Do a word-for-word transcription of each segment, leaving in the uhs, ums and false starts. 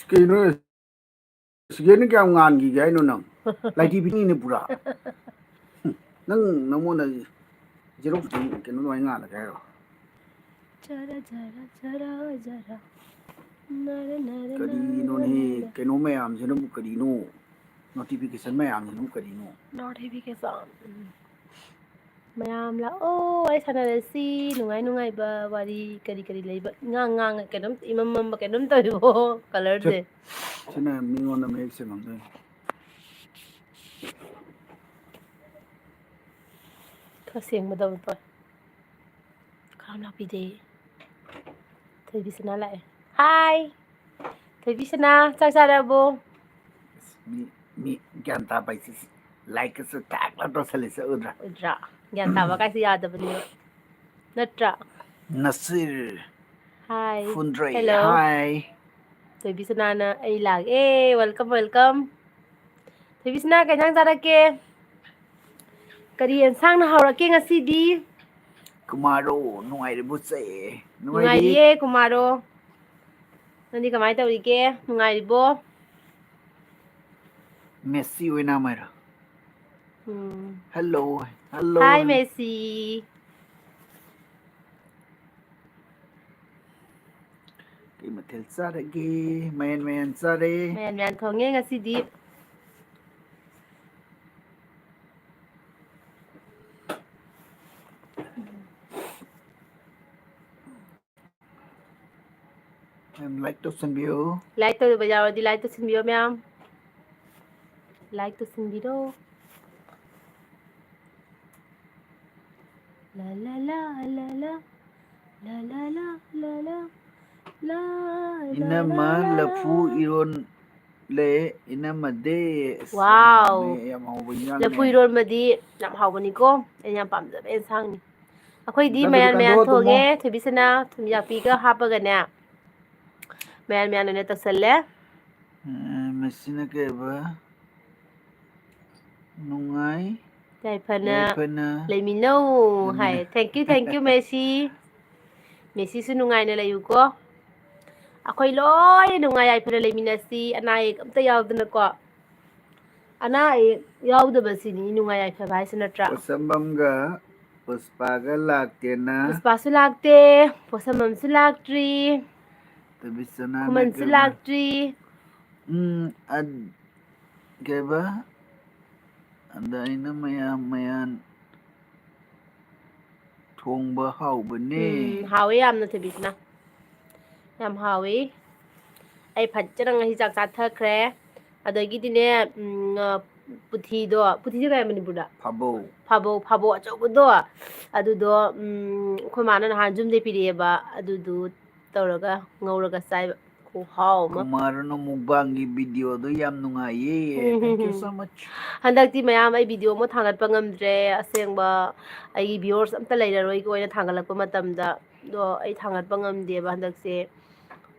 ꯀꯩꯅꯣ, ꯁꯤꯒꯦꯅ ꯀꯌꯥꯝ ꯉꯥꯟꯈꯤꯒꯦ ꯍꯥꯏꯅꯣ ꯅꯪ? ꯂꯥꯏꯇꯤ ꯐꯤꯅꯤꯅꯦ ꯄꯨꯔꯥ꯫ ꯅꯪ ꯅꯉꯣꯟꯗ ꯖꯦꯔꯣꯛꯁꯇꯤ ꯀꯩꯅꯣ ꯑꯗꯨꯃꯥꯏꯅ ꯉꯥꯜꯂꯒꯦ ꯍꯥꯏꯔꯣ? ꯖꯔ ꯖꯔ ꯖꯔ ꯖꯔ꯫ ꯅꯔ ꯅꯔ ꯀꯔꯤꯅꯣꯅꯦ? ꯅꯔ ꯅꯔ꯫ ꯀꯩꯅꯣ ꯃꯌꯥꯝꯁꯤꯅꯕꯨ ꯀꯔꯤꯅꯣ? Notification ꯃꯌꯥꯝꯁꯤꯅꯕꯨ ꯀꯔꯤꯅꯣ? Notification꯫ ꯎꯝ꯫ ꯃꯌꯥꯝ ꯂꯥꯛꯑꯣ, ꯋꯥꯔꯤ ꯁꯥꯟꯅꯔꯁꯤ꯫ ꯅꯨꯡꯉꯥꯏ ꯅꯨꯡꯉꯥꯏꯕ ꯋꯥꯔꯤ ꯀꯔꯤ ꯀꯔꯤ ꯂꯩꯕ? ꯏꯉꯥꯡ ꯉꯥꯡꯉ ꯀꯩꯅꯣꯝ ꯏꯃꯝ ꯃꯝꯕ ꯀꯩꯅꯣꯝ ꯇꯧꯏꯕꯣ, colourꯁꯦ꯫ ꯁꯤꯅ ꯃꯤꯉꯣꯟꯗ ꯃꯌꯦꯛ ꯁꯦꯡꯉꯝꯗꯣꯏꯅꯤ꯫ ꯈꯔ ꯁꯦꯡꯕꯗꯧꯅ ꯇꯧꯋꯦ꯫ ꯈꯔ ꯂꯥꯛꯄꯤꯗꯦ꯫ ꯊꯣꯏꯕꯤꯁꯅꯥ ꯂꯥꯛꯑꯦ꯫ Hi! ꯊꯣꯏꯕꯤꯁꯅꯥ, ꯆꯥꯛ ꯆꯥꯔꯕꯣ? ꯃꯤ, ꯃꯤ ꯒ꯭ꯌꯥꯟ ꯇꯥꯕ ꯍꯥꯏꯁꯦ ꯂꯥꯏꯛꯀꯁꯦ ꯇꯥꯛ ꯂꯥꯎ ꯇꯧꯁꯜꯂꯤꯁꯦ ꯎꯗ꯭ꯔꯥ? ꯎꯗ꯭ꯔꯥ? ꯒ꯭ꯌꯥꯟ ꯇꯥꯕ ꯀꯥꯏꯁꯦ ꯌꯥꯗꯕꯅꯦꯕ꯫ ꯅꯠꯇ꯭ꯔꯥ? ꯅꯁꯤꯔ꯫ Hi. ꯐꯨꯟꯗ꯭ꯔꯩ꯫ Hello. Hi. ꯊꯣꯏꯕꯤꯁꯅꯥꯅ ꯑꯩ ꯂꯥꯛꯑꯦ꯫ Welcome, welcome. ꯊꯣꯏꯕꯤꯁꯅꯥ, ꯀꯩ ꯏꯟꯖꯥꯡ ꯆꯥꯔꯛꯀꯦ? ꯀꯔꯤ ꯑꯦꯟꯁꯥꯡꯅ ꯍꯥꯎꯔꯛꯀꯦ ꯉꯁꯤꯗꯤ? ꯀꯨꯃꯥꯔꯣ, ꯅꯨꯡꯉꯥꯏꯔꯤꯕꯣ ꯆꯦ? ꯅꯨꯡꯉꯥꯏꯔꯤ꯫ ꯅꯨꯡꯉꯥꯏꯔꯤꯌꯦ, ꯀꯨꯃꯥꯔꯣ꯫ ꯅꯪꯗꯤ ꯀꯃꯥꯏꯅ ꯇꯧꯔꯤꯒꯦ? ꯅꯨꯡꯉꯥꯏꯔꯤꯕꯣ? ꯃꯦꯁꯤ ꯑꯣꯏꯅ ꯃꯥꯏꯔꯣ? ꯎꯝ꯫ Hello, hello. Hi, Messi. ꯀꯩ ꯃꯊꯦꯜ ꯆꯥꯔꯒꯦ? ꯃꯌꯥꯟ ꯃꯌꯥꯟ ꯆꯥꯔꯦ꯫ ꯃꯌꯥꯟ ꯃꯌꯥꯟ ꯊꯣꯡꯉꯦ ꯉꯁꯤꯗꯤ꯫ ꯃꯌꯥꯝ like ꯇꯧꯁꯟꯕꯤꯌꯨ꯫ Like ꯇꯧꯗꯕ ꯌꯥꯎꯔꯗꯤ like ꯇꯧꯁꯟꯕꯤꯌꯣ ꯃꯌꯥꯝ꯫ Like ꯇꯧꯁꯟꯕꯤꯔꯣ꯫ ꯂꯥ ꯂꯥ ꯂꯥ ꯂꯥ ꯂꯥ꯫ ꯂꯥ ꯂꯥ ꯂꯥ ꯂꯥ ꯂꯥ꯫ ꯂꯥ ꯂꯥ ꯏꯅꯝꯃ ꯂꯥ ꯂꯥ꯫ ꯂꯐꯨ ꯏꯔꯣꯟ ꯂꯦ, ꯏꯅꯝꯃꯗꯤ꯫ ꯑꯁ, wow꯫ ꯌꯥꯝ ꯍꯥꯎꯕꯅꯦ, ꯌꯥꯝ ꯍꯥꯎꯕ ꯏꯟꯖꯥꯡꯅꯦ꯫ ꯂꯐꯨ ꯏꯔꯣꯟꯕꯗꯤ ꯌꯥꯝ ꯍꯥꯎꯕꯅꯤꯀꯣ, ꯑꯩꯅ ꯌꯥꯝ ꯄꯥꯝꯖꯕ ꯑꯦꯟꯁꯥꯡꯅꯤ꯫ ꯑꯩꯈꯣꯏꯗꯤ ꯃꯌꯥꯟ ꯃꯌꯥꯟ ꯊꯣꯡꯉꯦ, ꯊꯣꯏꯕꯤꯁꯅꯥ ꯊꯨꯝꯌꯥꯛꯄꯤꯒ ꯍꯥꯞꯄꯒꯅꯦ, ꯃꯌꯥꯟ ꯃꯌꯥꯟ ꯑꯣꯏꯅ ꯇꯧꯁꯜꯂꯦ꯫ ꯑ, ꯃꯁꯤꯅ ꯀꯩꯕ? ꯅꯨꯡꯉꯥꯏ ꯌꯥꯏꯐꯅ ꯌꯥꯏꯐꯅ ꯂꯩꯃꯤꯟꯅꯧ ꯂꯩꯃꯤꯟꯅꯧ ꯍꯥꯏ꯫ Thank you, thank you, ꯃꯦꯁꯤ꯫ ꯃꯦꯁꯤꯁꯨ ꯅꯨꯡꯉꯥꯏꯅ ꯂꯩꯌꯨꯀꯣ꯫ ꯑꯩꯈꯣꯏ ꯂꯣꯏ ꯅꯨꯡꯉꯥꯏ ꯌꯥꯏꯐꯅ ꯂꯩꯃꯤꯟꯅꯁꯤ, ꯑꯅꯥ ꯑꯌꯦꯛ ꯑꯝꯇ ꯌꯥꯎꯗꯅꯀꯣ꯫ ꯑꯅꯥ ꯑꯌꯦꯛ ꯌꯥꯎꯗꯕꯁꯤꯅꯤ ꯅꯨꯡꯉꯥꯏ ꯌꯥꯏꯐꯕ ꯍꯥꯏꯁꯤ, ꯅꯠꯇ꯭ꯔꯥ? ꯄꯣꯠꯁꯝꯕꯝꯒ ꯄꯨꯁꯄꯥꯒ ꯂꯥꯛꯇꯦꯅ꯫ ꯄꯨꯁꯄꯥꯁꯨ ꯂꯥꯛꯇꯦ, ꯄꯣꯠꯁꯝꯕꯝꯁꯨ ꯂꯥꯛꯇ꯭ꯔꯤ, ꯇꯕꯤꯁꯅꯥꯅ ꯈꯨꯃꯟꯁꯨ ꯀꯩꯕ? ꯂꯥꯛꯇ꯭ꯔꯤ꯫ ꯎꯝ, ꯑꯗ, ꯀꯩꯕ? ꯑꯗ ꯑꯩꯅ ꯃꯌꯥꯝ ꯃꯌꯥꯝ ꯊꯣꯡꯕ ꯍꯥꯎꯕꯅꯦ꯫ ꯎꯝ, ꯍꯥꯎꯋꯦ ꯌꯥꯝꯅ ꯊꯣꯏꯕꯤꯁꯅꯥ, ꯌꯥꯝ ꯍꯥꯎꯋꯦ꯫ ꯑꯩ ꯐꯖꯅ ꯉꯁꯤ ꯆꯥꯛ ꯆꯥꯊꯈ꯭ꯔꯦ꯫ ꯑꯗꯒꯤꯗꯤꯅꯦ, ꯎꯝ, ꯑ, ꯄꯨꯊꯤꯗꯣ, ꯄꯨꯊꯤꯁꯦ ꯀꯩ ꯍꯥꯏ ꯃꯅꯤꯄꯨꯔꯗ? ꯐꯥꯕꯧ꯫ ꯐꯥꯕꯧ, ꯐꯥꯕꯧ ꯑꯆꯧꯕꯗꯣ, ꯑꯗꯨꯗꯣ, ꯎꯝ, ꯑꯩꯈꯣꯏ ꯃꯥꯅ ꯅꯍꯥꯟ ꯌꯨꯝꯗꯩ ꯄꯤꯔꯛꯑꯦꯕ, ꯑꯗꯨꯗꯨ ꯇꯧꯔꯒ ꯉꯧꯔꯒ ꯆꯥꯏꯕ꯫ ꯈꯨꯍꯥꯎ ꯑꯃ꯫ ꯀꯨꯃꯥꯔꯅ ꯃꯨꯛꯕꯥꯡꯒꯤ videoꯗꯨ ꯌꯥꯝ ꯅꯨꯡꯉꯥꯏꯌꯦ꯫ Thank you so much. ꯍꯟꯗꯛꯇꯤ ꯃꯌꯥꯝ ꯑꯩ video ꯑꯃ ꯊꯥꯡꯒꯠꯄ ꯉꯝꯗ꯭ꯔꯦ꯫ ꯑꯁꯦꯡꯕ ꯑꯩꯒꯤ viewers ꯑꯝꯇ ꯂꯩꯔꯔꯣꯏꯒꯤ ꯑꯣꯏꯅ ꯊꯥꯡꯒꯠꯂꯛꯄ ꯃꯇꯝꯗ꯫ ꯑꯗꯣ ꯑꯩ ꯊꯥꯡꯒꯠꯄ ꯉꯝꯗꯦꯕ ꯍꯟꯗꯛꯁꯦ꯫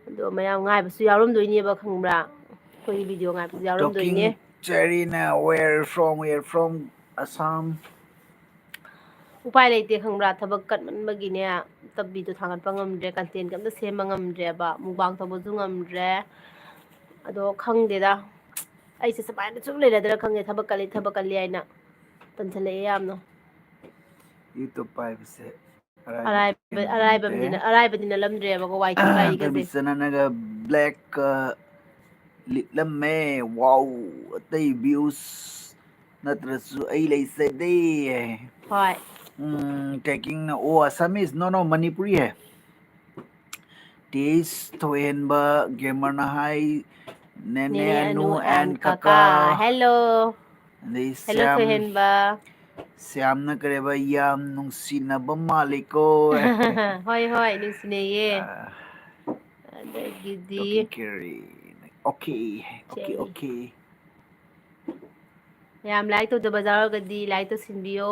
ꯑꯗꯣ ꯃꯌꯥꯝ ꯉꯥꯏꯕꯁꯨ ꯌꯥꯎꯔꯝꯗꯣꯏꯅꯦꯕ, ꯈꯪꯕ꯭ꯔꯥ? ꯑꯩꯈꯣꯏꯒꯤ video ꯉꯥꯏꯕꯁꯨ ꯌꯥꯎꯔꯝꯗꯣꯏꯅꯦ꯫ Talking Cherryꯅ, "Where from? Where from? Assam?" ꯎꯄꯥꯏ ꯂꯩꯇꯦ, ꯈꯪꯕ꯭ꯔꯥ? ꯊꯕꯛ ꯀꯟꯃꯟꯕꯒꯤꯅꯦ, ꯑꯝꯇ video ꯊꯥꯡꯒꯠꯄ ꯉꯝꯗ꯭ꯔꯦ, contentꯀ ꯑꯝꯇ ꯁꯦꯝꯕ ꯉꯝꯗ꯭ꯔꯦꯕ, mukbang ꯇꯧꯕꯁꯨ ꯉꯝꯗ꯭ꯔꯦ꯫ ꯑꯗꯣ ꯈꯪꯗꯦꯗ, ꯑꯩꯁꯦ ꯁꯨꯃꯥꯏꯅ ꯁꯨꯝ ꯂꯩꯔꯗ꯭ꯔꯥ ꯈꯪꯗꯦ, ꯊꯕꯛ ꯀꯜꯂꯤ, ꯊꯕꯛ ꯀꯜꯂꯤ ꯍꯥꯏꯅ ꯇꯟꯁꯜꯂꯛꯑꯦ ꯌꯥꯝꯅ꯫ YouTube ꯄꯥꯏꯕꯁꯦ ꯑꯔꯥꯏꯕ, ꯑꯔꯥꯏꯕꯗꯤ ꯅ-, ꯑꯔꯥꯏꯕꯗꯤ ꯅꯠꯂꯝꯗ꯭ꯔꯦꯕꯀꯣ, ꯋꯥꯏ ꯇꯨ ꯄꯥꯏꯔꯤꯒꯁꯦ꯫ ꯇꯕꯤꯁꯅꯥꯅꯒ black ꯂꯤꯠꯂꯝꯃꯦ꯫ Wow, ꯑꯇꯩ views ꯅꯠꯇ꯭ꯔꯁꯨ ꯑꯩ ꯂꯩꯖꯗꯦ꯫ ꯍꯣꯏ꯫ ꯎꯝ, talking, oh, Assamese, no, no, Manipuri है। Taste ꯊꯣꯏꯍꯦꯟꯕ, gamerꯅ ꯍꯥꯏ, ꯅꯦꯅꯦ ꯅꯦꯅꯦ ꯑꯅꯨ ꯑꯅꯨ and and ꯀꯀꯥ꯫ ꯀꯀꯥ꯫ Hello꯫ ꯑꯗꯩ Hello, ꯁ꯭ꯌꯥꯝ, ꯊꯣꯏꯍꯦꯟꯕ꯫ ꯁ꯭ꯌꯥꯝꯅ ꯀꯔꯦꯕ, "ꯌꯥꯝ ꯅꯨꯡꯁꯤꯅꯕ ꯃꯥꯜꯂꯤꯀꯣ"꯫ ꯍꯣꯏ, ꯍꯣꯏ, ꯅꯨꯡꯁꯤꯅꯩꯌꯦ꯫ ꯑꯥ, ꯑꯗꯒꯤꯗꯤ talking carry꯫ Okay, okay, ꯆꯦ꯫ Okay꯫ ꯃꯌꯥꯝ like ꯇꯧꯗꯕ ꯌꯥꯎꯔꯒꯗꯤ like ꯇꯧꯁꯤꯟꯕꯤꯌꯣ꯫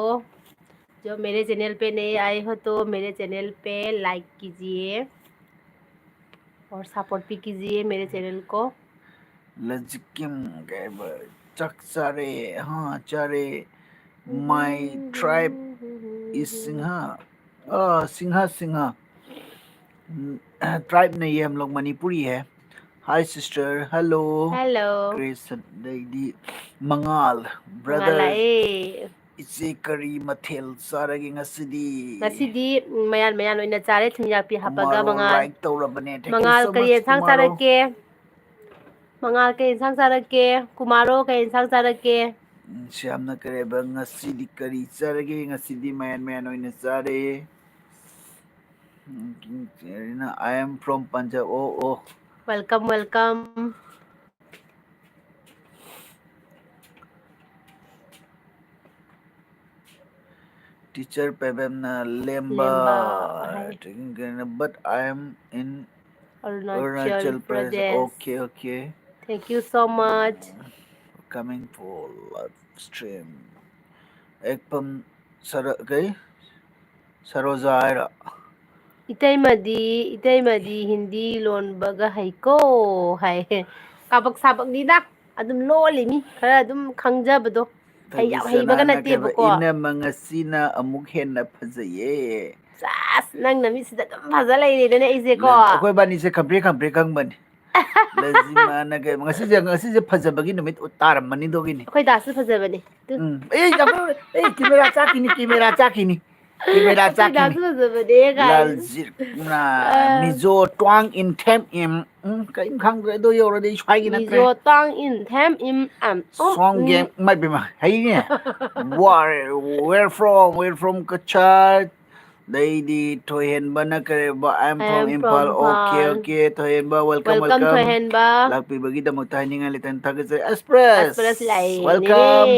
जो मेरे channel पे नए आए हो तो मेरे channel पे like कीजिए और support भी कीजिए मेरे channel को। ꯂꯖꯤꯀꯤꯝ ꯀꯩꯕ, "ꯆꯥꯛ ꯆꯥꯔꯦ, ꯍꯥ, ꯆꯥꯔꯦ꯫ My tribe is Singh. ꯑ, ꯁꯤꯡꯍ, ꯁꯤꯡꯍ꯫ ꯎꯝ, Tribe नहीं है हम लोग, मणिपुरी है। Hi sister, hello. Hello. Grace, ꯑꯗꯩꯗꯤ ꯃꯉꯥꯜ, ꯃꯉꯥꯜ brother. ꯂꯥꯛꯑꯦ꯫ ꯏꯆꯦ ꯀꯔꯤ ꯃꯊꯦꯜ ꯆꯥꯔꯒꯦ ꯉꯁꯤꯗꯤ? ꯉꯁꯤꯗꯤ ꯎꯝ, ꯃꯌꯥꯟ ꯃꯌꯥꯟ ꯑꯣꯏꯅ ꯆꯥꯔꯦ, ꯊꯨꯝꯌꯥꯛꯄꯤ ꯍꯥꯞꯄꯒ꯫ ꯀꯨꯃꯥꯔꯣ ꯃꯉꯥꯜ, like ꯇꯧꯔꯕꯅꯦ꯫ Thank you ꯃꯉꯥꯜ so ꯀꯔꯤ much, ꯌꯦꯟꯁꯥꯡ ꯀꯨꯃꯥꯔꯣ. ꯆꯥꯔꯛꯀꯦ? ꯃꯉꯥꯜ ꯀꯔꯤ ꯌꯦꯟꯁꯥꯡ ꯆꯥꯔꯛꯀꯦ? ꯀꯨꯃꯥꯔꯣ ꯀꯔꯤ ꯌꯦꯟꯁꯥꯡ ꯆꯥꯔꯛꯀꯦ? ꯎꯝ, ꯁ꯭ꯌꯥꯝꯅ ꯀꯔꯤ ꯍꯥꯏꯕ? ꯉꯁꯤꯗꯤ ꯀꯔꯤ ꯆꯥꯔꯒꯦ? ꯉꯁꯤꯗꯤ ꯃꯌꯥꯟ ꯃꯌꯥꯟ ꯑꯣꯏꯅ ꯆꯥꯔꯦ꯫ ꯎꯝ, I am from Punjab. ꯑꯣ, ꯑꯣ. Welcome, welcome. Teacher ꯄꯦꯕꯦꯝꯅ ꯂꯦꯝꯕ. ꯂꯦꯝꯕ ꯍꯥꯏ꯫ Taking care, but I am in Arunachal Arunachal Pradesh. Pradesh. Okay, okay. Thank you so much. Coming for live stream. ꯑꯦꯛꯄꯝ ꯁꯔ-, ꯀꯩ? ꯁꯔꯣꯖꯥ ꯍꯥꯏꯔꯣ? ꯏꯇꯩꯃꯗꯤ, ꯏꯇꯩꯃꯗꯤ ꯍꯤꯟꯗꯤ ꯂꯣꯟꯕꯒ ꯍꯩꯀꯣ ꯍꯥꯏ꯫ ꯀꯥꯕꯛ ꯁꯥꯕꯛꯅꯤꯗ, ꯑꯗꯨꯝ ꯂꯣꯜꯂꯤꯅꯤ, ꯈꯔ ꯑꯗꯨꯝ ꯈꯪꯖꯕꯗꯣ꯫ ꯍꯩ-, ꯌꯥꯝ ꯍꯩꯕꯒ ꯊꯣꯏꯕꯤꯆꯅꯥꯅ ꯀꯩꯕ, ꯅꯠꯇꯦꯕꯀꯣ꯫ "ꯏꯅꯝꯃ ꯉꯁꯤꯅ ꯑꯃꯨꯛ ꯍꯦꯟꯅ ꯐꯖꯩꯌꯦ"꯫ ꯆꯥꯁ, ꯅꯪ ꯅꯃꯤꯠꯁꯤꯗ ꯑꯗꯨꯝ ꯐꯖ ꯂꯩꯔꯦꯗꯅꯦ ꯑꯩꯁꯦꯀꯣ꯫ ꯂꯩ-, ꯑꯩꯈꯣꯏ ꯕꯥꯅꯤꯁꯦ ꯈꯪꯄ꯭ꯔꯦꯛ ꯈꯪꯄ꯭ꯔꯦꯛ ꯈꯪꯕꯅꯤ꯫ ꯂꯩꯖꯤꯃꯥꯅ ꯀꯩꯕ, ꯉꯁꯤꯁꯦ, ꯉꯁꯤꯁꯦ ꯐꯖꯕꯒꯤ ꯅꯨꯃꯤꯠ ꯎ-, ꯇꯥꯔꯝꯃꯅꯤꯗꯣꯒꯤꯅꯤ꯫ ꯑꯩꯈꯣꯏ ꯗꯥꯁꯨ ꯐꯖꯕꯅꯤ꯫ ꯑꯗꯨ ꯎꯝ꯫ ꯑꯦ, ꯌꯥꯝ-, ꯑꯦ, camera ꯆꯥꯛꯈꯤꯅꯤ, camera ꯆꯥꯛꯈꯤꯅꯤ, camera ꯑꯩꯈꯣꯏ ꯗꯥꯁꯨ ꯆꯥꯛꯈꯤꯅꯤ꯫ ꯐꯖꯕꯅꯦ, guys꯫ ꯂꯥꯜꯖꯤꯠꯅ ꯑꯥ꯫ ꯃꯤꯖꯣ ꯇ꯭ꯋꯥꯡ ꯏꯟ ꯊꯦꯝ ꯏꯝ꯫ ꯎꯝ, ꯀꯔꯤꯝ ꯈꯪꯗ꯭ꯔꯦ, ꯑꯗꯨ ꯌꯧꯔꯗꯤ ꯑꯩ ꯁ꯭ꯋꯥꯏꯒꯤ ꯅꯠꯇ꯭ꯔꯦ꯫ ꯃꯤꯖꯣ ꯇꯥꯡ ꯏꯟ ꯊꯦꯝ ꯏꯝ ꯑꯝ꯫ ꯎꯝ, Song ꯎꯝ꯫ game, ꯏꯃꯥ ꯏꯕꯦꯝꯃ, ꯍꯩꯅꯦ꯫ Where, where from? Where from Cachar? ꯑꯗꯩꯗꯤ ꯊꯣꯏꯍꯦꯟꯕꯅ ꯀꯔꯤꯕ? "I am I from am Imphal." from Okay, Imphal. okay, ꯊꯣꯏꯍꯦꯟꯕ, welcome, Welcome, welcome. ꯊꯣꯏꯍꯦꯟꯕ꯫ ꯂꯥꯛꯄꯤꯕꯒꯤꯗꯃꯛꯇ ꯍꯥꯏꯅꯤꯡꯉꯥꯏ ꯂꯩꯇꯅ ꯊꯥꯒꯠꯆꯔꯤ꯫ ꯑꯦꯛꯁꯄ꯭ꯔꯦꯁ, ꯑꯦꯛꯁꯄ꯭ꯔꯦꯁ ꯂꯥꯛꯑꯦ꯫ welcome.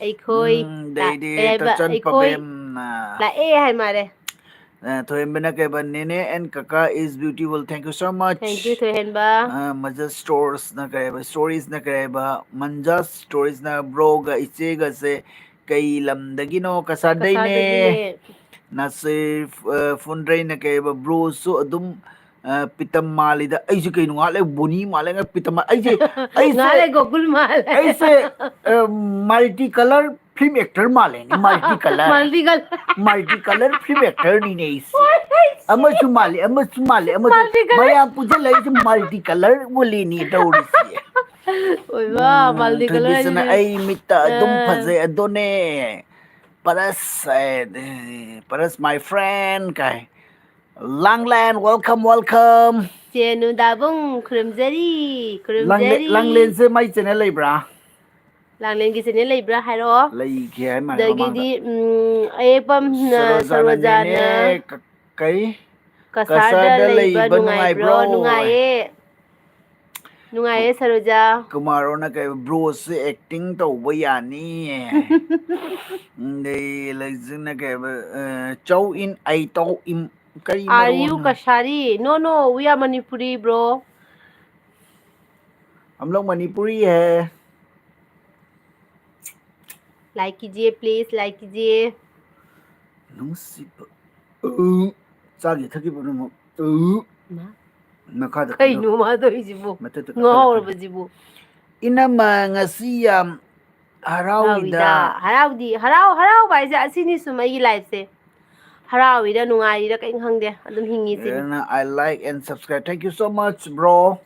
ꯑꯩꯈꯣꯏ ꯎꯝ, ꯑꯗꯩꯗꯤ ꯂꯥꯛꯑꯦ ꯍꯥꯏꯕ, ꯇꯣꯆꯟ ꯑꯩꯈꯣꯏ ꯄꯕꯦꯝꯅ꯫ ꯂꯥꯛꯑꯦ ꯍꯥꯏ ꯃꯥꯜꯂꯦ꯫ ꯑ, ꯊꯣꯏꯍꯦꯟꯕꯅ ꯀꯩꯕ? "Nene and Kaka is beautiful. Thank you so much." Thank you, ꯊꯣꯏꯍꯦꯟꯕ꯫ ꯑ, ꯃꯟꯖꯁ ꯁ꯭ꯇꯣꯔꯁꯅ ꯀꯩ ꯍꯥꯏꯕ? ꯁ꯭ꯇꯣꯔꯤꯁꯅ ꯀꯩ ꯍꯥꯏꯕ? ꯃꯟꯖꯁ ꯁ꯭ꯇꯣꯔꯤꯁꯅ "Broꯒ ꯏꯆꯦꯒꯁꯦ ꯀꯩ ꯂꯝꯗꯒꯤꯅꯣ?" ꯀꯁꯥꯔꯗꯩꯅꯦ꯫ ꯀꯁꯥꯔꯗꯒꯤꯅꯦ꯫ ꯅꯥꯁꯤꯔ, ꯑ, ꯐꯨꯟꯗ꯭ꯔꯩꯅ ꯀꯩ ꯍꯥꯏꯕ? "Broꯁꯨ ꯑꯗꯨꯝ, ꯑ, ꯄꯤꯇꯝ ꯃꯥꯜꯂꯤꯗ"꯫ ꯑꯩꯁꯦ ꯀꯩꯅꯣ ꯉꯥꯏꯍꯥꯛ ꯂꯩ ꯕꯣꯅꯤ ꯃꯥꯜꯂꯦ, ꯉꯥꯏꯍꯥꯛ ꯄꯤꯇꯝ ꯃꯥꯜꯂꯦ꯫ ꯑꯩꯁꯦ, ꯑꯩꯁꯦ, ꯉꯥꯏꯍꯥꯛ ꯂꯩ ꯒꯣꯀꯨꯜ ꯃꯥꯜꯂꯦ꯫ ꯑꯩꯁꯦ, ꯑ, multi colour Film actor ꯃꯥꯜꯂꯦꯅꯦ, multi color꯫ Multi color꯫ Multi color film actor ꯅꯤꯅꯦ ꯑꯩꯁꯦ꯫ ꯑꯃꯁꯨ ꯃꯥꯜꯂꯤ, ꯑꯃꯁꯨ ꯃꯥꯜꯂꯤ, ꯑꯃꯁꯨ꯫ Multi color꯫ ꯃꯌꯥꯝ ꯄꯨꯟꯁꯤꯜꯂꯛꯏꯁꯦ multi color ꯑꯣꯜꯂꯤꯅꯦ ꯇꯧꯔꯤꯁꯦ꯫ ꯑꯣꯏꯕ, multi color ꯊꯣꯏꯕꯤꯁꯅ ꯍꯥꯏꯁꯤꯗꯤ꯫ ꯑꯩ ꯃꯤꯠꯇ ꯑꯗꯨꯝ ꯑꯥ꯫ ꯐꯖꯩ ꯑꯗꯨꯅꯦ꯫ Paras, eh, Paras my friend ꯀꯥꯏ꯫ ꯂꯥꯡꯂꯦꯟ, welcome, welcome꯫ ꯆꯦꯅꯨ ꯗꯥꯕꯨꯡ ꯈꯨꯔꯨꯝꯖꯔꯤ, ꯂꯥꯡꯂꯦ-, ꯈꯨꯔꯨꯝꯖꯔꯤ꯫ ꯂꯥꯡꯂꯦꯟꯁꯦ ꯃꯥꯏ channel ꯂꯩꯕ꯭ꯔꯥ? ꯂꯥꯡꯂꯦꯟꯒꯤ channel ꯂꯩꯕ꯭ꯔꯥ ꯍꯥꯏꯔꯛꯑꯣ꯫ ꯂꯩꯒꯦ ꯍꯥꯏ ꯃꯥꯜꯂꯦ ꯑꯗꯒꯤꯗꯤ, ꯃꯃꯥꯡꯗ꯫ ꯎꯝ, ꯑꯌꯦꯛꯄꯝ, ꯁꯔꯣꯖꯥꯅꯅꯦ, ꯁꯔꯣꯖꯥꯅ꯫ ꯀ-, ꯀꯩ? ꯀꯁꯥꯔꯗ ꯀꯁꯥꯔꯗ ꯂꯩꯕ ꯂꯩꯕ ꯅꯨꯡꯉꯥꯏꯕ꯭ꯔꯣ? ꯅꯨꯡꯉꯥꯏꯕ꯭ꯔꯣ? ꯅꯨꯡꯉꯥꯏꯌꯦ꯫ ꯅꯨꯡꯉꯥꯏꯌꯦ, ꯁꯔꯣꯖꯥ꯫ ꯀꯨꯃꯥꯔꯣꯅ ꯀꯩ, bro ꯁꯦ acting ꯇꯧꯕ ꯌꯥꯅꯤꯌꯦ꯫ ꯑꯗꯩ ꯂꯩꯖꯅ ꯀꯩ, ꯑ, ꯆꯧ ꯏꯟ ꯑꯩ ꯇꯧ ꯏꯝ-, ꯀꯔꯤ Are you ꯃꯔꯣꯟꯅꯣ? Kashari? No, no, we are Manipuri, bro. हम लोग मणिपुरी है। Like कीजिए, please, like कीजिए꯫ ꯅꯨꯡꯁꯤꯕ꯫ ꯎ, ꯆꯥꯈꯤ ꯊꯛꯈꯤ ꯄꯨꯝꯅꯃꯛ꯫ ꯎ, ꯃꯥ, ꯃꯈꯥꯗ ꯀꯩꯅꯣ ꯃꯥ ꯇꯧꯔꯤꯁꯤꯕꯣ? ꯃꯊꯛꯇ ꯉꯥꯎꯔꯕꯁꯤꯕꯨ꯫ ꯏꯅꯝꯃ ꯉꯁꯤ ꯌꯥꯝ ꯍꯔꯥꯎꯏꯗ꯫ ꯍꯔꯥꯎꯏꯗ꯫ ꯍꯔꯥꯎꯗꯤ, ꯍꯔꯥꯎ-, ꯍꯔꯥꯎꯕ ꯍꯥꯏꯁꯦ ꯑꯁꯤꯅꯤ ꯁꯨꯝ ꯑꯩꯒꯤ life ꯁꯦ꯫ ꯍꯔꯥꯎꯔꯤꯔ ꯅꯨꯡꯉꯥꯏꯔꯤꯔ ꯀꯔꯤꯝ ꯈꯪꯗꯦ꯫ ꯑꯗꯨꯝ ꯍꯤꯡꯉꯤ ꯁꯤꯅꯤ꯫ ꯑꯗꯨꯅ I like and subscribe. Thank you so much, bro.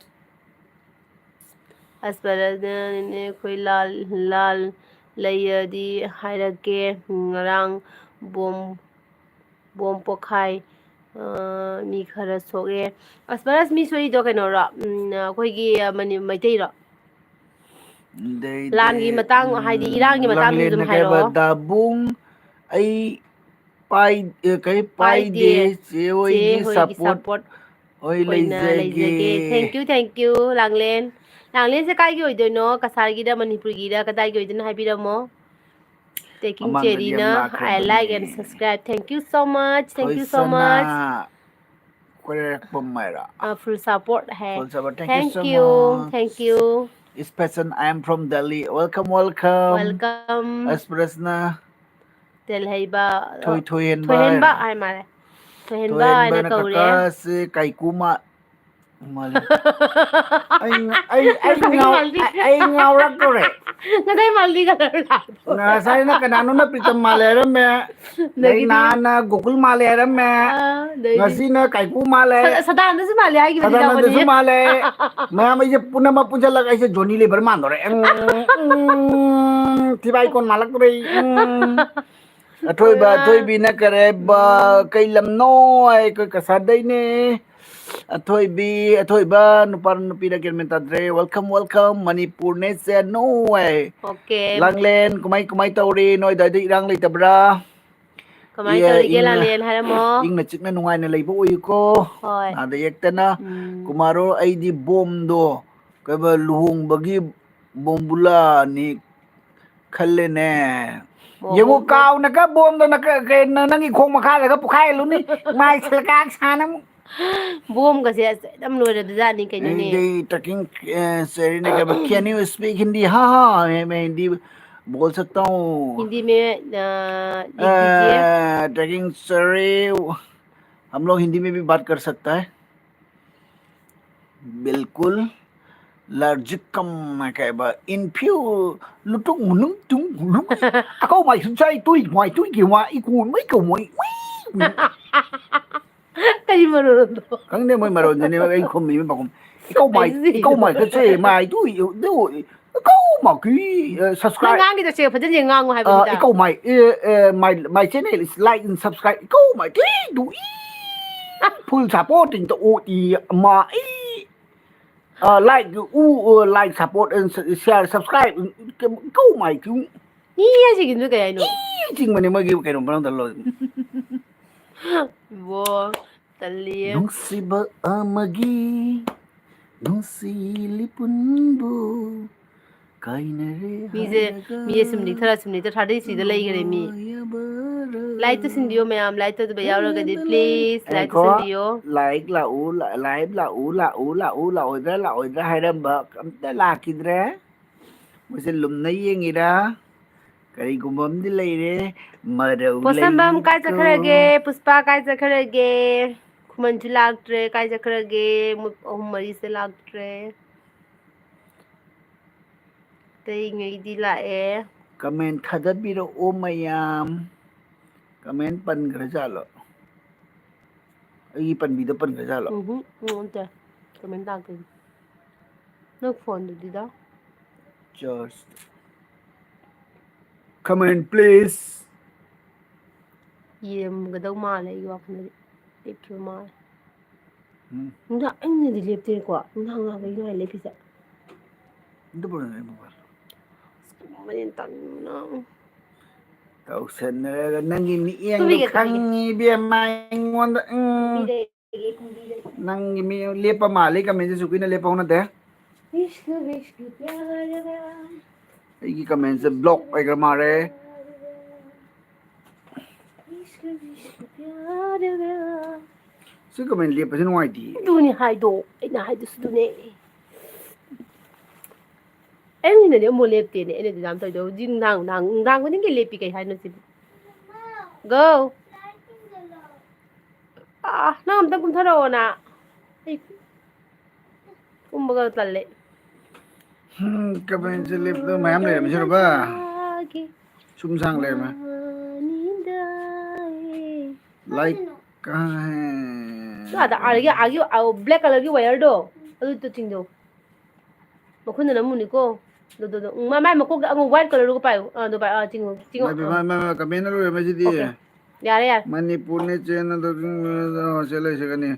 ꯑꯁ brother ꯅꯦ, ꯑꯩꯈꯣꯏ ꯂꯥꯜ, ꯂꯥꯜ ꯂꯩꯔꯗꯤ ꯍꯥꯏꯔꯛꯀꯦ꯫ ꯉꯔꯥꯡ bomb, bomb ꯄꯣꯈꯥꯏ, ꯑ, ꯃꯤ ꯈꯔ ꯁꯣꯛꯑꯦ꯫ ꯑꯁ brother, ꯃꯤ ꯁꯣꯛꯏꯗꯣ ꯀꯩꯅꯣꯔꯣ? ꯎꯝ, ꯑꯩꯈꯣꯏꯒꯤ, ꯑ, ꯃꯅꯤ-, ꯃꯩꯇꯩꯔꯣ? ꯑꯗꯩꯗꯤ, ꯂꯥꯟꯒꯤ ꯃꯇꯥꯡ, ꯍꯥꯏꯗꯤ ꯏꯔꯥꯡꯒꯤ ꯃꯇꯥꯡꯗꯁꯨ ꯑꯗꯨꯝ ꯂꯥꯡꯂꯦꯟꯅ ꯀꯩꯕ, ꯍꯥꯏꯔꯛꯑꯣ꯫ ꯗꯥꯕꯨꯡ, ꯑꯩ ꯄꯥꯏ-, ꯑꯦ, ꯀꯩ, ꯄꯥꯏꯗꯦ, ꯄꯥꯏꯗꯦ꯫ ꯆꯦ ꯍꯣꯏꯒꯤ ꯆꯦ ꯍꯣꯏꯒꯤ support support ꯍꯣꯏ ꯑꯣꯏꯅ ꯂꯩꯖꯒꯦ꯫ ꯂꯩꯖꯒꯦ꯫ Thank you, thank you, ꯂꯥꯡꯂꯦꯟ꯫ ꯂꯥꯡꯂꯦꯟꯁꯦ ꯀꯥꯏꯒꯤ ꯑꯣꯏꯗꯣꯏꯅꯣ? ꯀꯁꯥꯔꯒꯤꯗ, ꯃꯅꯤꯄꯨꯔꯒꯤꯗ, ꯀꯗꯥꯏꯒꯤ ꯑꯣꯏꯗꯣꯏꯅꯣ ꯍꯥꯏꯕꯤꯔꯝꯃꯣ꯫ Taking ꯃꯃꯥꯡꯗꯗꯤ ꯆꯦꯔꯤꯅ, ꯌꯥꯝ ꯂꯥꯛꯈ꯭ꯔꯕꯅꯦ꯫ I like and subscribe. Thank you so much, thank you so ꯊꯣꯏꯁꯅꯥ much꯫ ꯀꯣꯏꯔꯛꯄ ꯃꯥꯏꯔꯥ꯫ ꯑ, full support ꯍꯦ꯫ Full support. Thank you Thank so you, much. thank you. It's Pesan, I am from Delhi. Welcome, welcome. Welcome. Expressꯅ ꯇꯦꯜꯍꯩꯕ, ꯑ, ꯊꯣꯏ-, ꯊꯣꯏꯍꯦꯟꯕ ꯊꯣꯏꯍꯦꯟꯕ ꯍꯥꯏꯔ꯫ ꯍꯥꯏ ꯃꯥꯜꯂꯦ꯫ ꯊꯣꯏꯍꯦꯟꯕ ꯍꯥꯏꯅ ꯊꯣꯏꯍꯦꯟꯕꯅ ꯀꯧꯔꯦ꯫ ꯀꯀꯥꯁꯦ ꯀꯥꯏꯀꯨꯃ ꯃꯥꯜꯂꯦ꯫ ꯑꯩ ꯉ-, ꯑꯩ, ꯑꯩ ꯉꯥꯎ-, ꯑꯩ, ꯑꯩ ꯉꯥꯎꯔꯛꯇꯣꯔꯦ꯫ ꯉꯁꯥꯏ ꯃꯥꯜꯂꯤ ꯀꯅꯥꯅꯣ ꯂꯥꯛꯄꯗꯣ? ꯉꯁꯥꯏꯅ ꯀꯅꯥꯅꯣꯅ ꯄ꯭ꯔꯤꯇꯝ ꯃꯥꯜꯂꯦ ꯍꯥꯏꯔꯝꯃꯦ꯫ ꯑꯗꯩ ꯑꯗꯒꯤꯗꯤ ꯅꯍꯥꯟꯅ ꯒꯣꯀꯨꯜ ꯃꯥꯜꯂꯦ ꯍꯥꯏꯔꯝꯃꯦ꯫ ꯑꯥ, ꯑꯗꯩꯗꯤ ꯉꯁꯤꯅ ꯀꯥꯏꯀꯨ ꯃꯥꯜꯂꯦ꯫ ꯁ- ꯁꯗꯥꯅꯟꯗꯁꯨ ꯃꯥꯜꯂꯦ ꯍꯥꯏꯈꯤꯕꯅꯤ, ꯁꯗꯥꯅꯟꯗꯁꯨ ꯏꯅꯥꯎꯄꯥꯅꯤ꯫ ꯃꯥꯜꯂꯦ꯫ ꯃꯌꯥꯝ ꯑꯩꯁꯦ ꯄꯨꯝꯅꯃꯛ ꯄꯨꯟꯁꯤꯜꯂꯒ ꯑꯩꯁꯦ ꯖꯣꯅꯤ ꯂꯤꯚꯔ ꯃꯥꯟꯗꯣꯔꯦ꯫ ꯎꯝ, ꯎꯝ, ꯊꯤꯕꯥꯏ ꯀꯣꯟ ꯃꯥꯜꯂꯛꯇꯣꯔꯦ꯫ ꯎꯝ꯫ ꯑꯊꯣꯏꯕ ꯄꯨꯔꯥ꯫ ꯑꯊꯣꯏꯕꯤꯅ ꯀꯔꯦꯕ, ꯀꯩ ꯂꯝꯅꯣ? ꯑꯩꯈꯣꯏ ꯀꯁꯥꯔꯗꯩꯅꯦ꯫ ꯑꯊꯣꯏꯕꯤ, ꯑꯊꯣꯏꯕ, ꯅꯨꯄꯥ ꯅꯨꯄꯤꯔ ꯒ꯭ꯌꯥꯟ ꯃꯦꯟ ꯇꯥꯗ꯭ꯔꯦ꯫ Welcome, welcome, ꯃꯅꯤꯄꯨꯔꯅꯦ ꯆꯦꯅꯣ꯫ Okay. ꯂꯥꯡꯂꯦꯟ, ꯀꯃꯥꯏ ꯀꯃꯥꯏ ꯇꯧꯔꯤ? ꯅꯣꯏ ꯑꯗꯥꯏꯗ ꯏꯔꯥꯡ ꯂꯩꯇꯕ꯭ꯔꯥ? ꯀꯃꯥꯏ ꯏ- ꯇꯧꯔꯤꯒꯦ, ꯏꯪꯅ- ꯂꯥꯡꯂꯦꯟ, ꯍꯥꯏꯔꯝꯃꯣ꯫ ꯏꯪꯅ ꯆꯤꯛꯅ ꯅꯨꯡꯉꯥꯏꯅ ꯂꯩꯕ ꯑꯣꯏꯌꯨꯀꯣ꯫ ꯍꯣꯏ꯫ ꯅꯥꯗ ꯌꯦꯛꯇꯅ꯫ ꯎꯝ꯫ ꯀꯨꯃꯥꯔꯣ, ꯑꯩꯗꯤ ꯕꯣꯝꯗꯣ ꯀꯩꯕ ꯂꯨꯍꯣꯡꯕꯒꯤ ꯕꯣꯝꯕꯨꯂꯥꯅꯤ ꯈꯜꯂꯦꯅꯦ꯫ ꯑꯣ, ꯌꯦꯡꯉꯣ, ꯕꯣꯝ-, ꯀꯥꯎꯅꯒ ꯕꯣꯝꯗꯣ ꯅ-, ꯀ-, ꯀ-, ꯅ-, ꯅꯪꯒꯤ ꯈꯣꯡ ꯃꯈꯥꯗꯒ ꯄꯣꯈꯥꯏꯍꯜꯂꯨꯅꯤ꯫ ꯃꯥꯏ ꯁꯦꯂꯀꯥꯛ ꯁꯥꯅ ꯑꯃꯨꯛ꯫ ꯕꯣꯝꯒꯁꯦ ꯑꯁ ꯑꯗꯨꯝ ꯂꯣꯏꯔꯕꯖꯥꯠꯅꯤ ꯀꯩꯅꯣꯅꯦ꯫ ꯑꯩꯗꯤ talking, ꯑ, ꯁꯦꯔꯤꯅ ꯀꯩꯕ, "Can you speak Hindi?" ꯍꯥ, ꯍꯥ, मैं हिंदी बोल सकता हूँ। हिंदी में, अ, लिख दीजिए। अ, talking सर, हम लोग हिंदी में भी बात कर सकता है। बिल्कुल। ꯂꯥꯔꯖꯤꯛ ꯀꯝ ꯀꯩꯕ, ꯏꯟꯐ꯭ꯌꯨ, ꯂꯨꯇꯨꯛ ꯃꯨꯅꯨꯡ ꯇꯨꯡ ꯃꯨꯅꯨꯡ꯫ ꯑꯀꯧ ꯃꯥꯏ ꯁꯨꯝ ꯆꯥꯏ ꯇꯨꯏ ꯃꯥꯏ ꯇꯨꯏ ꯀꯤ ꯃꯥꯏ ꯏꯀꯨ ꯃꯩ ꯀꯧ ꯃꯣꯏ ꯃꯩ꯫ ꯀꯔꯤ ꯃꯔꯣꯟꯅꯣ? ꯈꯪꯗꯦ, ꯃꯣꯏ ꯃꯔꯣꯟꯗꯨꯅꯦ ꯑꯩ ꯈꯨꯝꯃꯤꯕ ꯄꯥꯎꯈꯨꯝ꯫ ꯏꯀꯧ ꯃꯥꯏ, ꯑꯩꯁꯨ ꯏꯀꯧ ꯃꯥꯏ ꯈꯨꯠꯁꯦ ꯃꯥꯏ ꯇꯨꯏ ꯏꯀꯧ ꯃꯥꯏ ꯀꯤ, ꯑ, ꯅꯪ subscribe꯫ ꯉꯥꯡꯒꯤꯗꯣ ꯁꯦ ꯐꯖꯅ ꯉꯥꯡꯉꯨ ꯑ, ꯍꯥꯏꯕꯅꯤꯗ꯫ ꯏꯀꯧ ꯃꯥꯏ, ꯑ, ꯑ, my, my channel is like and subscribe. ꯏꯀꯧ my ꯇꯨꯏ ꯇꯨꯏ꯫ Full supporting to O T ꯃꯥꯏ꯫ ꯑ, like, ꯎ, ꯎ, like, support, and share, subscribe, ꯀꯧ ꯃꯥꯏ ꯀ꯭ꯌꯨ꯫ ꯃꯤ ꯍꯥꯏꯁꯤꯒꯤꯗꯨ ꯀꯩ ꯍꯥꯏꯅꯣ? ꯏ ꯆꯤꯡꯕꯅꯦ ꯃꯣꯏꯒꯤ ꯀꯩꯅꯣ ꯃꯔꯝꯗ ꯂꯣꯏ꯫ ꯏꯕꯣ, ꯇꯜꯂꯤꯌꯦ꯫ ꯅꯨꯡꯁꯤꯕ ꯑꯃꯒꯤ ꯅꯨꯡꯁꯤ ꯂꯤꯄꯨꯟꯕꯨ ꯀꯥꯏꯅꯔꯦ ꯃꯤꯁꯦ, ꯍꯥꯏꯔꯒ ꯃꯤꯁꯦ ꯁꯨꯝ ꯂꯤꯛꯊꯔ, ꯁꯨꯝ ꯂꯤꯛꯊꯔ thirty three ꯗ ꯂꯩꯈ꯭ꯔꯦ ꯃꯤ꯫ ꯅꯨꯡꯉꯥꯏꯕꯔ꯫ Like ꯇꯧꯁꯤꯟꯕꯤꯌꯣ ꯃꯌꯥꯝ, like ꯇꯧꯗꯕ ꯌꯥꯎꯔꯒꯗꯤ please like ꯉꯥꯏꯈꯣ꯫ ꯇꯧꯁꯤꯟꯕꯤꯌꯣ꯫ Like ꯂꯥꯛꯎ, ꯂ-, live ꯂꯥꯛꯎ, ꯂꯥꯛꯎ, ꯂꯥꯛꯎ, ꯂꯥꯛꯑꯣꯏꯗ꯭ꯔꯥ, ꯂꯥꯛꯑꯣꯏꯗ꯭ꯔꯥ ꯍꯥꯏꯔꯝꯕ ꯑꯝꯇ ꯂꯥꯛꯈꯤꯗ꯭ꯔꯦ꯫ ꯃꯣꯏꯁꯦ ꯂꯨꯝꯅ ꯌꯦꯡꯉꯤꯔꯥ? ꯀꯔꯤꯒꯨꯝꯕ ꯑꯃꯗꯤ ꯂꯩꯔꯦ꯫ ꯃꯔꯧ ꯄꯣꯠꯁꯝꯕꯝ ꯀꯥꯏ ꯂꯩꯀꯣ꯫ ꯆꯠꯈ꯭ꯔꯒꯦ? ꯄꯨꯁꯄꯥ ꯀꯥꯏ ꯆꯠꯈ꯭ꯔꯒꯦ? ꯈꯨꯃꯟꯁꯨ ꯂꯥꯛꯇ꯭ꯔꯦ, ꯀꯥꯏ ꯆꯠꯈ꯭ꯔꯒꯦ? ꯃꯣꯏ ꯑꯍꯨꯝ ꯃꯔꯤꯁꯦ ꯂꯥꯛꯇ꯭ꯔꯦ꯫ ꯑꯇꯩꯉꯩꯗꯤ ꯂꯥꯛꯑꯦ꯫ Comment ꯊꯥꯗꯕꯤꯔꯛꯑꯣ ꯃꯌꯥꯝ꯫ Comment ꯄꯟꯈ꯭ꯔꯖꯥꯠꯂꯣ? ꯑꯩꯒꯤ ꯄꯟꯕꯤꯗ ꯄꯟꯈ꯭ꯔꯖꯥꯠꯂꯣ? ꯎꯝꯍꯨꯝ, ꯎꯝ, ꯅꯠꯇꯦ꯫ Comment ꯂꯥꯛꯇꯦ꯫ ꯅꯪ ꯐꯣꯟꯗꯨꯗꯤꯗ? Just comment, please. ꯌꯦꯡꯒꯗꯧ ꯃꯥꯜꯂꯦ, ꯑꯩꯒꯤ ꯋꯥꯈꯜꯗꯗꯤ꯫ ꯂꯦꯞꯈꯤꯕ ꯃꯥꯜꯂꯦ꯫ ꯎꯝ꯫ ꯅꯨꯡꯗꯥꯡ ꯑꯩꯅꯗꯤ ꯂꯦꯞꯇꯦꯀꯣ꯫ ꯅꯨꯡꯗꯥꯡ ꯅꯨꯡꯗꯥꯡꯗꯒꯤ ꯅꯨꯡꯉꯥꯏ ꯂꯦꯞꯄꯤꯁꯦ꯫ ꯑꯝꯇ ꯄꯨꯔꯛꯑꯣꯅꯦ, ꯑꯩ mobile꯫ ꯑꯁ, ꯀꯃꯥꯏꯅ ꯇꯧꯔꯤꯅꯣ? ꯇꯧꯁꯟꯅꯔꯒ ꯅꯪꯒꯤ ꯃꯤꯠꯌꯦꯡꯗꯣ ꯈꯪꯉꯤ ꯏꯕꯦꯝꯃ ꯑꯩꯉꯣꯟꯗ꯫ ꯎꯝ꯫ ꯀꯨꯝꯕꯤꯔꯒꯦ, ꯀꯨꯝꯕꯤꯔꯒꯦ꯫ ꯅꯪꯒꯤ ꯃꯤ ꯂꯦꯞꯄ ꯃꯥꯜꯂꯤ, comment ꯁꯦ ꯁꯨ ꯀꯨꯏꯅ ꯂꯦꯞꯄ ꯍꯧꯅꯗꯦ꯫ ꯏꯁꯀ ꯏꯁꯀ ꯄ꯭ꯌꯥꯔ ꯗ꯫ ꯑꯩꯒꯤ comment ꯁꯦ block ꯑꯣꯏꯈ꯭ꯔ ꯃꯥꯜꯂꯦ꯫ ꯏꯁꯀ ꯏꯁꯀ ꯄ꯭ꯌꯥꯔ ꯗ꯫ ꯁꯤ comment ꯂꯦꯞꯄꯁꯦ ꯅꯨꯡꯉꯥꯏꯇꯦ꯫ ꯑꯗꯨꯅꯤ ꯍꯥꯏꯗꯣ, ꯑꯩꯅ ꯍꯥꯏꯗꯨꯁꯨ ꯑꯗꯨꯅꯦ꯫ ꯑꯩ ꯃꯤꯅꯗꯤ ꯑꯃꯨꯛ ꯂꯦꯞꯇꯦꯅꯦ, ꯑꯩꯅꯗꯤ ꯌꯥꯝ ꯇꯧꯗꯣ꯫ ꯍꯧꯖꯤꯛ ꯅꯨꯡꯗꯥꯡ, ꯅꯨꯡꯗꯥꯡ, ꯅꯨꯡꯗꯥꯡ ꯈꯨꯗꯤꯡꯒꯤ ꯂꯦꯞꯄꯤ ꯀꯩ ꯍꯥꯏꯅꯣ ꯁꯤꯕꯨ? Go! ꯑꯥ, ꯅꯪ ꯑꯝꯇ ꯀꯨꯝꯊꯔꯛꯑꯣꯅ꯫ ꯑꯩ ꯀꯨꯝꯕꯒ ꯇꯜꯂꯦ꯫ ꯍꯝ, comment ꯁꯦ ꯂꯦꯞꯇ ꯃꯌꯥꯝ ꯂꯩꯔꯝꯃꯤꯁꯤꯔꯕ? ꯁꯨꯝ ꯁꯥꯡ ꯂꯩꯔꯝꯃꯦ꯫ Like ꯀꯍꯥꯡ ꯍꯦ? ꯑꯗ ꯑꯥꯒꯤ, ꯑꯥꯒꯤ, ꯑꯥ, black colour ꯒꯤ wire ꯗꯣ, ꯑꯗꯨꯗꯣ ꯆꯤꯡꯗꯧ꯫ ꯃꯈꯨꯟꯗ ꯅꯝꯃꯨꯅꯤꯀꯣ꯫ ꯑꯗꯨ, ꯑꯗꯨ, ꯑꯗꯨ꯫ ꯎꯝ, ꯃꯥ-, ꯃꯥꯏ ꯃꯀꯣꯛꯇ ꯑꯉꯧ white colour ꯗꯨꯒ ꯄꯥꯏꯌꯨ꯫ ꯑꯥ, ꯑꯗꯨ ꯄꯥꯏ-, ꯑꯥ, ꯆꯤꯡꯉꯨ, ꯆꯤꯡꯉꯨ, ꯃꯥꯏ ꯄꯦꯝꯃ, ꯑꯥ꯫ ꯃꯥꯏ ꯄꯦꯝꯃ, comment ꯂꯣꯏꯔꯦ ꯃꯁꯤꯗꯤ꯫ Okay꯫ ꯌꯥꯔꯦ, ꯌꯥꯔꯦ꯫ ꯃꯅꯤꯄꯨꯔꯅꯦ ꯆꯦꯟꯅ ꯁꯦ ꯂꯩꯁꯤꯒꯅꯤ꯫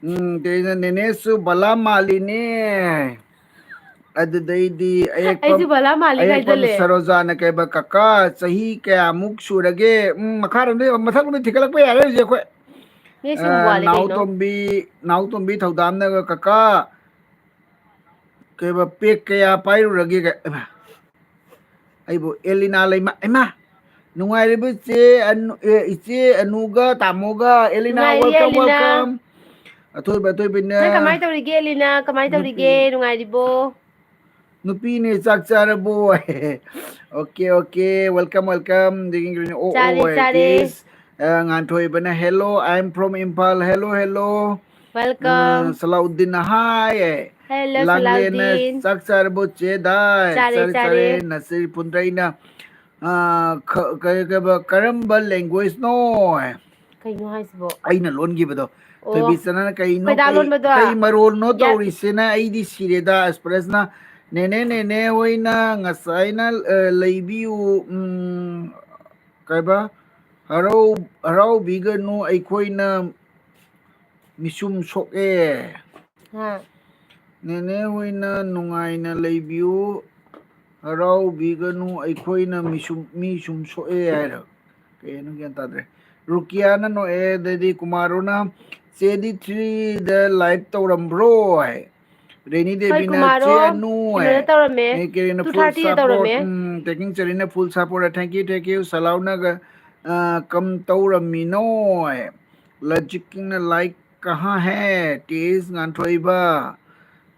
ꯎꯝ, ꯇꯦꯅ ꯅꯦꯅꯦꯁꯨ ꯕꯂꯥ ꯃꯥꯜꯂꯤꯅꯦ꯫ ꯑꯗꯨꯗꯩꯗꯤ ꯑꯌꯦꯛꯄꯝ, ꯑꯩꯁꯨ ꯕꯂꯥ ꯃꯥꯜꯂꯤ ꯑꯌꯦꯛꯄꯝ ꯍꯥꯏꯖꯜꯂꯦ꯫ ꯁꯔꯣꯖꯥꯅ ꯀꯩꯕ, "ꯀꯀꯥ, ꯆꯍꯤ ꯀꯌꯥꯃꯨꯛ ꯁꯨꯔꯒꯦ?" ꯎꯝ, ꯃꯈꯥꯔꯣꯝꯗꯩ, ꯃꯊꯛꯂꯣꯝꯗꯩ ꯊꯤꯒꯠꯂꯛꯄ ꯌꯥꯔꯦ ꯍꯧꯖꯤꯛ ꯑꯩꯈꯣꯏ꯫ ꯅꯦ, ꯁꯨꯝ ꯑ, ꯋꯥꯠꯂꯤ ꯀꯩꯅꯣ? ꯅꯥꯎꯇꯣꯝꯕꯤ, ꯅꯥꯎꯇꯣꯝꯕꯤ ꯊꯧꯗꯥꯝꯅꯒ, "ꯀꯀꯥ, ꯀꯩꯕ, pack ꯀꯌꯥ ꯄꯥꯏꯔꯨꯔꯒꯦ?" ꯀ-, ꯏꯃꯥ, ꯑꯩꯕꯨ ꯑꯦꯂꯤꯅꯥ ꯂꯩꯃ-, ꯏꯃꯥ, ꯅꯨꯡꯉꯥꯏꯔꯤꯕ ꯏꯆꯦ ꯑꯅꯨ-, ꯑꯦ, ꯏꯆꯦ ꯑꯅꯨꯒ ꯇꯥꯃꯣꯒ? ꯑꯦꯂꯤꯅꯥ, ꯅꯨꯡꯉꯥꯏꯔꯤꯌꯦ, welcome, ꯑꯦꯂꯤꯅꯥ꯫ Welcome꯫ ꯑꯊꯣꯏꯕ, ꯑꯊꯣꯏꯕꯤꯅ ꯅꯪ ꯀꯃꯥꯏ ꯇꯧꯔꯤꯒꯦ, ꯑꯦꯂꯤꯅꯥ? ꯀꯃꯥꯏ ꯅꯨꯄꯤ-, ꯇꯧꯔꯤꯒꯦ? ꯅꯨꯡꯉꯥꯏꯔꯤꯕꯣ? ꯅꯨꯄꯤꯅꯦ, ꯆꯥꯛ ꯆꯥꯔꯕꯣ? Okay, okay, welcome, welcome꯫ ꯑꯗꯒꯤ ꯀꯩꯅꯣ, ꯑꯣ, ꯆꯥꯔꯦ, ꯑꯣ, ꯆꯥꯔꯦ꯫ This, ꯑ, ꯉꯥꯟꯊꯣꯏꯕꯅ, "Hello, I am from Imphal꯫ Hello, hello꯫ Welcome. ꯑ, ꯁꯂꯥꯎꯗꯤꯟꯅ ꯍꯥꯏ꯫ Hello, ꯂꯥꯡꯂꯦꯟꯅ ꯁꯂꯥꯎꯗꯤꯟ꯫ ꯆꯥꯛ ꯆꯥꯔꯕꯣ ꯆꯦ ꯗꯥꯏ? ꯆꯥꯔꯦ, ꯆꯥꯔꯦ, ꯆꯥꯔꯦ꯫ ꯆꯥꯔꯦ꯫ ꯅꯁꯤꯔ ꯐꯨꯟꯗ꯭ꯔꯩꯅ, ꯑ, ꯈ-, ꯀ-, ꯀ-, ꯀꯔꯝꯕ language ꯅꯣ? ꯀꯩꯅꯣ ꯍꯥꯏꯁꯤꯕꯣ? ꯑꯩꯅ ꯂꯣꯟꯈꯤꯕꯗꯣ꯫ ꯑꯣ꯫ ꯊꯣꯏꯕꯤꯆꯅꯅ ꯀꯩꯅꯣ, ꯈꯣꯏꯗꯥ ꯀꯩ, ꯂꯣꯟꯕꯗꯣ꯫ ꯀꯩ ꯃꯔꯣꯜꯅꯣ ꯌꯥ-, ꯇꯧꯔꯤꯁꯤꯅ? ꯑꯩꯗꯤ ꯁꯤꯔꯦꯗ꯫ ꯑꯦꯛꯁꯄ꯭ꯔꯦꯁꯅ ꯅꯦꯅꯦ, ꯅꯦꯅꯦ ꯍꯣꯏꯅ ꯉꯁꯥꯏꯅ, ꯑ, ꯂꯩꯕꯤꯌꯨ, ꯎꯝ, ꯀꯩꯕ? ꯍꯔꯥꯎ-, ꯍꯔꯥꯎꯕꯤꯒꯅꯨ, ꯑꯩꯈꯣꯏꯅ ꯃꯤꯁꯨꯝ ꯁꯣꯛꯑꯦ꯫ ꯍꯥ꯫ ꯅꯦꯅꯦ ꯍꯣꯏꯅ ꯅꯨꯡꯉꯥꯏꯅ ꯂꯩꯕꯤꯌꯨ, ꯍꯔꯥꯎꯕꯤꯒꯅꯨ, ꯑꯩꯈꯣꯏꯅ ꯃꯤꯁꯨꯝ, ꯃꯤ ꯁꯨꯝ ꯁꯣꯛꯑꯦ ꯍꯥꯏꯔ ꯀꯩꯅꯣ ꯒ꯭ꯌꯥꯟ ꯇꯥꯗ꯭ꯔꯦ꯫ ꯔꯨꯀꯤꯌꯥꯅ ꯅꯣꯛꯑꯦ, ꯑꯗꯩꯗꯤ ꯀꯨꯃꯥꯔꯣꯅ ꯆꯦꯗꯤ three ꯗ live ꯇꯧꯔꯝꯕ꯭ꯔꯣ ꯍꯥꯏ꯫ ꯔꯦꯅꯤ ꯍꯣꯏ, ꯗꯦꯕꯤꯅ ꯀꯨꯃꯥꯔꯣ, ꯆꯦ ꯑꯅꯨ ꯍꯥꯏ꯫ ꯀꯩꯅꯣꯗ ꯇꯧꯔꯝꯃꯦ, ꯃꯦ ꯀꯦꯔꯤꯅ full two thirty ꯗ support, ꯇꯧꯔꯝꯃꯦ꯫ ꯎꯝ, ꯇꯦꯀꯤꯡ ꯆꯦꯔꯤꯅ full support, thank you, thank you, ꯁꯂꯥꯎꯅꯒ, ꯑ, ꯀꯝ ꯇꯧꯔꯝꯃꯤꯅꯣ ꯍꯥꯏ꯫ ꯂꯖꯤꯛ ꯀꯤꯡꯅ like ꯀꯍꯥ ꯍꯦ, ꯇꯤ ꯑꯦꯁ ꯉꯥꯟꯊꯣꯏꯕ꯫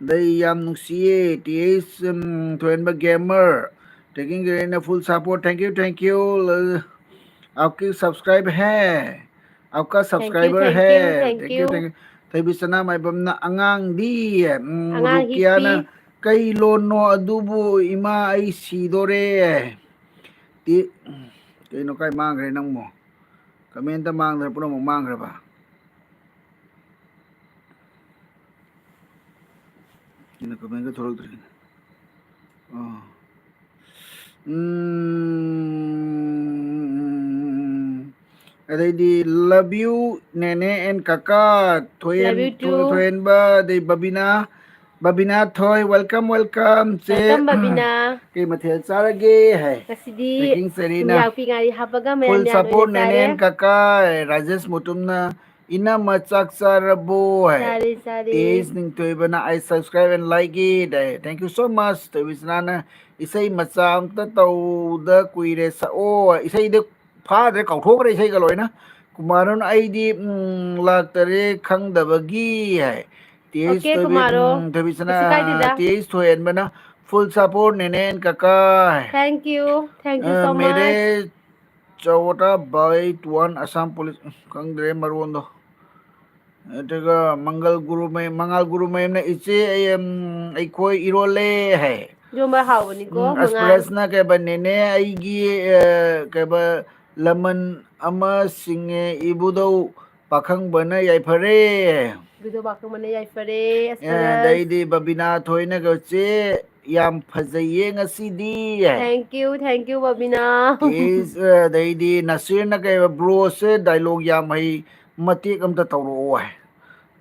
ꯑꯗꯩ ꯌꯥꯝ ꯅꯨꯡꯁꯤꯌꯦ, ꯇꯤ ꯑꯦꯁ, ꯎꯝ, ꯊꯣꯏꯍꯟꯕ gamer꯫ ꯇꯦꯀꯤꯡ ꯒ꯭ꯔꯦꯟꯅ full support, thank you, thank you꯫ ꯂ-, ꯑꯥꯞꯀꯤ subscribe ꯍꯦ, ꯑꯥꯞꯀ subscriber ꯍꯦ꯫ Thank you, thank you, thank you, thank you꯫ ꯊꯣꯏꯕꯤ ꯁꯅꯥꯃꯥꯏꯕꯝꯅ ꯑꯉꯥꯡꯗꯤ, ꯎꯝ, ꯑꯉꯥꯡ ꯔꯨꯀꯤꯌꯥꯅ ꯍꯤꯞꯄꯤ꯫ ꯀꯩ ꯂꯣꯟꯅꯣ ꯑꯗꯨꯕꯨ ꯏꯃꯥ ꯑꯩ ꯁꯤꯗꯣꯔꯦ꯫ ꯇꯤ-, ꯀꯩꯅꯣ ꯀꯥꯏ ꯃꯥꯡꯈ꯭ꯔꯦ ꯅꯪꯕꯣ? Comment ꯃꯥꯡꯗ꯭ꯔ ꯄꯨꯝꯅꯃꯛ ꯃꯥꯡꯈ꯭ꯔꯕ? ꯑꯩꯅ comment ꯊꯣꯛꯂꯛꯇ꯭ꯔꯦ꯫ ꯑꯣ꯫ ꯎꯝ꯫ ꯑꯗꯩꯗꯤ love you ꯅꯦꯅꯦ and ꯀꯀꯥ ꯊꯣꯏꯍꯦꯟ-, love you too꯫ ꯊꯣꯏ-, ꯊꯣꯏꯍꯦꯟꯕ, ꯑꯗꯩ ꯕꯕꯤꯅꯥ, ꯕꯕꯤꯅꯥ ꯊꯣꯏ, welcome, welcome, ꯆꯦ꯫ Welcome, ꯕꯕꯤꯅꯥ꯫ ꯀꯩ ꯃꯊꯦꯜ ꯆꯥꯔꯒꯦ ꯍꯥꯏ꯫ ꯉꯁꯤꯗꯤ ꯇꯦꯀꯤꯡ ꯆꯦꯔꯤꯅ ꯊꯨꯝꯌꯥꯛꯄꯤ ꯉꯥꯔꯤ ꯍꯥꯞꯄꯒ full ꯃꯌꯥꯟ ꯃꯌꯥꯟ ꯑꯣꯏꯅ support ꯅꯦꯅꯦ ꯆꯥꯔꯦ꯫ And ꯀꯀꯥ ꯍꯥꯏ꯫ ꯔꯥꯖꯦꯁ ꯃꯨꯇꯨꯝꯅ ꯏꯅꯝꯃ ꯆꯥꯛ ꯆꯥꯔꯕꯣ ꯍꯥꯏ꯫ ꯆꯥꯔꯦ, ꯆꯥꯔꯦ꯫ ꯇꯦꯖ ꯅꯤꯡꯊꯣꯏꯕꯅ "I subscribe and like it" high. Thank you so much, ꯊꯣꯏꯕꯤꯁꯅꯥꯅ ꯏꯁꯩ ꯃꯆꯥ ꯑꯝꯇ ꯇꯧꯗ ꯀꯨꯏꯔꯦ, ꯁꯛꯑꯣ꯫ ꯏꯁꯩꯗ ꯐꯥꯗ꯭ꯔꯦ, ꯀꯥꯎꯊꯣꯛꯈ꯭ꯔꯦ ꯏꯁꯩꯒ ꯂꯣꯏꯅ꯫ ꯀꯨꯃꯥꯔꯣꯟ "ꯑꯩꯗꯤ, ꯎꯝ, ꯂꯥꯛꯇꯔꯦ ꯈꯪꯗꯕꯒꯤ" ꯍꯥꯏ꯫ ꯇꯦꯖ okay, ꯊꯣꯏꯕꯤ-, ꯀꯨꯃꯥꯔꯣ꯫ ꯎꯝ, ꯊꯣꯏꯕꯤꯁꯅꯥ, ꯀꯩꯁꯨ ꯀꯥꯏꯗꯦꯗ꯫ ꯇꯦꯖ ꯊꯣꯏꯍꯦꯟꯕꯅ "Full support ꯅꯦꯅꯦ and ꯀꯀꯥ" ꯍꯥꯏ꯫ Thank you, thank you ꯑ, so much꯫ ꯃꯦꯔꯦ ꯆꯧꯋꯇꯥ by one Assam Police꯫ ꯈꯪꯗ꯭ꯔꯦ ꯃꯔꯣꯟꯗꯣ꯫ ꯑꯗꯨꯒ ꯃꯪꯒꯜ ꯒꯨꯔꯨꯃꯌꯨꯝ, ꯃꯉꯥꯜ ꯒꯨꯔꯨꯃꯌꯨꯝꯅ, "ꯏꯆꯦ, ꯑꯩ, ꯎꯝ, ꯑꯩꯈꯣꯏ ꯏꯔꯣꯜꯂꯦ" ꯍꯥꯏ꯫ ꯏꯔꯣꯝꯕ ꯍꯥꯎꯕꯅꯤꯀꯣ, ꯎꯝ, ꯃꯉꯥꯜ꯫ ꯑꯁꯄꯔꯁꯅ ꯀꯩꯕ, "ꯅꯦꯅꯦ, ꯑꯩꯒꯤ, ꯑ, ꯀꯩꯕ, ꯂꯃꯟ ꯑꯃ ꯁꯤꯡꯉꯦ, ꯏꯕꯨꯙꯧ ꯄꯥꯈꯪꯕꯅ ꯌꯥꯏꯐꯔꯦ"꯫ ꯏꯕꯨꯙꯧ ꯄꯥꯈꯪꯕꯅ ꯌꯥꯏꯐꯔꯦ, ꯑꯦ, ꯑꯁꯄꯔꯁ꯫ ꯑꯗꯩꯗꯤ ꯕꯕꯤꯅꯥ ꯊꯣꯏꯅꯒ, "ꯆꯦ, ꯌꯥꯝ ꯐꯖꯩꯌꯦ ꯉꯁꯤꯗꯤ" ꯍꯥꯏ꯫ Thank you, thank you, ꯕꯕꯤꯅꯥ꯫ ꯇꯦꯁ, ꯑꯗꯩꯗꯤ ꯅꯁꯤꯔꯅ ꯀꯩꯕ, "ꯕ꯭ꯔꯣꯁꯦ ꯗꯥꯏꯂꯣꯛ ꯌꯥꯝ ꯍꯩ, ꯃꯇꯦꯛ ꯑꯝꯇ ꯇꯧꯔꯛꯑꯣ" ꯍꯥꯏ꯫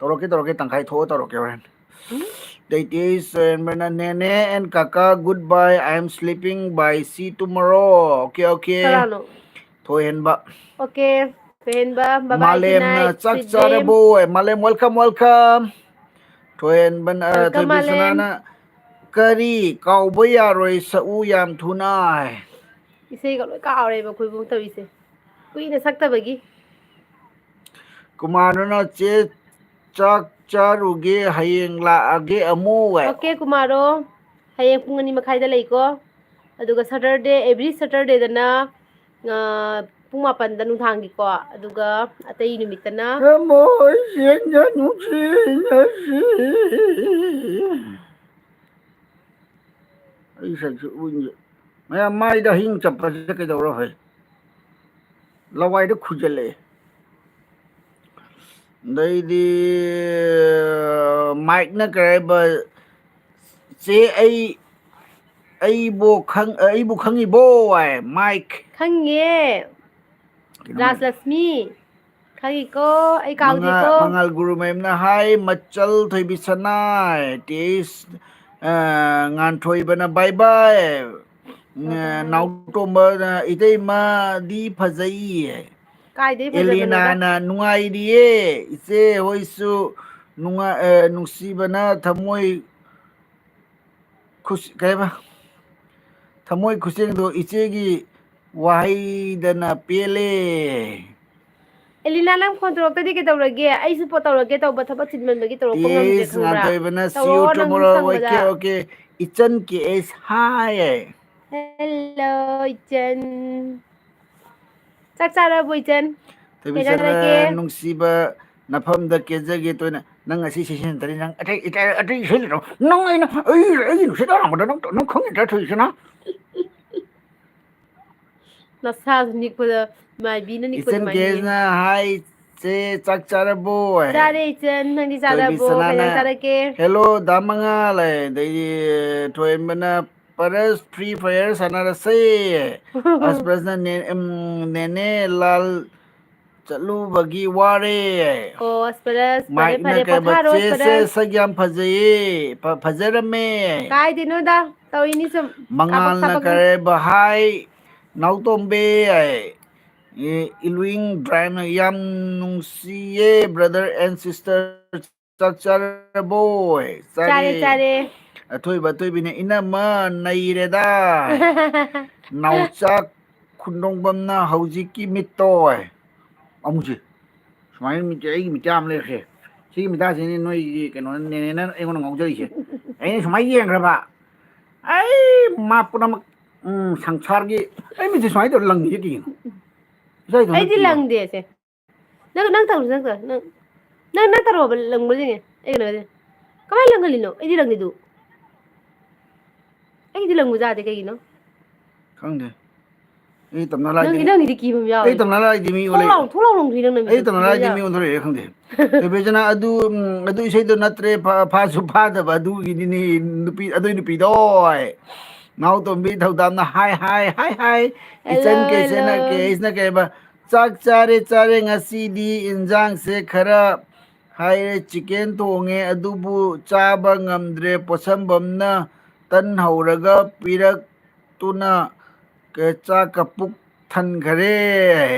"ꯇꯧꯔꯛꯀꯦ, ꯇꯧꯔꯛꯀꯦ, ꯇꯪꯈꯥꯏ ꯊꯣꯛꯑ ꯇꯧꯔꯛꯀꯦ ꯍꯣꯔꯦꯟ"꯫ ꯎꯝ? ꯑꯗꯩꯗꯤ ꯆꯦꯟꯕꯅ, "ꯅꯦꯅꯦ and ꯀꯀꯥ, good bye, I am sleeping, bye, see tomorrow, okay, okay"꯫ ꯀꯅꯥꯅꯣ? ꯊꯣꯏꯍꯦꯟꯕ꯫ Okay, ꯊꯣꯏꯍꯦꯟꯕ, bye bye, good ꯃꯥꯂꯦꯝꯅ, night, "ꯆꯥꯛ sweet dream"꯫ ꯆꯥꯔꯕꯣ?" ꯃꯥꯂꯦꯝ, welcome, welcome꯫ ꯊꯣꯏꯍꯦꯟꯕꯅ, ꯑ, welcome, ꯃꯥꯂꯦꯝ꯫ ꯊꯣꯏꯕꯤꯁꯅꯥꯅ, "ꯀꯔꯤ? ꯀꯥꯎꯕ ꯌꯥꯔꯣꯏ, ꯁꯛꯎ ꯌꯥꯝ ꯊꯨꯅ" ꯍꯥꯏ꯫ ꯏꯁꯩꯒ ꯂꯣꯏ ꯀꯥꯎꯔꯦꯕ ꯑꯩꯈꯣꯏꯕꯨ ꯇꯧꯔꯤꯁꯦ, ꯀꯨꯏꯅ ꯁꯛꯇꯕꯒꯤ꯫ ꯀꯨꯃꯥꯔꯗꯨꯅ, "ꯆꯦ, ꯆꯥꯛ ꯆꯥꯔꯨꯒꯦ, ꯍꯌꯦꯡ ꯂꯥꯛꯑꯒꯦ ꯑꯃꯨꯛ" ꯍꯥꯏ꯫ Okay, ꯀꯨꯃꯥꯔꯣ, ꯍꯌꯦꯡ ꯄꯨꯡ ꯑꯅꯤ ꯃꯈꯥꯏꯗ ꯂꯩꯀꯣ꯫ ꯑꯗꯨꯒ Saturday, every Saturdayꯗꯅ, ꯑ, ꯄꯨꯡ ꯃꯥꯄꯟꯗ ꯅꯨꯡꯗꯥꯡꯒꯤꯀꯣ, ꯑꯗꯨꯒ ꯑꯇꯩ ꯅꯨꯃꯤꯠꯇꯅ ꯊꯃꯣꯏ ꯁꯦꯡꯅ ꯅꯨꯡꯁꯤꯅꯁꯤ꯫ ꯑꯩ ꯁꯛꯁꯤ ꯎꯏ-, ꯃꯌꯥꯝ ꯃꯥꯏꯗ ꯍꯤꯡ ꯆꯞꯄꯁꯦ ꯀꯩꯗꯧꯔ ꯍꯣꯏ? ꯂꯋꯥꯏꯗ ꯈꯨꯖꯜꯂꯛꯑꯦ꯫ ꯑꯗꯩꯗꯤ ꯃꯥꯏꯛꯅ ꯀꯔꯤ ꯍꯥꯏꯕ, "ꯆꯦ, ꯑꯩ, ꯑꯩꯕꯨ ꯈꯪ-, ꯑꯩꯕꯨ ꯈꯪꯉꯤꯕꯣ?" ꯍꯥꯏ, ꯃꯥꯏꯛ꯫ ꯈꯪꯉꯤꯌꯦ꯫ ꯀꯩꯅꯣ ꯃꯥꯏꯛ꯫ ꯔꯥꯖꯂꯛꯁꯃꯤ꯫ ꯈꯪꯉꯤꯀꯣ, ꯑꯩ ꯃꯉꯥ-, ꯀꯥꯎꯗꯦꯀꯣ꯫ ꯃꯉꯥꯜ ꯒꯨꯔꯨꯃꯌꯨꯝꯅ, "ꯍꯥꯏ ꯃꯆꯜ ꯊꯣꯏꯕꯤꯁꯅꯥ, ꯇꯦꯏꯁ, ꯑ, ꯉꯥꯟꯊꯣꯏꯕꯅ bye bye꯫ ꯎꯝ, bye bye꯫ ꯅꯥꯎꯇꯣꯝꯕꯅ, ꯏꯇꯩꯃꯗꯤ ꯐꯖꯩ"꯫ ꯀꯥꯏꯗꯩ ꯐꯖꯕꯅꯣꯗ? ꯑꯦꯂꯤꯅꯥꯅ, "ꯅꯨꯡꯉꯥꯏꯔꯤꯌꯦ ꯏꯆꯦ ꯍꯣꯏꯁꯨ, ꯅꯨꯡꯉꯥꯏ-, ꯑ, ꯅꯨꯡꯁꯤꯕꯅ ꯊꯃꯣꯏ ꯈꯨꯁ-, ꯀꯩ ꯍꯥꯏꯕ? ꯊꯃꯣꯏ ꯈꯨꯁꯦꯡꯗꯣ ꯏꯆꯦꯒꯤ ꯋꯥꯍꯩꯗꯅ ꯄꯦꯜꯂꯦ"꯫ ꯑꯦꯂꯤꯅꯥ, ꯅꯪ ꯐꯣꯟ ꯇꯧꯔꯛꯇꯗꯤ ꯀꯩꯗꯧꯔꯒꯦ? ꯑꯩꯁꯨ ꯄꯣ-, ꯇꯧꯔꯛꯀꯦ ꯇꯧꯕ, ꯊꯕꯛ ꯆꯤꯟꯃꯟꯕꯒꯤ ꯇꯧꯔꯛꯄ ꯉꯝꯗ꯭ꯔꯦ, ꯇꯦꯁ ꯈꯪꯕ꯭ꯔꯥ? ꯉꯥꯟꯊꯣꯏꯕꯅ, "See you ꯇꯧꯔꯛꯑꯣ ꯅꯪ tomorrow, ꯁꯪꯕꯗ꯫ Okay, okay, ꯏꯆꯟ ꯀꯦ ꯑꯦꯁ ꯍꯥꯏ"꯫ Hello, ꯏꯆꯟ꯫ ꯆꯥꯛ ꯆꯥꯔꯕꯣ, ꯏꯆꯟ? ꯊꯣꯏꯕꯤ ꯀꯩ ꯏꯆꯟꯅ, ꯆꯥꯔꯒꯦ? "ꯅꯨꯡꯁꯤꯕ ꯅꯐꯝꯗ ꯀꯦꯖꯒꯦ ꯇꯣꯏꯅ꯫ ꯅꯪ ꯉꯁꯤ ꯁꯤꯖꯤꯟꯅꯗ꯭ꯔꯤ, ꯅꯪ ꯑꯇꯩ, ꯏꯇꯩ, ꯑꯇꯩ ꯏꯁꯩ ꯂꯩꯇ꯭ꯔꯣ? ꯅꯪ ꯑꯩꯅ, ꯑꯩ, ꯑꯩꯒꯤ ꯅꯨꯡꯁꯤꯠ ꯑꯔꯥꯡꯕꯗ ꯅꯪ, ꯅꯪ ꯈꯪꯉꯤꯗ꯭ꯔꯥ ꯊꯣꯏꯁꯤꯅ? ꯅꯁꯥꯁꯨ ꯅꯤꯛꯄꯗ, ꯃꯥꯏꯕꯤꯅ ꯅꯤꯛꯄꯗ ꯏꯆꯟ ꯃꯥꯏꯕꯤ꯫ ꯀꯦꯁꯅ ꯍꯥꯏ, "ꯆꯦ, ꯆꯥꯛ ꯆꯥꯔꯕꯣ?" ꯆꯥꯔꯦ ꯏꯆꯟ, ꯅꯪꯗꯤ ꯆꯥꯔꯕꯣ? ꯊꯣꯏꯕꯤꯁꯅꯥꯅ, ꯀꯩ ꯏꯟꯖꯥꯡ ꯆꯥꯔꯛꯀꯦ? "Hello, ꯗꯥ ꯃꯉꯥꯜ", ꯑꯗꯩꯗꯤ ꯊꯣꯏꯍꯦꯟꯕꯅ, "ꯄꯔꯁ, Free Fire ꯁꯥꯟꯅꯔꯁꯦ"꯫ ꯑꯁꯄꯔꯁꯅ, "ꯅꯦ-, ꯎꯝ, ꯅꯦꯅꯦ ꯂꯥꯜ ꯆꯠꯂꯨꯕꯒꯤ ꯋꯥꯔꯦ"꯫ ꯑꯣ, ꯑꯁꯄꯔꯁ, ꯐꯔꯦ, ꯃꯥꯏꯛꯅ ꯐꯔꯦ, ꯀꯩꯕ, ꯄꯣꯊꯥꯔꯣ, "ꯆꯦ, ꯆꯦ, ꯑꯁꯄꯔꯁ꯫ ꯁꯛ ꯌꯥꯝ ꯐꯖꯩꯌꯦ, ꯐ-, ꯐꯖꯔꯝꯃꯦ"꯫ ꯀꯥꯏꯗꯩꯅꯣꯗ, ꯇꯧꯔꯤꯅꯤ ꯁꯨꯝ꯫ ꯀꯥꯕꯛ ꯃꯉꯥꯜꯅ ꯁꯥꯕꯛꯅꯤ꯫ ꯀꯔꯦꯕ, "ꯍꯥꯏ, ꯅꯥꯎꯇꯣꯝꯕꯤ", ꯍꯥꯏ꯫ ꯑꯦ, ꯏꯂꯨꯏꯡ ꯗ꯭ꯔꯥꯏꯝꯅ, "ꯌꯥꯝ ꯅꯨꯡꯁꯤꯌꯦ, brother and sister, ꯆꯥꯛ ꯆꯥꯔꯕꯣ?" ꯆꯥꯔꯦ, ꯆꯥꯔꯦ꯫ ꯆꯥꯔꯦ꯫ ꯑꯊꯣꯏꯕ ꯑꯊꯣꯏꯕꯤꯅ, "ꯏꯅꯝꯃ ꯅꯩꯔꯦꯗ"꯫ ꯅꯥꯎꯆꯥ ꯈꯨꯟꯗꯣꯡꯕꯝꯅ, "ꯍꯧꯖꯤꯛꯀꯤ ꯃꯤꯠꯇꯣ"꯫ ꯑꯃꯨꯛꯁꯤ꯫ ꯁꯨꯃꯥꯏꯅ ꯃꯤꯠꯁꯦ, ꯑꯩꯒꯤ ꯃꯤꯠꯌꯥ ꯑꯃ ꯂꯩꯔꯦ꯫ ꯁꯤꯒꯤ ꯃꯤꯠꯌꯥꯁꯤꯅꯤ ꯅꯣꯏꯒꯤ ꯀꯩꯅꯣꯅ, ꯅꯦꯅꯦꯅ ꯑꯩꯉꯣꯟꯗ ꯉꯥꯎꯖꯔꯤꯁꯦ꯫ ꯑꯩꯅ ꯁꯨꯃꯥꯏꯅ ꯌꯦꯡꯈ꯭ꯔꯕ, ꯑꯩ ꯃꯥ ꯄꯨꯝꯅꯃꯛ, ꯎꯝ, ꯁꯪꯁꯥꯔꯒꯤ, ꯑꯩ ꯃꯤꯠꯁꯦ ꯁꯨꯃꯥꯏꯅ ꯇꯧꯔ ꯂꯪꯉꯤꯁꯦ ꯀꯩꯒꯤꯅꯣ? ꯏꯁꯥ ꯏꯊꯟꯇ ꯑꯩꯗꯤ ꯀꯤꯕ꯫ ꯂꯪꯗꯦ ꯑꯁꯦ꯫ ꯅꯪ, ꯅꯪ ꯇꯧꯔꯣ, ꯅꯪ ꯇꯧꯔꯣ, ꯅꯪ, ꯅꯪ, ꯅꯪ ꯇꯧꯔꯣꯕ, ꯂꯪꯕ ꯌꯦꯡꯒꯦ꯫ ꯑꯩ ꯀꯩꯅꯣ ꯍꯥꯏꯁꯦ꯫ ꯀꯃꯥꯏꯅ ꯂꯪꯍꯜꯂꯤꯅꯣ? ꯑꯩꯗꯤ ꯂꯪꯗꯦꯗꯨ꯫ ꯑꯩꯗꯤ ꯂꯪꯕ ꯌꯥꯗꯦ ꯀꯩꯒꯤꯅꯣ? ꯈꯪꯗꯦ꯫ ꯑꯩ ꯇꯝꯅ ꯂꯥꯏꯗꯤ ꯅꯪꯒꯤ, ꯅꯪꯒꯤꯗꯤ ꯀꯤꯕ ꯑꯃ ꯌꯥꯎꯋꯦ꯫ ꯑꯩ ꯇꯝꯅ ꯂꯥꯏꯗꯤ ꯃꯤ ꯊꯣꯛ ꯑꯣꯜꯂꯛꯑꯦ꯫ ꯂꯥꯎ, ꯊꯣꯛ ꯂꯥꯎ ꯂꯪꯗꯣꯏ ꯅꯪꯅ ꯑꯩ ꯃꯤꯗꯣ ꯇꯝꯅ ꯀꯤꯕ ꯂꯥꯏꯗꯤ ꯌꯥꯎꯋꯦ꯫ ꯃꯤ ꯑꯣꯟꯊꯣꯔꯛꯑꯦ ꯈꯪꯗꯦ꯫ ꯊꯣꯏꯕꯤꯆꯅ ꯑꯗꯨ, ꯎꯝ, ꯑꯗꯨ ꯏꯁꯩꯗꯣ ꯅꯠꯇ꯭ꯔꯦ, ꯐꯥ-, ꯐꯥꯁꯨ ꯐꯥꯗꯕ ꯑꯗꯨꯒꯤꯅꯤꯅꯦ, ꯅꯨꯄꯤ, ꯑꯗꯨꯏ ꯅꯨꯄꯤꯗꯣ꯫ ꯅꯥꯎꯇꯣꯝꯕꯤ ꯊꯧꯗꯥꯝꯅ ꯍꯥꯏ, ꯍꯥꯏ, ꯍꯥꯏ, ꯍꯥꯏ꯫ ꯏꯆꯟ ꯍꯜꯂꯣ, ꯀꯦꯁꯦꯅ, ꯍꯜꯂꯣ꯫ ꯀꯦꯁꯅ ꯀꯩ ꯍꯥꯏꯕ? "ꯆꯥꯛ ꯆꯥꯔꯦ, ꯆꯥꯔꯦ, ꯉꯁꯤꯗꯤ ꯏꯟꯖꯥꯡꯁꯦ ꯈꯔ ꯍꯥꯏꯔꯦ, ꯆꯤꯀꯦꯟ ꯊꯣꯡꯉꯦ, ꯑꯗꯨꯕꯨ ꯆꯥꯕ ꯉꯝꯗ꯭ꯔꯦ, ꯄꯣꯠꯁꯝꯕꯝꯅ ꯇꯟ ꯍꯧꯔꯒ ꯄꯤꯔꯛꯇꯨꯅ ꯀ-, ꯆꯥꯛꯀ ꯄꯨꯛ ꯊꯟꯈꯔꯦ"꯫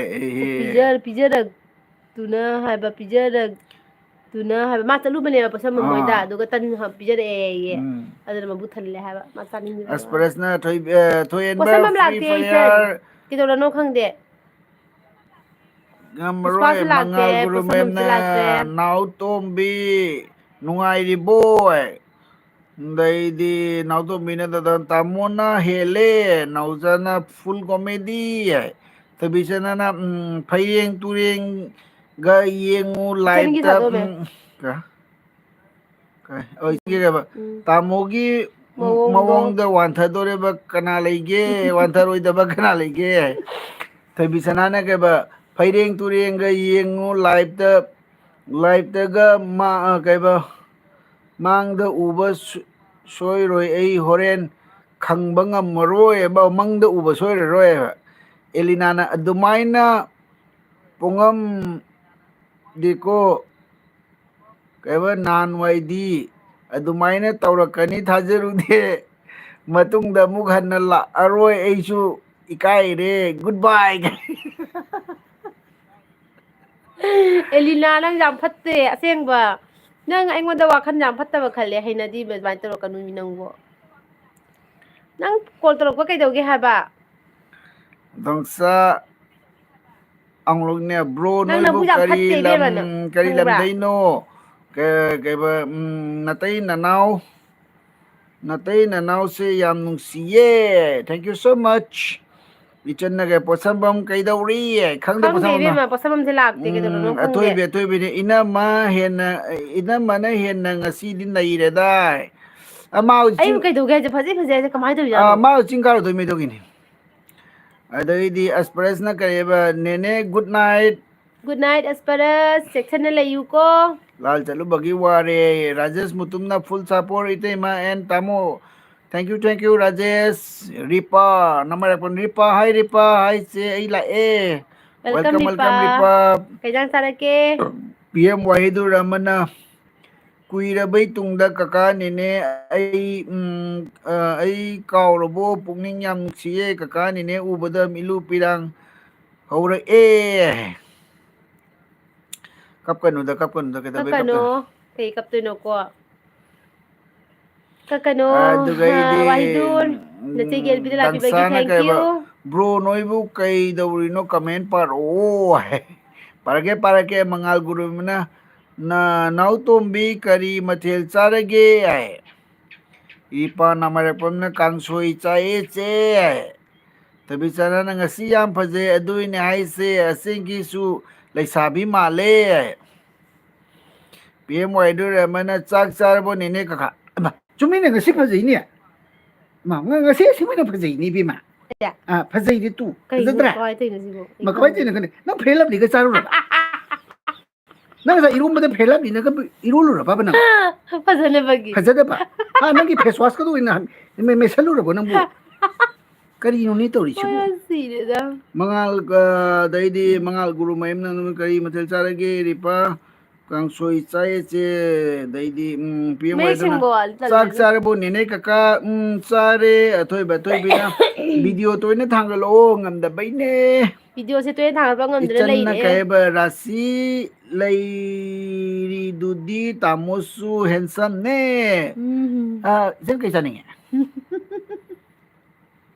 ꯄꯤꯖ-, ꯄꯤꯖꯔꯛꯇꯨꯅ ꯍꯥꯏꯕ, ꯄꯤꯖꯔꯛꯇꯨꯅ ꯍꯥꯏꯕ꯫ ꯃꯥ ꯆꯠꯂꯨꯕꯅꯦꯕ ꯄꯣꯠꯁꯝꯕꯝ ꯍꯣꯏꯗ, ꯑꯥ꯫ ꯑꯗꯨꯒ ꯇꯟ ꯍ-, ꯄꯤꯖꯔꯛꯑꯦꯌꯦ꯫ ꯎꯝ꯫ ꯑꯗꯨꯅ ꯃꯕꯨꯛ ꯊꯜꯂꯦ ꯍꯥꯏꯕ꯫ ꯃꯥ ꯆꯥꯅꯤꯡꯗ꯭ꯔꯦ ꯍꯥꯏꯕ꯫ ꯑꯁꯄꯔꯁꯅ ꯊꯣꯏ-, ꯑ, ꯊꯣꯏꯍꯦꯟꯕ ꯄꯣꯠꯁꯝꯕꯝ Free ꯂꯥꯛꯇꯦ, ꯏꯆꯟ꯫ Fire꯫ ꯀꯩꯗꯧꯔꯅꯣ ꯈꯪꯗꯦ꯫ ꯉꯝꯃꯔꯣꯏ꯫ ꯄꯨꯁꯄꯥꯁꯨ ꯂꯥꯛꯇꯦ, ꯃꯉꯥꯜ ꯒꯨꯔꯨ ꯄꯣꯠꯁꯝꯕꯝꯁꯨ ꯃꯦꯝꯅ, ꯂꯥꯛꯇ꯭ꯔꯦ꯫ "ꯅꯥꯎꯇꯣꯝꯕꯤ ꯅꯨꯡꯉꯥꯏꯔꯤꯕꯣꯏ?" ꯑꯗꯩꯗꯤ ꯅꯥꯎꯇꯣꯝꯕꯤꯅ, "ꯗꯗꯥ ꯇꯥꯃꯣꯅ ꯍꯦꯜꯂꯦ, ꯅꯥꯎꯆꯥꯅ full comedy" ꯍꯥꯏ꯫ ꯊꯣꯏꯕꯤꯆꯅꯅ, ꯎꯝ, "ꯐꯩꯔꯦꯡ ꯇꯨꯔꯦꯡ ꯒ ꯌꯦꯡꯉꯨ ꯏꯆꯟꯒꯤ ꯂꯥꯏꯞꯇ꯫ ꯊꯥꯗꯣꯛꯑꯝꯃꯦ꯫ ꯎꯝ, ꯀ-, ꯀ-, ꯑꯣ, ꯏꯆꯟꯒꯤ ꯀꯩꯕ? ꯎꯝ꯫ ꯇꯥꯃꯣꯒꯤ ꯃꯑꯣꯡꯗꯣ꯫ ꯃꯑꯣꯡꯗ ꯋꯥꯟꯊꯗꯣꯔꯦꯕ ꯀꯅꯥ ꯂꯩꯒꯦ? ꯋꯥꯟꯊꯔꯣꯏꯗꯕ ꯀꯅꯥ ꯂꯩꯒꯦ? ꯊꯣꯏꯕꯤꯁꯅꯥꯅ ꯀꯩꯕ? ꯐꯩꯔꯦꯡ ꯇꯨꯔꯦꯡꯒ ꯌꯦꯡꯉꯨ ꯂꯥꯏꯞꯇ, ꯂꯥꯏꯞꯇꯒ ꯃꯥ-, ꯑ, ꯀꯩꯕ? ꯃꯥꯡꯗ ꯎꯕ ꯁꯨ-, ꯁꯣꯏꯔꯣꯏ ꯑꯩ ꯍꯣꯔꯦꯟ ꯈꯪꯕ ꯉꯝꯃꯔꯣꯏꯕ, ꯃꯪꯗ ꯎꯕ ꯁꯣꯏꯔꯔꯣꯏꯕ꯫ ꯑꯦꯂꯤꯅꯥꯅ ꯑꯗꯨꯃꯥꯏꯅ ꯄꯨꯡꯉꯝ ꯗꯤꯀꯣ ꯀꯩꯕ ꯅꯍꯥꯟꯋꯥꯏꯗꯤ ꯑꯗꯨꯃꯥꯏꯅ ꯇꯧꯔꯛꯀꯅꯤ ꯊꯥꯖꯔꯨꯗꯦ꯫ ꯃꯇꯨꯡꯗ ꯑꯃꯨꯛ ꯍꯟꯅ ꯂꯥꯛꯑꯔꯣꯏ ꯑꯩꯁꯨ ꯏꯀꯥꯏꯔꯦ꯫ Goodbye꯫ ꯑꯦꯂꯤꯅꯥ, ꯅꯪ ꯌꯥꯝ ꯐꯠꯇꯦ ꯑꯁꯦꯡꯕ꯫ ꯅꯪ ꯑꯩꯉꯣꯟꯗ ꯋꯥꯈꯜ ꯌꯥꯝ ꯐꯠꯇꯕ ꯈꯜꯂꯦ꯫ ꯍꯩꯅꯗꯤꯕ ꯑꯗꯨꯃꯥꯏꯅ ꯇꯧꯔꯛꯀꯅꯨ ꯃꯤ ꯅꯪꯕꯨ꯫ ꯅꯪ ꯀꯣꯜ ꯇꯧꯔꯛꯄ ꯀꯩꯗꯧꯒꯦ ꯍꯥꯏꯕ? ꯗꯣꯡꯁꯥ ꯑꯪꯂꯨꯛꯅꯦ, ꯕ꯭ꯔꯣ, ꯅꯪ ꯅꯕꯨꯛ ꯅꯣꯏꯕꯨ ꯌꯥꯝ ꯀꯔꯤ ꯐꯠꯇꯦ ꯂꯝ, ꯏꯕꯦꯝꯃ ꯅꯪ, ꯀꯔꯤ ꯈꯪꯕ꯭ꯔꯥ? ꯂꯝꯗꯩꯅꯣ? ꯀ-, ꯀꯩꯕ, ꯎꯝ, ꯅꯇꯩ ꯅꯅꯥꯎ, ꯅꯇꯩ ꯅꯅꯥꯎꯁꯦ ꯌꯥꯝ ꯅꯨꯡꯁꯤꯌꯦ꯫ Thank you so much꯫ ꯏꯆꯟꯅꯒ ꯄꯣꯠꯁꯝꯕꯝ ꯀꯩꯗꯧꯔꯤ? ꯈꯪꯗꯦ, ꯈꯪꯗꯦ ꯄꯣꯠꯁꯝꯕꯝꯅ꯫ ꯏꯕꯦꯝꯃ, ꯄꯣꯠꯁꯝꯕꯝꯁꯦ ꯂꯥꯛꯇꯦ, ꯎꯝ, ꯀꯩꯗꯧꯔꯕꯅꯣ ꯈꯪꯗꯦ꯫ ꯑꯊꯣꯏꯕꯤ, ꯑꯊꯣꯏꯕꯤꯅꯦ, ꯏꯅꯝꯃ ꯍꯦꯟꯅ, ꯏꯅꯝꯃꯅ ꯍꯦꯟꯅ ꯉꯁꯤꯗꯤ ꯅꯩꯔꯦꯗꯥꯏ꯫ ꯑ, ꯃꯥ ꯍꯧꯖꯤꯛ ꯑꯩꯕꯨ ꯆꯤꯡ-, ꯀꯩꯗꯧꯒꯦ ꯍꯥꯏꯁꯦ? ꯐꯖꯩ ꯐꯖꯩ ꯍꯥꯏꯁꯦ ꯀꯃꯥꯏꯅ ꯑ, ꯇꯧꯔꯤꯖꯥꯠꯅꯣ? ꯃꯥ ꯍꯧꯖꯤꯛ ꯆꯤꯡ ꯀꯥꯔꯨꯗꯣꯏ ꯃꯤꯗꯨꯒꯤꯅꯤ꯫ ꯑꯗꯩꯗꯤ ꯑꯁꯄꯔꯦꯁꯅ ꯀꯔꯤꯕ, "ꯅꯦꯅꯦ, good night꯫ Good night, ꯑꯁꯄꯔꯁ꯫ ꯆꯦꯛꯁꯤꯟꯅ ꯂꯩꯌꯨꯀꯣ꯫" ꯂꯥꯜ ꯆꯠꯂꯨꯕꯒꯤ ꯋꯥꯔꯦ꯫ ꯔꯥꯖꯦꯁ ꯃꯨꯇꯨꯝꯅ full support, ꯏꯇꯩꯃ and ꯇꯥꯃꯣ꯫ Thank you, thank you, Rajesh. ꯔꯤꯄꯥ, ꯅꯃꯥꯏꯔꯛꯄ ꯔꯤꯄꯥ, hi ꯔꯤꯄꯥ, hi ꯆꯦ, ꯑꯩ ꯂꯥꯛꯑꯦ꯫ Welcome, welcome, ꯔꯤꯄꯥ꯫ ꯔꯤꯄꯥ꯫ ꯀꯩ ꯏꯟꯖꯥꯡ ꯆꯥꯔꯛꯀꯦ? ꯄꯤ ꯑꯦꯝ ꯋꯥꯍꯤꯗꯨꯔ ꯔꯍꯃꯟꯅ ꯀꯨꯏꯔꯕꯩ ꯇꯨꯡꯗ ꯀꯀꯥ ꯅꯦꯅꯦ ꯑꯩ, ꯎꯝ, ꯑ, ꯑꯩ ꯀꯥꯎꯔꯕꯣ? ꯄꯨꯛꯅꯤꯡ ꯌꯥꯝ ꯅꯨꯡꯁꯤꯌꯦ꯫ ꯀꯀꯥ ꯅꯦꯅꯦ ꯎꯕꯗ ꯃꯤꯠꯂꯨ ꯄꯤꯔꯥꯡ ꯍꯧꯔꯛꯑꯦ꯫ ꯀꯞꯀꯅꯨꯗ, ꯀꯞꯀꯅꯨꯗ, ꯀꯩꯗꯧꯕꯩ ꯀꯞꯀꯅꯣ꯫ ꯀꯞꯇꯣꯏꯅꯣ? ꯀꯩ ꯀꯞꯇꯣꯏꯅꯣꯀꯣ? ꯀꯛꯀꯅꯣ꯫ ꯑꯗꯨꯒ ꯑꯩꯗꯤ, ꯋꯥꯍꯤꯗꯨ ꯎꯝ, ꯅꯆꯦꯒꯤ ꯑꯦꯜ ꯕꯤꯗ ꯂꯥꯛꯄꯤꯕꯒꯤ ꯗꯪꯁꯥꯅ thank ꯀꯩꯕ, you꯫ "ꯕ꯭ꯔꯣ, ꯅꯣꯏꯕꯨ ꯀꯩꯗꯧꯔꯤꯅꯣ? ꯀꯃꯦꯟ ꯄꯥꯔꯛꯑꯣ" ꯍꯥꯏ꯫ ꯄꯥꯔꯛꯀꯦ, ꯄꯥꯔꯛꯀꯦ, ꯃꯉꯥꯜ ꯒꯨꯔꯨꯃꯅ, "ꯅ-, ꯅꯥꯎꯇꯣꯝꯕꯤ ꯀꯔꯤ ꯃꯊꯦꯜ ꯆꯥꯔꯒꯦ?" ꯍꯥꯏ꯫ ꯏꯄꯥ ꯅꯥꯃꯥꯏꯔꯛꯄꯝꯅ, "ꯀꯥꯡꯁꯣꯏ ꯆꯥꯏꯌꯦ ꯆꯦ" ꯍꯥꯏ꯫ ꯊꯣꯏꯕꯤꯆꯥꯅꯅ, "ꯉꯁꯤ ꯌꯥꯝ ꯐꯖꯩ, ꯑꯗꯨꯏꯅꯦ ꯍꯥꯏꯁꯦ, ꯑꯁꯦꯡꯒꯤꯁꯨ ꯂꯩꯁꯥꯕꯤ ꯃꯥꯜꯂꯦ꯫ ꯄꯤ ꯑꯦꯝ ꯋꯥꯏꯗꯨ ꯔꯃꯅ ꯆꯥꯛ ꯆꯥꯔꯕꯣ ꯅꯦꯅꯦ ꯀꯀꯥ? ꯑꯃ, ꯆꯨꯝꯃꯤꯅꯦ, ꯉꯁꯤ ꯐꯖꯩꯅꯦ꯫ ꯑꯃ, ꯉ-, ꯉꯁꯤ ꯑꯁꯦꯡꯕꯩꯅ ꯐꯖꯩꯅꯦ, ꯏꯕꯦꯝꯃ꯫ ꯐꯖꯩꯗꯤ ꯇꯨ, ꯀꯩꯅꯣ ꯐꯖꯗ꯭ꯔꯥ? ꯀꯃꯥꯏꯅ ꯇꯧꯔꯤꯅꯣ ꯁꯤꯕꯣ? ꯃ-, ꯀꯃꯥꯏꯅ ꯇꯧꯔꯤꯅꯣ ꯈꯪꯗꯦ? ꯅꯪ ꯐꯦꯔ ꯂꯞꯂꯤꯒ ꯆꯥꯔꯨꯔꯕ? ꯅꯪ ꯉꯁꯥꯏ ꯏꯔꯣꯝꯕꯗ ꯐꯦꯔ ꯂꯞꯂꯤꯅꯒ ꯏꯔꯣꯜꯂꯨꯔꯕꯕ ꯅꯪ? ꯐꯖꯅꯕꯒꯤ꯫ ꯐꯖꯗꯕ? ꯍꯥ, ꯅꯪꯒꯤ ꯐꯦꯁ ꯋꯥꯁꯀꯗꯣ ꯑꯣꯏꯅ ꯃꯦ-, ꯃꯦꯠꯁꯜꯂꯨꯔꯕꯣ ꯅꯪꯕꯨ? ꯀꯔꯤꯅꯣꯅꯦ ꯇꯧꯔꯤꯁꯤꯕꯨ? ꯍꯣꯏ, ꯁꯤꯔꯦꯗ꯫ ꯃꯉꯥꯜ, ꯑ, ꯑꯗꯩꯗꯤ ꯃꯉꯥꯜ ꯒꯨꯔꯨ ꯃꯌꯨꯝꯅ ꯅꯪ ꯀꯔꯤ ꯃꯊꯦꯜ ꯆꯥꯔꯒꯦ? ꯔꯤꯄꯥ, ꯀꯥꯡꯁꯣꯏ ꯆꯥꯏꯌꯦ ꯆꯦ꯫ ꯑꯗꯩꯗꯤ, ꯎꯝ, ꯄꯤ ꯑꯦꯝ ꯃꯌꯦꯛ ꯋꯥꯏꯗꯨꯅ, ꯁꯦꯡꯕ ꯋꯥꯗꯤ "ꯆꯥꯛ ꯇꯜꯂꯦꯅꯦ꯫ ꯆꯥꯔꯕꯣ ꯅꯦꯅꯦ ꯀꯀꯥ?" "ꯎꯝ, ꯆꯥꯔꯦ꯫ ꯑꯊꯣꯏꯕ ꯑꯊꯣꯏꯕꯤꯅ ꯚꯤꯗꯤꯑꯣ ꯇꯣꯏꯅ ꯊꯥꯡꯒꯠꯂꯛꯑꯣ, ꯉꯝꯗꯕꯩꯅꯦ꯫ ꯚꯤꯗꯤꯑꯣꯁꯦ ꯇꯣꯏꯅ ꯊꯥꯡꯒꯠꯄ ꯉꯝꯗꯅ ꯏꯆꯟꯅ ꯂꯩꯔꯦ꯫ ꯀꯩ ꯍꯥꯏꯕ, ꯔꯥꯁꯤ ꯂꯩꯔꯤꯗꯨꯗꯤ ꯇꯥꯃꯣꯁꯨ ꯍꯦꯟꯁꯝꯅꯦ꯫" ꯎꯝ꯫ ꯑ, ꯏꯆꯟ ꯀꯩ ꯆꯥꯅꯤꯡꯉꯦ?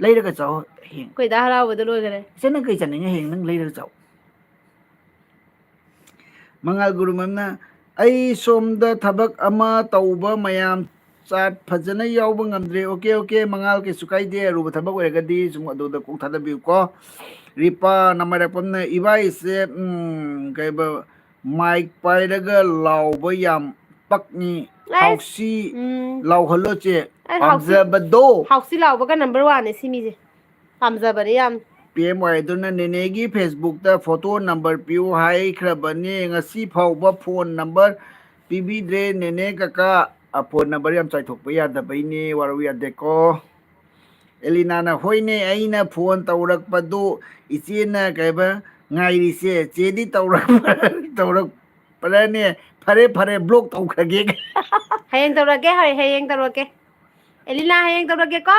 ꯂꯩꯔꯒ ꯆꯥꯎ ꯍꯌꯦꯡ꯫ ꯑꯩꯈꯣꯏ ꯗꯥ ꯍꯔꯥꯎꯕꯗ ꯂꯣꯏꯈꯔꯦ꯫ ꯏꯆꯟ, ꯅꯪ ꯀꯩ ꯆꯥꯅꯤꯡꯉꯦ? ꯍꯌꯦꯡ ꯅꯪ ꯂꯩꯔꯒ ꯆꯥꯎ꯫ ꯃꯉꯥꯜ ꯒꯨꯔꯨꯃꯝꯅ, "ꯑꯩ ꯁꯣꯝꯗ ꯊꯕꯛ ꯑꯃ ꯇꯧꯕ ꯃꯌꯥꯝ ꯆꯥꯠ ꯐꯖꯅ ꯌꯥꯎꯕ ꯉꯝꯗ꯭ꯔꯦ꯫" ꯑꯣꯀꯦ, ꯑꯣꯀꯦ, ꯃꯉꯥꯜ, ꯀꯩꯁꯨ ꯀꯥꯏꯗꯦ꯫ ꯑꯔꯨꯕ ꯊꯕꯛ ꯑꯣꯏꯔꯒꯗꯤ ꯁꯨꯝ ꯑꯗꯨꯗ ꯀꯣꯛ ꯊꯥꯗꯕꯤꯌꯨꯀꯣ꯫ ꯔꯤꯄꯥ ꯅꯃꯥꯏꯔꯛꯄꯝꯅ, "ꯏꯕꯥꯏꯁꯦ, ꯎꯝ, ꯀꯩꯕ, ꯃꯥꯏꯛ ꯄꯥꯏꯔꯒ ꯂꯥꯎꯕ ꯌꯥꯝ ꯄꯛꯅꯤ꯫ ꯑꯁ, ꯍꯥꯎꯁꯤ ꯎꯝ꯫ ꯂꯥꯎꯍꯜꯂꯣ ꯆꯦ꯫" ꯑꯩ ꯍꯥꯎꯁꯤ, ꯄꯥꯝꯖꯕꯗꯣ꯫ ꯍꯥꯎꯁꯤ ꯂꯥꯎꯕꯒ ꯅꯝꯕꯔ ꯋꯥꯟꯅꯦ ꯁꯤ ꯃꯤꯁꯦ꯫ ꯄꯥꯝꯖꯕꯅꯦ ꯌꯥꯝ꯫ ꯄꯤ ꯑꯦꯝ ꯋꯥꯏ ꯑꯗꯨꯅ ꯅꯦꯅꯦꯒꯤ ꯐꯦꯁꯕꯨꯛꯇ ꯐꯣꯇꯣ ꯅꯝꯕꯔ ꯄꯤꯌꯨ ꯍꯥꯏꯈ꯭ꯔꯕꯅꯦ, ꯉꯁꯤ ꯐꯥꯎꯕ ꯐꯣꯟ ꯅꯝꯕꯔ ꯄꯤꯕꯤꯗ꯭ꯔꯦ꯫ ꯅꯦꯅꯦ ꯀꯀꯥ, ꯑ, ꯐꯣꯟ ꯅꯝꯕꯔ ꯌꯥꯝ ꯆꯥꯏꯊꯣꯛꯄ ꯌꯥꯗꯕꯩꯅꯦ, ꯋꯥꯔꯧ ꯌꯥꯗꯦꯀꯣ꯫ ꯑꯦꯂꯤꯅꯥꯅ, "ꯍꯣꯏꯅꯦ, ꯑꯩꯅ ꯐꯣꯟ ꯇꯧꯔꯛꯄꯗꯨ ꯏꯆꯦꯅ ꯀꯩꯕ ꯉꯥꯏꯔꯤꯁꯦ, ꯆꯦꯗꯤ ꯇꯧꯔꯛ-, ꯇꯧꯔꯛꯄ꯭ꯔꯅꯦ? ꯐꯔꯦ, ꯐꯔꯦ, ꯕ꯭ꯂꯣꯛ ꯇꯧꯈ꯭ꯔꯒꯦ꯫" ꯍꯌꯦꯡ ꯇꯧꯔꯛꯀꯦ, ꯍꯣꯏ, ꯍꯌꯦꯡ ꯇꯧꯔꯛꯀꯦ꯫ ꯑꯦꯂꯤꯅꯥ, ꯍꯌꯦꯡ ꯇꯧꯔꯛꯀꯦꯀꯣ꯫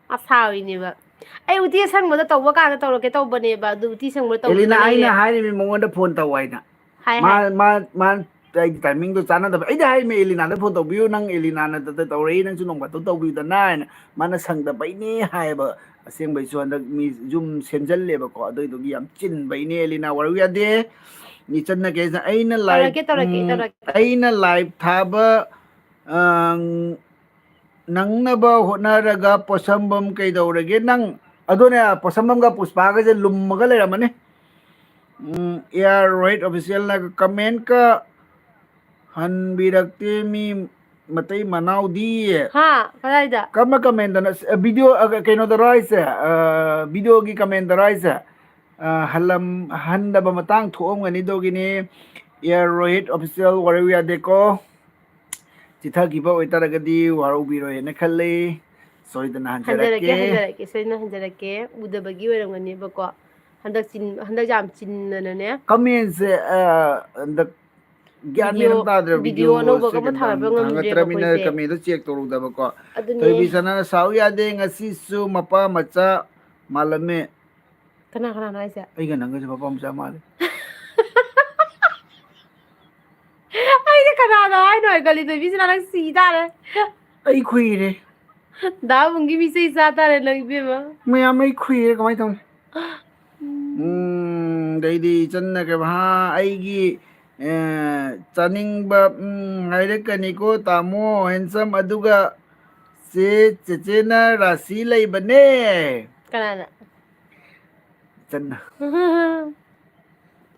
ꯑꯁꯥꯎꯔꯤꯅꯦꯕ꯫ ꯑꯩ ꯎꯇꯤ ꯑꯁꯪꯕꯗ ꯇꯧꯕ ꯀꯥꯟꯗ ꯇꯧꯔꯛꯀꯦ ꯇꯧꯕꯅꯦꯕ, ꯑꯗꯨ ꯎꯇꯤ ꯑꯁꯪꯕꯗ ꯇꯧꯕꯗꯅ ꯑꯦꯂꯤꯅꯥ, ꯑꯩꯅ ꯂꯩꯔꯦ꯫ ꯍꯥꯏꯔꯤꯕ ꯃꯉꯣꯟꯗ ꯐꯣꯟ ꯇꯧ ꯍꯥꯏꯅ꯫ ꯍꯥꯏ, ꯃꯥ, ꯍꯥꯏ꯫ ꯃꯥ, ꯃꯥ, ꯑꯩꯒꯤ ꯇꯥꯏꯃꯤꯡꯗꯣ ꯆꯥꯟꯅꯗꯕ꯫ ꯑꯩꯗꯤ ꯍꯥꯏꯔꯤꯃꯦ, "ꯑꯦꯂꯤꯅꯥꯗ ꯐꯣꯟ ꯇꯧꯕꯤꯌꯨ, ꯅꯪ ꯑꯦꯂꯤꯅꯥꯅ ꯇ-, ꯇ-, ꯇꯧꯔꯛꯏ, ꯅꯪꯁꯨ ꯅꯣꯡ ꯐꯥꯗꯣꯛ ꯇꯧꯕꯤꯌꯨꯗꯅ" ꯍꯥꯏꯅ꯫ ꯃꯥꯅ ꯁꯪꯗꯕꯩꯅꯦ ꯍꯥꯏꯌꯦꯕ꯫ ꯑꯁꯦꯡꯕꯩꯁꯨ ꯍꯟꯗꯛ ꯃꯤ ꯌꯨꯝ ꯁꯦꯝꯖꯜꯂꯦꯕꯀꯣ, ꯑꯗꯨꯏꯗꯨꯒꯤ ꯌꯥꯝ ꯆꯤꯟꯕꯩꯅꯦ꯫ ꯑꯦꯂꯤꯅꯥ, ꯋꯥꯔꯧ ꯌꯥꯗꯦ꯫ ꯏꯆꯟꯅ ꯀꯩ ꯍꯥꯏꯁꯦ, ꯑꯩꯅ ꯂꯥꯏꯚ, ꯇꯧꯔꯛꯀꯦ, ꯇꯧꯔꯛꯀꯦ, ꯎꯝ, ꯇꯧꯔꯛꯀꯦ꯫ ꯑꯩꯅ ꯂꯥꯏꯚ ꯊꯥꯕ, ꯑꯪ, ꯅꯪꯅꯕ ꯍꯣꯠꯅꯔꯒ ꯄꯣꯠꯁꯝꯕꯝ ꯀꯩꯗꯧꯔꯒꯦ ꯅꯪ? ꯑꯗꯨꯅꯦ, ꯄꯣꯠꯁꯝꯕꯝꯒ ꯄꯨꯁꯄꯥꯒꯁꯦ ꯂꯨꯝꯃꯒ ꯂꯩꯔꯝꯃꯅꯤ꯫ ꯎꯝ, ꯑꯦ ꯑꯥꯔ ꯔꯣꯍꯤꯠ ꯑꯣꯐꯤꯁꯤꯌꯦꯜꯅ ꯀꯃꯦꯟꯀ ꯍꯟꯕꯤꯔꯛꯇꯦ ꯃꯤ ꯃꯇꯩ ꯃꯅꯥꯎꯗꯤ꯫ ꯍꯥ, ꯀꯗꯥꯏꯗ? ꯀꯔꯝꯕ ꯀꯃꯦꯟꯗꯅꯣ? ꯑ, ꯚꯤꯗꯤꯑꯣ, ꯑ, ꯀꯩꯅꯣꯗꯔꯣ ꯍꯥꯏꯁꯦ? ꯑ, ꯚꯤꯗꯤꯑꯣꯒꯤ ꯀꯃꯦꯟꯗꯔꯣ ꯍꯥꯏꯁꯦ? ꯑ, ꯍꯜꯂꯝ-, ꯍꯟꯗꯕ ꯃꯇꯥꯡ ꯊꯣꯛꯑꯝꯒꯅꯤ ꯑꯗꯨꯒꯤꯅꯤ꯫ ꯑꯦ ꯑꯥꯔ ꯔꯣꯍꯤꯠ ꯑꯣꯐꯤꯁꯤꯌꯦꯜ ꯋꯥꯔꯤꯌꯨ ꯌꯥꯗꯦꯀꯣ꯫ ꯆꯤꯊꯈꯤꯕ ꯑꯣꯏꯇꯥꯔꯒꯗꯤ ꯋꯥꯔꯧꯕꯤꯔꯣꯏ ꯍꯥꯏꯅ ꯈꯜꯂꯤ꯫ ꯁꯣꯏꯗꯅ ꯍꯟꯖꯔꯛꯀꯦ, ꯍꯟꯖꯔꯛꯀꯦ꯫ ꯍꯟꯖꯔꯛꯀꯦ, ꯁꯣꯏꯗꯅ ꯍꯟꯖꯔꯛꯀꯦ꯫ ꯎꯗꯕꯒꯤ ꯑꯣꯏꯔꯝꯒꯅꯦꯕꯀꯣ꯫ ꯍꯟꯗꯛ ꯆꯤꯟ-, ꯍꯟꯗꯛ ꯌꯥꯝ ꯆꯤꯟꯗꯅꯅꯦ꯫ ꯀꯃꯦꯟꯁꯦ, ꯑ, ꯍꯟꯗꯛ ꯒ꯭ꯌꯥꯟ ꯃꯦꯟ ꯚꯤꯗꯤꯑꯣ, ꯑꯃ ꯇꯥꯗ꯭ꯔꯦ꯫ ꯚꯤꯗꯤꯑꯣ ꯚꯤꯗꯤꯑꯣꯁꯦ ꯑꯅꯧꯕꯒ ꯑꯃ ꯀꯩꯅꯣ ꯊꯥꯒꯠꯄ ꯉꯝꯗ꯭ꯔꯦꯕ ꯊꯥꯡꯒꯠꯇ꯭ꯔꯃꯤꯅ ꯑꯩꯈꯣꯏꯁꯦ꯫ ꯀꯃꯦꯟꯗꯣ ꯆꯦꯛ ꯇꯧꯔꯨꯗꯕꯀꯣ꯫ ꯑꯗꯨꯅꯦ꯫ ꯊꯣꯏꯕꯤꯁꯅꯥꯅ ꯁꯥꯎ ꯌꯥꯗꯦ ꯉꯁꯤꯁꯨ ꯃꯄꯥ ꯃꯆꯥ ꯃꯥꯜꯂꯝꯃꯦ꯫ ꯀꯅꯥ ꯀꯅꯥꯅꯣ ꯍꯥꯏꯁꯦ? ꯑꯩꯒ ꯅꯪꯒꯁꯦ ꯃꯄꯥ ꯃꯆꯥ ꯃꯥꯜꯂꯦ꯫ ꯑꯩꯗꯤ ꯀꯅꯥꯅꯣ ꯍꯥꯏꯅꯣ ꯍꯥꯏ ꯈꯜꯂꯤ, ꯊꯣꯏꯕꯤꯁꯅꯥ ꯅꯪ ꯁꯤ ꯇꯥꯔꯦ꯫ ꯑꯩ ꯈꯨꯏꯔꯦ꯫ ꯗꯥ ꯕꯨꯡꯒꯤ ꯃꯤꯆꯩ ꯆꯥ ꯇꯥꯔꯦ ꯅꯪ ꯏꯕꯦꯝꯃ꯫ ꯃꯌꯥꯝ ꯑꯩ ꯈꯨꯏꯔꯦ ꯀꯃꯥꯏꯅ ꯇꯧꯅꯤ? ꯎꯝ, ꯑꯗꯩꯗꯤ ꯏꯆꯟꯅ ꯀꯩ ꯍꯥ, ꯑꯩꯒꯤ, ꯑ, ꯆꯥꯅꯤꯡꯕ, ꯎꯝ, ꯍꯥꯏꯔꯛꯀꯅꯤꯀꯣ ꯇꯥꯃꯣ ꯍꯦꯟꯁꯝ, ꯑꯗꯨꯒ ꯆꯦ, ꯆꯦꯆꯦꯅ ꯔꯥꯁꯤ ꯂꯩꯕꯅꯦ꯫ ꯀꯅꯥꯅ? ꯏꯆꯟꯅ꯫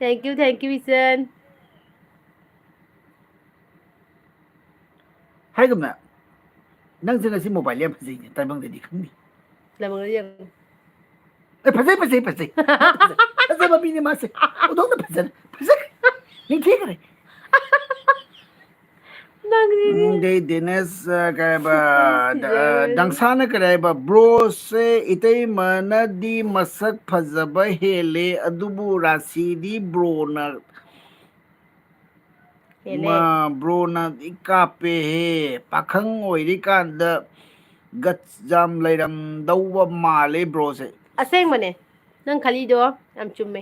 Thank you, thank you, ꯏꯆꯟ꯫ ꯍꯥꯏꯒꯨꯝꯅ, ꯅꯪꯁꯦ ꯉꯁꯤ ꯃꯣꯕꯥꯏꯜ ꯌꯥꯝ ꯐꯖꯩꯅꯦ, ꯇꯥꯏꯕꯪꯗꯗꯤ ꯈꯪꯗꯦ꯫ ꯂꯃꯟꯒꯗꯤ ꯌꯦꯡꯉꯨ꯫ ꯑꯦ, ꯐꯖꯩ, ꯐꯖꯩ, ꯐꯖꯩ꯫ ꯐꯖꯩ, ꯐꯖꯕ ꯃꯤꯅꯦ ꯃꯥꯁꯦ꯫ ꯑꯣꯟꯊꯣꯛꯅ ꯐꯖꯔꯦ, ꯐꯖꯈ꯭ꯔꯦ, ꯅꯤꯡꯊꯤꯈ꯭ꯔꯦ꯫ ꯅꯪꯁꯤꯗꯤ꯫ ꯎꯝ, ꯑꯗꯩ ꯗꯦꯅꯦꯁ, ꯑ, ꯀꯩ ꯍꯥꯏꯕ, ꯁꯛꯁꯤꯡꯁꯤꯗꯤ꯫ ꯑ, ꯗꯪꯁꯥꯅ ꯀꯔꯤ ꯍꯥꯏꯕ, ꯕ꯭ꯔꯣꯁꯦ ꯏꯇꯩꯃꯅꯗꯤ ꯃꯁꯛ ꯐꯖꯕ ꯍꯦꯜꯂꯦ, ꯑꯗꯨꯕꯨ ꯔꯥꯁꯤꯗꯤ ꯕ꯭ꯔꯣꯅ ꯍꯦꯜꯂꯦ꯫ ꯃꯥ, ꯕ꯭ꯔꯣꯅꯗꯤ ꯀꯥꯞꯄꯦꯍꯦ꯫ ꯄꯥꯈꯪ ꯑꯣꯏꯔꯤꯀꯥꯟꯗ ꯒꯠꯁ ꯌꯥꯝ ꯂꯩꯔꯝꯗꯧꯕ ꯃꯥꯜꯂꯦ ꯕ꯭ꯔꯣꯁꯦ꯫ ꯑꯁꯦꯡꯕꯅꯦ꯫ ꯅꯪ ꯈꯜꯂꯤꯗꯣ ꯌꯥꯝ ꯆꯨꯝꯃꯦ꯫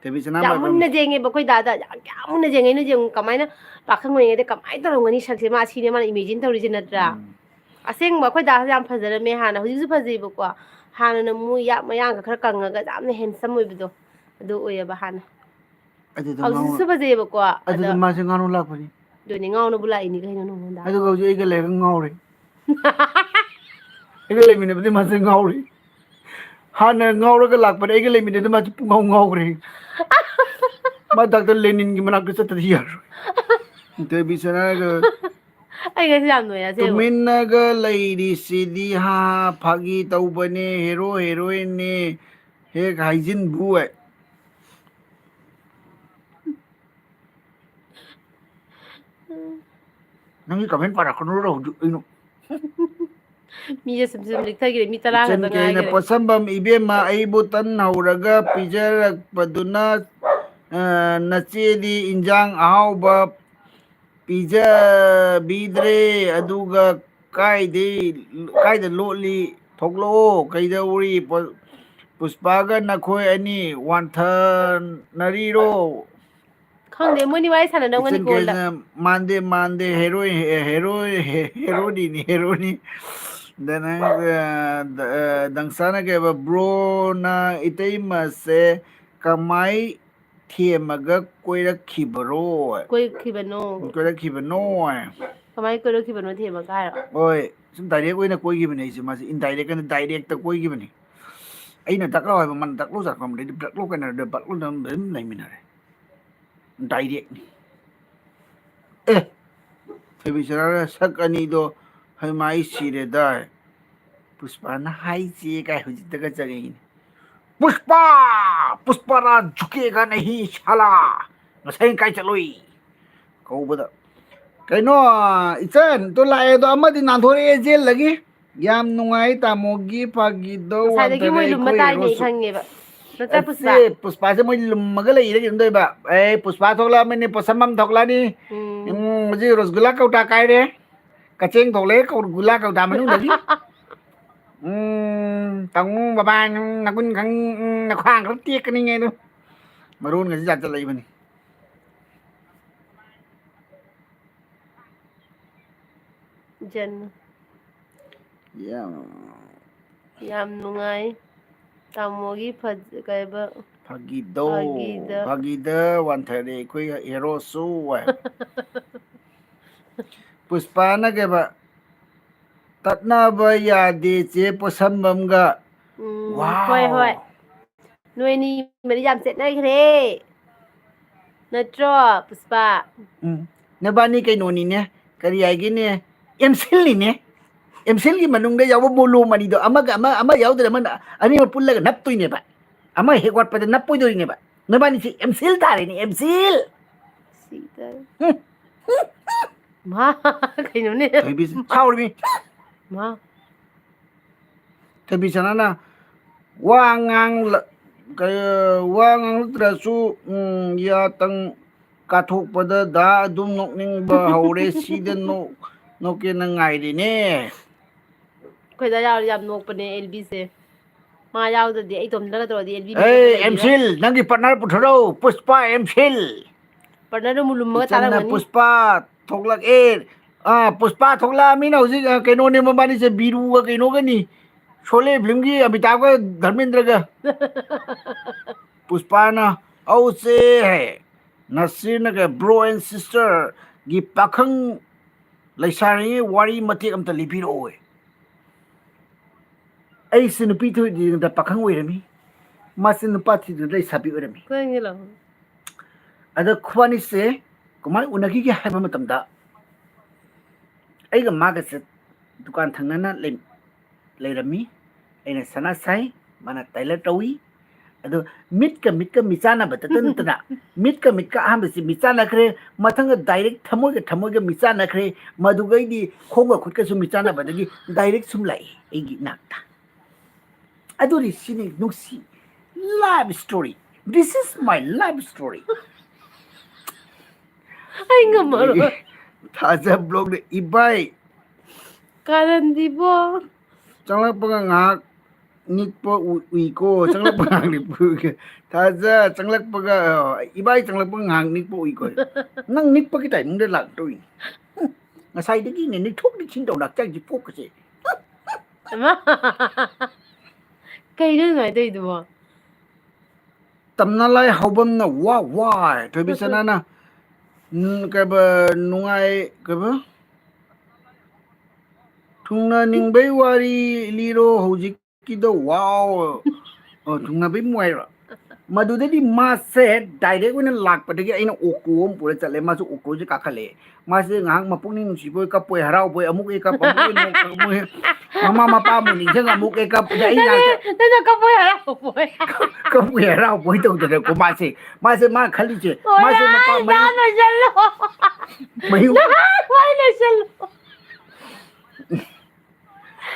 ꯊꯣꯏꯕꯤꯁꯅꯥ ꯌꯥꯝ ꯃꯥꯏꯕꯝ꯫ ꯃꯨꯟꯅ ꯌꯦꯡꯉꯦꯕ ꯑꯩꯈꯣꯏ ꯗꯥꯗ꯫ ꯌꯥꯝ, ꯌꯥꯝ ꯃꯨꯟꯅ ꯌꯦꯡꯉꯦ꯫ ꯑꯩꯅ ꯌꯦꯡꯉꯨ ꯀꯃꯥꯏꯅ ꯄꯥꯈꯪ ꯑꯣꯏꯔꯤꯉꯩꯗ ꯀꯃꯥꯏꯅ ꯇꯧꯔꯝꯒꯅꯤ ꯁꯛꯁꯦ꯫ ꯃꯥ ꯑꯁꯤꯅꯦ ꯃꯥꯅ ꯏꯃꯦꯖꯤꯟ ꯇꯧꯔꯤꯁꯦ ꯅꯠꯇ꯭ꯔꯥ? ꯎꯝ꯫ ꯑꯁꯦꯡꯕ ꯑꯩꯈꯣꯏ ꯗꯥꯁꯦ ꯌꯥꯝ ꯐꯖꯔꯝꯃꯦ ꯍꯥꯟꯅ꯫ ꯍꯧꯖꯤꯛꯁꯨ ꯐꯖꯩꯕꯀꯣ꯫ ꯍꯥꯟꯅꯅ ꯃꯣꯏ ꯌꯥ-, ꯃꯌꯥꯡꯒ ꯈꯔ ꯀꯪꯉꯒ ꯌꯥꯝꯅ ꯍꯦꯟꯁꯝ ꯑꯣꯏꯕꯗꯣ ꯑꯗꯨ ꯑꯣꯏꯌꯦꯕ ꯍꯥꯟꯅ꯫ ꯑꯗꯨꯗꯣ ꯍꯧꯖꯤꯛꯁꯨ ꯉꯥꯎ-, ꯐꯖꯩꯌꯦꯕꯀꯣ꯫ ꯑꯗꯨꯗꯣ ꯑꯗꯣ ꯃꯥꯁꯦ ꯉꯥꯎꯔ ꯂꯥꯛꯄꯅꯤ꯫ ꯑꯗꯨꯅꯦ ꯉꯥꯎꯅꯕꯨ ꯂꯥꯛꯏꯅꯤ ꯀꯩꯅꯣ ꯅꯉꯣꯟꯗ꯫ ꯑꯗꯨꯒ ꯍꯧꯖꯤꯛ ꯑꯩꯒ ꯂꯩꯔꯒ ꯉꯥꯎꯔꯦ꯫ ꯑꯩꯒ ꯂꯩꯃꯤꯟꯅꯕꯗꯤ ꯃꯥꯁꯦ ꯉꯥꯎꯔꯦ꯫ ꯍꯥꯟꯅ ꯉꯥꯎꯔꯒ ꯂꯥꯛꯄꯅꯦ, ꯑꯩꯒ ꯂꯩꯃꯤꯟꯅꯗ ꯃꯥꯁꯦ ꯄꯨꯡꯉꯥꯎ ꯉꯥꯎꯈ꯭ꯔꯦ꯫ ꯃꯥ ꯗꯥꯛꯇꯔ ꯂꯦꯅꯤꯟꯒꯤ ꯃꯅꯥꯛꯇ ꯆꯠꯇꯗꯤ ꯌꯥꯔꯣꯏ꯫ ꯗꯦꯕꯤꯆꯅꯒ꯫ ꯑꯩ ꯉꯁꯤ ꯌꯥꯝ ꯅꯣꯏ ꯑꯁꯦꯡꯕ꯫ ꯇꯨꯃꯤꯟꯅꯒ ꯂꯩꯔꯤꯁꯤꯗꯤ ꯍꯥ, ꯐꯥꯒꯤ ꯇꯧꯕꯅꯦ, ꯍꯦꯔꯣ ꯍꯦꯔꯣꯏꯟꯅꯦ ꯍꯦꯛ ꯍꯥꯏꯖꯤꯟꯕꯨ꯫ ꯅꯪꯒꯤ ꯀꯃꯦꯟ ꯄꯥꯔꯛꯀꯅꯨꯔꯣ ꯍꯧꯖꯤꯛ ꯑꯩꯅ꯫ ꯃꯤꯁꯦ ꯁꯨꯝ ꯁꯨꯝ ꯂꯤꯛꯊꯈꯤꯔꯦ, ꯃꯤ ꯇꯔꯥ ꯏꯆꯟ ꯈꯛꯇ ꯀꯩꯅ ꯉꯥꯏꯈꯔꯦ꯫ ꯄꯣꯠꯁꯝꯕꯝ ꯏꯕꯦꯝꯃ, ꯑꯩꯕꯨ ꯇꯟ ꯍꯧꯔꯒ ꯄꯤꯖꯔꯛꯄꯗꯨꯅ, ꯑ, ꯅꯆꯦꯗꯤ ꯏꯟꯖꯥꯡ ꯑꯍꯥꯎꯕ ꯄꯤꯖꯕꯤꯗ꯭ꯔꯦ, ꯑꯗꯨꯒ ꯀꯥꯏꯗꯩ, ꯀꯥꯏꯗ ꯂꯣꯠꯂꯤ? ꯊꯣꯛꯂꯛꯑꯣ, ꯀꯩꯗꯧꯔꯤ? ꯄ-, ꯄꯨꯁꯄꯥꯒ ꯅꯈꯣꯏ ꯑꯅꯤ ꯋꯥꯟꯊꯅꯔꯤꯔꯣ? ꯈꯪꯗꯦ, ꯃꯣꯏꯅꯤ ꯋꯥꯔꯤ ꯁꯥꯟꯅꯔꯝꯒꯅꯤ ꯏꯆꯟ ꯀꯣꯟꯅ꯫ ꯀꯦꯁꯅ ꯃꯥꯟꯗꯦ, ꯃꯥꯟꯗꯦ, ꯍꯦꯔꯣꯏ, ꯍꯦ-, ꯍꯦꯔꯣꯏ, ꯍꯦ-, ꯍꯦꯔꯣꯅꯤꯅꯤ, ꯍꯦꯔꯣꯅꯤ꯫ ꯑꯗ ꯅꯪ, ꯑ, ꯗ-, ꯑ, ꯗꯪꯁꯥꯅ ꯀꯩ ꯍꯥꯏꯕ? ꯕ꯭ꯔꯣꯅ ꯏꯇꯩꯃꯁꯦ ꯀꯃꯥꯏ ꯊꯦꯝꯃꯒ ꯀꯣꯏꯔꯛꯈꯤꯕꯔꯣ? ꯀꯣꯏꯈꯤꯕꯅꯣ? ꯀꯣꯏꯔꯛꯈꯤꯕꯅꯣ? ꯀꯃꯥꯏ ꯀꯣꯏꯔꯛꯈꯤꯕꯅꯣ ꯊꯦꯝꯃꯒ ꯍꯥꯏꯔꯣ? ꯍꯣꯏ, ꯁꯨꯝ ꯗꯥꯏꯔꯦꯛ ꯑꯣꯏꯅ ꯀꯣꯏꯈꯤꯕꯅꯦ ꯑꯩꯁꯦ꯫ ꯃꯥꯁꯦ ꯏꯟꯗꯥꯏꯔꯦꯛ ꯑꯅ ꯗꯥꯏꯔꯦꯛꯇ ꯀꯣꯏꯈꯤꯕꯅꯦ꯫ ꯑꯩꯅ ꯗꯛ ꯂꯥꯎ ꯍꯥꯏꯕ, ꯃꯥꯅ ꯗꯛ ꯂꯥꯎ ꯆꯠꯈ꯭ꯔꯕꯅꯦ꯫ ꯑꯩꯗꯤ ꯕ꯭ꯔꯛ ꯂꯣ ꯀꯩꯅꯣꯗ ꯕꯛ ꯂꯣ ꯑꯗꯨꯝ ꯂꯩꯃꯤꯟꯅꯔꯦ꯫ ꯗꯥꯏꯔꯦꯛꯅꯤ꯫ ꯑꯦ, ꯊꯣꯏꯕꯤ ꯆꯔꯥ ꯁꯛ ꯑꯅꯤꯗꯣ, ꯍꯩꯃꯥ ꯑꯩ ꯁꯤꯔꯦꯗꯥꯏ꯫ ꯄꯨꯁꯄꯥꯅ ꯍꯥꯏꯁꯦ ꯀꯥꯏ ꯍꯧꯖꯤꯛꯇꯒ ꯆꯪꯉꯛꯏꯅꯦ꯫ ꯄꯨꯁꯄꯥ! ꯄꯨꯁꯄꯥ ꯔꯥꯖ ꯖꯨꯀꯦꯒꯥ ꯅꯍꯤ ꯁꯥꯂꯥ! ꯉꯁꯥꯏ ꯀꯥꯏ ꯆꯠꯂꯨꯏ? ꯀꯧꯕꯗ꯫ ꯀꯩꯅꯣ, ꯏꯆꯟ, ꯇꯣ ꯂꯥꯛꯑꯦ ꯑꯗꯣ, ꯑꯃꯗꯤ ꯅꯥꯟꯊꯣꯔꯛꯑꯦ ꯖꯦꯜꯗꯒꯤ꯫ ꯌꯥꯝ ꯅꯨꯡꯉꯥꯏ ꯇꯥꯃꯣꯒꯤ ꯐꯥꯒꯤꯗꯣ ꯉꯁꯥꯏꯗꯒꯤ ꯋꯥꯟꯊꯔꯦ ꯃꯣꯏ ꯂꯨꯝꯃ ꯑꯩꯈꯣꯏ ꯇꯥꯏꯅꯦ ꯍꯦꯔꯣꯁꯨ꯫ ꯈꯪꯉꯦꯕ꯫ ꯅꯠꯇ꯭ꯔꯥ, ꯄꯨꯁꯄꯥ? ꯑꯁꯦ, ꯄꯨꯁꯄꯥꯁꯦ ꯃꯣꯏ ꯂꯨꯝꯃꯒ ꯂꯩꯔꯦ ꯀꯩꯅꯣ ꯇꯧꯋꯦꯕ꯫ ꯑꯦ, ꯄꯨꯁꯄꯥ ꯊꯣꯛꯂꯛꯑꯃꯅꯤ, ꯄꯣꯠꯁꯝꯕꯝ ꯊꯣꯛꯂꯛꯑꯅꯤ꯫ ꯎꯝ꯫ ꯎꯝ, ꯍꯧꯖꯤꯛ ꯔꯣꯁꯒꯨꯂꯥ ꯀꯧꯇꯥ ꯀꯥꯏꯔꯦ꯫ ꯀꯆꯦꯡ ꯊꯣꯛꯂꯛꯑꯦ ꯀꯧ-, ꯒꯨꯂꯥ ꯀꯧꯇꯥ ꯃꯅꯨꯡꯗꯒꯤ꯫ ꯎꯝ, ꯇꯥꯃꯣ ꯕꯕꯥ, ꯅꯪ ꯅꯒꯨꯟ ꯈꯪ-, ꯎꯝ, ꯅꯈ꯭ꯋꯥꯡ ꯈꯔ ꯇꯦꯛꯀꯅꯤꯉꯦ ꯑꯗꯨ꯫ ꯃꯔꯣꯟꯒꯁꯦ ꯌꯥꯟꯁꯤꯜꯂꯛꯏꯕꯅꯤ꯫ ꯏꯆꯟ꯫ ꯌꯥꯝ ꯌꯥꯝ ꯅꯨꯡꯉꯥꯏ꯫ ꯇꯥꯃꯣꯒꯤ ꯐꯖ-, ꯀꯩꯕ? ꯐꯥꯒꯤꯗꯣ, ꯐꯥꯒꯤꯗ꯫ ꯐꯥꯒꯤꯗ ꯋꯥꯟꯊꯔꯦ ꯑꯩꯈꯣꯏ ꯍꯦꯔꯣꯁꯨ꯫ ꯄꯨꯁꯄꯥꯅ ꯀꯩꯕ, "ꯇꯠꯅꯕ ꯌꯥꯗꯦ ꯆꯦ ꯄꯣꯠꯁꯝꯕꯝꯒ"꯫ ꯎꯝ꯫ ꯍꯣꯏ, ꯍꯣꯏ꯫ ꯅꯣꯏ ꯑꯅꯤ ꯃꯔꯤ ꯌꯥꯝ ꯆꯦꯠꯅꯈ꯭ꯔꯦ꯫ ꯅꯠꯇ꯭ꯔꯣ, ꯄꯨꯁꯄꯥ? ꯎꯝ꯫ ꯅꯕꯥꯅꯤ ꯀꯩꯅꯣꯅꯤꯅꯦ, ꯀꯔꯤ ꯍꯥꯏꯒꯦꯅꯦ? ꯑꯦꯝꯁꯤꯜꯅꯤꯅꯦ꯫ ꯑꯦꯝꯁꯤꯜꯒꯤ ꯃꯅꯨꯡꯗ ꯌꯥꯎꯕ ꯃꯣꯂꯣꯝ ꯑꯅꯤꯗꯣ, ꯑꯃꯒ ꯑꯃ, ꯑꯃ ꯌꯥꯎꯗ꯭ꯔꯦ, ꯑꯃꯅ ꯑꯅꯤꯃꯛ ꯄꯨꯜꯂꯒ ꯅꯞꯇꯣꯏꯅꯦꯕ꯫ ꯑꯃ ꯍꯦꯛ ꯋꯥꯠꯄꯗ ꯅꯞꯄꯣꯏꯗꯣꯏꯅꯦꯕ꯫ ꯅꯕꯥꯅꯤꯁꯦ ꯑꯦꯝꯁꯤꯜ ꯇꯥꯔꯦꯅꯦ, ꯑꯦꯝꯁꯤꯜ꯫ ꯁꯤꯗ꯫ ꯎꯝ꯫ ꯃꯥ, ꯀꯩꯅꯣꯅꯦ? ꯊꯣꯏꯕꯤ, ꯁꯥꯎꯔꯤꯃꯤ꯫ ꯃꯥ꯫ ꯊꯣꯏꯕꯤ ꯁꯅꯥꯅ ꯋꯥ ꯉꯥꯡꯂ-, ꯀ-, ꯋꯥ ꯉꯥꯡꯂꯛꯇ꯭ꯔꯁꯨ, ꯎꯝ, ꯌꯥꯇꯪ ꯀꯥꯊꯣꯛꯄꯗ ꯗꯥ ꯑꯗꯨꯝ ꯅꯣꯛꯅꯤꯡꯕ ꯍꯧꯔꯦ꯫ ꯁꯤꯗ ꯅꯣꯛ-, ꯅꯣꯛꯀꯦꯅ ꯉꯥꯏꯔꯤꯅꯦ꯫ ꯑꯩꯈꯣꯏꯗ ꯌꯥꯎꯔꯗꯤ ꯌꯥꯝ ꯅꯣꯛꯄꯅꯦ ꯑꯦꯜꯕꯤꯁꯦ꯫ ꯃꯥ ꯌꯥꯎꯗ꯭ꯔꯗꯤ ꯑꯩ ꯏꯇꯣꯝꯇꯒ ꯇꯧꯔꯗꯤ ꯑꯦꯜꯕꯤ ꯑꯦ, ꯃꯁꯛ ꯐꯖꯕꯤꯔ? ꯑꯦꯝꯁꯤꯜ, ꯅꯪꯒꯤ ꯄꯥꯔꯠꯅꯔ ꯄꯨꯊꯣꯔꯛꯎ, ꯄꯨꯁꯄꯥ ꯑꯦꯝꯁꯤꯜ꯫ ꯄꯥꯔꯠꯅꯔꯗꯣ ꯃꯨꯂꯨꯝꯃꯒ ꯏꯆꯟꯅ ꯇꯥꯔꯝꯒꯅꯤ꯫ ꯄꯨꯁꯄꯥ ꯊꯣꯛꯂꯛꯑꯦ꯫ ꯑꯥ, ꯄꯨꯁꯄꯥ ꯊꯣꯛꯂꯛꯑꯃꯤꯅ ꯍꯧꯖꯤꯛ, ꯑ, ꯀꯩꯅꯣꯅꯦ, ꯃꯕꯥꯅꯤꯁꯦ ꯕꯤꯔꯨꯒ ꯀꯩꯅꯣꯒꯅꯤ, ꯁꯣꯂꯦ ꯐꯤꯂꯝꯒꯤ ꯑꯃꯤꯇꯥꯕꯒ ꯙꯔꯃꯦꯟꯗ꯭ꯔꯒ꯫ ꯄꯨꯁꯄꯥꯅ, "ꯑꯧꯁꯦ ꯍꯦ, ꯅꯁꯤꯔꯅꯒ bro and sister ꯒꯤ ꯄꯥꯈꯪ ꯂꯩꯁꯥꯔꯤꯉꯩ ꯋꯥꯔꯤ ꯃꯇꯦꯛ ꯑꯝꯇ ꯂꯤꯕꯤꯔꯛꯑꯣ"꯫ ꯑꯩꯁꯦ ꯅꯨꯄꯤ ꯊꯤꯗ꯭ꯔꯤꯉꯩꯗ ꯄꯥꯈꯪ ꯑꯣꯏꯔꯝꯃꯤ, ꯃꯥꯁꯦ ꯅꯨꯄꯥ ꯊꯤꯗ꯭ꯔꯤꯉꯩꯗ ꯂꯩꯁꯥꯕꯤ ꯑꯣꯏꯔꯝꯃꯤ꯫ ꯈꯪꯉꯦ ꯂꯥꯎ꯫ ꯑꯗ ꯈꯨꯕꯥꯅꯤꯁꯦ ꯀꯃꯥꯏꯅ ꯎꯅꯈꯤꯒꯦ ꯍꯥꯏꯕ ꯃꯇꯝꯗ, ꯑꯩꯒ ꯃꯥꯒꯁꯦ ꯗꯨꯀꯥꯟ ꯊꯪꯅꯅ ꯂꯩ-, ꯂꯩꯔꯝꯃꯤ꯫ ꯑꯩꯅ ꯁꯅꯥ ꯁꯥꯏ, ꯃꯥꯅ ꯇꯥꯏꯂꯔ ꯇꯧꯏ꯫ ꯑꯗꯣ ꯃꯤꯠꯀ ꯃꯤꯠꯀ ꯃꯤꯆꯥꯟꯅꯕꯇ ꯅꯠꯇꯅ, ꯃꯤꯠꯀ ꯃꯤꯠꯀ ꯑꯍꯥꯟꯕꯁꯤ ꯃꯤꯆꯥꯟꯅꯈ꯭ꯔꯦ, ꯃꯊꯪꯗ direct ꯊꯃꯣꯏꯒ ꯊꯃꯣꯏꯒ ꯃꯤꯆꯥꯟꯅꯈ꯭ꯔꯦ, ꯃꯗꯨꯒꯩꯗꯤ ꯈꯣꯡꯒ ꯈꯨꯠꯀꯁꯨ ꯃꯤꯆꯥꯟꯅꯕꯗꯒꯤ direct ꯁꯨꯝ ꯂꯥꯛꯏ ꯑꯩꯒꯤ ꯏꯅꯥꯛꯇ꯫ ꯑꯗꯨꯅꯤ ꯁꯤꯅꯤ ꯅꯨꯡꯁꯤ, love story, this is my love story꯫ ꯑꯩ ꯉꯝꯃꯔꯣꯏ꯫ ꯊꯥꯖ ꯕ꯭ꯂꯣꯛꯅ, "ꯏꯕꯥꯏ, ꯀꯥꯔꯟꯗꯤꯕꯣ꯫ ꯆꯪꯂꯛꯄꯒ ꯉꯥꯏꯍꯥꯛ ꯅꯤꯛꯄ ꯎ-, ꯎꯏꯀꯣ, ꯆꯪꯂꯛꯄ ꯉꯥꯏꯍꯥꯛ ꯅꯤꯛꯄ ꯎꯏꯀꯣ꯫ ꯊꯥꯖ ꯆꯪꯂꯛꯄꯒ, ꯏꯕꯥꯏ ꯆꯪꯂꯛꯄꯒ ꯉꯥꯏꯍꯥꯛ ꯅꯤꯛꯄ ꯎꯏꯀꯣ꯫ ꯅꯪ ꯅꯤꯛꯄꯒꯤ timing ꯗ ꯂꯥꯛꯇꯧꯔꯤꯅꯤ꯫ ꯍꯨꯝ, ꯉꯁꯥꯏꯗꯒꯤꯅꯦ ꯅꯤꯛꯊꯣꯛ ꯅꯤꯛꯁꯤꯟ ꯇꯧꯅ ꯍꯛꯆꯥꯡꯁꯤ ꯄꯣꯛꯀꯁꯦ꯫ ꯍꯩꯃꯥ! ꯀꯩꯅꯣ ꯑꯗꯨꯃꯥꯏꯅ ꯇꯧꯔꯤꯗꯨꯕꯣ? ꯇꯝꯅꯂꯥꯏ ꯍꯥꯎꯕꯝꯅ, "ꯋꯥ ꯋꯥ, ꯊꯣꯏꯕꯤ ꯁꯅꯥꯅ, ꯎꯝ, ꯀꯩꯕ, ꯅꯨꯡꯉꯥꯏ, ꯀꯩꯕ? ꯊꯨꯡꯅꯅꯤꯡꯕꯩ ꯋꯥꯔꯤ ꯂꯤꯔꯣ ꯍꯧꯖꯤꯛ꯫ ꯀꯤꯗꯣ, wow꯫ ꯑꯣ, ꯊꯨꯡꯅꯕꯩ ꯃꯣꯏꯔꯣ? ꯃꯗꯨꯗꯩꯗꯤ ꯃꯥꯁꯦ direct ꯑꯣꯏꯅ ꯂꯥꯛꯄꯗꯒꯤ ꯑꯩꯅ ꯑꯣꯛꯇꯣ ꯑꯃ ꯄꯨꯔ ꯆꯠꯂꯦ꯫ ꯃꯥꯁꯨ ꯑꯣꯛꯇꯣꯁꯦ ꯀꯥꯈꯠꯂꯛꯑꯦ꯫ ꯃꯥꯁꯦ ꯉꯥꯏꯍꯥꯛ ꯃꯄꯨꯛꯅꯤꯡ ꯅꯨꯡꯁꯤꯕꯣꯏ, ꯀꯞꯄꯣꯏ, ꯍꯔꯥꯎꯕꯣꯏ, ꯑꯃꯨꯛ ꯍꯦꯛ ꯀꯞ, ꯑꯃꯨꯛ ꯍꯦꯛ ꯅꯣꯛ, ꯑꯃꯨꯛ ꯍꯦꯛ ꯃꯃꯥ ꯃꯄꯥ ꯑꯃꯨꯛ ꯅꯤꯡꯁꯤꯡ, ꯑꯃꯨꯛ ꯍꯦꯛ ꯀꯞ꯫ ꯑꯗ ꯑꯩ ꯅꯪꯅ, ꯅꯥꯛꯇ ꯅꯪꯅ ꯀꯞꯄꯣꯏ ꯍꯔꯥꯎꯕꯣꯏ꯫ ꯀꯞꯄꯣꯏ ꯍꯔꯥꯎꯕꯣꯏ ꯇꯧꯗꯅꯀꯣ ꯃꯥꯁꯦ, ꯃꯥꯁꯦ ꯃꯥ ꯈꯜꯂꯤꯁꯦ, ꯃꯥꯁꯦ ꯃꯄꯥ ꯃꯌꯨꯝ ꯅꯍꯥꯟ ꯂꯣꯏꯁꯜꯂꯣ꯫ ꯃꯌꯨꯝ ꯅꯍꯥꯟ ꯋꯥꯏ ꯂꯣꯏꯁꯜꯂꯣ꯫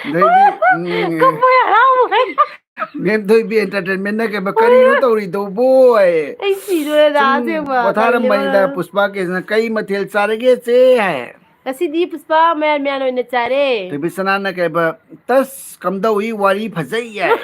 ꯑꯗꯩꯗꯤ, ꯎꯝ, ꯀꯞꯄꯣꯏ ꯍꯔꯥꯎꯕꯣꯏ꯫ ꯃꯦꯝ ꯊꯣꯏꯕꯤ entertainment ꯅ ꯀꯩꯕ, ꯀꯔꯤꯅꯣ ꯇꯧꯔꯤꯗꯨꯕꯣ? ꯑꯩ ꯁꯤꯗꯣꯔꯦꯗ, ꯁꯨꯝ ꯑꯁꯦꯡꯕ, ꯄꯣꯊꯥꯔꯝꯕꯅꯤꯗ꯫ ꯇꯜꯂꯦꯕ꯫ ꯄꯨꯁꯄꯥ ꯀꯦꯁꯅ, "ꯀꯩ ꯃꯊꯦꯜ ꯆꯥꯔꯒꯦ, ꯆꯦ?" ꯍꯥꯏ꯫ ꯉꯁꯤꯗꯤ ꯄꯨꯁꯄꯥ ꯃꯌꯥꯟ ꯃꯌꯥꯟ ꯑꯣꯏꯅ ꯆꯥꯔꯦ꯫ ꯊꯣꯏꯕꯤ ꯁꯅꯥꯅ ꯀꯩꯕ, "ꯇꯁ, ꯀꯝꯗꯧꯏ, ꯋꯥꯔꯤ ꯐꯖꯩ" ꯍꯥꯏ꯫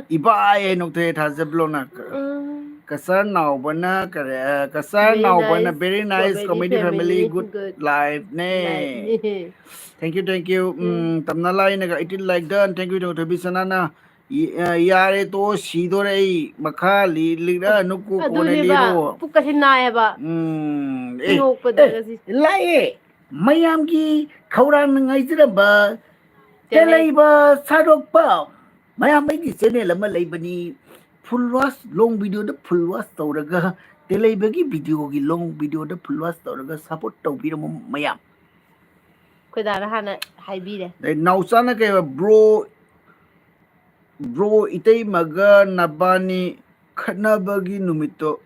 ꯏꯕꯥꯏ ꯍꯥꯏ ꯅꯣꯛꯊꯣꯛꯑꯦ, ꯊꯥꯖꯕ꯭ꯂꯣꯅ꯫ ꯎꯝ꯫ ꯀꯁꯥꯔ ꯅꯥꯎꯕꯅ ꯀꯔꯤ, ꯑ, Cachar Very ꯅꯥꯎꯕꯅ nice. Very nice comedy comedy family, family, good good life ꯅꯦ꯫ Life ꯅꯦ꯫ Thank you, thank you꯫ ꯎꯝ, ꯎꯝ꯫ ꯇꯝꯅ ꯂꯥꯏꯅꯒ eighteen like done꯫ Thank you, thank you, ꯊꯣꯏꯕꯤ ꯁꯅꯥꯅ꯫ ꯌꯥꯔꯦ, ꯇꯣꯛꯑꯣ, ꯁꯤꯗꯣꯔꯦ ꯑꯩ꯫ ꯃꯈꯥ ꯂꯤ-, ꯂꯤꯔꯛꯑꯅꯨꯀꯣ, ꯀꯣꯟꯅ ꯑꯗꯨꯅꯦꯕ, ꯂꯤꯔꯣ꯫ ꯄꯨꯛꯀꯁꯦ ꯅꯥꯏꯌꯦꯕ꯫ ꯎꯝ, ꯑꯦ, ꯅꯣꯛꯄꯗ ꯑꯦ, ꯉꯁꯤ꯫ ꯂꯥꯛꯑꯦ꯫ ꯃꯌꯥꯝꯒꯤ ꯈꯧꯔꯥꯡꯅ ꯉꯥꯏꯖꯔꯝꯕ ꯇꯦꯂꯩ꯫ ꯇꯦꯂꯩꯕ ꯁꯥꯗꯣꯛꯄ꯫ ꯃꯌꯥꯝ, ꯑꯩꯒꯤ channel ꯑꯃ ꯂꯩꯕꯅꯤ꯫ Full watch, long video ꯗ full watch ꯇꯧꯔꯒ, ꯇꯦꯂꯩꯕꯒꯤ video ꯒꯤ long video ꯗ full watch ꯇꯧꯔꯒ support ꯇꯧꯕꯤꯔꯝꯃꯨ ꯃꯌꯥꯝ꯫ ꯑꯩꯈꯣꯏ ꯗꯥꯅ ꯍꯥꯟꯅ ꯍꯥꯏꯕꯤꯔꯦ꯫ ꯑꯗꯩ ꯅꯥꯎꯆꯥꯅ ꯀꯩ ꯍꯥꯏꯕ, "Bro, bro, ꯏꯇꯩꯃꯒ ꯅꯕꯥꯅꯤ ꯈꯠꯅꯕꯒꯤ ꯅꯨꯃꯤꯠꯇꯣ,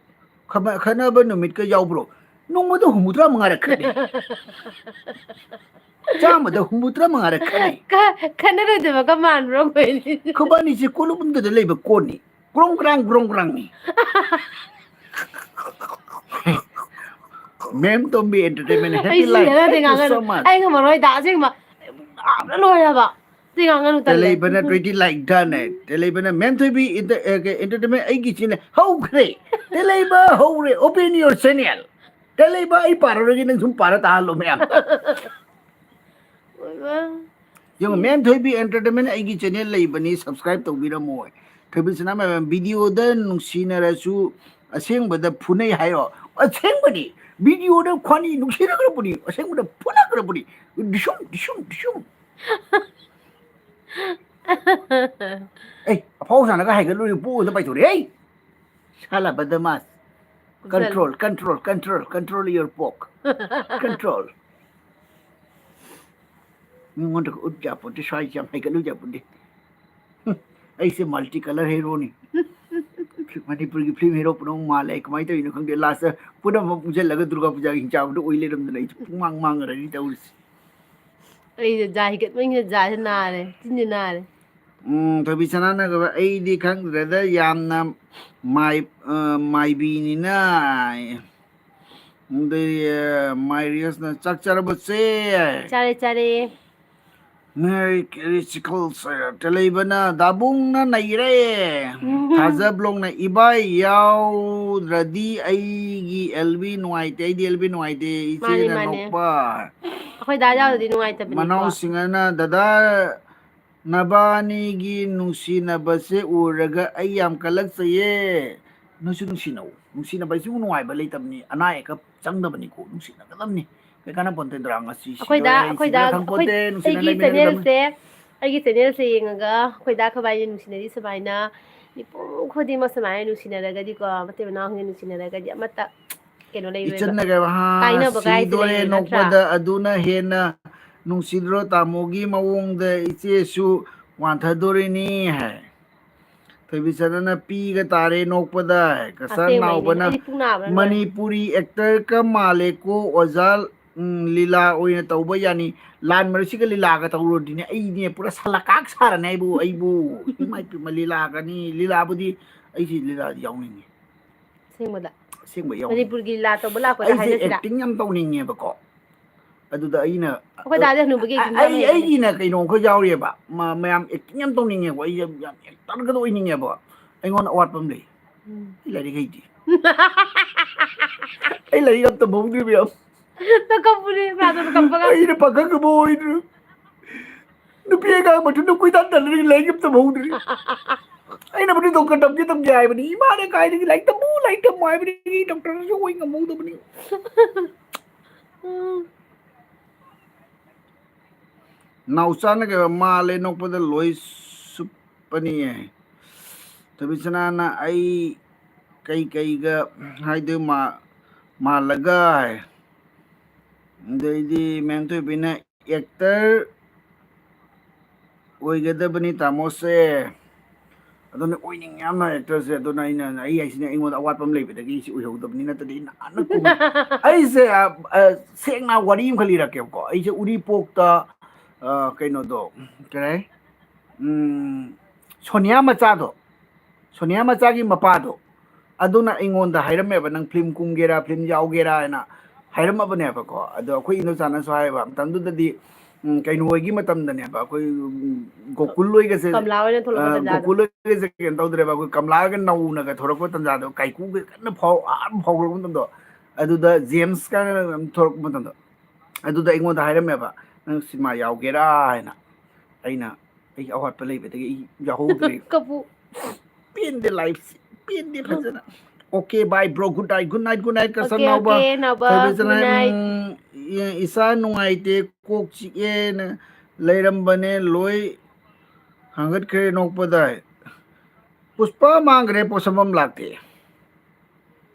ꯈꯠꯅ-, ꯈꯠꯅꯕ ꯅꯨꯃꯤꯠꯀ ꯌꯥꯎꯕ꯭ꯔꯣ?" ꯅꯣꯡꯃꯗ ꯍꯨꯝꯐꯨꯇꯔꯥ ꯃꯉꯥꯔꯛ ꯈꯠꯅꯩ꯫ ꯆꯥꯝꯃꯗ ꯍꯨꯝꯐꯨꯇꯔꯥ ꯃꯉꯥꯔꯛ ꯈꯠꯅꯩ꯫ ꯈ-, ꯈꯠꯅꯔꯣꯏꯗꯕꯒ ꯃꯥꯟꯕ꯭ꯔꯣ ꯑꯩꯈꯣꯏ ꯑꯅꯤ? ꯈꯨꯕꯥꯅꯤꯁꯦ ꯀꯣꯂꯨꯞ ꯑꯃꯗ ꯂꯩꯕ ꯀꯣꯟꯅꯤ꯫ ꯒ꯭ꯔꯣꯡ ꯒ꯭ꯔꯥꯡ, ꯒ꯭ꯔꯣꯡ ꯒ꯭ꯔꯥꯡꯅꯤ꯫ ꯃꯦꯝ ꯇꯣꯝꯕꯤ entertainment, happy ꯑꯩ life꯫ ꯁꯤꯔꯦꯗ, Thank you ꯉꯥꯡꯉꯅꯨ꯫ So much꯫ ꯑꯩ ꯉꯝꯃꯔꯣꯏꯗ, ꯑꯁꯦꯡꯕ꯫ ꯌꯥꯝꯅ ꯂꯣꯏꯔꯦ ꯍꯥꯏꯕ꯫ ꯁꯤ ꯉꯥꯡꯉꯅꯨ, ꯇꯜꯂꯦ꯫ ꯇꯦꯂꯩꯕꯅ twenty like done ꯍꯥꯏ꯫ ꯇꯦꯂꯩꯕꯅ, "ꯃꯦꯝ ꯊꯣꯏꯕꯤ, ꯏꯟꯇ-, ꯑꯦ, ꯀꯩ, entertainment ꯑꯩꯒꯤ channel ꯍꯧꯈ꯭ꯔꯦ꯫ ꯇꯦꯂꯩꯕ ꯍꯧꯔꯦ, open your channel꯫ ꯇꯦꯂꯩꯕ ꯑꯩ ꯄꯥꯔꯔꯣꯏꯒꯦ, ꯅꯪ ꯁꯨꯝ ꯄꯥꯔ ꯇꯥꯍꯜꯂꯣ ꯃꯌꯥꯝ꯫" ꯑꯣꯏꯃꯥ꯫ ꯌꯦꯡꯉꯣ, ꯃꯦꯝ ꯊꯣꯏꯕꯤ entertainment ꯑꯩꯒꯤ channel ꯂꯩꯕꯅꯤ, subscribe ꯇꯧꯕꯤꯔꯝꯃꯣ꯫ ꯊꯣꯏꯕꯤ ꯁꯅꯥꯃꯍꯤꯕ, video ꯗ ꯅꯨꯡꯁꯤꯅꯔꯁꯨ ꯑꯁꯦꯡꯕꯗ ꯐꯨꯅꯩ ꯍꯥꯏꯌꯣ꯫ ꯑꯁꯦꯡꯕꯅꯤ, video ꯗ ꯈ꯭ꯋꯥꯅꯤ ꯅꯨꯡꯁꯤꯅꯈ꯭ꯔꯕꯅꯤ, ꯑꯁꯦꯡꯕꯗ ꯐꯨꯅꯈ꯭ꯔꯕꯅꯤ꯫ ꯗꯤꯁꯨꯝ, ꯗꯤꯁꯨꯝ, ꯗꯤꯁꯨꯝ꯫ ꯄꯣꯛ ꯁꯥꯟꯅꯒ ꯍꯥꯏꯒꯠꯂꯨꯔꯦ, ꯄꯣꯛ ꯑꯗꯨꯝ ꯄꯥꯏꯊꯣꯔꯛꯑꯦ꯫ ꯍꯩ! ꯁꯥꯂꯥ ꯕꯗꯃꯥꯁ꯫ ꯀꯨꯞꯁꯜ꯫ Control, control, control, control your pork. Control. ꯃꯤꯉꯣꯟꯗ ꯎꯠ ꯌꯥꯄꯣꯟꯇꯦ, ꯁ꯭ꯋꯥꯏꯁꯦ ꯌꯥꯝ ꯍꯩꯒꯠꯂꯨ ꯌꯥꯄꯣꯟꯇꯦ꯫ ꯑꯩꯁꯦ multi colour heroꯅꯤ꯫ ꯃꯅꯤꯄꯨꯔꯒꯤ film hero ꯄꯨꯝꯅꯃꯛ ꯃꯥꯜꯂꯦ꯫ ꯑꯩ ꯀꯃꯥꯏꯅ ꯇꯧꯔꯤꯅꯣ ꯈꯪꯗꯦ꯫ Lastꯇ ꯄꯨꯝꯅꯃꯛ ꯄꯨꯟꯁꯤꯜꯂꯒ ꯗꯨꯔꯒꯥ ꯄꯨꯖꯥꯒꯤ ꯍꯤꯡꯆꯥꯕꯗꯣ ꯑꯣꯏ ꯂꯩꯔꯝꯗꯅ ꯑꯩꯁꯨ ꯄꯨꯡꯃꯥꯡ ꯃꯥꯡꯉꯔꯅꯤ ꯇꯧꯔꯤꯁꯦ꯫ ꯑꯩꯁꯦ ꯖꯥ ꯍꯤꯒꯠꯄꯅꯤꯅ ꯖꯥꯁꯦ ꯅꯥꯔꯦ, ꯆꯤꯟꯁꯦ ꯅꯥꯔꯦ꯫ ꯎꯝ, ꯊꯣꯏꯕꯤ ꯁꯅꯥꯅꯒ, "ꯑꯩꯗꯤ ꯈꯪꯗ꯭ꯔꯦꯗ, ꯌꯥꯝꯅ ꯃꯥꯏ-, ꯑ, ꯃꯥꯏꯕꯤꯅꯤꯅ"꯫ ꯑꯗꯩ, ꯑ, ꯃꯥꯏ ꯔꯤꯌꯁꯅ, "ꯆꯥꯛ ꯆꯥꯔꯕꯣ, ꯆꯦ?" ꯆꯥꯔꯦ, ꯆꯥꯔꯦ꯫ ꯃꯦꯔꯤ ꯀꯦꯔꯤ ꯆꯤꯀꯜ ꯁꯦ, ꯇꯦꯂꯩꯕꯅ, "ꯗꯥꯕꯨꯡꯅ ꯅꯩꯔꯦ"꯫ ꯊꯥꯖ ꯕ꯭ꯂꯣꯛꯅ, "ꯏꯕꯥꯏ ꯌꯥꯎꯗ꯭ꯔꯗꯤ ꯑꯩꯒꯤ ꯑꯦꯜ ꯕꯤ ꯅꯨꯡꯉꯥꯏꯇꯦ, ꯑꯩꯗꯤ ꯑꯦꯜ ꯕꯤ ꯅꯨꯡꯉꯥꯏꯇꯦ", ꯃꯥꯅꯦ, ꯏꯆꯦꯅ ꯃꯥꯅꯦ꯫ ꯅꯣꯛꯄ꯫ ꯑꯩꯈꯣꯏ ꯗꯥ ꯌꯥꯎꯗ꯭ꯔꯗꯤ ꯅꯨꯡꯉꯥꯏꯇꯕꯅꯤꯀꯣ꯫ ꯃꯅꯥꯎ ꯁꯤꯡꯍꯅ, "ꯗꯗꯥ, ꯅꯕꯥꯅꯤꯒꯤ ꯅꯨꯡꯁꯤꯅꯕꯁꯦ ꯎꯔꯒ ꯑꯩ ꯌꯥꯝ ꯀꯜꯂꯛꯆꯩꯌꯦ"꯫ ꯅꯣꯏꯁꯨ ꯅꯨꯡꯁꯤꯅꯧ꯫ ꯅꯨꯡꯁꯤꯅꯕ ꯍꯥꯏꯁꯤꯕꯨ ꯅꯨꯡꯉꯥꯏꯕ ꯂꯩꯇꯕꯅꯤ, ꯑꯅꯥ ꯑꯌꯦꯛꯀ ꯆꯪꯗꯕꯅꯤꯀꯣ, ꯅꯨꯡꯁꯤꯅꯒꯗꯕꯅꯤ꯫ ꯀꯩ ꯀꯥꯟꯅꯄꯣꯟꯇꯦ, ꯗ꯭ꯔꯥ ꯉꯁꯤ ꯑꯩꯈꯣꯏꯗ, ꯁꯤꯗꯣꯔꯦ, ꯑꯩ ꯑꯩꯈꯣꯏꯗ, ꯁꯤꯗꯣꯔꯦ ꯑꯩꯈꯣꯏ, ꯈꯪꯄꯣꯟꯇꯦ, ꯅꯨꯡꯁꯤꯅ ꯑꯩꯒꯤ ꯂꯩꯃꯤꯟꯅꯒꯗꯕꯅꯤ꯫ Channelꯁꯦ, ꯑꯩꯒꯤ Channelꯁꯦ ꯌꯦꯡꯉꯒ ꯑꯩꯈꯣꯏꯗ ꯑꯩꯈꯣꯏ ꯕꯥꯏꯅꯤ ꯅꯨꯡꯁꯤꯅꯔꯤ ꯁꯨꯃꯥꯏꯅ, ꯃꯤꯄꯨꯝ ꯈꯨꯗꯤꯡꯃꯛ ꯁꯨꯃꯥꯏꯅ ꯅꯨꯡꯁꯤꯅꯔꯒꯗꯤꯀꯣ, ꯃꯇꯩ ꯃꯅꯥꯎꯁꯤꯡꯁꯦ ꯅꯨꯡꯁꯤꯅꯔꯒꯗꯤ ꯑꯃꯠꯇ ꯀꯩꯅꯣ ꯂꯩꯔꯣꯏꯕ꯫ ꯏꯆꯟꯅꯒ, "ꯍꯥ, ꯀꯥꯏꯅꯕ ꯀꯥꯏꯁꯦ ꯁꯤꯗꯣꯔꯦ ꯂꯩꯔꯣꯏ, ꯅꯠꯇ꯭ꯔꯥ? ꯅꯣꯛꯄꯗ, ꯑꯗꯨꯅ ꯍꯦꯟꯅ ꯅꯨꯡꯁꯤꯗ꯭ꯔꯣ? ꯇꯥꯃꯣꯒꯤ ꯃꯑꯣꯡꯗ ꯏꯆꯦꯁꯨ ꯋꯥꯟꯊꯗꯣꯔꯤꯅꯤ" ꯍꯥꯏ꯫ ꯊꯣꯏꯕꯤꯆꯟꯗꯅ, "ꯄꯤꯒ ꯇꯥꯔꯦ ꯅꯣꯛꯄꯗ" ꯍꯥꯏ꯫ ꯀꯁꯥꯔ ꯑꯁꯦꯡꯕꯩꯅꯦ꯫ ꯅꯥꯎꯕꯅ, ꯑꯩꯗꯤ ꯄꯨꯛ ꯅꯥꯕꯅ ꯂꯣꯏꯔꯦ꯫ "ꯃꯅꯤꯄꯨꯔꯤ actorꯀ ꯃꯥꯜꯂꯦꯀꯣ ꯑꯣꯖꯥ, ꯎꯝ, ꯂꯤꯂꯥ ꯑꯣꯏꯅ ꯇꯧꯕ ꯌꯥꯅꯤ"꯫ ꯂꯥꯟ ꯃꯔꯛꯁꯤꯒ ꯂꯤꯂꯥꯒ ꯇꯧꯔꯨꯔꯗꯤꯅꯦ, ꯑꯩꯅꯦ ꯄꯨꯔꯥ ꯁꯂꯀꯥꯛ ꯁꯥꯔꯅꯤ ꯑꯩꯕꯨ, ꯑꯩꯕꯨ꯫ ꯏꯃꯥꯏ ꯄꯦꯝꯃ, ꯂꯤꯂꯥꯒꯅꯤ, ꯂꯤꯂꯥꯕꯨꯗꯤ ꯑꯩꯁꯤ ꯂꯤꯂꯥꯗꯤ ꯌꯥꯎꯅꯤꯡꯉꯤ꯫ ꯑꯁꯦꯡꯕꯗ꯫ ꯑꯁꯦꯡꯕ ꯌꯥꯎꯅꯤꯡꯉꯤ꯫ ꯃꯅꯤꯄꯨꯔꯒꯤ ꯂꯤꯂꯥ ꯇꯧꯕ ꯂꯥꯛꯄꯗ ꯑꯩꯁꯦ ꯍꯥꯏꯅꯁꯤꯔꯥ? Acting ꯌꯥꯝ ꯇꯧꯅꯤꯡꯉꯦꯕꯀꯣ꯫ ꯑꯗꯨꯗ ꯑꯩꯅ, ꯑꯩꯈꯣꯏ ꯗꯥꯗꯤ ꯍꯅꯨꯕꯒꯤ ꯑ-, acting ꯌꯥꯝ ꯑꯩ, ꯍꯩꯕꯅꯦ꯫ ꯑꯩꯒꯤꯅ ꯀꯩꯅꯣ ꯈꯔ ꯌꯥꯎꯔꯤꯑꯕ꯫ ꯃ-, ꯃꯌꯥꯝ acting ꯌꯥꯝ ꯇꯧꯅꯤꯡꯉꯦꯀꯣ꯫ ꯑꯩ ꯌꯥꯝ, ꯌꯥꯝ actorꯒꯗꯣ ꯑꯣꯏꯅꯤꯡꯉꯦꯕ꯫ ꯑꯩꯉꯣꯟꯗ ꯑꯋꯥꯠꯄ ꯑꯃ ꯂꯩ꯫ ꯎꯝ꯫ ꯑꯩ ꯂꯥꯏꯔꯤꯛ ꯍꯩꯇꯦ꯫ ꯑꯩ ꯂꯥꯏꯔꯤꯛ ꯑꯝꯇ ꯐꯣꯡꯗ꯭ꯔꯤꯕ ꯌꯥꯝ꯫ ꯅꯪ ꯀꯞꯄꯨꯅꯦ, ꯅꯥꯇꯣꯟ ꯀꯞꯄꯒ꯫ ꯑꯩꯅ ꯄꯥꯈꯪ ꯑꯃ ꯑꯣꯏꯗ꯭ꯔꯤ꯫ ꯅꯨꯄꯤ ꯑꯉꯥꯡ ꯃꯊꯟꯗ ꯀꯣꯏꯇꯥꯟ ꯇꯥꯟꯅꯔꯤ, ꯂꯥꯏꯔꯤꯛ ꯑꯝꯇ ꯐꯣꯡꯗ꯭ꯔꯤ꯫ ꯑꯩꯅꯕꯨꯗꯤ doctor ꯇꯝꯒꯦ ꯇꯝꯒꯦ ꯍꯥꯏꯕꯅꯤ꯫ ꯏꯃꯥꯅ ꯀꯥꯏꯗꯒꯤ ꯂꯥꯏꯔꯤꯛ ꯇꯝꯃꯨ, ꯂꯥꯏꯔꯤꯛ ꯇꯝꯃꯨ ꯍꯥꯏꯕꯗꯒꯤ doctorꯁꯨ ꯑꯣꯏ ꯉꯝꯍꯧꯗꯕꯅꯤ꯫ ꯎꯝ꯫ ꯅꯥꯎꯆꯥꯅ ꯀꯩꯕ, "ꯃꯥꯜꯂꯦ ꯅꯣꯛꯄꯗ ꯂꯣꯏ ꯁꯨꯞꯄꯅꯤꯌꯦ"꯫ ꯊꯣꯏꯕꯤꯁꯅꯥꯅ ꯑꯩ ꯀꯩ ꯀꯩꯒ ꯍꯥꯏꯗꯣꯏ ꯃꯥ-, ꯃꯥꯜꯂꯒ ꯍꯥꯏ꯫ ꯑꯗꯩꯗꯤ ꯃꯦꯝ ꯊꯣꯏꯕꯤꯅ actor ꯑꯣꯏꯒꯗꯕꯅꯤ ꯇꯥꯃꯣꯁꯦ꯫ ꯑꯗꯨꯅ ꯑꯣꯏꯅꯤꯡꯉꯦ ꯌꯥꯝꯅ actorꯁꯦ꯫ ꯑꯗꯨꯅ ꯑꯩꯅ, ꯑꯩ ꯍꯥꯏꯁꯤꯅ ꯑꯩꯉꯣꯟꯗ ꯑꯋꯥꯠꯄ ꯑꯃ ꯂꯩꯕꯗꯒꯤ ꯑꯩꯁꯤ ꯑꯣꯏꯍꯧꯗꯕꯅꯤ, ꯅꯠꯇ꯭ꯔꯗꯤ ꯑꯩ ꯅꯍꯥꯟꯅ ꯀꯨꯝ-, ꯑꯩꯁꯦ, ꯑ, ꯑ, ꯁꯦꯡꯅ ꯋꯥꯔꯤ ꯑꯃꯈꯛ ꯂꯤꯔꯛꯀꯦꯕꯀꯣ꯫ ꯑꯩꯁꯦ ꯎꯔꯤꯄꯣꯛꯇ, ꯑ, ꯀꯩꯅꯣꯗꯣ, ꯀꯩ ꯍꯥꯏ? ꯎꯝ, ꯁꯣꯅꯤꯌꯥ ꯃꯆꯥꯗꯣ, ꯁꯣꯅꯤꯌꯥ ꯃꯆꯥꯒꯤ ꯃꯄꯥꯗꯣ, ꯑꯗꯨꯅ ꯑꯩꯉꯣꯟꯗ ꯍꯥꯏꯔꯝꯃꯦꯕ, "ꯅꯪ ꯐꯤꯂꯝ ꯀꯨꯝꯒꯦꯔꯥ, ꯐꯤꯂꯝ ꯌꯥꯎꯒꯦꯔꯥ?" ꯍꯥꯏꯅ ꯍꯥꯏꯔꯝꯃꯕꯅꯦꯕꯀꯣ꯫ ꯑꯗꯣ ꯑꯩꯈꯣꯏ ꯏꯟꯗꯣꯆꯥꯅꯁꯨ ꯍꯥꯏꯌꯦꯕ, ꯃꯇꯝꯗꯨꯗꯗꯤ, ꯎꯝ, ꯀꯩꯅꯣ ꯍꯣꯏꯒꯤ ꯃꯇꯝꯗꯅꯦꯕ, ꯑꯩꯈꯣꯏ, ꯎꯝ, ꯒꯣꯀꯨꯜ ꯍꯣꯏꯒꯁꯦ, ꯀꯃꯂꯥ ꯍꯣꯏꯅ ꯊꯣꯛꯂꯛꯄ ꯑ, ꯇꯟꯖꯥꯗꯣ꯫ ꯒꯣꯀꯨꯜ ꯍꯣꯏꯒꯁꯦ ꯀꯩꯅꯣ ꯇꯧꯗ꯭ꯔꯦꯕ, ꯑꯩꯈꯣꯏ ꯀꯃꯂꯥꯒ ꯅꯧꯅꯒ ꯊꯣꯔꯛꯄ ꯇꯟꯖꯥꯗꯣ, ꯀꯥꯏꯀꯨꯒ ꯀꯟꯅ ꯐꯥꯎ-, ꯑꯥ, ꯐꯥꯎꯒꯠꯂꯛꯄ ꯃꯇꯝꯗꯣ, ꯑꯗꯨꯗ ꯖꯦꯝꯁ ꯀꯥꯏꯅ ꯊꯣꯔꯛꯄ ꯃꯇꯝꯗꯣ, ꯑꯗꯨꯗ ꯑꯩꯉꯣꯟꯗ ꯍꯥꯏꯔꯝꯃꯦꯕ, "ꯅꯪ ꯁꯤꯅꯦꯃꯥ ꯌꯥꯎꯒꯦꯔꯥ?" ꯍꯥꯏꯅ꯫ ꯑꯩꯅ ꯑꯩꯒꯤ ꯑꯋꯥꯠꯄ ꯂꯩꯕꯗꯒꯤ ꯑꯩ ꯌꯥꯎꯍꯧꯗ꯭ꯔꯦ꯫ ꯀꯄꯨ꯫ ꯄꯦꯟꯗꯦ ꯂꯥꯏꯐꯁꯤ, ꯄꯦꯟꯗꯦ ꯐꯖꯅ꯫ Okay, bye bro, good night, good night, good night, ꯀꯁꯟ Okay, ꯅꯥꯎꯕ꯫ Okay, ꯅꯥꯎꯕ, ꯊꯣꯏꯕꯤꯁꯅꯥ, good night꯫ ꯎꯝ, ꯏ-, ꯏꯁꯥ ꯅꯨꯡꯉꯥꯏꯇꯦ, ꯀꯣꯛ ꯆꯤꯛꯑꯦꯅ ꯂꯩꯔꯝꯕꯅꯦ, ꯂꯣꯏ ꯍꯥꯡꯒꯠꯈ꯭ꯔꯦ ꯅꯣꯛꯄꯗ꯫ ꯄꯨꯁꯄꯥ ꯃꯥꯡꯈ꯭ꯔꯦ, ꯄꯣꯠꯁꯝꯐꯝ ꯂꯥꯛꯇꯦ꯫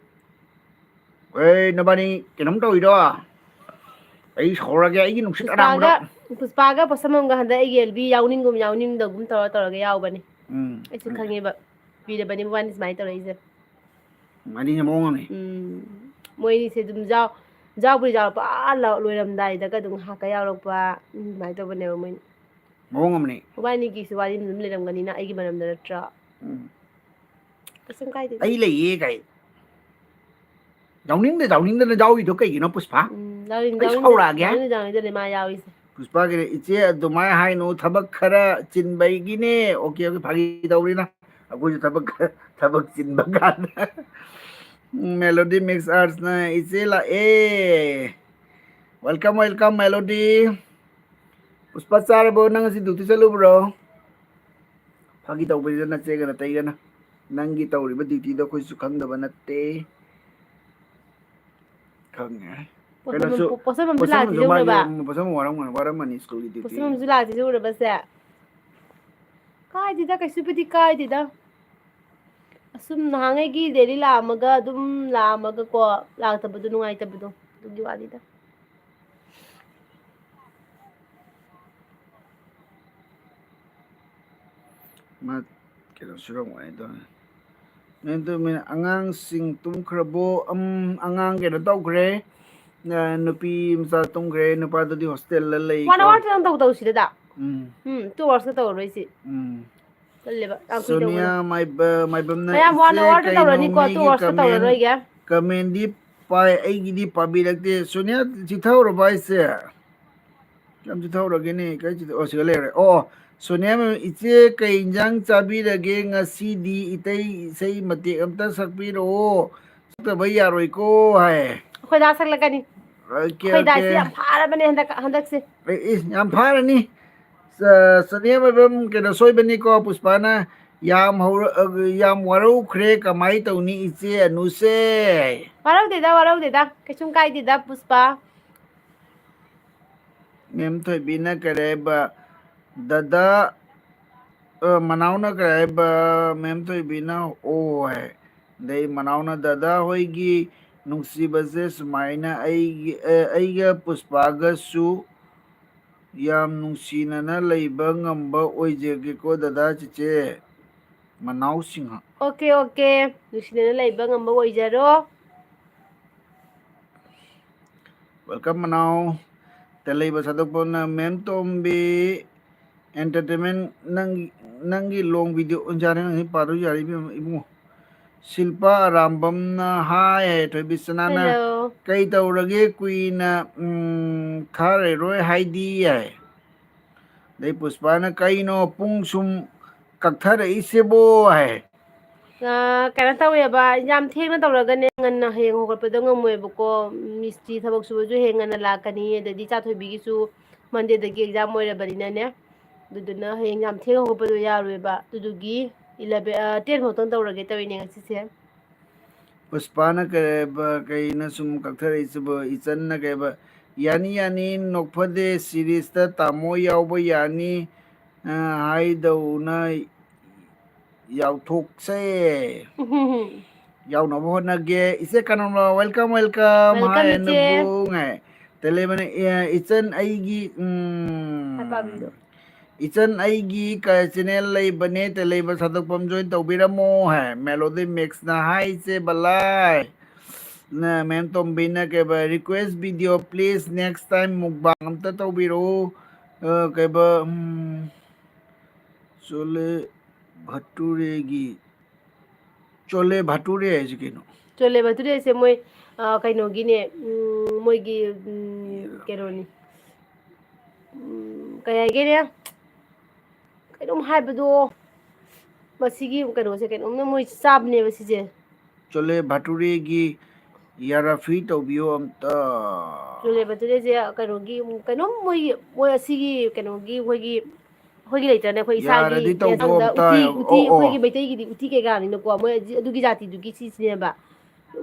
ꯑꯦ, ꯅꯕꯥꯅꯤ ꯀꯩꯅꯣꯝ ꯇꯧꯔꯤꯗꯣ? ꯑꯩ ꯁꯥꯎꯔꯒꯦ, ꯑꯩꯒꯤ ꯅꯨꯡꯁꯤꯠ ꯄꯨꯁꯄꯥꯒ, ꯑꯔꯥꯡꯕꯗꯣ꯫ ꯄꯨꯁꯄꯥꯒ ꯄꯣꯠꯁꯝꯐꯝꯒ ꯍꯟꯗꯛ ꯑꯩꯒꯤ ꯑꯦꯜ ꯕꯤ ꯌꯥꯎꯅꯤꯡꯒꯨꯝ ꯌꯥꯎꯅꯤꯡꯗꯒꯨꯝ ꯇꯧꯔ ꯇꯧꯔꯒ ꯌꯥꯎꯕꯅꯤ꯫ ꯎꯝ꯫ ꯑꯩꯁꯨ ꯈꯪꯉꯦꯕ꯫ ꯄꯤꯔꯕꯅꯤ ꯃꯕꯥꯅꯤ ꯁꯨꯃꯥꯏꯅ ꯇꯧꯔꯛꯏꯁꯦ꯫ ꯎꯝ, ꯑꯅꯤꯁꯦ ꯃꯑꯣꯡ ꯑꯃꯅꯤ꯫ ꯎꯝ꯫ ꯃꯣꯏ ꯑꯅꯤꯁꯦ ꯑꯗꯨꯝ ꯌꯥꯎ-, ꯌꯥꯎꯕꯨꯗꯤ ꯌꯥꯎꯔꯛꯄ, ꯑꯥ ꯂ-, ꯂꯣꯏꯔꯝꯗꯥꯏꯗꯒ ꯑꯗꯨꯝ ꯉꯥꯏꯍꯥꯛꯀ ꯌꯥꯎꯔꯛꯄ, ꯎꯝ, ꯑꯗꯨꯃꯥꯏꯅ ꯇꯧꯕꯅꯦꯕ ꯃꯣꯏ꯫ ꯃꯑꯣꯡ ꯑꯃꯅꯤ꯫ ꯃꯕꯥꯅꯤꯒꯤꯁꯨ ꯋꯥꯔꯤ ꯑꯗꯨꯝ ꯂꯩꯔꯝꯒꯅꯤꯅ ꯑꯩꯒꯤ ꯃꯔꯝꯗ ꯅꯠꯇ꯭ꯔꯥ? ꯎꯝ꯫ ꯀꯩꯁꯨꯝ ꯀꯥꯏꯗꯦꯗ꯫ ꯑꯩ ꯂꯩꯌꯦ ꯀꯥꯏ꯫ ꯌꯥꯎꯅꯤꯡꯗ ꯌꯥꯎꯅꯤꯡꯗꯅ ꯌꯥꯎꯔꯤꯗꯣ ꯀꯩꯒꯤꯅꯣ, ꯄꯨꯁꯄꯥ? ꯎꯝ, ꯌꯥꯎꯅꯤꯡ-, ꯑꯩ ꯌꯥꯎꯅꯤꯡꯗ-, ꯁꯥꯎꯔꯛꯑꯒꯦ꯫ ꯌꯥꯎꯅꯤꯡꯗ ꯌꯥꯎꯅꯤꯡꯗꯅꯦ ꯃꯥ ꯌꯥꯎꯔꯤꯁꯦ꯫ ꯄꯨꯁꯄꯥꯒꯤꯅꯦ, "ꯏꯆꯦ ꯑꯗꯨꯃꯥꯏꯅ ꯍꯥꯏꯅꯨ, ꯊꯕꯛ ꯈꯔ ꯆꯤꯟꯕꯩꯒꯤꯅꯦ꯫" Okay, okay, ꯐꯥꯒꯤ ꯇꯧꯔꯤꯅ꯫ ꯑꯩꯈꯣꯏꯁꯨ ꯊꯕꯛ ꯈꯔ, ꯊꯕꯛ ꯆꯤꯟꯕ ꯀꯥꯟꯗ꯫ ꯎꯝ, Melody Mix Artsꯅ, "ꯏꯆꯦ ꯂꯥꯛꯑꯦ꯫ Welcome, welcome, Melody꯫ ꯄꯨꯁꯄꯥ ꯆꯥꯔꯕꯣ? ꯅꯪ ꯉꯁꯤ duty ꯆꯠꯂꯨꯕ꯭ꯔꯣ?" ꯐꯥꯒꯤ ꯇꯧꯕꯅꯤꯗ, ꯅꯆꯦꯒ ꯅꯇꯩꯒꯅ꯫ ꯅꯪꯒꯤ ꯇꯧꯔꯤꯕ dutyꯗꯣ ꯑꯩꯈꯣꯏꯁꯨ ꯈꯪꯗꯕ ꯅꯠꯇꯦ꯫ ꯈꯪꯉꯦ꯫ ꯄꯣꯠꯁꯝ-, ꯀꯩꯅꯣꯁꯨ, ꯄꯣꯠꯁꯝ ꯑꯃꯁꯨ ꯄꯣꯠꯁꯝ ꯂꯥꯛꯇꯦ ꯑꯃꯁꯨ ꯃꯥꯒꯤ ꯎꯔꯕ? ꯎꯝ, ꯄꯣꯠꯁꯝ ꯋꯥꯔꯝꯒꯅꯤ, ꯋꯥꯔꯝꯃꯅꯤ schoolꯒꯤ duty꯫ ꯄꯣꯠꯁꯝ ꯑꯃꯁꯨ ꯂꯥꯛꯇꯦ ꯎꯔꯕꯁꯦ? ꯀꯥꯏꯗꯦꯗ, ꯀꯩꯁꯨꯕꯨꯗꯤ ꯀꯥꯏꯗꯦꯗ꯫ ꯑꯁꯨꯝ ꯅꯍꯥꯟꯉꯩꯒꯤ ꯗꯦꯜꯂꯤ ꯂꯥꯛꯑꯝꯃꯒ ꯑꯗꯨꯝ ꯂꯥꯛꯑꯝꯃꯒꯀꯣ, ꯂꯥꯛꯇꯕꯗꯣ ꯅꯨꯡꯉꯥꯏꯇꯕꯗꯣ, ꯑꯗꯨꯒꯤ ꯋꯥꯅꯤꯗ꯫ ꯃꯥ ꯀꯩꯅꯣ ꯁꯨꯔꯝꯒꯅꯤ ꯇꯧꯔꯦ꯫ ꯃꯦꯝ ꯇꯨꯃꯤꯟ, ꯑꯉꯥꯡꯁꯤꯡ ꯇꯨꯝꯈ꯭ꯔꯕꯣ? ꯎꯝ, ꯑꯉꯥꯡ ꯀꯩꯅꯣ ꯇꯧꯈ꯭ꯔꯦ꯫ ꯑ, ꯅꯨꯄꯤ ꯃꯆꯥ ꯇꯨꯝꯈ꯭ꯔꯦ, ꯅꯨꯄꯥꯗꯨꯗꯤ ꯍꯣꯁꯇꯦꯜꯗ ꯂꯩꯀꯣ꯫ One hour ꯇꯪ ꯇꯧ, ꯇꯧꯁꯤꯗ꯫ ꯎꯝ꯫ ꯎꯝ, two hours ꯇꯧꯔꯔꯣꯏꯁꯤ꯫ ꯎꯝ꯫ ꯇꯜꯂꯦꯕ, ꯌꯥꯝ ꯀꯨꯏ ꯁꯣꯅꯤꯌꯥ ꯇꯧꯕꯗꯣ꯫ ꯃꯥꯏꯕ-, ꯃꯥꯏꯕꯝꯅ ꯃꯌꯥꯝ one ꯏꯆꯦ hour ꯇ ꯀꯩꯅꯣ ꯇꯧꯔꯅꯤꯀꯣ, two ꯃꯤꯒꯤ hours ꯇ comment, ꯇꯧꯔꯔꯣꯏꯒꯦ꯫ Comment ꯗꯤ ꯄꯥꯏ, ꯑꯩꯒꯤꯗꯤ ꯄꯥꯕꯤꯔꯛꯇꯦ꯫ ꯁꯣꯅꯤꯌꯥ ꯆꯤꯊꯍꯧꯔꯕ ꯍꯥꯏꯁꯦ? ꯀꯌꯥꯝ ꯆꯤꯊꯍꯧꯔꯒꯦꯅꯦ? ꯀꯩ ꯆꯤꯊ-, ꯑꯣ, ꯁꯤꯗ ꯂꯩꯔꯦ꯫ ꯑꯣ, ꯁꯣꯅꯤꯌꯥ ꯃꯦꯝ, "ꯏꯆꯦ ꯀꯩ ꯏꯟꯖꯥꯡ ꯆꯥꯕꯤꯔꯒꯦ ꯉꯁꯤꯗꯤ? ꯏꯇꯩ ꯏꯁꯩ ꯃꯇꯦꯛ ꯑꯝꯇ ꯁꯛꯄꯤꯔꯛꯑꯣ꯫ ꯁꯛꯇꯕ ꯌꯥꯔꯣꯏꯀꯣ" ꯍꯥꯏ꯫ ꯑꯩꯈꯣꯏ ꯗꯥ ꯁꯛꯂꯛꯀꯅꯤ꯫ ꯑꯣꯀꯦ, ꯑꯩꯈꯣꯏ ꯗꯥꯁꯤ ꯑꯣꯀꯦ꯫ ꯌꯥꯝ ꯐꯥꯔꯕꯅꯦ ꯍꯟꯗꯛ, ꯍꯟꯗꯛꯁꯦ꯫ ꯑꯦ, ꯑꯦ, ꯌꯥꯝ ꯐꯥꯔꯅꯤ꯫ ꯆ-, ꯆꯅꯦ ꯑꯣꯏꯕꯝ ꯀꯩꯅꯣ ꯁꯣꯏꯕꯅꯤꯀꯣ, ꯄꯨꯁꯄꯥꯅ ꯌꯥꯝ ꯍꯧꯔ-, ꯑ, ꯌꯥꯝ ꯋꯥꯔꯧꯈ꯭ꯔꯦ, ꯀꯃꯥꯏ ꯇꯧꯅꯤ ꯏꯆꯦ ꯑꯅꯨꯁꯦ? ꯋꯥꯔꯧꯗꯦꯗ, ꯋꯥꯔꯧꯗꯦꯗ, ꯀꯩꯁꯨꯝ ꯀꯥꯏꯗꯦꯗ, ꯄꯨꯁꯄꯥ꯫ ꯃꯦꯝ ꯊꯣꯏꯕꯤꯅ ꯀꯔꯤ ꯍꯥꯏꯕ? ꯗꯗꯥ, ꯑ, ꯃꯅꯥꯎꯅ ꯀꯔꯤ ꯍꯥꯏꯕ? ꯃꯦꯝ ꯊꯣꯏꯕꯤꯅ ꯑꯣ ꯍꯥꯏ꯫ ꯑꯗꯩ ꯃꯅꯥꯎꯅ, "ꯗꯗꯥ ꯍꯣꯏꯒꯤ ꯅꯨꯡꯁꯤꯕꯁꯦ ꯁꯨꯃꯥꯏꯅ ꯑꯩꯒꯤ, ꯑ, ꯑꯩꯒ ꯄꯨꯁꯄꯥꯒꯁꯨ ꯌꯥꯝ ꯅꯨꯡꯁꯤꯅꯅ ꯂꯩꯕ ꯉꯝꯕ ꯑꯣꯏꯖꯒꯦꯀꯣ ꯗꯗꯥ ꯆꯤꯆꯦ ꯃꯅꯥꯎꯁꯤꯡꯍ"꯫ Okay, okay. ꯅꯨꯡꯁꯤꯅꯅ ꯂꯩꯕ ꯉꯝꯕ ꯑꯣꯏꯖꯔꯣ꯫ Welcome ꯃꯅꯥꯎ꯫ ꯇꯦꯜꯍꯩꯕ ꯁꯥꯗꯣꯛꯄꯅ, "ꯃꯦꯝ ꯇꯣꯝꯕꯤ Entertainment, ꯅꯪ, ꯅꯪꯒꯤ long video", ꯌꯥꯔꯦ, ꯅꯪ ꯄꯥꯗ꯭ꯔꯁꯨ ꯌꯥꯔꯦ ꯏꯕꯦꯝꯃ, ꯏꯕꯨꯡꯉꯣ꯫ ꯁꯤꯜꯄꯥ ꯑꯔꯥꯝꯕꯝꯅ, "ꯍꯥꯏ" ꯍꯥꯏ, ꯊꯣꯏꯕꯤ ꯁꯅꯥꯅ, "ꯀꯩ ꯇꯧꯔꯒꯦ ꯀꯨꯏꯅ, ꯎꯝ, ꯊꯥꯔꯔꯣꯏ ꯍꯥꯏꯗꯤ?" ꯍꯥꯏ꯫ ꯑꯗꯩ ꯄꯨꯁꯄꯥꯅ, "ꯀꯩꯅꯣ ꯄꯨꯡ ꯁꯨꯝ ꯀꯛꯊꯔꯛꯏꯁꯤꯕꯣ?" ꯍꯥꯏ꯫ ꯑ, ꯀꯩꯅꯣ ꯇꯧꯋꯦꯕ, ꯌꯥꯝ ꯊꯦꯡꯅ ꯇꯧꯔꯒꯅꯦ, ꯉꯟꯅ ꯍꯌꯦꯡ ꯍꯧꯒꯠꯄꯗꯣ ꯉꯝꯃꯣꯏꯕꯀꯣ꯫ ꯃꯤꯁꯇ꯭ꯔꯤ ꯊꯕꯛ ꯁꯨꯕꯁꯨ ꯍꯌꯦꯡ ꯉꯟꯅ ꯂꯥꯛꯀꯅꯤ, ꯑꯗꯩꯗꯤ ꯏꯆꯥ ꯊꯣꯏꯕꯤꯒꯤꯁꯨ Monday ꯗꯒꯤ exam ꯑꯣꯏꯔꯕꯅꯤꯅꯅꯦ꯫ ꯑꯗꯨꯗꯨꯅ ꯍꯌꯦꯡ ꯌꯥꯝ ꯊꯦꯡꯅ ꯍꯧꯒꯠꯄꯗꯣ ꯌꯥꯔꯣꯏꯕ꯫ ꯑꯗꯨꯗꯨꯒꯤ eleven, ꯑ, ten ꯐꯥꯎꯇꯪ ꯇꯧꯔꯒꯦ ꯇꯧꯔꯤꯅꯦ ꯉꯁꯤꯁꯦ꯫ ꯄꯨꯁꯄꯥꯅ ꯀꯩ ꯍꯥꯏꯕ, "ꯀꯩꯅ ꯁꯨꯝ ꯀꯛꯊꯔꯛꯏꯁꯤꯕꯣ?" ꯏꯆꯟꯅ ꯀꯩ ꯍꯥꯏꯕ, "ꯌꯥꯅꯤ, ꯌꯥꯅꯤ, ꯅꯣꯛꯐꯗꯦ series ꯇ ꯇꯥꯃꯣ ꯌꯥꯎꯕ ꯌꯥꯅꯤ, ꯑ, ꯍꯥꯏꯗꯧꯅ ꯌꯥꯎꯊꯣꯛꯁꯦ꯫ ꯌꯥꯎꯅꯕ ꯍꯣꯠꯅꯒꯦ꯫ ꯏꯆꯦ ꯀꯅꯣꯝꯂꯣ, welcome, welcome. Welcome, hi, ꯏꯆꯦ꯫ ꯑꯅꯨꯕꯨꯡ ꯍꯥꯏ꯫ ꯇꯦꯂꯩꯕꯅ, ꯑꯦ, ꯏꯆꯟ ꯑꯩꯒꯤ, ꯎꯝ, ꯍꯥꯏ ꯄꯥꯝꯃꯤꯗꯣ꯫ ꯏꯆꯟ ꯑꯩꯒꯤ ꯀ-, channel ꯂꯩꯕꯅꯦ, ꯇꯦꯂꯩꯕ ꯁꯥꯗꯣꯛꯐꯝ join ꯇꯧꯕꯤꯔꯝꯃꯣ ꯍꯥꯏ꯫ Melody Mix ꯅ, hi ꯏꯆꯦ ꯕꯂꯥꯏ꯫ ꯅ, ma'am ꯇꯣꯝꯕꯤꯅ ꯀꯩꯕ, request video please, next time mukbang ꯑꯝꯇ ꯇꯧꯕꯤꯔꯛꯎ꯫ ꯑ, ꯀꯩꯕ, ꯎꯝ, ꯆꯣꯂꯦ ꯚꯇꯨꯔꯦꯒꯤ, ꯆꯣꯂꯦ ꯚꯇꯨꯔꯦ ꯍꯥꯏꯁꯦ ꯀꯩꯅꯣ? ꯆꯣꯂꯦ ꯚꯇꯨꯔꯦꯁꯦ ꯃꯣꯏ, ꯑ, ꯀꯩꯅꯣꯒꯤꯅꯦ, ꯎꯝ, ꯃꯣꯏꯒꯤ, ꯎꯝ, ꯀꯩꯅꯣꯅꯤ꯫ ꯎꯝ, ꯀꯩ ꯍꯥꯏꯒꯦꯅꯦ? ꯀꯩꯅꯣꯝ ꯍꯥꯏꯕꯗꯣ, ꯃꯁꯤꯒꯤ ꯀꯩꯅꯣꯁꯦ ꯀꯩꯅꯣꯝꯅ ꯃꯣꯏ ꯆꯥꯕꯅꯦꯕ ꯁꯤꯁꯦ꯫ ꯆꯣꯂꯦ ꯚꯇꯨꯔꯦꯒꯤ ꯌꯥꯔꯥꯐꯤ ꯇꯧꯕꯤꯌꯣ ꯑꯝꯇ꯫ ꯆꯣꯂꯦ ꯚꯇꯨꯔꯦꯁꯦ ꯀꯩꯅꯣꯒꯤ, ꯀꯩꯅꯣꯝ ꯃꯣꯏꯒꯤ, ꯃꯣꯏ ꯑꯁꯤꯒꯤ ꯀꯩꯅꯣꯒꯤ ꯑꯩꯈꯣꯏꯒꯤ, ꯑꯩꯈꯣꯏꯒꯤ ꯂꯩꯇ꯭ꯔꯅꯦ, ꯑꯩꯈꯣꯏ ꯏꯁꯥꯒꯤ ꯌꯥꯔꯗꯤ ꯇꯧꯕꯤꯌꯣ ꯃꯦꯁꯇ ꯑꯝꯇ꯫ ꯎꯇꯤ, ꯎꯇꯤ ꯑꯣ, ꯑꯣ꯫ ꯑꯩꯈꯣꯏꯒꯤ ꯃꯩꯇꯩꯒꯤꯗꯤ ꯎꯇꯤ ꯀꯩꯀꯥꯅꯤꯅꯀꯣ, ꯃꯣꯏ ꯑꯗꯨ-, ꯑꯗꯨꯒꯤ ꯖꯥꯇꯤꯗꯨꯒꯤ ꯁꯤꯁꯤꯅꯦꯕ꯫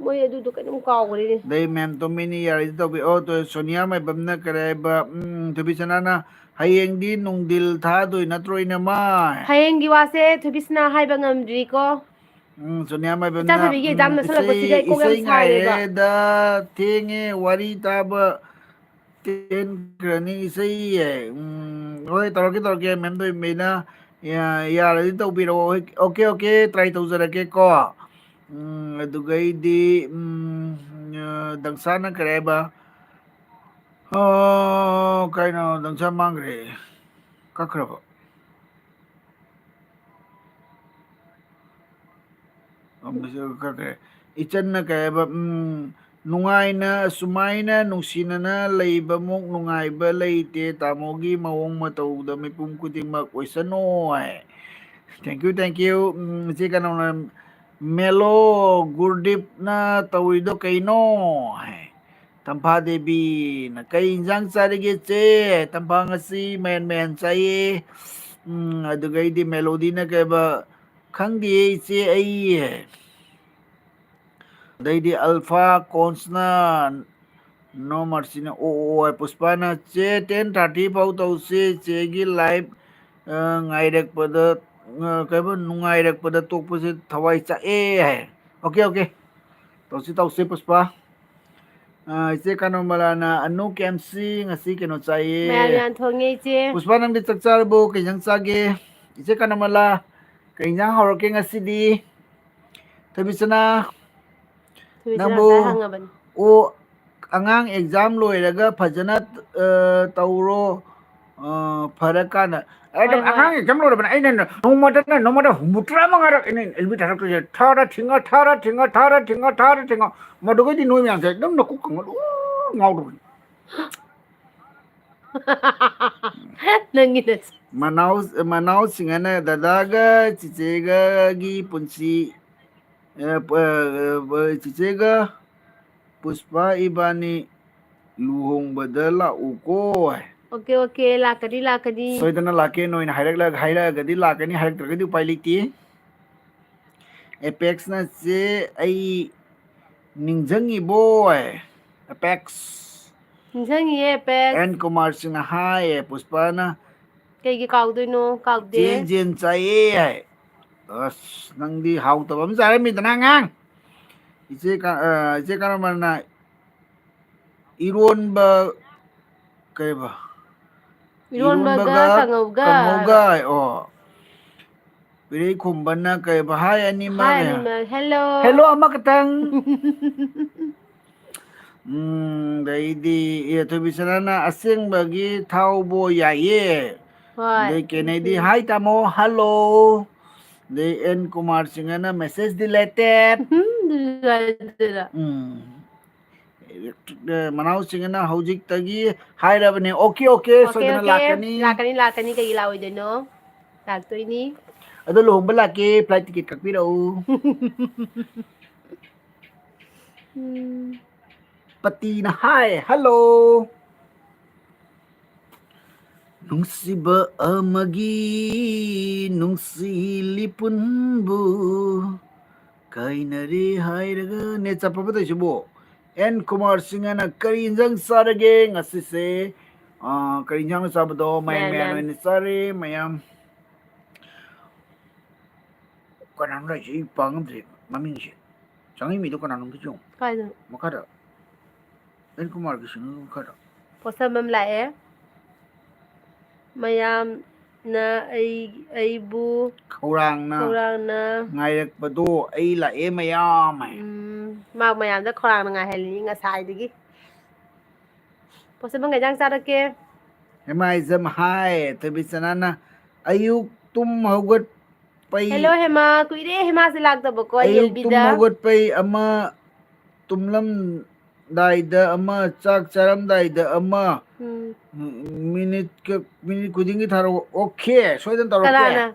ꯃꯣꯏ ꯑꯗꯨꯗꯣ ꯀꯩꯅꯣꯝ ꯀꯥꯎꯈ꯭ꯔꯦꯅꯦ꯫ ꯑꯗꯩ ma'am ꯇꯣꯝꯕꯤꯅꯤ ꯌꯥꯔꯗꯤ ꯇꯧꯕꯤꯌꯣ꯫ ꯑꯣ, ꯇꯣ-, ꯁꯣꯅꯤꯌꯥ ꯃꯥꯏꯕꯝꯅ ꯀꯔꯤ ꯍꯥꯏꯕ? ꯎꯝ, ꯊꯣꯏꯕꯤꯁꯅꯥꯅ ꯍꯌꯦꯡꯗꯤ ꯅꯨꯡꯗꯤꯜ ꯊꯥꯗꯣꯏ ꯅꯠꯇ꯭ꯔꯣ, ꯏꯅꯝꯃ? ꯍꯌꯦꯡꯒꯤ ꯋꯥꯁꯦ ꯊꯣꯏꯕꯤꯁꯅꯥ ꯍꯥꯏꯕ ꯉꯝꯗ꯭ꯔꯤꯀꯣ꯫ ꯎꯝ, ꯁꯣꯅꯤꯌꯥ ꯃꯥꯏꯕꯝꯅ, ꯏꯆꯥ ꯊꯣꯏꯕꯤꯒꯤ exam ꯎꯝ, ꯅꯛꯁꯜꯂꯛꯄꯁꯤꯗ ꯏꯁꯩ, ꯑꯩ ꯀꯣꯛ ꯌꯥꯝ ꯏꯁꯩ ꯁꯥꯔꯦꯕ꯫ ꯉꯥꯏꯔꯦꯗ, ꯊꯦꯡꯉꯦ, ꯋꯥꯔꯤ ꯇꯥꯕ ꯇꯦꯟꯈ꯭ꯔꯅꯤ ꯏꯁꯩ꯫ ꯎꯝ, ꯍꯣꯏ, ꯇꯧꯔꯛꯀꯦ, ꯇꯧꯔꯛꯀꯦ, ma'am ꯇꯣꯝꯕꯤꯅ ꯌꯥ-, ꯌꯥꯔꯗꯤ ꯇꯧꯕꯤꯔꯛꯑꯣ꯫ ꯍꯣꯏ, okay, okay, try ꯇꯧꯖꯔꯛꯀꯦꯀꯣ꯫ ꯎꯝ, ꯑꯗꯨꯒꯩꯗꯤ, ꯎꯝ, ꯑ, ꯗꯪꯁꯥꯅ ꯀꯔꯤ ꯍꯥꯏꯕ? ꯑꯣ, ꯀꯩꯅꯣ, ꯗꯪꯁꯥ ꯃꯥꯡꯈ꯭ꯔꯦ꯫ ꯀꯛꯈ꯭ꯔꯕ? ꯑ, ꯃꯁꯤ ꯀꯛꯈ꯭ꯔꯦ꯫ ꯏꯆꯟꯅ ꯀꯩ ꯍꯥꯏꯕ? ꯎꯝ, ꯅꯨꯡꯉꯥꯏꯅ, ꯁꯨꯃꯥꯏꯅ ꯅꯨꯡꯁꯤꯅꯅ ꯂꯩꯕꯃꯨꯛ ꯅꯨꯡꯉꯥꯏꯕ ꯂꯩꯇꯦ꯫ ꯇꯥꯃꯣꯒꯤ ꯃꯑꯣꯡ ꯃꯇꯧꯗ ꯃꯤꯄꯨꯝ ꯈꯨꯗꯤꯡꯃꯛ ꯑꯣꯏꯁꯅꯨ ꯍꯥꯏ꯫ Thank you, thank you꯫ ꯎꯝ, ꯏꯆꯦ ꯀꯩꯅꯣꯅ, ꯃꯦꯂꯣ ꯒꯨꯔꯗꯤꯞꯅ ꯇꯧꯔꯤꯗꯣ ꯀꯩꯅꯣ ꯍꯥꯏ꯫ ꯇꯝꯐꯥ ꯗꯦꯕꯤꯅ, "ꯀꯩ ꯏꯟꯖꯥꯡ ꯆꯥꯔꯤꯒꯦ ꯆꯦ?" "ꯇꯝꯐꯥ ꯉꯁꯤ ꯃꯌꯥꯟ ꯃꯌꯥꯟ ꯆꯥꯏꯌꯦ꯫" ꯎꯝ, ꯑꯗꯨꯒꯩꯗꯤ ꯃꯦꯂꯣꯗꯤꯅ ꯀꯩꯕ, "ꯈꯪꯗꯤꯌꯦ ꯏꯆꯦ ꯑꯩ꯫" ꯑꯗꯩꯗꯤ ꯑꯜꯐꯥ ꯀꯣꯟꯁꯅ, "No mercy ꯅ ꯑꯣ ꯑꯣ ꯑꯣ" ꯍꯥꯏ꯫ ꯄꯨꯁꯄꯥꯅ, "ꯆꯦ, ten thirty ꯐꯥꯎ ꯇꯧꯁꯤ, ꯆꯦꯒꯤ live, ꯑ, ꯉꯥꯏꯔꯛꯄꯗ ꯑ, ꯀꯩꯕ, ꯅꯨꯡꯉꯥꯏꯔꯛꯄꯗ ꯇꯣꯛꯄꯁꯦ ꯊꯋꯥꯏ ꯆꯥꯛꯑꯦ ꯍꯥꯏ꯫ Okay, okay. ꯇꯧꯁꯤ, ꯇꯧꯁꯤ, ꯄꯨꯁꯄꯥ꯫ ꯑ, ꯏꯆꯦ ꯀꯅꯣꯃꯂꯥꯅ, "ꯑꯅꯨ ꯀꯦꯝꯁꯤ ꯉꯁꯤ ꯀꯩꯅꯣ ꯆꯥꯏꯌꯦ"꯫ ꯃꯌꯥꯟ ꯃꯌꯥꯟ ꯊꯣꯡꯉꯦ, ꯏꯆꯦ꯫ ꯄꯨꯁꯄꯥ, ꯅꯪꯗꯤ ꯆꯥꯛ ꯆꯥꯔꯕꯣ? ꯀꯩ ꯏꯟꯖꯥꯡ ꯆꯥꯒꯦ? ꯏꯆꯦ ꯀꯅꯣꯃꯂꯥ, ꯀꯩ ꯏꯟꯖꯥꯡ ꯍꯧꯔꯛꯀꯦ ꯉꯁꯤꯗꯤ? ꯊꯣꯏꯕꯤꯁꯅꯥ, ꯊꯣꯏꯕꯤꯁꯅꯥ ꯅꯪꯕꯨ ꯉꯁꯥꯏ ꯍꯪꯉꯕꯅꯤ꯫ ꯑꯣ, ꯑꯉꯥꯡ ꯑꯦꯛꯖꯥꯝ ꯂꯣꯏꯔꯒ ꯐꯖꯅ, ꯑ, ꯇꯧꯔꯣ꯫ ꯑ, ꯐꯔꯀꯥꯟꯗ꯫ ꯑꯩ ꯑꯗꯨꯝ ꯍꯣꯏ, ꯍꯣꯏ꯫ ꯑꯉꯥꯡ ꯑꯦꯛꯖꯥꯝ ꯂꯣꯏꯔꯕꯅꯦ꯫ ꯑꯩꯅ ꯅꯣꯡꯃꯗꯅꯦ, ꯅꯣꯡꯃꯗ ꯍꯨꯝꯐꯨꯇꯔꯥ ꯃꯉꯥꯔꯛ ꯑꯩꯅ ꯑꯦꯜꯕꯤ ꯊꯥꯔꯛꯇꯣꯏꯁꯦ꯫ ꯊꯥꯔ ꯊꯤꯡꯉ, ꯊꯥꯔ ꯊꯤꯡꯉ, ꯊꯥꯔ ꯊꯤꯡꯉ, ꯊꯥꯔ ꯊꯤꯡꯉ꯫ ꯃꯗꯨꯒꯩꯗꯤ ꯅꯣꯏ ꯃꯌꯥꯝꯁꯦ ꯑꯗꯨꯝ ꯅꯀꯣꯛ ꯀꯪꯉ ꯂꯣꯏ ꯉꯥꯎꯗꯧꯕꯅꯤ꯫ ꯅꯪꯒꯤꯗ꯫ ꯃꯅꯥꯎ, ꯃꯅꯥꯎꯁꯤꯡ ꯑꯅ ꯗꯗꯥꯒ ꯆꯤꯆꯦꯒꯒꯤ ꯄꯨꯟꯁꯤ, ꯑ, ꯄ-, ꯑ, ꯆꯤꯆꯦꯒ ꯄꯨꯁꯄꯥ ꯏꯕꯥꯅꯤ ꯂꯨꯍꯣꯡꯕꯗ ꯂꯥꯛꯎꯀꯣ ꯍꯥꯏ꯫ ꯑꯣꯀꯦ, ꯑꯣꯀꯦ, ꯂꯥꯛꯀꯅꯤ, ꯂꯥꯛꯀꯅꯤ꯫ ꯁꯣꯏꯗꯅ ꯂꯥꯛꯀꯦ, ꯅꯣꯏꯅ ꯍꯥꯏꯔꯛꯂ-, ꯍꯥꯏꯔꯛꯑꯒꯗꯤ ꯂꯥꯛꯀꯅꯤ, ꯍꯥꯏꯔꯛꯇ꯭ꯔꯒꯗꯤ ꯎꯄꯥꯏ ꯂꯩꯇꯦ꯫ ꯑꯦꯄꯦꯛꯁꯅ ꯆꯦ ꯑꯩ ꯅꯤꯡꯁꯤꯡꯉꯤꯕꯣ ꯍꯥꯏ꯫ ꯑꯦꯄꯦꯛꯁ꯫ ꯅꯤꯡꯁꯤꯡꯉꯤꯌꯦ, ꯑꯦꯄꯦꯛꯁ꯫ ꯑꯦꯟ ꯀꯨꯃꯥꯔ ꯁꯤꯡꯅ ꯍꯥꯏꯌꯦ, ꯄꯨꯁꯄꯥꯅ꯫ ꯀꯩꯒꯤ ꯀꯥꯎꯗꯣꯏꯅꯣ? ꯀꯥꯎꯗꯦ꯫ ꯆꯦ ꯖꯦꯟ ꯆꯥꯏꯌꯦ ꯍꯥꯏ꯫ ꯑꯁ, ꯅꯪꯗꯤ ꯍꯥꯎꯇꯕ ꯑꯃ ꯆꯥꯔꯝꯃꯤꯗꯅ, ꯑꯉꯥꯡ꯫ ꯏꯆꯦ ꯀ-, ꯑ, ꯏꯆꯦ ꯀꯔꯝꯕꯅ ꯏꯔꯣꯟꯕ, ꯀꯩꯕ? ꯏꯔꯣꯟꯕꯒ ꯏꯔꯣꯟꯕꯒ ꯀꯥꯡꯉꯧꯒ ꯀꯥꯡꯉꯧꯒ ꯍꯥꯏꯕ꯫ ꯍꯥꯏ, ꯑꯣ꯫ ꯄꯤꯔꯩꯈꯣꯝꯕꯅ ꯀꯩꯕ? ꯍꯥꯏ ꯑꯅꯤꯃꯛ꯫ ꯍꯥꯏ ꯑꯅꯤꯃꯛ, hello꯫ Hello ꯑꯃꯈꯛꯇꯪ꯫ ꯎꯝ, ꯑꯗꯩꯗꯤ, ꯑꯦ, ꯊꯣꯏꯕꯤꯁꯅꯥꯅ ꯑꯁꯦꯡꯕꯒꯤ ꯊꯥꯎꯕꯣ ꯌꯥꯏꯌꯦ꯫ ꯍꯣꯏ, ꯑꯗꯩ ꯀꯦꯅꯦꯗꯤ, ꯎꯝ꯫ Hi ꯇꯥꯃꯣ, hello꯫ ꯑꯗꯩ ꯑꯦꯟ ꯀꯨꯃꯥꯔ ꯁꯤꯡꯍꯅ message deleted꯫ ꯎꯝ, ꯑꯗꯨꯗ꯫ ꯎꯝ꯫ ꯑꯦ, ꯃꯅꯥꯎꯁꯤꯡ ꯑꯅ ꯍꯧꯖꯤꯛꯇꯒꯤ ꯍꯥꯏꯔꯕꯅꯦ, "ꯑꯣꯀꯦ, ꯑꯣꯀꯦ, ꯑꯣꯀꯦ, ꯁꯣꯏꯗꯅ ꯑꯣꯀꯦ꯫ ꯂꯥꯛꯀꯅꯤ"꯫ ꯂꯥꯛꯀꯅꯤ, ꯂꯥꯛꯀꯅꯤ, ꯀꯩꯒꯤ ꯂꯥꯛꯑꯣꯏꯗꯣꯏꯅꯣ? ꯂꯥꯛꯇꯣꯏꯅꯤ꯫ ꯑꯗꯣ ꯂꯨꯍꯣꯡꯕ ꯂꯥꯛꯀꯦ, flight ticket ꯀꯛꯄꯤꯔꯛꯎ꯫ ꯎꯝ꯫ ꯄꯇꯤꯅ ꯍꯥꯏ, "Hello"꯫ ꯅꯨꯡꯁꯤꯕ ꯑꯃꯒꯤ ꯅꯨꯡꯁꯤ ꯂꯤꯄꯨꯟꯕꯨ ꯀꯥꯏꯅꯔꯦ ꯍꯥꯏꯔꯒ꯫ ꯅꯦꯠ ꯆꯞꯄꯕ ꯇꯧꯏꯁꯤꯕꯣ? ꯑꯦꯟ ꯀꯨꯃꯥꯔ ꯁꯤꯡꯍꯅ ꯀꯔꯤ ꯏꯟꯖꯥꯡ ꯆꯥꯔꯒꯦ ꯉꯁꯤꯁꯦ? ꯑꯥ, ꯀꯔꯤ ꯏꯟꯖꯥꯡꯅꯣ ꯆꯥꯕꯗꯣ? ꯃꯌꯥꯟ ꯃꯌꯥꯟ ꯃꯌꯥꯟ ꯃꯌꯥꯟ꯫ ꯑꯣꯏꯅ ꯆꯥꯔꯦ ꯃꯌꯥꯝ꯫ ꯀꯅꯥꯅꯣ ꯂꯥꯛꯏꯁꯦ? ꯑꯩ ꯄꯥ ꯉꯝꯗ꯭ꯔꯦ ꯃꯃꯤꯡꯁꯦ꯫ ꯆꯪꯉꯛꯏ ꯃꯤꯗꯣ ꯀꯅꯥꯅꯣ ꯑꯝꯇ ꯌꯦꯡꯉꯨ꯫ ꯀꯥꯏꯗꯅꯣ? ꯃꯈꯥꯗ꯫ ꯑꯦꯟ ꯀꯨꯃꯥꯔꯒꯤ ꯁꯤꯡꯒꯔ ꯃꯈꯥꯗ꯫ ꯄꯣꯠꯁꯝꯕꯝ ꯂꯥꯛꯑꯦ꯫ ꯃꯌꯥꯝꯅ ꯑꯩ, ꯑꯩꯕꯨ ꯈꯧꯔꯥꯡꯅ ꯈꯧꯔꯥꯡꯅ ꯉꯥꯏꯔꯛꯄꯗꯣ ꯑꯩ ꯂꯥꯛꯑꯦ ꯃꯌꯥꯝ ꯍꯥꯏ꯫ ꯎꯝ, ꯃꯥ ꯃꯌꯥꯝꯗ ꯈꯧꯔꯥꯡꯅ ꯉꯥꯏꯍꯜꯂꯤ ꯉꯁꯥꯏꯗꯒꯤ꯫ ꯄꯣꯠꯁꯝꯕꯝ ꯀꯩ ꯏꯟꯖꯥꯡ ꯆꯥꯔꯛꯀꯦ? ꯍꯦꯃꯥꯏꯖꯝ ꯍꯥꯏ, ꯊꯣꯏꯕꯤꯆꯅꯥꯅ ꯑꯌꯨꯛ ꯇꯨꯝ ꯍꯧꯒꯠꯄꯩ ꯍꯦꯜꯂꯣ ꯍꯦꯃꯥ, ꯀꯨꯏꯔꯦ ꯍꯦꯃꯥꯁꯦ ꯂꯥꯛꯇꯕꯀꯣ, ꯑꯌꯨꯛ ꯇꯨꯝ ꯌꯦꯜꯕꯤꯗ꯫ ꯍꯧꯒꯠꯄꯩ ꯑꯃ, ꯇꯨꯝꯂꯝꯗꯥꯏꯗ ꯑꯃ, ꯆꯥꯛ ꯆꯥꯔꯝꯗꯥꯏꯗ ꯑꯃ, ꯎꯝ꯫ ꯎꯝ, ꯃꯤꯅꯤꯠ ꯀ-, ꯃꯤꯅꯤꯠ ꯈꯨꯗꯤꯡꯒꯤ ꯊꯥꯔꯛꯑꯣ꯫ ꯑꯣꯀꯦ, ꯁꯣꯏꯗꯅ ꯇꯧꯔꯛꯀꯦ꯫ ꯀꯅꯥꯅ?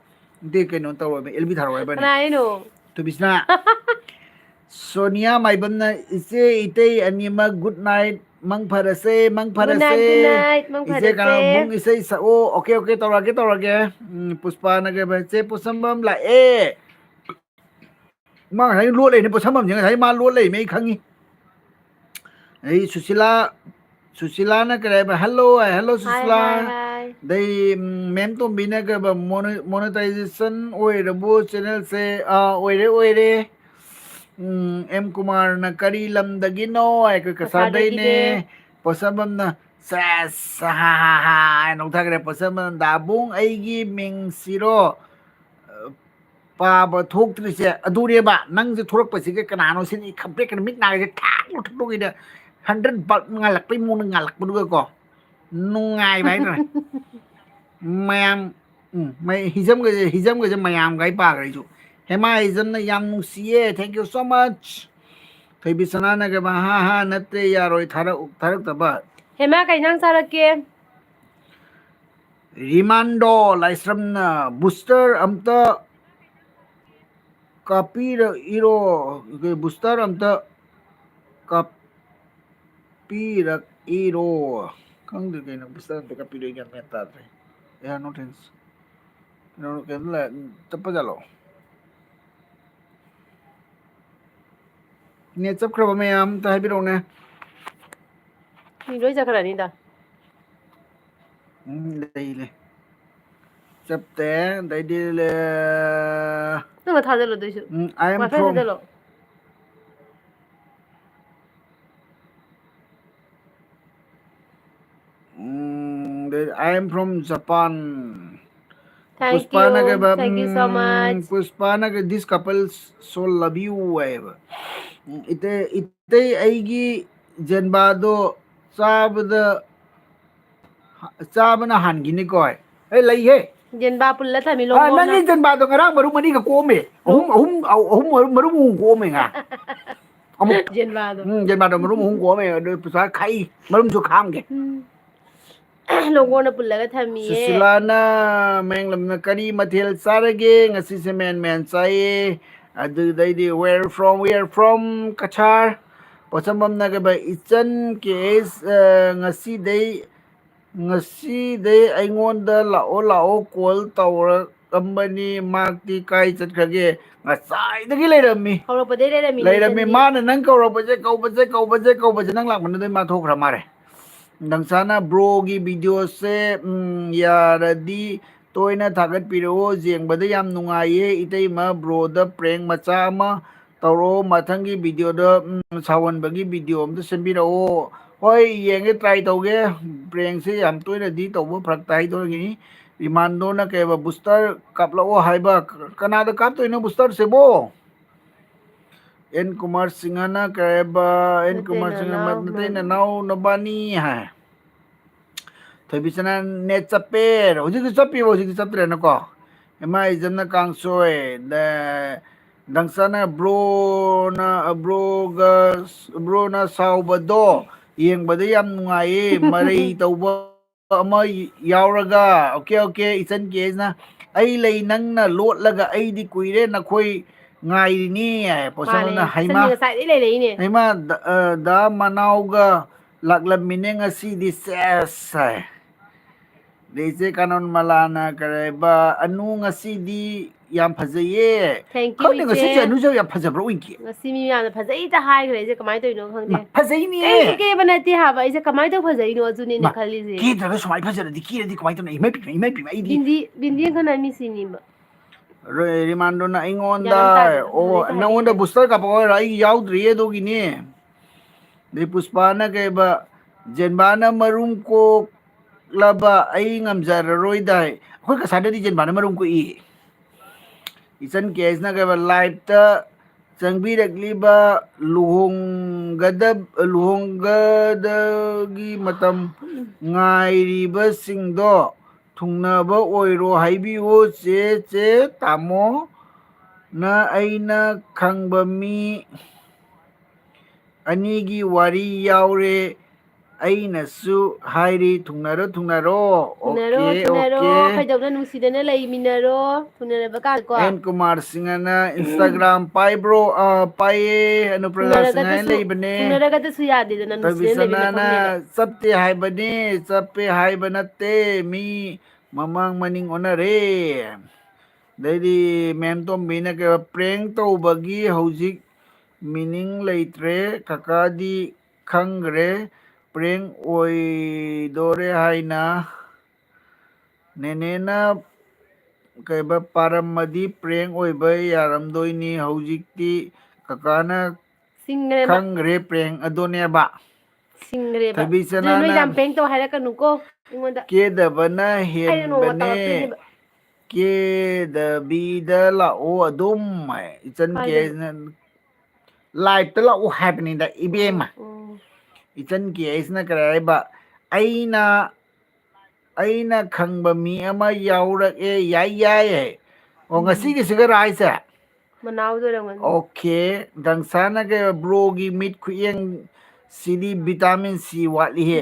ꯅꯠꯇꯦ, ꯀꯩꯅꯣ ꯇꯧꯔꯣꯏꯕ, ꯑꯦꯜꯕꯤ ꯊꯥꯔꯛꯑꯣ ꯍꯥꯏꯕꯅꯤ꯫ ꯀꯅꯥ ꯍꯥꯏꯅꯣ? ꯊꯣꯏꯕꯤꯆꯅꯥ꯫ ꯁꯣꯅꯤꯌꯥ ꯃꯥꯏꯕꯝꯅ, "ꯏꯆꯦ ꯏꯇꯩ ꯑꯅꯤꯃꯛ good night, ꯃꯪ ꯐꯔꯁꯦ, ꯃꯪ ꯐꯔꯁꯦ꯫ Good night, good night, ꯃꯪ ꯐꯔꯁꯦ꯫ ꯏꯆꯦ ꯀꯅꯥ ꯃꯨꯡ ꯏꯁꯩ ꯁꯛꯑꯣ?" ꯑꯣꯀꯦ, ꯑꯣꯀꯦ, ꯇꯧꯔꯛꯑꯒꯦ, ꯇꯧꯔꯛꯑꯒꯦ꯫ ꯎꯝ, ꯄꯨꯁꯄꯥꯅ ꯀꯩꯕ, "ꯏꯆꯦ ꯄꯣꯠꯁꯝꯕꯝ ꯂꯥꯛꯑꯦ"꯫ ꯃꯥ ꯉꯁꯥꯏ ꯂꯣꯠ ꯂꯩꯅꯦ, ꯄꯣꯠꯁꯝꯕꯝꯁꯦ ꯉꯁꯥꯏ ꯃꯥ ꯂꯣꯠ ꯂꯩꯃꯦ ꯑꯩ ꯈꯪꯉꯤ꯫ ꯑꯩ ꯁꯨꯁꯤꯂꯥ, ꯁꯨꯁꯤꯂꯥꯅ ꯀꯔꯤ ꯍꯥꯏꯕ? "ꯍꯦꯜꯂꯣ" ꯍꯥꯏ, "ꯍꯦꯜꯂꯣ ꯍꯥꯏ, ꯁꯨꯁꯤꯂꯥ"꯫ ꯍꯥꯏ, ꯍꯥꯏ꯫ ꯑꯗꯩ, ꯎꯝ, ꯃꯦꯝ ꯇꯣꯝꯕꯤꯅ ꯀꯩꯕ, "ꯃꯣꯅ-, monetization ꯑꯣꯏꯔꯕꯣ ꯆꯦꯅꯦꯜꯁꯦ?" ꯑꯥ, ꯑꯣꯏꯔꯦ, ꯑꯣꯏꯔꯦ꯫ ꯎꯝ, ꯑꯦꯝ ꯀꯨꯃꯥꯔꯅ "ꯀꯔꯤ ꯂꯝꯗꯒꯤꯅꯣ?" ꯍꯥꯏ, ꯑꯩꯈꯣꯏ ꯀꯁꯥꯔꯗꯩꯅꯦ꯫ ꯀꯁꯥꯔꯗꯒꯤꯅꯦ꯫ ꯄꯣꯠꯁꯝꯕꯝꯅ "ꯁꯦꯁ, ꯍꯥ, ꯍꯥ, ꯍꯥ" ꯍꯥꯏꯅ ꯅꯣꯛꯊꯈ꯭ꯔꯦ꯫ ꯄꯣꯠꯁꯝꯕꯝꯅ, "ꯗꯥꯕꯨꯡ, ꯑꯩꯒꯤ ꯃꯤꯡꯁꯤꯔꯣ?" ꯄꯥꯕ ꯊꯣꯛꯇ꯭ꯔꯤꯁꯦ ꯑꯗꯨꯅꯦꯕ꯫ ꯅꯪꯁꯦ ꯊꯣꯛꯂꯛꯄꯁꯤꯒ ꯀꯅꯥꯅꯣ ꯁꯤꯅꯤ ꯈꯪꯄ꯭ꯔꯦꯛ ꯀꯅ ꯃꯤꯠ ꯅꯥꯒꯁꯦ ꯊꯥꯛ ꯂꯧꯊꯣꯛꯄꯒꯤꯗ ꯍꯟꯗ꯭ꯔꯦꯠ ꯕꯜꯕ ꯉꯥꯜꯂꯛꯄꯩ ꯃꯑꯣꯡꯗ ꯉꯥꯜꯂꯛꯄꯗꯨꯒꯀꯣ, ꯅꯨꯡꯉꯥꯏꯕ ꯍꯥꯏꯇꯥꯔꯦ꯫ ꯃꯌꯥꯝ, ꯎꯝ, ꯃꯩ-, ꯍꯤꯖꯝꯒꯁꯦ, ꯍꯤꯖꯝꯒꯁꯦ ꯃꯌꯥꯝꯒ ꯑꯩ ꯄꯥꯈ꯭ꯔꯦ ꯑꯩꯁꯨ꯫ ꯍꯦꯃꯥ ꯍꯤꯖꯝꯅ "ꯌꯥꯝ ꯅꯨꯡꯁꯤꯌꯦ, thank you so much"꯫ ꯊꯣꯏꯕꯤ ꯁꯅꯥꯅꯒ "ꯍꯥ ꯍꯥ, ꯅꯠꯇꯦ, ꯌꯥꯔꯣꯏ, ꯊꯥꯔꯛ-, ꯊꯥꯔꯛꯇꯕ"꯫ ꯍꯦꯃꯥ, ꯀꯩ ꯏꯟꯖꯥꯡ ꯆꯥꯔꯛꯀꯦ? ꯔꯤꯃꯥꯟꯗꯣ ꯂꯥꯏꯁ꯭ꯔꯝꯅ "ꯕꯨꯁꯇꯔ ꯑꯝꯇ ꯀꯥꯞꯄꯤꯔꯛꯏꯔꯣ, ꯕꯨꯁꯇꯔ ꯑꯝꯇ ꯀꯥꯞꯄꯤꯔꯛꯏꯔꯣ"꯫ ꯈꯪꯗꯦ ꯀꯩꯅꯣ, ꯕꯨꯁꯇꯔ ꯑꯝꯇ ꯀꯥꯞꯄꯤꯔꯛꯏ, ꯒ꯭ꯌꯥꯟ ꯃꯦꯟ ꯇꯥꯗ꯭ꯔꯦ꯫ ꯑꯦ, no thanks꯫ ꯀꯩꯅꯣ, ꯀꯩꯅꯣ ꯂꯩ-, ꯆꯠꯄ ꯖꯥꯠꯂꯣ? ꯅꯦꯠ ꯆꯞꯈ꯭ꯔꯕ ꯃꯌꯥꯝ ꯑꯝꯇ ꯍꯥꯏꯕꯤꯔꯛꯎꯅꯦ꯫ ꯃꯤ ꯂꯣꯏ ꯆꯠꯈ꯭ꯔꯅꯤꯗ꯫ ꯎꯝ, ꯂꯩ, ꯂꯩ꯫ ꯆꯞꯇꯦ, ꯑꯗꯩꯗꯤ ꯂꯦ-, ꯅꯪ ꯊꯥꯖꯜꯂꯣ ꯑꯗꯨꯏꯁꯨ꯫ ꯎꯝ, I am WiFi from ꯊꯥꯖꯜꯂꯣ꯫ Um, I am from Japan. Thank ꯄꯨꯁꯄꯥꯅ you. ꯀꯩꯕ, Thank you so um, much. ꯄꯨꯁꯄꯥꯅ ꯀꯩ, "This couple so love you" ꯍꯥꯏꯌꯦꯕ꯫ ꯎꯝ, ꯏꯇꯩ, ꯏꯇꯩ ꯑꯩꯒꯤ ꯖꯦꯟꯕꯥꯗꯣ ꯆꯥꯕꯗ, ꯆꯥꯕꯅ ꯍꯥꯟꯈꯤꯅꯤꯀꯣ꯫ ꯑꯦ, ꯂꯩꯍꯦ꯫ ꯖꯦꯟꯕꯥ ꯄꯨꯜꯂ ꯊꯝꯃꯤ ꯑ, ꯂꯣꯡꯒꯣꯅ꯫ ꯅꯪꯒꯤ ꯖꯦꯟꯕꯥꯗꯣ ꯉꯔꯥꯡ ꯃꯔꯨꯝ ꯑꯅꯤꯒ ꯀꯣꯛꯑꯝꯃꯦ꯫ ꯑꯍꯨꯝ, ꯑꯍꯨꯝ, ꯑꯍꯨꯝ, ꯃꯔꯨꯝ, ꯃꯔꯨꯝ ꯑꯍꯨꯝ ꯀꯣꯛꯑꯝꯃꯦ ꯉꯥ꯫ ꯑꯃꯨꯛ ꯖꯦꯟꯕꯥꯗꯣ꯫ ꯎꯝ, ꯖꯦꯟꯕꯥꯗꯣ ꯃꯔꯨꯝ ꯑꯍꯨꯝ ꯀꯣꯛꯑꯝꯃꯦ꯫ ꯑꯗꯨ ꯄꯩꯁꯥ ꯈꯥꯛꯏ꯫ ꯃꯔꯨꯝꯁꯨ ꯈꯥꯝꯒꯦ꯫ ꯎꯝ꯫ ꯂꯣꯡꯒꯣꯅ ꯄꯨꯜꯂꯒ ꯊꯝꯃꯤꯌꯦ꯫ ꯁꯨꯁꯤꯂꯥꯅ ꯃꯌꯥꯡꯂꯝꯅ ꯀꯔꯤ ꯃꯊꯦꯜ ꯆꯥꯔꯒꯦ? ꯉꯁꯤꯁꯦ ꯃꯦꯟ ꯃꯦꯟ ꯆꯥꯏꯌꯦ꯫ ꯑꯗꯨꯗꯩꯗꯤ, "Where from?" "We are from Cachar." ꯄꯣꯠꯁꯝꯕꯝꯅ ꯀꯩꯕ, "ꯏꯆꯟ ꯀꯦ ꯑꯦꯁ, ꯑ, ꯉꯁꯤꯗꯩ, ꯉꯁꯤꯗꯩ ꯑꯩꯉꯣꯟꯗ ꯂꯥꯛꯑꯣ, ꯂꯥꯛꯑꯣ call ꯇꯧꯔꯛꯑꯝꯕꯅꯤ, ꯃꯍꯥꯛꯇꯤ ꯀꯥꯏ ꯆꯠꯈ꯭ꯔꯒꯦ?" ꯉꯁꯥꯏꯗꯒꯤ ꯂꯩꯔꯝꯃꯤ꯫ ꯍꯧꯔꯛꯄꯗꯩ ꯂꯩꯔꯝꯃꯤꯅꯦ ꯂꯩꯔꯝꯃꯤ꯫ ꯏꯆꯟꯗꯤ꯫ ꯃꯥꯅ ꯅꯪ ꯀꯧꯔꯛꯄꯁꯦ, ꯀꯧꯕꯁꯦ, ꯀꯧꯕꯁꯦ, ꯀꯧꯕꯁꯦ, ꯅꯪ ꯂꯥꯛꯃꯟꯗꯗꯩ ꯃꯥ ꯊꯣꯛꯈ꯭ꯔ ꯃꯥꯜꯂꯦ꯫ ꯗꯪꯁꯥꯅ ꯕ꯭ꯔꯣꯒꯤ ꯚꯤꯗꯤꯑꯣꯁꯦ, ꯎꯝ, ꯌꯥꯔꯗꯤ ꯇꯣꯏꯅ ꯊꯥꯒꯠꯄꯤꯔꯛꯑꯣ, ꯌꯦꯡꯕꯗ ꯌꯥꯝ ꯅꯨꯡꯉꯥꯏꯌꯦ꯫ ꯏꯇꯩꯃ, ꯕ꯭ꯔꯣꯗ prank ꯃꯆꯥ ꯑꯃ ꯇꯧꯔꯛꯑꯣ꯫ ꯃꯊꯪꯒꯤ ꯚꯤꯗꯤꯑꯣꯗ, ꯎꯝ, ꯁꯥꯎꯍꯟꯕꯒꯤ ꯚꯤꯗꯤꯑꯣ ꯑꯝꯇ ꯁꯦꯝꯕꯤꯔꯛꯑꯣ꯫ ꯍꯣꯏ, ꯌꯦꯡꯒꯦ, try ꯇꯧꯒꯦ꯫ Prankꯁꯦ ꯌꯥꯝ ꯇꯣꯏꯅꯗꯤ ꯇꯧꯕ ꯐꯔꯛ ꯇꯥꯏꯗꯧꯔꯤꯅꯤ꯫ ꯏꯃꯥꯟꯗꯣꯅ ꯀꯩꯕ, "Booster ꯀꯥꯞꯂꯛꯑꯣ" ꯍꯥꯏꯕ, ꯀ-, ꯀꯅꯥꯗ ꯀꯥꯞꯇꯣꯏꯅꯣ boosterꯁꯤꯕꯣ? ꯑꯦꯟ ꯀꯨꯃꯥꯔ ꯁꯤꯡꯍꯅ ꯀꯩ ꯍꯥꯏꯕ? ꯑꯦꯟ ꯅꯠꯇꯦ, ꯀꯨꯃꯥꯔ ꯁꯤꯡꯍ, ꯅꯅꯥꯎ ꯅꯠꯇꯦ, ꯅꯕꯥꯅꯤ꯫ ꯅꯅꯥꯎ ꯅꯕꯥꯅꯤ ꯍꯥꯏ꯫ ꯊꯣꯏꯕꯤꯆꯅ net ꯆꯞꯄꯦ꯫ ꯍꯧꯖꯤꯛꯇꯤ ꯆꯞꯄꯤꯕ, ꯍꯧꯖꯤꯛꯇꯤ ꯆꯞꯇ꯭ꯔꯦꯅꯀꯣ꯫ ꯏꯃꯥ ꯏꯖꯝꯅ ꯀꯥꯡꯁꯣꯏ꯫ ꯗ-, ꯗꯪꯁꯅ ꯕ꯭ꯔꯣꯅ, ꯕ꯭ꯔꯣꯒ, ꯕ꯭ꯔꯣꯅ ꯁꯥꯎꯕꯗꯣ ꯌꯦꯡꯕꯗ ꯌꯥꯝ ꯅꯨꯡꯉꯥꯏꯌꯦ꯫ ꯃꯔꯩ ꯇꯧꯕ ꯑꯃ ꯌꯥꯎꯔꯒ, okay, okay, ꯏꯆꯟ ꯀꯦꯁꯅ, "ꯑꯩ ꯂꯩ ꯅꯪꯅ ꯂꯣꯠꯂꯒ, ꯑꯩꯗꯤ ꯀꯨꯏꯔꯦ ꯅꯈꯣꯏ ꯉꯥꯏꯔꯤꯅꯤ" ꯍꯥꯏ꯫ ꯄꯣꯠꯁꯪꯕꯝꯅ, ꯃꯥꯅꯦ, "ꯍꯩꯃꯥ, ꯏꯆꯟꯗꯤ ꯉꯁꯥꯏꯗꯩ ꯂꯩꯔꯛꯏꯅꯦ꯫ ꯍꯩꯃꯥ, ꯗ-, ꯑ, ꯗꯥ ꯃꯅꯥꯎꯒ ꯂꯥꯛꯂꯝꯃꯤꯅꯦ ꯉꯁꯤꯗꯤ, ꯁꯦꯁ" ꯍꯥꯏ꯫ ꯑꯗꯩ ꯏꯆꯦ ꯀꯥꯅꯣꯟ ꯃꯂꯥꯅ ꯀꯔꯤ ꯍꯥꯏꯕ, "ꯑꯅꯨ ꯉꯁꯤꯗꯤ ꯌꯥꯝ ꯐꯖꯩꯌꯦ"꯫ Thank you, ꯈꯪꯗꯦ, ꯉꯁꯤ ꯏꯆꯦ꯫ ꯏꯆꯦ ꯑꯅꯨꯁꯦ ꯌꯥꯝ ꯐꯖꯕ꯭ꯔꯥ ꯎꯏꯡꯀꯤ? ꯉꯁꯤ ꯃꯤ ꯃꯌꯥꯝꯅ ꯐꯖꯩꯗ ꯍꯥꯏꯈ꯭ꯔꯦ, ꯑꯩꯁꯦ ꯀꯃꯥꯏꯅ ꯇꯧꯔꯤꯅꯣ ꯈꯪꯗꯦ꯫ ꯃꯥ, ꯐꯖꯩꯅꯦ꯫ ꯑꯩꯁꯦ ꯀꯦꯕ ꯅꯠꯇꯦ ꯍꯥꯏꯕ, ꯑꯩꯁꯦ ꯀꯃꯥꯏꯅ ꯇꯧ ꯐꯖꯩꯅꯣ ꯑꯗꯨꯅꯤꯅꯦ ꯃꯥ, ꯈꯜꯂꯤꯁꯦ꯫ ꯀꯦꯗ꯭ꯔꯒ ꯁꯨꯃꯥꯏꯅ ꯐꯖꯔꯗꯤ, ꯀꯦꯔꯗꯤ ꯀꯃꯥꯏꯅ ꯇꯧꯅꯤ? ꯏꯃꯥꯏ ꯄꯦꯝꯃ, ꯏꯃꯥꯏ ꯄꯦꯝꯃ, ꯑꯩꯗꯤ꯫ ꯕꯤꯟꯗꯤ, ꯕꯤꯟꯗꯤ ꯑꯪꯀꯜꯅ ꯃꯤ ꯁꯤꯅꯤꯕ꯫ ꯔꯤꯃꯥꯟꯗꯣꯅ ꯑꯩꯉꯣꯟꯗ, ꯌꯥꯔꯝ ꯇꯥꯗꯦ, ꯑꯣ, ꯍꯧꯖꯤꯛ ꯅꯪꯉꯣꯟꯗ ꯍꯥꯏꯔꯛꯑꯦ꯫ Booster ꯀꯥꯞꯄꯛꯑꯣ ꯍꯥꯏꯔꯣ? ꯑꯩ ꯌꯥꯎꯗ꯭ꯔꯤꯌꯦ ꯑꯗꯨꯒꯤꯅꯤ꯫ ꯑꯗꯩ ꯄꯨꯁꯄꯥꯅ ꯀꯩꯕ, ꯖꯦꯟꯕꯥꯅ ꯃꯔꯨꯝ ꯀꯣꯛꯂꯕ ꯑꯩ ꯉꯝꯖꯔꯔꯣꯏꯗꯥꯏ꯫ ꯑꯩꯈꯣꯏ ꯀꯁꯥꯔꯗꯗꯤ ꯖꯦꯟꯕꯥꯅ ꯃꯔꯨꯝ ꯀꯣꯛꯏ꯫ ꯏꯆꯟ ꯀꯦꯁꯅ ꯀꯩꯕ, ꯂꯥꯏꯞꯇ ꯆꯪꯕꯤꯔꯛꯂꯤꯕ ꯂꯨꯍꯣꯡꯒꯗ-, ꯂꯨꯍꯣꯡꯒꯗꯒꯤ ꯃꯇꯝ ꯉꯥꯏꯔꯤꯕꯁꯤꯡꯗꯣ ꯊꯨꯡꯅꯕ ꯑꯣꯏꯔꯣ ꯍꯥꯏꯕꯤꯌꯨ, ꯆꯦ, ꯆꯦ, ꯇꯥꯃꯣ꯫ ꯅ ꯑꯩꯅ ꯈꯪꯕ ꯃꯤ ꯑꯅꯤꯒꯤ ꯋꯥꯔꯤ ꯌꯥꯎꯔꯦ꯫ ꯑꯩꯅꯁꯨ ꯍꯥꯏꯔꯤ, "ꯊꯨꯡꯅꯔꯣ, ꯊꯨꯡꯅꯔꯣ"꯫ ꯊꯨꯡꯅꯔꯣ, ꯑꯣꯀꯦ, ꯊꯨꯡꯅꯔꯣ, ꯑꯣꯀꯦ꯫ ꯈꯣꯏꯗꯧꯅ ꯅꯨꯡꯁꯤꯗꯅ ꯂꯩꯃꯤꯟꯅꯔꯣ, ꯊꯨꯡꯅꯔꯕ ꯀꯥꯟꯗꯀꯣ꯫ ꯑꯦꯟ ꯀꯨꯃꯥꯔ ꯁꯤꯡꯍꯅ Instagram ꯄꯥꯏꯕ꯭ꯔꯣ? ꯑꯥ, ꯄꯥꯏꯌꯦ꯫ ꯑꯅꯨꯄ꯭ꯔꯖꯥ ꯁꯤꯡꯍ ꯍꯥꯏꯅ ꯊꯨꯡꯅꯔꯒꯗꯁꯨ, ꯂꯩꯕꯅꯦ꯫ ꯊꯨꯡꯅꯔꯒꯗꯁꯨ ꯌꯥꯗꯦꯗꯅ, ꯅꯨꯡꯁꯤꯅ ꯇꯕꯤꯁꯅꯥꯅ ꯂꯩꯃꯤꯟꯅꯐꯝꯅꯦꯕ꯫ "ꯆꯞꯇꯦ ꯍꯥꯏꯕꯅꯦ, ꯆꯞꯄꯦ ꯍꯥꯏꯕ ꯅꯠꯇꯦ, ꯃꯤ ꯃꯃꯥꯡ ꯃꯅꯤꯡ ꯑꯣꯟꯅꯔꯦ"꯫ ꯑꯗꯩꯗꯤ ꯃꯦꯝ ꯇꯣꯝꯕꯤꯅ ꯀꯩ, "ꯄ꯭ꯔꯦꯡ ꯇꯧꯕꯒꯤ ꯍꯧꯖꯤꯛ ꯃꯤꯅꯤꯡ ꯂꯩꯇ꯭ꯔꯦ, ꯀꯀꯥꯗꯤ ꯈꯪꯈ꯭ꯔꯦ, ꯄ꯭ꯔꯦꯡ ꯑꯣꯏꯗꯣꯔꯦ ꯍꯥꯏꯅ꯫ ꯅꯦꯅꯦꯅ ꯀꯩꯕ, ꯄꯥꯔꯝꯃꯗꯤ ꯄ꯭ꯔꯦꯡ ꯑꯣꯏꯕ ꯌꯥꯔꯝꯗꯣꯏꯅꯤ, ꯍꯧꯖꯤꯛꯇꯤ ꯀꯀꯥꯅ ꯁꯤꯡꯈ꯭ꯔꯦꯕ꯫ ꯈꯪꯈ꯭ꯔꯦ ꯄ꯭ꯔꯦꯡ ꯑꯗꯨꯅꯦꯕ꯫ ꯁꯤꯡꯈ꯭ꯔꯦꯕ꯫ ꯊꯣꯏꯕꯤ ꯑꯗꯨ ꯅꯣꯏ ꯁꯅꯥꯅ ꯌꯥꯝ ꯄ꯭ꯔꯦꯡ ꯇꯧ ꯍꯥꯏꯔꯛꯀꯅꯨꯀꯣ ꯑꯩꯉꯣꯟꯗ꯫ ꯀꯦꯗꯕꯅ ꯑꯩꯅ ꯅꯣꯡꯃ ꯍꯦꯟꯕꯅꯦ꯫ ꯇꯧꯔꯛꯇꯣꯏꯅꯦꯕ꯫ ꯀꯦꯗꯕꯤꯗ ꯂꯥꯛꯑꯣ ꯑꯗꯨꯝ ꯍꯥꯏ꯫ ꯏꯆꯟ ꯀꯥꯏꯗꯅꯣ? ꯀꯦꯁꯅ ꯂꯥꯏꯞꯇ ꯂꯥꯛꯑꯣ ꯍꯥꯏꯕꯅꯤꯗ, ꯏꯕꯦꯝꯃ꯫ ꯎꯝ, ꯎꯝ꯫ ꯏꯆꯟ ꯀꯦꯁꯅ ꯀꯔꯤ ꯍꯥꯏꯕ? ꯑꯩꯅ, ꯑꯩꯅ ꯈꯪꯕ ꯃꯤ ꯑꯃ ꯌꯥꯎꯔꯛꯑꯦ, ꯌꯥꯏ, ꯌꯥꯏ ꯍꯥꯏ꯫ ꯑꯣ, ꯎꯝ꯫ ꯉꯁꯤꯒꯤꯁꯤꯒꯔ ꯍꯥꯏꯁꯦ? ꯃꯅꯥꯎꯗꯣ ꯑꯣꯏꯔꯝꯒꯅꯤ꯫ ꯑꯣꯀꯦ, ꯗꯪꯁꯥꯅ ꯀꯩ, ꯕ꯭ꯔꯣꯒꯤ ꯃꯤꯠ ꯈꯨꯌꯦꯡ ꯁꯤꯗꯤ ꯚꯤꯇꯥꯃꯤꯟ ꯁꯤ ꯋꯥꯠꯂꯤꯍꯦ꯫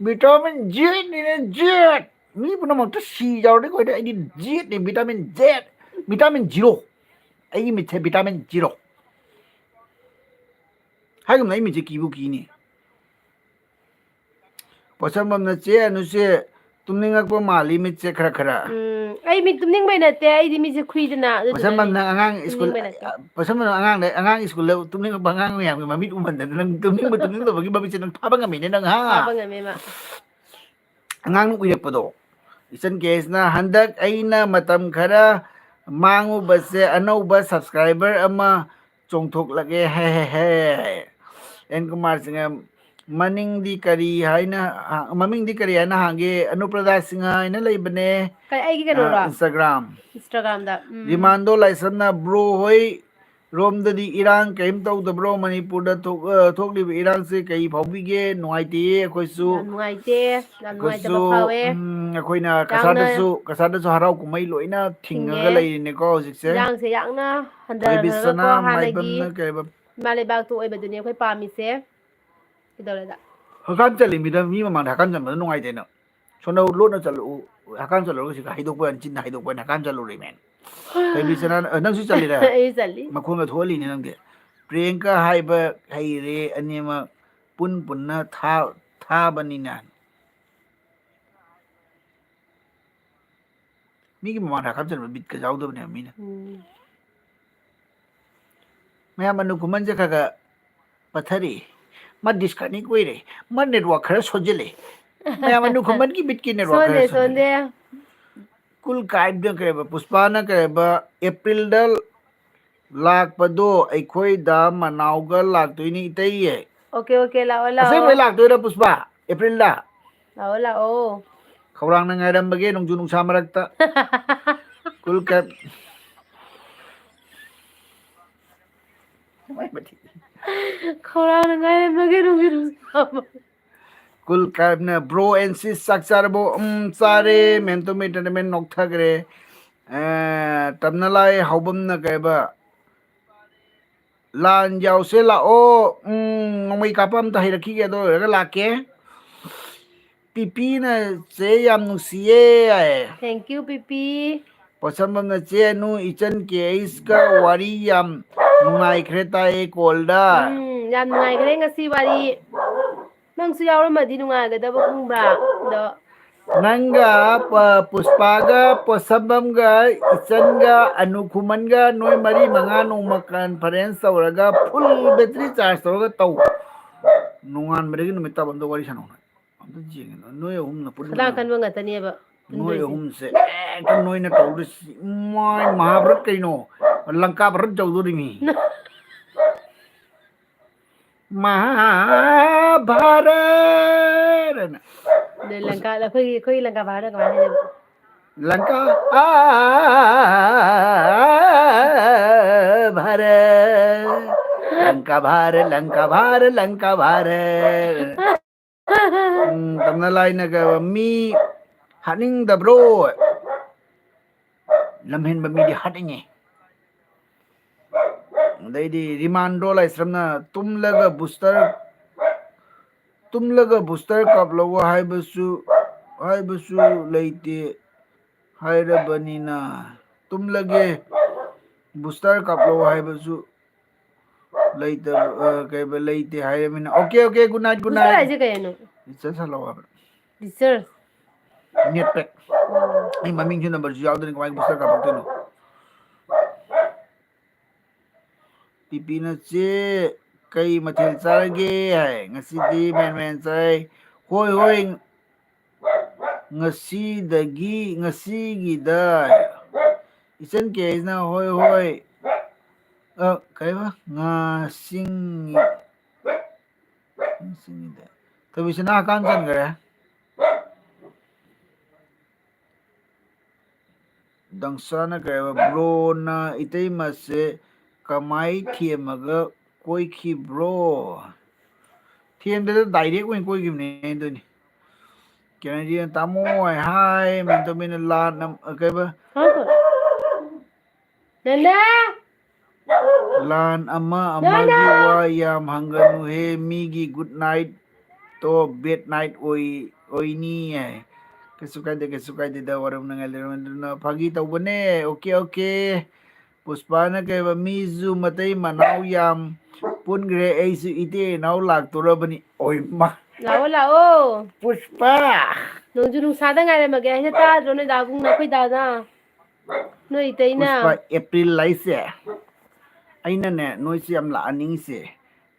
Vitamin ꯖꯦꯠꯅꯤꯅꯦ, Z. ꯃꯤ ꯄꯨꯝꯅꯃꯛꯇ ꯁꯤ ꯌꯥꯎꯔꯗꯤ ꯑꯩꯈꯣꯏꯗꯤ, ꯑꯩꯗꯤ ꯖꯦꯠꯅꯤ, ꯚꯤꯇꯥꯃꯤꯟ ꯖꯦꯠ, ꯚꯤꯇꯥꯃꯤꯟ ꯖꯤꯔꯣ꯫ ꯑꯩꯒꯤ ꯃꯤꯠꯁꯦ ꯚꯤꯇꯥꯃꯤꯟ ꯖꯤꯔꯣ꯫ ꯍꯥꯏꯒꯨꯝꯅ ꯑꯩ ꯃꯤꯠꯁꯦ ꯀꯤꯕꯨ ꯀꯤꯅꯤ꯫ ꯄꯣꯠꯁꯝꯕꯝꯅ ꯆꯦ ꯑꯅꯨꯁꯦ ꯇꯨꯝꯅꯤꯡꯉꯛꯄ ꯃꯥꯜꯂꯤ ꯃꯤꯠꯁꯦ ꯈꯔ ꯈꯔ꯫ ꯎꯝ, ꯑꯩ ꯃꯤꯠ ꯇꯨꯝꯅꯤꯡꯕꯩ ꯅꯠꯇꯦ, ꯑꯩꯗꯤ ꯃꯤꯠꯁꯦ ꯈꯨꯏꯗꯅ, ꯑꯗꯨꯗꯨꯅꯅꯦ꯫ ꯄꯣꯠꯁꯝꯕꯝꯅ ꯑꯉꯥꯡ ꯁ꯭ꯀꯨꯜ, ꯇꯨꯝꯅꯤꯡꯕꯩ ꯅꯠꯇꯦ꯫ ꯄꯣꯠꯁꯝꯕꯝꯅ ꯑꯉꯥꯡꯗ, ꯑꯉꯥꯡ ꯁ꯭ꯀꯨꯜꯗ ꯇꯨꯝꯅꯤꯡꯉꯛꯄ ꯑꯉꯥꯡ ꯃꯌꯥꯝꯒꯤ ꯃꯃꯤꯠ ꯎꯃꯟꯗꯅ ꯅꯪ ꯇꯨꯝꯅꯤꯡꯕ ꯇꯨꯝꯅꯤꯡꯗꯕꯒꯤ ꯃꯃꯤꯠꯁꯦ ꯅꯪ ꯐꯥꯕ ꯉꯝꯃꯤꯅꯦ ꯅꯪ, ꯍꯥ? ꯐꯥꯕ ꯉꯝꯃꯦ ꯃꯥ꯫ ꯑꯉꯥꯡꯅ ꯎꯏꯔꯛꯄꯗꯣ꯫ ꯏꯆꯟ ꯀꯦꯁꯅ ꯍꯟꯗꯛ ꯑꯩꯅ ꯃꯇꯝ ꯈꯔ ꯃꯥꯡꯉꯨꯕꯁꯦ ꯑꯅꯧꯕ subscriber ꯑꯃ ꯆꯣꯡꯊꯣꯛꯂꯒꯦ꯫ ꯍꯦ ꯍꯦ ꯍꯦ꯫ ꯑꯦꯟ ꯀꯨꯃꯥꯔ ꯁꯤꯡꯍ, ꯃꯅꯤꯡꯗꯤ ꯀꯔꯤ ꯍꯥꯏꯅ, ꯃꯃꯤꯡꯗꯤ ꯀꯔꯤ ꯍꯥꯏꯅ ꯍꯥꯡꯒꯦ? ꯑꯅꯨꯄ꯭ꯔꯗꯥ ꯁꯤꯡꯍ ꯍꯥꯏꯅ ꯂꯩꯕꯅꯦ꯫ ꯀꯩ, ꯑꯩꯒꯤ ꯀꯩꯅꯣꯔꯣ? Instagram꯫ Instagramꯗ꯫ ꯎꯝ꯫ ꯔꯤꯃꯥꯟꯗꯣ ꯂꯥꯏꯁ꯭ꯔꯝꯅ, ꯕ꯭ꯔꯣ ꯍꯣꯏ ꯔꯣꯝꯗꯗꯤ ꯏꯔꯥꯡ ꯀꯔꯤꯝ ꯇꯧꯗꯕ꯭ꯔꯣ? ꯃꯅꯤꯄꯨꯔꯗ ꯊꯣꯛ-, ꯑ, ꯊꯣꯛꯂꯤꯕ ꯏꯔꯥꯡꯁꯦ ꯀꯔꯤ ꯐꯥꯎꯕꯤꯒꯦ? ꯅꯨꯡꯉꯥꯏꯇꯦꯌꯦ ꯑꯩꯈꯣꯏꯁꯨ꯫ ꯌꯥꯝ ꯅꯨꯡꯉꯥꯏꯇꯦ, ꯌꯥꯝ ꯅꯨꯡꯉꯥꯏꯇꯕ ꯑꯩꯈꯣꯏꯁꯨ, ꯐꯥꯎꯋꯦ꯫ ꯎꯝ, ꯑꯩꯈꯣꯏꯅ ꯌꯥꯝꯅ ꯀꯁꯥꯗꯁꯨ, ꯀꯁꯥꯗꯁꯨ ꯍꯔꯥꯎ ꯀꯨꯝꯍꯩ ꯂꯣꯏꯅ ꯊꯤꯡꯉꯒ ꯊꯤꯡꯉꯦ꯫ ꯂꯩꯔꯤꯅꯦꯀꯣ ꯍꯧꯖꯤꯛꯁꯦ꯫ ꯏꯔꯥꯡꯁꯦ ꯌꯥꯝꯅ ꯔꯕꯤꯁꯅꯥ ꯍꯟꯊꯈ꯭ꯔꯒꯀꯣ ꯍꯥꯟꯅꯒꯤ ꯃꯥꯏꯕꯝꯅ ꯀꯩ ꯍꯥꯏꯕ? ꯏꯃꯥ ꯂꯩꯕꯥꯛꯇꯨ ꯑꯣꯏꯕꯗꯨꯅꯤ ꯑꯩꯈꯣꯏ ꯄꯥꯝꯃꯤꯁꯦ꯫ ꯀꯩꯗꯧꯔꯦꯗ? ꯍꯀꯥꯝ ꯆꯜꯂꯤ ꯃꯤꯗ, ꯃꯤ ꯃꯃꯥꯡꯗ ꯍꯀꯥꯝ ꯆꯟꯕꯗꯣ ꯅꯨꯡꯉꯥꯏꯇꯦꯅ꯫ ꯁꯣꯝꯗ ꯂꯣꯠꯅ ꯆꯠꯂꯛꯎ, ꯍꯀꯥꯝ ꯆꯠꯂꯨꯔꯒ ꯁꯤꯒ ꯍꯩꯗꯣꯛꯄ ꯌꯥꯅꯤ, ꯆꯤꯟꯅ ꯍꯩꯗꯣꯛꯄ ꯌꯥꯅꯤ, ꯍꯀꯥꯝ ꯆꯠꯂꯨꯔꯦ ꯃꯦꯟ꯫ ꯔꯕꯤꯁꯅꯥ, ꯑ, ꯅꯪꯁꯨ ꯆꯠꯂꯤꯔꯥ? ꯑꯩ ꯆꯠꯂꯤ꯫ ꯃꯈꯣꯟꯒ ꯊꯣꯛꯍꯜꯂꯤꯅꯦ ꯅꯪꯗꯤ꯫ ꯄ꯭ꯔꯤꯌꯦꯡꯀꯥ ꯍꯥꯏꯕ ꯍꯩꯔꯦ, ꯑꯅꯤꯃꯛ ꯄꯨꯟ ꯄꯨꯟꯅ ꯊꯥ-, ꯊꯥꯕꯅꯤꯅ꯫ ꯃꯤꯒꯤ ꯃꯃꯥꯡꯗ ꯍꯀꯥꯝ ꯆꯟꯕ ꯕꯤꯠꯀ ꯌꯥꯎꯗꯕꯅꯦꯕ ꯃꯤꯅ꯫ ꯎꯝ꯫ ꯃꯌꯥꯝ ꯑꯅꯨ ꯈꯨꯃꯟꯁꯦ ꯈꯔ ꯈꯔ ꯄꯠꯊꯔꯛꯏ꯫ ꯃꯥ disconnect ꯑꯣꯏꯔꯦ꯫ ꯃꯥ network ꯈꯔ ꯁꯣꯟꯖꯤꯜꯂꯦ꯫ ꯃꯌꯥꯝ ꯑꯅꯨ ꯈꯨꯃꯟꯒꯤ ꯕꯤꯠꯀꯤ network ꯈꯔ ꯁꯣꯟꯗꯦ, ꯁꯣꯟꯖꯤꯜꯂꯦ꯫ ꯁꯣꯟꯗꯦ꯫ ꯀꯨꯜ ꯀꯥꯏꯕꯗ ꯀꯩꯕ, ꯄꯨꯁꯄꯥꯅ ꯀꯩꯕ, ꯑꯦꯄ꯭ꯔꯤꯜꯗ ꯂꯥꯛꯄꯗꯣ ꯑꯩꯈꯣꯏꯗ ꯃꯅꯥꯎꯒ ꯂꯥꯛꯇꯣꯏꯅꯤ ꯏꯇꯩꯌꯦ꯫ Okay, okay, ꯂꯥꯛꯑꯣ, ꯂꯥꯛꯑꯣ꯫ ꯑꯁꯦꯡꯕꯩ ꯂꯥꯛꯇꯣꯏꯔꯥ ꯄꯨꯁꯄꯥ? ꯑꯦꯄ꯭ꯔꯤꯜꯗ? ꯂꯥꯛꯑꯣ, ꯂꯥꯛꯑꯣ꯫ ꯈꯧꯔꯥꯡꯅ ꯉꯥꯏꯔꯝꯕꯒꯦ ꯅꯣꯡꯖꯨ ꯅꯨꯡꯁꯥ ꯃꯔꯛꯇ꯫ ꯀꯨꯜ ꯀꯥꯏꯕ꯫ ꯈꯧꯔꯥꯡꯅ ꯉꯥꯏꯔꯝꯕꯒꯦ ꯅꯣꯡꯖꯨ ꯅꯨꯡꯁꯥ ꯃꯔꯛꯇ꯫ ꯀꯨꯜ ꯀꯥꯏꯕꯅ, bro and sis ꯆꯥꯛ ꯆꯥꯔꯕꯣ? ꯎꯝ, ꯆꯥꯔꯦ꯫ ꯃꯦꯟꯇꯣ ꯃꯦꯟꯇꯣ ꯃꯦꯟ ꯅꯣꯛꯊꯈ꯭ꯔꯦ꯫ ꯑꯦ, ꯇꯝꯅꯂꯥꯏ ꯍꯥꯎꯕꯝꯅ ꯀꯩꯕ? ꯂꯥꯟ ꯌꯥꯎꯁꯦ ꯂꯥꯛꯑꯣ꯫ ꯎꯝ, ꯅꯣꯡꯃꯩ ꯀꯥꯞꯄ ꯑꯝꯇ ꯍꯩꯔꯛꯈꯤꯒꯦ, ꯑꯗꯨ ꯂꯣꯏꯔꯒ ꯂꯥꯛꯀꯦ꯫ ꯄꯤꯄꯤꯅ ꯆꯦ ꯌꯥꯝ ꯅꯨꯡꯁꯤꯌꯦ ꯍꯥꯏ꯫ Thank you, ꯄꯤꯄꯤ꯫ ꯄꯣꯠꯁꯝꯕꯝꯅ ꯆꯦ ꯑꯅꯨ ꯏꯆꯟ ꯀꯦ ꯑꯩꯁꯀ ꯋꯥꯔꯤ ꯌꯥꯝ ꯅꯨꯡꯉꯥꯏꯈ꯭ꯔꯦ ꯇꯥꯏꯌꯦ ꯀꯣꯜꯗ꯫ ꯎꯝ, ꯌꯥꯝ ꯅꯨꯡꯉꯥꯏꯈ꯭ꯔꯦ ꯉꯁꯤ ꯋꯥꯔꯤ꯫ ꯅꯪꯁꯨ ꯌꯥꯎꯔꯝꯃꯗꯤ ꯅꯨꯡꯉꯥꯏꯒꯗꯕ ꯈꯪꯕ꯭ꯔꯥ? ꯑꯗꯣ ꯅꯪꯒ, ꯄ-, ꯄꯨꯁꯄꯥꯒ, ꯄꯣꯠꯁꯝꯕꯝꯒ, ꯏꯆꯟꯒ, ꯑꯅꯨ ꯈꯨꯃꯟꯒ ꯅꯣꯏ ꯃꯔꯤ ꯃꯉꯥ ꯅꯣꯡꯃ conference ꯇꯧꯔꯒ full battery charge ꯇꯧꯔꯒ ꯇꯧ꯫ ꯅꯣꯡꯉꯥꯟꯕꯗꯒꯤ ꯅꯨꯃꯤꯠ ꯇꯥꯕ ꯑꯝꯇ ꯋꯥꯔꯤ ꯁꯥꯟꯅꯧ ꯅꯣꯏ꯫ ꯑꯝꯇ ꯌꯦꯡꯒꯦ ꯅꯣꯏ ꯑꯍꯨꯝꯅ ꯄꯨꯟꯅ ꯈꯗꯥꯡ ꯉꯥꯡꯉꯨ꯫ ꯀꯟꯕ ꯉꯥꯛꯇꯅꯦꯕ꯫ ꯅꯣꯏ ꯑꯍꯨꯝꯁꯦ ꯍꯦꯛꯇ ꯅꯣꯏꯅ ꯇꯧꯗꯣꯏꯁꯤ꯫ ꯏꯃꯥꯏ, ꯃꯍꯥꯚꯥꯔꯠ ꯀꯩꯅꯣ? ꯂꯪꯀꯥ ꯚꯥꯔꯠ ꯇꯧꯗꯣꯔꯤꯃꯤ꯫ ꯃꯍꯥꯚꯥꯔꯠ ꯑꯅ꯫ ꯑꯗꯩ ꯂꯪꯀꯥꯗ ꯑꯩꯈꯣꯏꯒꯤ, ꯑꯩꯈꯣꯏꯒꯤ ꯂꯪꯀꯥ ꯚꯥꯔꯠꯅ ꯀꯃꯥꯏꯅ ꯍꯥꯏꯗꯣꯏꯕ? ꯂꯪꯀꯥ ꯑꯥ ꯚꯥꯔꯠ, ꯂꯪꯀꯥ ꯚꯥꯔꯠ, ꯂꯪꯀꯥ ꯚꯥꯔꯠ, ꯂꯪꯀꯥ ꯚꯥꯔꯠ꯫ ꯎꯝ, ꯇꯝꯅ ꯂꯥꯏꯅꯒ ꯃꯤ ꯍꯥꯠꯅꯤꯡꯗꯕ꯭ꯔꯣ? ꯂꯝꯍꯦꯟꯕ ꯃꯤꯗꯤ ꯍꯥꯠꯅꯤꯡꯉꯤ꯫ ꯑꯗꯩꯗꯤ ꯔꯤꯃꯥꯟꯗꯣ ꯂꯥꯏꯁ꯭ꯔꯝꯅ ꯇꯨꯝꯂꯒ ꯕꯨꯁꯇꯔ, ꯇꯨꯝꯂꯒ ꯕꯨꯁꯇꯔ ꯀꯥꯞꯂꯛꯑꯣ ꯍꯥꯏꯕꯁꯨ, ꯍꯥꯏꯕꯁꯨ ꯂꯩꯇꯦ ꯍꯥꯏꯔꯕꯅꯤꯅ, ꯇꯨꯝꯂꯒꯦ ꯕꯨꯁꯇꯔ ꯀꯥꯞꯂꯛꯑꯣ ꯍꯥꯏꯕꯁꯨ ꯂꯩꯇꯕ, ꯑ, ꯀꯩꯕ, ꯂꯩꯇꯦ ꯍꯥꯏꯔꯃꯤꯅ꯫ Okay, okay, good night, good night. Booster ꯍꯥꯏꯁꯦ ꯀꯩꯅꯣ? ꯔꯤꯆꯥꯔꯖ ꯍꯜꯂꯛꯑꯣ ꯍꯥꯏꯕ꯫ ꯔꯤꯆꯥꯔꯖ? ꯅꯦꯠ ꯄꯦꯛ꯫ ꯑꯣ꯫ ꯑꯩ ꯃꯃꯤꯡꯁꯨ ꯅꯝꯕꯔꯁꯨ ꯌꯥꯎꯗꯅ ꯀꯃꯥꯏꯅ ꯕꯨꯁꯇꯔ ꯀꯥꯞꯄꯛꯇꯣꯏꯅꯣ? ꯄꯤꯄꯤꯅ, "ꯆꯦ, ꯀꯩ ꯃꯊꯦꯜ ꯆꯥꯔꯒꯦ?" ꯍꯥꯏ꯫ "ꯉꯁꯤꯗꯤ ꯃꯥꯏꯔꯦꯟ ꯃꯥꯏꯔꯦꯟ ꯆꯥꯏ"꯫ "ꯍꯣꯏ, ꯍꯣꯏ, ꯉꯁꯤꯗꯒꯤ, ꯉꯁꯤꯒꯤꯗ"꯫ ꯏꯆꯟ ꯀꯦ ꯑꯩꯁꯅ, "ꯍꯣꯏ, ꯍꯣꯏ"꯫ ꯑ, ꯀꯩꯕ? ꯉꯥꯁꯤꯡ-, ꯉꯥꯁꯤꯡꯒꯤꯗ꯫ ꯊꯣꯏꯕꯤꯁꯅꯥ ꯍꯛꯀꯥꯝ ꯆꯟꯈ꯭ꯔꯦ꯫ ꯗꯪꯁꯥꯅ ꯀꯩ ꯍꯥꯏꯕ? "ꯕ꯭ꯔꯣꯅ ꯏꯇꯩꯃꯁꯦ ꯀꯃꯥꯏ ꯊꯦꯝꯃꯒ ꯀꯣꯏꯈꯤꯕ꯭ꯔꯣ?" ꯊꯦꯝꯗꯦꯗ, ꯗꯥꯏꯔꯦꯛ ꯑꯣꯏꯅ ꯀꯣꯏꯈꯤꯕꯅꯦ ꯑꯗꯨꯅꯤ꯫ ꯀꯦꯅꯦꯗꯤꯌꯟ ꯇꯥꯃꯣ ꯍꯥꯏ, ꯃꯦꯟꯇꯣꯃꯤꯅ ꯂꯥꯟ ꯑꯃ, ꯀꯩꯕ? ꯍꯥꯎ꯫ ꯅꯅꯥ! ꯂꯥꯟ ꯑꯃ ꯑꯃꯒꯤ ꯋꯥ ꯌꯥꯝ ꯍꯪꯒꯅꯨꯍꯦ, ꯃꯤꯒꯤ good night ꯇꯣ bad night ꯑꯣꯏ-, ꯑꯣꯏꯅꯤ ꯍꯥꯏ꯫ ꯀꯩꯁꯨ ꯀꯥꯏꯗꯦ, ꯀꯩꯁꯨ ꯀꯥꯏꯗꯦꯗ, ꯋꯥꯔꯧꯅꯉꯥꯏ ꯂꯩꯔꯝꯗꯅ ꯐꯥꯒꯤ ꯇꯧꯕꯅꯦ꯫ Okay, okay꯫ ꯄꯨꯁꯄꯥꯅ ꯀꯩꯕ, "ꯃꯤꯁꯨ ꯃꯇꯩ ꯃꯅꯥꯎ ꯌꯥꯝ ꯄꯨꯟꯈ꯭ꯔꯦ, ꯑꯩꯁꯨ ꯏꯇꯩ ꯏꯅꯥꯎ ꯂꯥꯛꯇꯣꯔꯕꯅꯤ"꯫ ꯑꯣꯏꯃ! ꯂꯥꯛꯑꯣ, ꯂꯥꯛꯑꯣ꯫ ꯄꯨꯁꯄꯥ! ꯅꯣꯡꯖꯨ ꯅꯨꯡꯁꯥꯗ ꯉꯥꯏꯔꯝꯃꯒꯦ ꯍꯥꯏꯅ ꯇꯥꯗ꯭ꯔꯣ ꯅꯣꯏ ꯗꯥ ꯕꯨꯡ, ꯅꯈꯣꯏ ꯗꯥꯗ? ꯅꯣꯏ ꯏꯇꯩꯅ꯫ ꯄꯨꯁꯄꯥ, ꯑꯦꯄ꯭ꯔꯤꯜ ꯍꯥꯏꯁꯦ ꯑꯩꯅꯅꯦ, ꯅꯣꯏꯁꯦ ꯌꯥꯝ ꯂꯥꯛꯍꯟꯅꯤꯡꯉꯤꯁꯦ꯫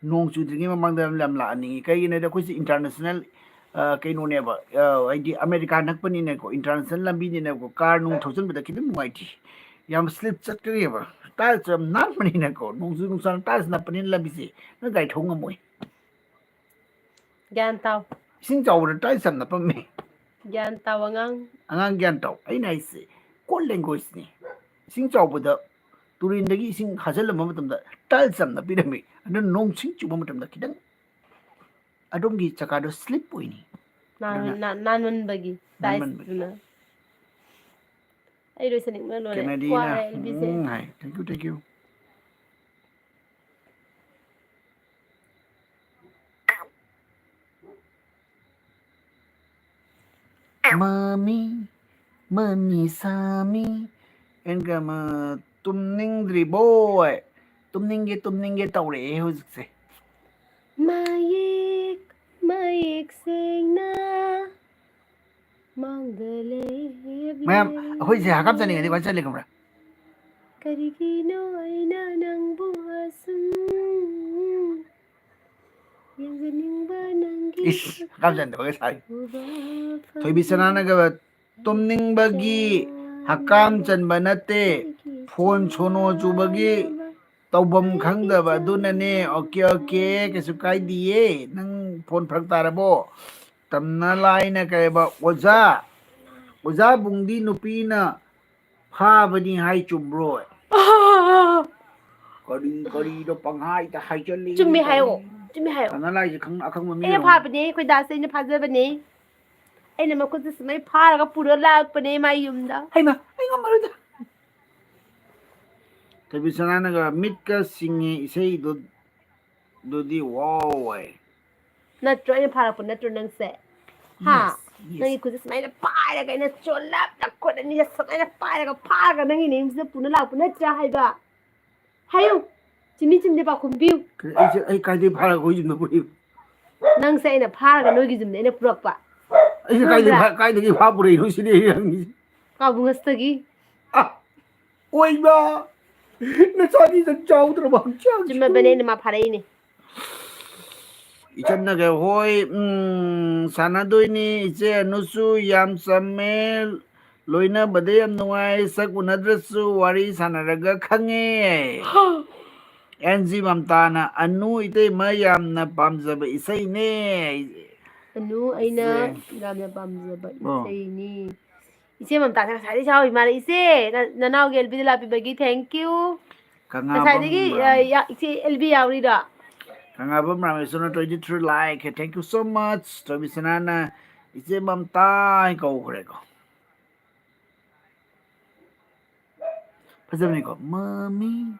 ꯅꯣꯡ ꯆꯨꯗ꯭ꯔꯤꯉꯩ ꯃꯃꯥꯡꯗ ꯌꯥꯝ ꯂꯥꯛꯍꯟꯅꯤꯡꯉꯤ꯫ ꯀꯩꯒꯤꯅꯣ ꯍꯥꯏꯗꯤ ꯑꯩꯈꯣꯏꯁꯦ international, ꯑ, ꯀꯩꯅꯣꯅꯦꯕ, ꯑ, ꯍꯥꯏꯗꯤ ꯑꯃꯦꯔꯤꯀꯥ ꯅꯛꯄꯅꯤꯅꯀꯣ, ꯏꯟꯇꯔꯅꯦꯁꯅꯦꯜ ꯂꯝꯕꯤꯅꯤꯅꯀꯣ, ꯀꯥꯔ ꯅꯨꯡ ꯊꯧꯖꯤꯟꯕꯗ ꯈꯤꯇꯪ ꯅꯨꯡꯉꯥꯏꯇꯦ꯫ ꯌꯥꯝ ꯁ꯭ꯂꯤꯞ ꯆꯠꯀꯅꯦꯕ꯫ ꯇꯥꯏꯜꯁ ꯌꯥꯝ ꯅꯥꯟꯕꯅꯤꯅꯀꯣ, ꯅꯣꯡꯖꯨ ꯅꯨꯡꯁꯥ ꯇꯥꯏꯜꯁ ꯅꯞꯄꯅꯤꯅ ꯂꯝꯕꯤꯁꯦ ꯅꯪ ꯒꯥꯔꯤ ꯊꯧ ꯉꯝꯃꯣꯏ꯫ ꯒ꯭ꯌꯥꯟ ꯇꯥꯎ꯫ ꯏꯁꯤꯡ ꯆꯥꯎꯕꯗ ꯇꯥꯏꯜꯁ ꯌꯥꯝ ꯅꯞꯄꯝꯃꯦ꯫ ꯒ꯭ꯌꯥꯟ ꯇꯥꯎ ꯑꯉꯥꯡ꯫ ꯑꯉꯥꯡ ꯒ꯭ꯌꯥꯟ ꯇꯥꯎ꯫ ꯑꯩꯅ ꯍꯥꯏꯁꯦ ꯀꯣꯜ ꯂꯦꯡꯒ꯭ꯋꯦꯖꯅꯤ꯫ ꯏꯁꯤꯡ ꯆꯥꯎꯕꯗ ꯇꯨꯔꯦꯟꯗꯒꯤ ꯏꯁꯤꯡ ꯍꯥꯖꯤꯜꯂꯝꯕ ꯃꯇꯝꯗ ꯇꯥꯏꯜꯁ ꯌꯥꯝ ꯅꯞꯄꯤꯔꯝꯃꯤ꯫ ꯑꯗꯨꯅ ꯅꯣꯡ ꯁꯤꯡ ꯆꯨꯕ ꯃꯇꯝꯗ ꯈꯤꯇꯪ ꯑꯗꯣꯝꯒꯤ ꯆꯀꯥꯗꯣ ꯁ꯭ꯂꯤꯞ ꯑꯣꯏꯅꯤ꯫ ꯅꯥꯟ-, ꯑꯗꯨꯅ ꯅꯥꯟ-, ꯅꯥꯟꯃꯟꯕꯒꯤ ꯅꯥꯟꯃꯟꯕꯒꯤ꯫ ꯇꯥꯏꯜꯁꯇꯨꯅ꯫ ꯑꯩ ꯂꯣꯏꯁꯟꯅꯤꯡꯕꯅ ꯂꯣꯏꯔꯦ꯫ ꯀꯦꯅꯦꯗꯤꯅ ꯋꯥꯔꯦ ꯑꯩ ꯂꯤꯁꯦ꯫ ꯎꯝ ꯍꯥꯏ꯫ Thank you, thank you꯫ ꯃꯃꯤ, ꯃꯃꯤ ꯁꯥꯃꯤ꯫ ꯑꯦꯟꯒ ꯃ-, ꯇꯨꯝꯅꯤꯡꯗ꯭ꯔꯤꯕꯣꯏ? ꯇꯨꯝꯅꯤꯡꯒꯦ, ꯇꯨꯝꯅꯤꯡꯒꯦ ꯇꯧꯔꯛꯑꯦ ꯍꯧꯖꯤꯛꯁꯦ꯫ ꯃꯌꯦꯛ, ꯃꯌꯦꯛ ꯁꯦꯡꯅ ꯃꯥꯡꯗ ꯂꯦꯞꯂꯦ꯫ ꯃꯌꯥꯝ, ꯑꯩꯈꯣꯏꯁꯦ ꯍꯀꯥꯝ ꯆꯟꯅꯤꯡꯉꯗꯤ ꯀꯃꯥꯏꯅ ꯆꯠꯂꯤ ꯈꯪꯕ꯭ꯔꯥ? ꯀꯔꯤꯒꯤꯅꯣ ꯑꯩꯅ ꯅꯪꯕꯨ ꯑꯁꯨꯝ ꯌꯦꯡꯖꯅꯤꯡꯕ ꯅꯪꯒꯤ ꯏꯁ, ꯍꯀꯥꯝ ꯆꯟꯗꯕꯒ ꯁꯥꯔꯤ꯫ ꯎꯕ ꯊꯣꯏꯕꯤ ꯐꯪꯗꯦ꯫ ꯁꯅꯥꯅꯒ ꯇꯨꯝꯅꯤꯡꯕꯒꯤ ꯍꯀꯥꯝ ꯆꯟꯕ ꯅꯠꯇꯦ, ꯐꯣꯟ ꯁꯣꯅꯣ ꯆꯨꯕꯒꯤ ꯇꯧꯐꯝ ꯈꯪꯗꯕ ꯑꯗꯨꯅꯅꯦ꯫ ꯑꯣꯀꯦ, ꯑꯣꯀꯦ, ꯀꯩꯁꯨ ꯀꯥꯏꯗꯤꯌꯦ꯫ ꯅꯪ ꯐꯣꯟ ꯐꯔꯛ ꯇꯥꯔꯕꯣ? ꯇꯝꯅ ꯂꯥꯏꯅ ꯀꯩꯕ, ꯑꯣꯖꯥ, ꯑꯣꯖꯥ ꯕꯨꯡꯗꯤ ꯅꯨꯄꯤꯅ ꯐꯥꯕꯅꯤ ꯍꯥꯏ ꯆꯨꯝꯕ꯭ꯔꯣ? ꯀꯔꯤ ꯀꯔꯤꯗꯣ ꯄꯪꯍꯥꯏꯗ ꯍꯥꯏꯖꯜꯂꯤ꯫ ꯆꯨꯝꯃꯦ ꯍꯥꯏꯌꯣ, ꯆꯨꯝꯃꯦ ꯍꯥꯏꯌꯣ꯫ ꯇꯝꯅ ꯂꯥꯏꯁꯦ ꯈꯪ-, ꯑꯈꯪꯕ ꯃꯤ ꯑꯩꯅ ꯑꯣꯏꯔꯝꯒꯅꯤ꯫ ꯐꯥꯕꯅꯦ, ꯑꯩꯈꯣꯏ ꯗꯥꯁꯦ ꯑꯩꯅ ꯐꯥꯖꯕꯅꯦ꯫ ꯑꯩꯅ ꯃꯈꯨꯠꯁꯦ ꯁꯨꯃꯥꯏꯅ ꯐꯥꯔꯒ ꯄꯨꯔ ꯂꯥꯛꯄꯅꯦ ꯃꯥꯏ ꯌꯨꯝꯗ꯫ ꯍꯩꯃꯥ, ꯑꯩ ꯉꯝꯃꯔꯣꯏꯗ꯫ ꯊꯣꯏꯕꯤ ꯁꯅꯥꯅꯒ ꯃꯤꯠꯀ ꯁꯤꯡꯉꯤ ꯏꯁꯩꯗꯨ, ꯑꯗꯨꯗꯤ ꯋꯥꯎ ꯍꯥꯏ꯫ ꯅꯠꯇ꯭ꯔꯣ? ꯑꯩꯅ ꯐꯥꯔꯛꯄ ꯅꯠꯇ꯭ꯔꯣ ꯅꯪꯁꯦ? ꯍꯥ? Yes, yes꯫ ꯅꯪꯒꯤ ꯈꯨꯠꯁꯦ ꯁꯨꯃꯥꯏꯅ ꯄꯥꯏꯔꯒ ꯑꯩꯅ ꯆꯣꯜꯂꯞ ꯅꯈꯨꯠ ꯑꯅꯤꯁꯦ ꯁꯨꯃꯥꯏꯅ ꯄꯥꯏꯔꯒ ꯐꯥꯔꯒ ꯅꯪꯒꯤ ꯅꯌꯨꯝꯁꯤꯗ ꯄꯨꯅ ꯂꯥꯛꯄ ꯅꯠꯇ꯭ꯔꯥ ꯍꯥꯏꯕ? ꯍꯥꯏꯌꯨ꯫ ꯆꯤꯝꯃꯤ ꯆꯤꯝꯗꯤ ꯄꯥꯎꯈꯨꯝ ꯄꯤꯌꯨ꯫ ꯀꯔꯤ, ꯑꯩꯁꯦ, ꯑꯩ ꯀꯥꯏꯗꯒꯤ ꯐꯥꯔꯒ ꯑꯩꯈꯣꯏ ꯌꯨꯝꯗ ꯄꯨꯔꯛꯏꯕ? ꯅꯪꯁꯦ ꯑꯩꯅ ꯐꯥꯔꯒ ꯅꯣꯏꯒꯤ ꯌꯨꯝꯗ ꯑꯩꯅ ꯄꯨꯔꯛꯄ꯫ ꯑꯩꯁꯦ ꯀꯥꯏꯗꯒꯤ ꯈꯪꯕ꯭ꯔꯥ? ꯐꯥ-, ꯀꯥꯏꯗꯒꯤ ꯐꯥ ꯄꯨꯔꯛꯏꯅꯣ ꯁꯤꯅꯤ ꯑꯩ ꯍꯪꯉꯤꯁꯦ꯫ ꯀꯥꯕꯨꯡꯉꯁꯤꯗꯒꯤ꯫ ꯑ, ꯑꯣꯏꯃꯥ! ꯅꯆꯥꯗꯤ ꯅꯪ ꯆꯥꯎꯗ꯭ꯔꯕ ꯍꯛꯆꯥꯡꯁꯤꯗ? ꯆꯨꯝꯃꯕꯅꯦ, ꯑꯩꯅ ꯃꯥ ꯐꯥꯔꯛꯏꯅꯦ꯫ ꯏꯆꯟꯅꯒ ꯍꯣꯏ, ꯎꯝ, ꯁꯥꯟꯅꯗꯣꯏꯅꯤ꯫ ꯏꯆꯦ ꯑꯅꯨꯁꯨ ꯌꯥꯝ ꯆꯝꯃꯦ, ꯂꯣꯏꯅꯕꯗ ꯌꯥꯝ ꯅꯨꯡꯉꯥꯏ, ꯁꯛ ꯎꯅꯗ꯭ꯔꯁꯨ ꯋꯥꯔꯤ ꯁꯥꯟꯅꯔꯒ ꯈꯪꯉꯦ꯫ ꯑꯦꯟ ꯖꯤ ꯃꯝꯇꯥꯅ, "ꯑꯅꯨ ꯏꯇꯩꯃ ꯌꯥꯝꯅ ꯄꯥꯝꯖꯕ ꯏꯁꯩꯅꯦ"꯫ ꯑꯅꯨ ꯑꯩꯅ ꯏꯆꯦ꯫ ꯌꯥꯝꯅ ꯄꯥꯝꯖꯕ ꯑꯣ꯫ ꯏꯁꯩꯅꯤ꯫ ꯏꯆꯦ ꯃꯝꯇꯥꯁꯦ ꯉꯁꯥꯏꯗꯩ ꯁꯥꯎꯔꯤ ꯃꯥꯜꯂꯦ꯫ ꯏꯆꯦ, ꯅ-, ꯅꯅꯥꯎꯒꯤ ꯑꯦꯜ ꯕꯤꯗ ꯂꯥꯛꯄꯤꯕꯒꯤ thank you꯫ ꯀꯪꯂꯥꯕꯝ ꯉꯁꯥꯏꯗꯒꯤ, ꯔꯥꯝ-, ꯑ, ꯌꯥ-, ꯏꯆꯦ ꯑꯦꯜ ꯕꯤ ꯌꯥꯎꯔꯤꯔꯣ? ꯀꯪꯂꯥꯕꯝ ꯔꯥꯃꯦꯁꯣꯔꯅ twenty three like꯫ Thank you so much꯫ ꯊꯣꯏꯕꯤꯁꯅꯥꯅ ꯏꯆꯦ ꯃꯝꯇꯥ ꯍꯥꯏ ꯀꯧꯈ꯭ꯔꯦꯀꯣ꯫ ꯐꯖꯕꯅꯤꯀꯣ꯫ ꯃꯃꯤ,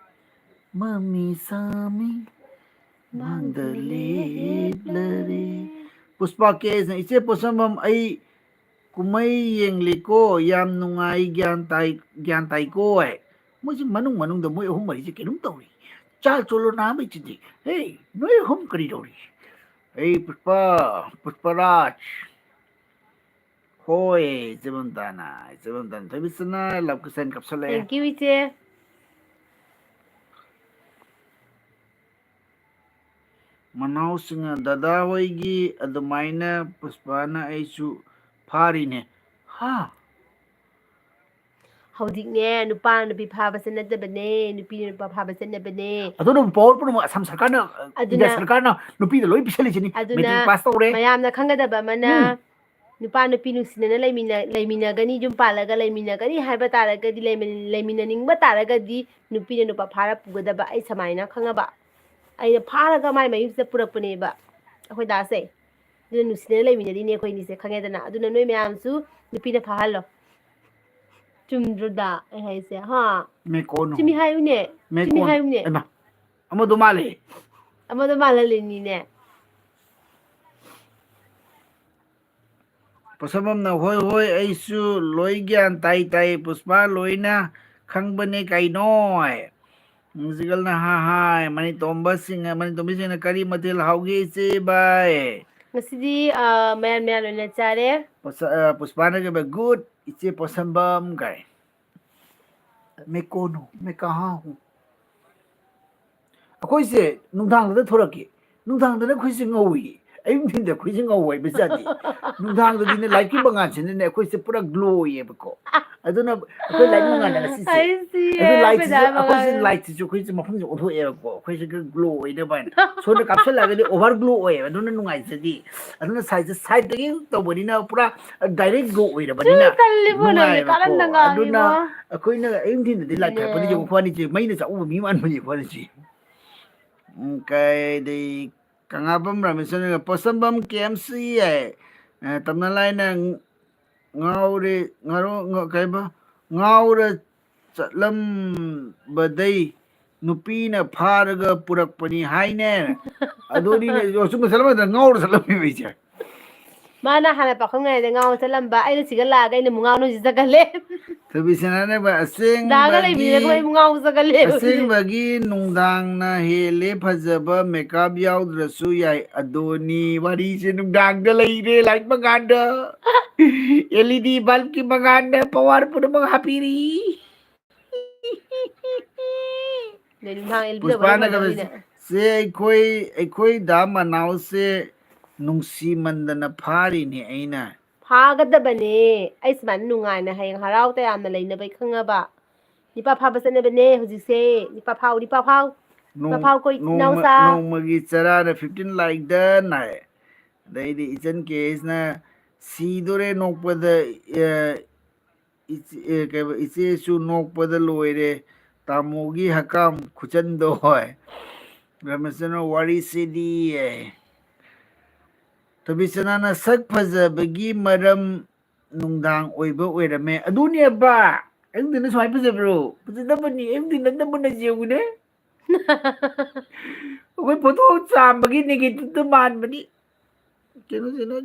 ꯃꯃꯤ ꯁꯥꯃꯤ, ꯃꯥꯡꯗ ꯂꯦꯞꯂꯔꯦ꯫ ꯄꯨꯁꯄꯥ ꯀꯦ ꯑꯦꯁꯅ, "ꯏꯆꯦ ꯄꯣꯠꯁꯝꯕꯝ, ꯑꯩ ꯀꯨꯝꯍꯩ ꯌꯦꯡꯂꯤꯀꯣ, ꯌꯥꯝ ꯅꯨꯡꯉꯥꯏ, ꯒ꯭ꯌꯥꯟ ꯇꯥꯏ, ꯒ꯭ꯌꯥꯟ ꯇꯥꯏꯀꯣ" ꯍꯥꯏ꯫ ꯃꯣꯏꯁꯤ ꯃꯅꯨꯡ ꯃꯅꯨꯡꯗ ꯃꯣꯏ ꯑꯍꯨꯝ ꯃꯔꯤꯁꯦ ꯀꯩꯅꯣꯝ ꯇꯧꯔꯤ꯫ ꯆꯥ ꯆꯣꯂꯣ ꯅꯥꯕꯩꯁꯤꯗꯤ꯫ ꯍꯦ, ꯅꯣꯏ ꯑꯍꯨꯝ ꯀꯔꯤ ꯇꯧꯔꯤ? ꯑꯩ ꯄꯨꯁꯄꯥ, ꯄꯨꯁꯄꯔꯥꯖ꯫ ꯍꯣꯏ, ꯏꯆꯦ ꯃꯝꯇꯥꯅ, ꯏꯆꯦ ꯃꯝꯇꯥꯅ ꯊꯣꯏꯕꯤꯁꯅꯥ love question ꯀꯥꯞꯁꯜꯂꯛꯑꯦ꯫ Thank you, ꯏꯆꯦ꯫ ꯃꯅꯥꯎꯁꯤꯡꯅ, "ꯗꯗꯥ ꯍꯣꯏꯒꯤ ꯑꯗꯨꯃꯥꯏꯅ ꯄꯨꯁꯄꯥꯅ ꯑꯩꯁꯨ ꯐꯥꯔꯤꯅꯦ"꯫ ꯍꯥ? ꯍꯧꯖꯤꯛꯅꯦ, ꯅꯨꯄꯥꯅ ꯅꯨꯄꯤ ꯐꯥꯕ ꯆꯠꯅꯗꯕꯅꯦ, ꯅꯨꯄꯤꯅ ꯅꯨꯄꯥ ꯐꯥꯕ ꯆꯠꯅꯕꯅꯦ꯫ ꯑꯗꯨꯅ power ꯄꯨꯝꯅꯃꯛ ꯑꯁꯥꯝ ꯁꯔꯀꯥꯔꯅ, ꯑꯗꯨꯅ ꯏꯟꯗꯤꯌꯥ ꯁꯔꯀꯥꯔꯅ ꯅꯨꯄꯤꯗ ꯂꯣꯏ ꯄꯤꯁꯜꯂꯤꯁꯤꯅꯤ꯫ ꯑꯗꯨꯅ matric pass ꯇꯧꯔꯦ꯫ ꯃꯌꯥꯝꯅ ꯈꯪꯒꯗꯕ ꯑꯃꯅ, ꯎꯝ꯫ ꯅꯨꯄꯥ ꯅꯨꯄꯤ ꯅꯨꯡꯁꯤꯅꯅ ꯂꯩꯃꯤꯟꯅ-, ꯂꯩꯃꯤꯟꯅꯒꯅꯤ, ꯌꯨꯝ ꯄꯥꯜꯂꯒ ꯂꯩꯃꯤꯟꯅꯒꯅꯤ ꯍꯥꯏꯕ ꯇꯥꯔꯒꯗꯤ, ꯂꯩꯃꯤꯟ-, ꯂꯩꯃꯤꯟꯅꯅꯤꯡꯕ ꯇꯥꯔꯒꯗꯤ, ꯅꯨꯄꯤꯅ ꯅꯨꯄꯥ ꯐꯥꯔ ꯄꯨꯒꯗꯕ꯫ ꯑꯩ ꯁꯨꯃꯥꯏꯅ ꯈꯪꯉꯕ? ꯑꯩꯅ ꯐꯥꯔꯒ ꯃꯥꯏ ꯃꯌꯨꯝꯁꯤꯗ ꯄꯨꯔꯛꯄꯅꯦꯕ ꯑꯩꯈꯣꯏ ꯗꯥꯁꯦ꯫ ꯑꯗꯨꯅ ꯅꯨꯡꯁꯤꯅꯅ ꯂꯩꯃꯤꯟꯅꯔꯤꯅꯦ ꯑꯩꯈꯣꯏ ꯑꯅꯤꯁꯦ, ꯈꯪꯉꯦꯗꯅ? ꯑꯗꯨꯅ ꯅꯣꯏ ꯃꯌꯥꯝꯁꯨ ꯅꯨꯄꯤꯅ ꯐꯥꯍꯜꯂꯣ꯫ ꯆꯨꯝꯗ꯭ꯔꯣꯗ ꯑꯩ ꯍꯥꯏꯁꯦ, ꯍꯥ? ꯃꯦꯀꯣꯟ꯫ ꯆꯨꯝꯃꯤ ꯍꯥꯏꯌꯨꯅꯦ꯫ ꯆꯨꯝꯃꯤ ꯃꯦꯀꯣꯟ꯫ ꯍꯥꯏꯌꯨꯅꯦ꯫ ꯍꯩꯃꯥ, ꯑꯃꯗꯣ ꯃꯥꯜꯂꯦ꯫ ꯑꯃꯗꯣ ꯃꯥꯜꯍꯜꯂꯤꯅꯤꯅꯦ꯫ ꯄꯣꯠꯁꯝꯕꯝꯅ, "ꯍꯣꯏ, ꯍꯣꯏ, ꯑꯩꯁꯨ ꯂꯣꯏ ꯒ꯭ꯌꯥꯟ ꯇꯥꯏ, ꯇꯥꯏ, ꯄꯨꯁꯄꯥ ꯂꯣꯏꯅ ꯈꯪꯕꯅꯦ ꯀꯩꯅꯣ"꯫ ꯃ꯭ꯌꯨꯖꯤꯀꯦꯜꯅ, "ꯍꯥ, ꯍꯥꯏ"꯫ ꯃꯅꯤꯇꯣꯝꯕꯁꯤꯡꯅ, ꯃꯅꯤꯇꯣꯝꯕꯤꯁꯤꯡꯅ, "ꯀꯔꯤ ꯃꯊꯦꯜ ꯍꯥꯎꯒꯦ, ꯏꯆꯦ ꯏꯕꯥꯏ?" ꯉꯁꯤꯗꯤ, ꯑ, ꯃꯌꯥꯟ ꯃꯌꯥꯟ ꯑꯣꯏꯅ ꯆꯥꯔꯦ꯫ ꯄꯣꯠꯁ-, ꯑ, ꯄꯨꯁꯄꯥꯅ ꯀꯩꯕ, "Good, ꯏꯆꯦ ꯄꯣꯠꯁꯝꯕꯝ" ꯀꯥꯏ꯫ "मैं कौन हूँ, मैं कहाँ हूँ?" ꯑꯩꯈꯣꯏꯁꯦ ꯅꯨꯡꯗꯥꯡꯗ ꯊꯣꯔꯛꯀꯦ꯫ ꯅꯨꯡꯗꯥꯡꯗꯅ ꯑꯩꯈꯣꯏꯁꯦ ꯉꯧꯏ, ꯑꯌꯨꯛ ꯅꯨꯡꯊꯤꯟꯗ ꯑꯩꯈꯣꯏꯁꯦ ꯉꯧ ꯍꯥꯏꯕ ꯌꯥꯗꯦ꯫ ꯅꯨꯡꯗꯥꯡꯗꯗꯤꯅꯦ, ꯂꯥꯏꯠꯀꯤ ꯃꯉꯥꯜꯁꯤꯅꯅꯦ ꯑꯩꯈꯣꯏꯁꯦ ꯄꯨꯔꯥ ꯒ꯭ꯂꯣ ꯑꯣꯏꯌꯦꯕꯀꯣ꯫ ꯑꯗꯨꯅ ꯑꯩꯈꯣꯏ ꯂꯥꯏꯠ ꯃꯉꯥꯜꯅ ꯉꯁꯤꯁꯦ, ꯑꯩ ꯁꯤꯔꯦ, ꯑꯗꯨ ꯑꯩꯈꯣꯏ ꯂꯥꯏꯠꯁꯤꯁꯨ, ꯗꯥꯏ ꯑꯩꯈꯣꯏꯁꯦ ꯃꯉꯥꯜ꯫ ꯂꯥꯏꯠꯁꯤꯁꯨ ꯑꯩꯈꯣꯏꯁꯦ ꯃꯐꯝꯁꯦ ꯑꯣꯟꯊꯣꯛꯑꯦꯕꯀꯣ, ꯑꯩꯈꯣꯏꯁꯦ ꯈꯔ ꯒ꯭ꯂꯣ ꯑꯣꯏꯅꯕ ꯍꯥꯏꯅ꯫ ꯁꯣꯝꯗ ꯀꯥꯞꯁꯤꯜꯂꯛꯑꯒꯗꯤ ꯑꯣꯚꯔ ꯒ꯭ꯂꯣ ꯑꯣꯏꯌꯦꯕ, ꯑꯗꯨꯅ ꯅꯨꯡꯉꯥꯏꯖꯗꯦ꯫ ꯑꯗꯨꯅ ꯁꯥꯏꯠꯁꯦ, ꯁꯥꯏꯠꯇꯒꯤ ꯇꯧꯕꯅꯤꯅ ꯄꯨꯔꯥ ꯗꯥꯏꯔꯦꯛ ꯒ꯭ꯂꯣ ꯑꯣꯏꯔꯕꯅꯤꯅ ꯇꯜꯂꯤꯕꯣ, ꯅꯪꯅ ꯅꯨꯡꯉꯥꯏꯌꯦꯕꯀꯣ꯫ ꯀꯥꯔꯟꯗ ꯉꯥꯡꯉꯤꯕꯣ꯫ ꯑꯗꯨꯅ ꯑꯩꯈꯣꯏꯅ ꯑꯌꯨꯛ ꯅꯨꯡꯊꯤꯟꯗꯗꯤ ꯂꯥꯏꯠ ꯊꯥꯔꯛꯄꯗ ꯅꯦ꯫ ꯌꯦꯡꯉꯨ, ꯈ꯭ꯋꯥꯅꯤꯁꯦ ꯃꯩꯅ ꯆꯥꯛꯎꯕ ꯃꯤ ꯃꯥꯟꯕꯅꯤ, ꯈ꯭ꯋꯥꯅꯤꯁꯦ꯫ ꯎꯝ, ꯀꯩꯗꯩ ꯀꯪꯂꯥꯄꯝ ꯔꯥꯃꯦꯁ꯭ꯋꯔꯅ ꯄꯣꯠꯁꯝꯕꯝ ꯀꯦ ꯑꯦꯝ ꯁꯤ ꯍꯥꯏ, ꯑ, ꯇꯝꯅ ꯂꯥꯏꯅ ꯉꯥꯎꯔꯦ, ꯉꯥꯔꯣ-, ꯉ-, ꯀꯩꯕ? ꯉꯥꯎꯔ ꯆꯠꯂꯝꯕꯗꯩ ꯅꯨꯄꯤꯅ ꯐꯥꯔꯒ ꯄꯨꯔꯛꯄꯅꯤ ꯍꯥꯏꯅꯦ꯫ ꯑꯗꯨꯅꯤꯅꯦ, ꯑꯆꯨꯝꯕ ꯆꯠꯂꯝꯃꯗ꯭ꯔꯥ? ꯉꯥꯎꯔ ꯆꯠꯂꯝꯃꯤꯕ ꯑꯩꯁꯦ꯫ ꯃꯥꯅ ꯍꯥꯟꯅ ꯄꯥꯈꯪ ꯉꯥꯏꯗ ꯉꯥꯎ ꯆꯠꯂꯝꯕ, ꯑꯩꯅ ꯁꯤꯒ ꯂꯥꯛꯑꯒ ꯑꯩꯅ ꯑꯃꯨꯛ ꯉꯥꯎꯅ ꯍꯧꯖꯤꯛ ꯆꯠꯈ꯭ꯔꯦ꯫ ꯊꯣꯏꯕꯤꯁꯅꯥꯅ ꯗꯥꯒ ꯑꯁꯦꯡꯕꯒꯤ, ꯂꯩꯃꯤꯟꯅꯔꯒ ꯑꯩ ꯑꯃꯨꯛ ꯉꯥꯎ ꯆꯠꯈ꯭ꯔꯦ꯫ ꯑꯁꯦꯡꯕꯒꯤ ꯅꯨꯡꯗꯥꯡꯅ ꯍꯦꯜꯂꯦ ꯐꯖꯕ, ꯃꯦꯀꯞ ꯌꯥꯎꯗ꯭ꯔꯁꯨ ꯌꯥꯏ꯫ ꯑꯗꯨꯅꯤ ꯋꯥꯔꯤꯁꯦ, ꯅꯨꯡꯗꯥꯡꯗ ꯂꯩꯔꯦ, ꯂꯥꯏꯠ ꯃꯉꯥꯜꯗ, ꯑꯦꯜ ꯏ ꯗꯤ ꯕꯜꯕꯀꯤ ꯃꯉꯥꯜꯗ ꯄꯋꯥꯔ ꯄꯨꯝꯅꯃꯛ ꯍꯥꯞꯄꯤꯔꯤ꯫ ꯅꯦ, ꯅꯨꯡꯗꯥꯡ ꯑꯦꯜ ꯕꯤ ꯇꯧꯕꯅ ꯄꯨꯁꯄꯥꯅꯒ ꯐꯖꯕꯅꯤꯅꯦ꯫ ꯆꯦ, ꯑꯩꯈꯣꯏ, ꯑꯩꯈꯣꯏ ꯗꯥ ꯃꯅꯥꯎꯁꯦ ꯅꯨꯡꯁꯤꯃꯟꯗꯅ ꯐꯥꯔꯤꯅꯦ ꯑꯩꯅ꯫ ꯐꯥꯒꯗꯕꯅꯦ꯫ ꯑꯩ ꯁꯨꯃꯥꯏꯅ ꯅꯨꯡꯉꯥꯏꯅ ꯍꯌꯦꯡ ꯍꯔꯥꯎ ꯇꯌꯥꯝꯅ ꯂꯩꯅꯕꯩ ꯈꯪꯉꯕ? ꯅꯤꯄꯥ ꯐꯥꯕ ꯆꯠꯅꯕꯅꯦ ꯍꯧꯖꯤꯛꯁꯦ꯫ ꯅꯤꯄꯥ ꯐꯥꯎ, ꯅꯤꯄꯥ ꯐꯥꯎ꯫ ꯅꯤꯄꯥ ꯅꯣꯡ-, ꯐꯥꯎ ꯀꯣꯏ, ꯅꯣꯡꯃ-, ꯏꯅꯥꯎꯆꯥ꯫ ꯅꯣꯡꯃꯒꯤ ꯆꯔꯥꯅ fifteen ꯂꯥꯏꯛꯇ ꯅꯥꯏ꯫ ꯑꯗꯩꯗꯤ ꯏꯆꯟ ꯀꯦ ꯑꯦꯁꯅ ꯁꯤꯗꯣꯔꯦ ꯅꯣꯛꯄꯗ, ꯑꯦ, ꯏꯆꯦ, ꯑꯦ, ꯀꯩꯕ, ꯏꯆꯦꯁꯨ ꯅꯣꯛꯄꯗ ꯂꯣꯏꯔꯦ꯫ ꯇꯥꯃꯣꯒꯤ ꯍꯀꯥꯝ ꯈꯨꯆꯟꯗꯣ ꯍꯣꯏ꯫ ꯔꯥꯃꯆꯟꯗ꯭ꯔ ꯋꯥꯔꯤꯁꯤꯗꯤ ꯑꯦ꯫ ꯊꯣꯏꯕꯤꯆꯅꯥꯅ ꯁꯛ ꯐꯖꯕꯒꯤ ꯃꯔꯝ ꯅꯨꯡꯗꯥꯡ ꯑꯣꯏꯕ ꯑꯣꯏꯔꯝꯃꯦ꯫ ꯑꯗꯨꯅꯦꯕ꯫ ꯑꯌꯨꯛ ꯅꯨꯡꯊꯤꯟꯗ ꯁꯨꯃꯥꯏꯅ ꯐꯖꯕ꯭ꯔꯣ? ꯐꯖꯗꯕꯅꯤ꯫ ꯑꯌꯨꯛ ꯅꯨꯡꯊꯤꯟꯗ ꯅꯝꯕꯅ ꯌꯦꯡꯉꯨꯅꯦ꯫ ꯑꯩꯈꯣꯏ ꯐꯣꯇꯣ ꯆꯥꯝꯕꯒꯤ ꯅꯦꯒꯦꯇꯤꯞꯇ ꯃꯥꯟꯕꯅꯤ꯫ ꯀꯩꯅꯣꯁꯤꯅ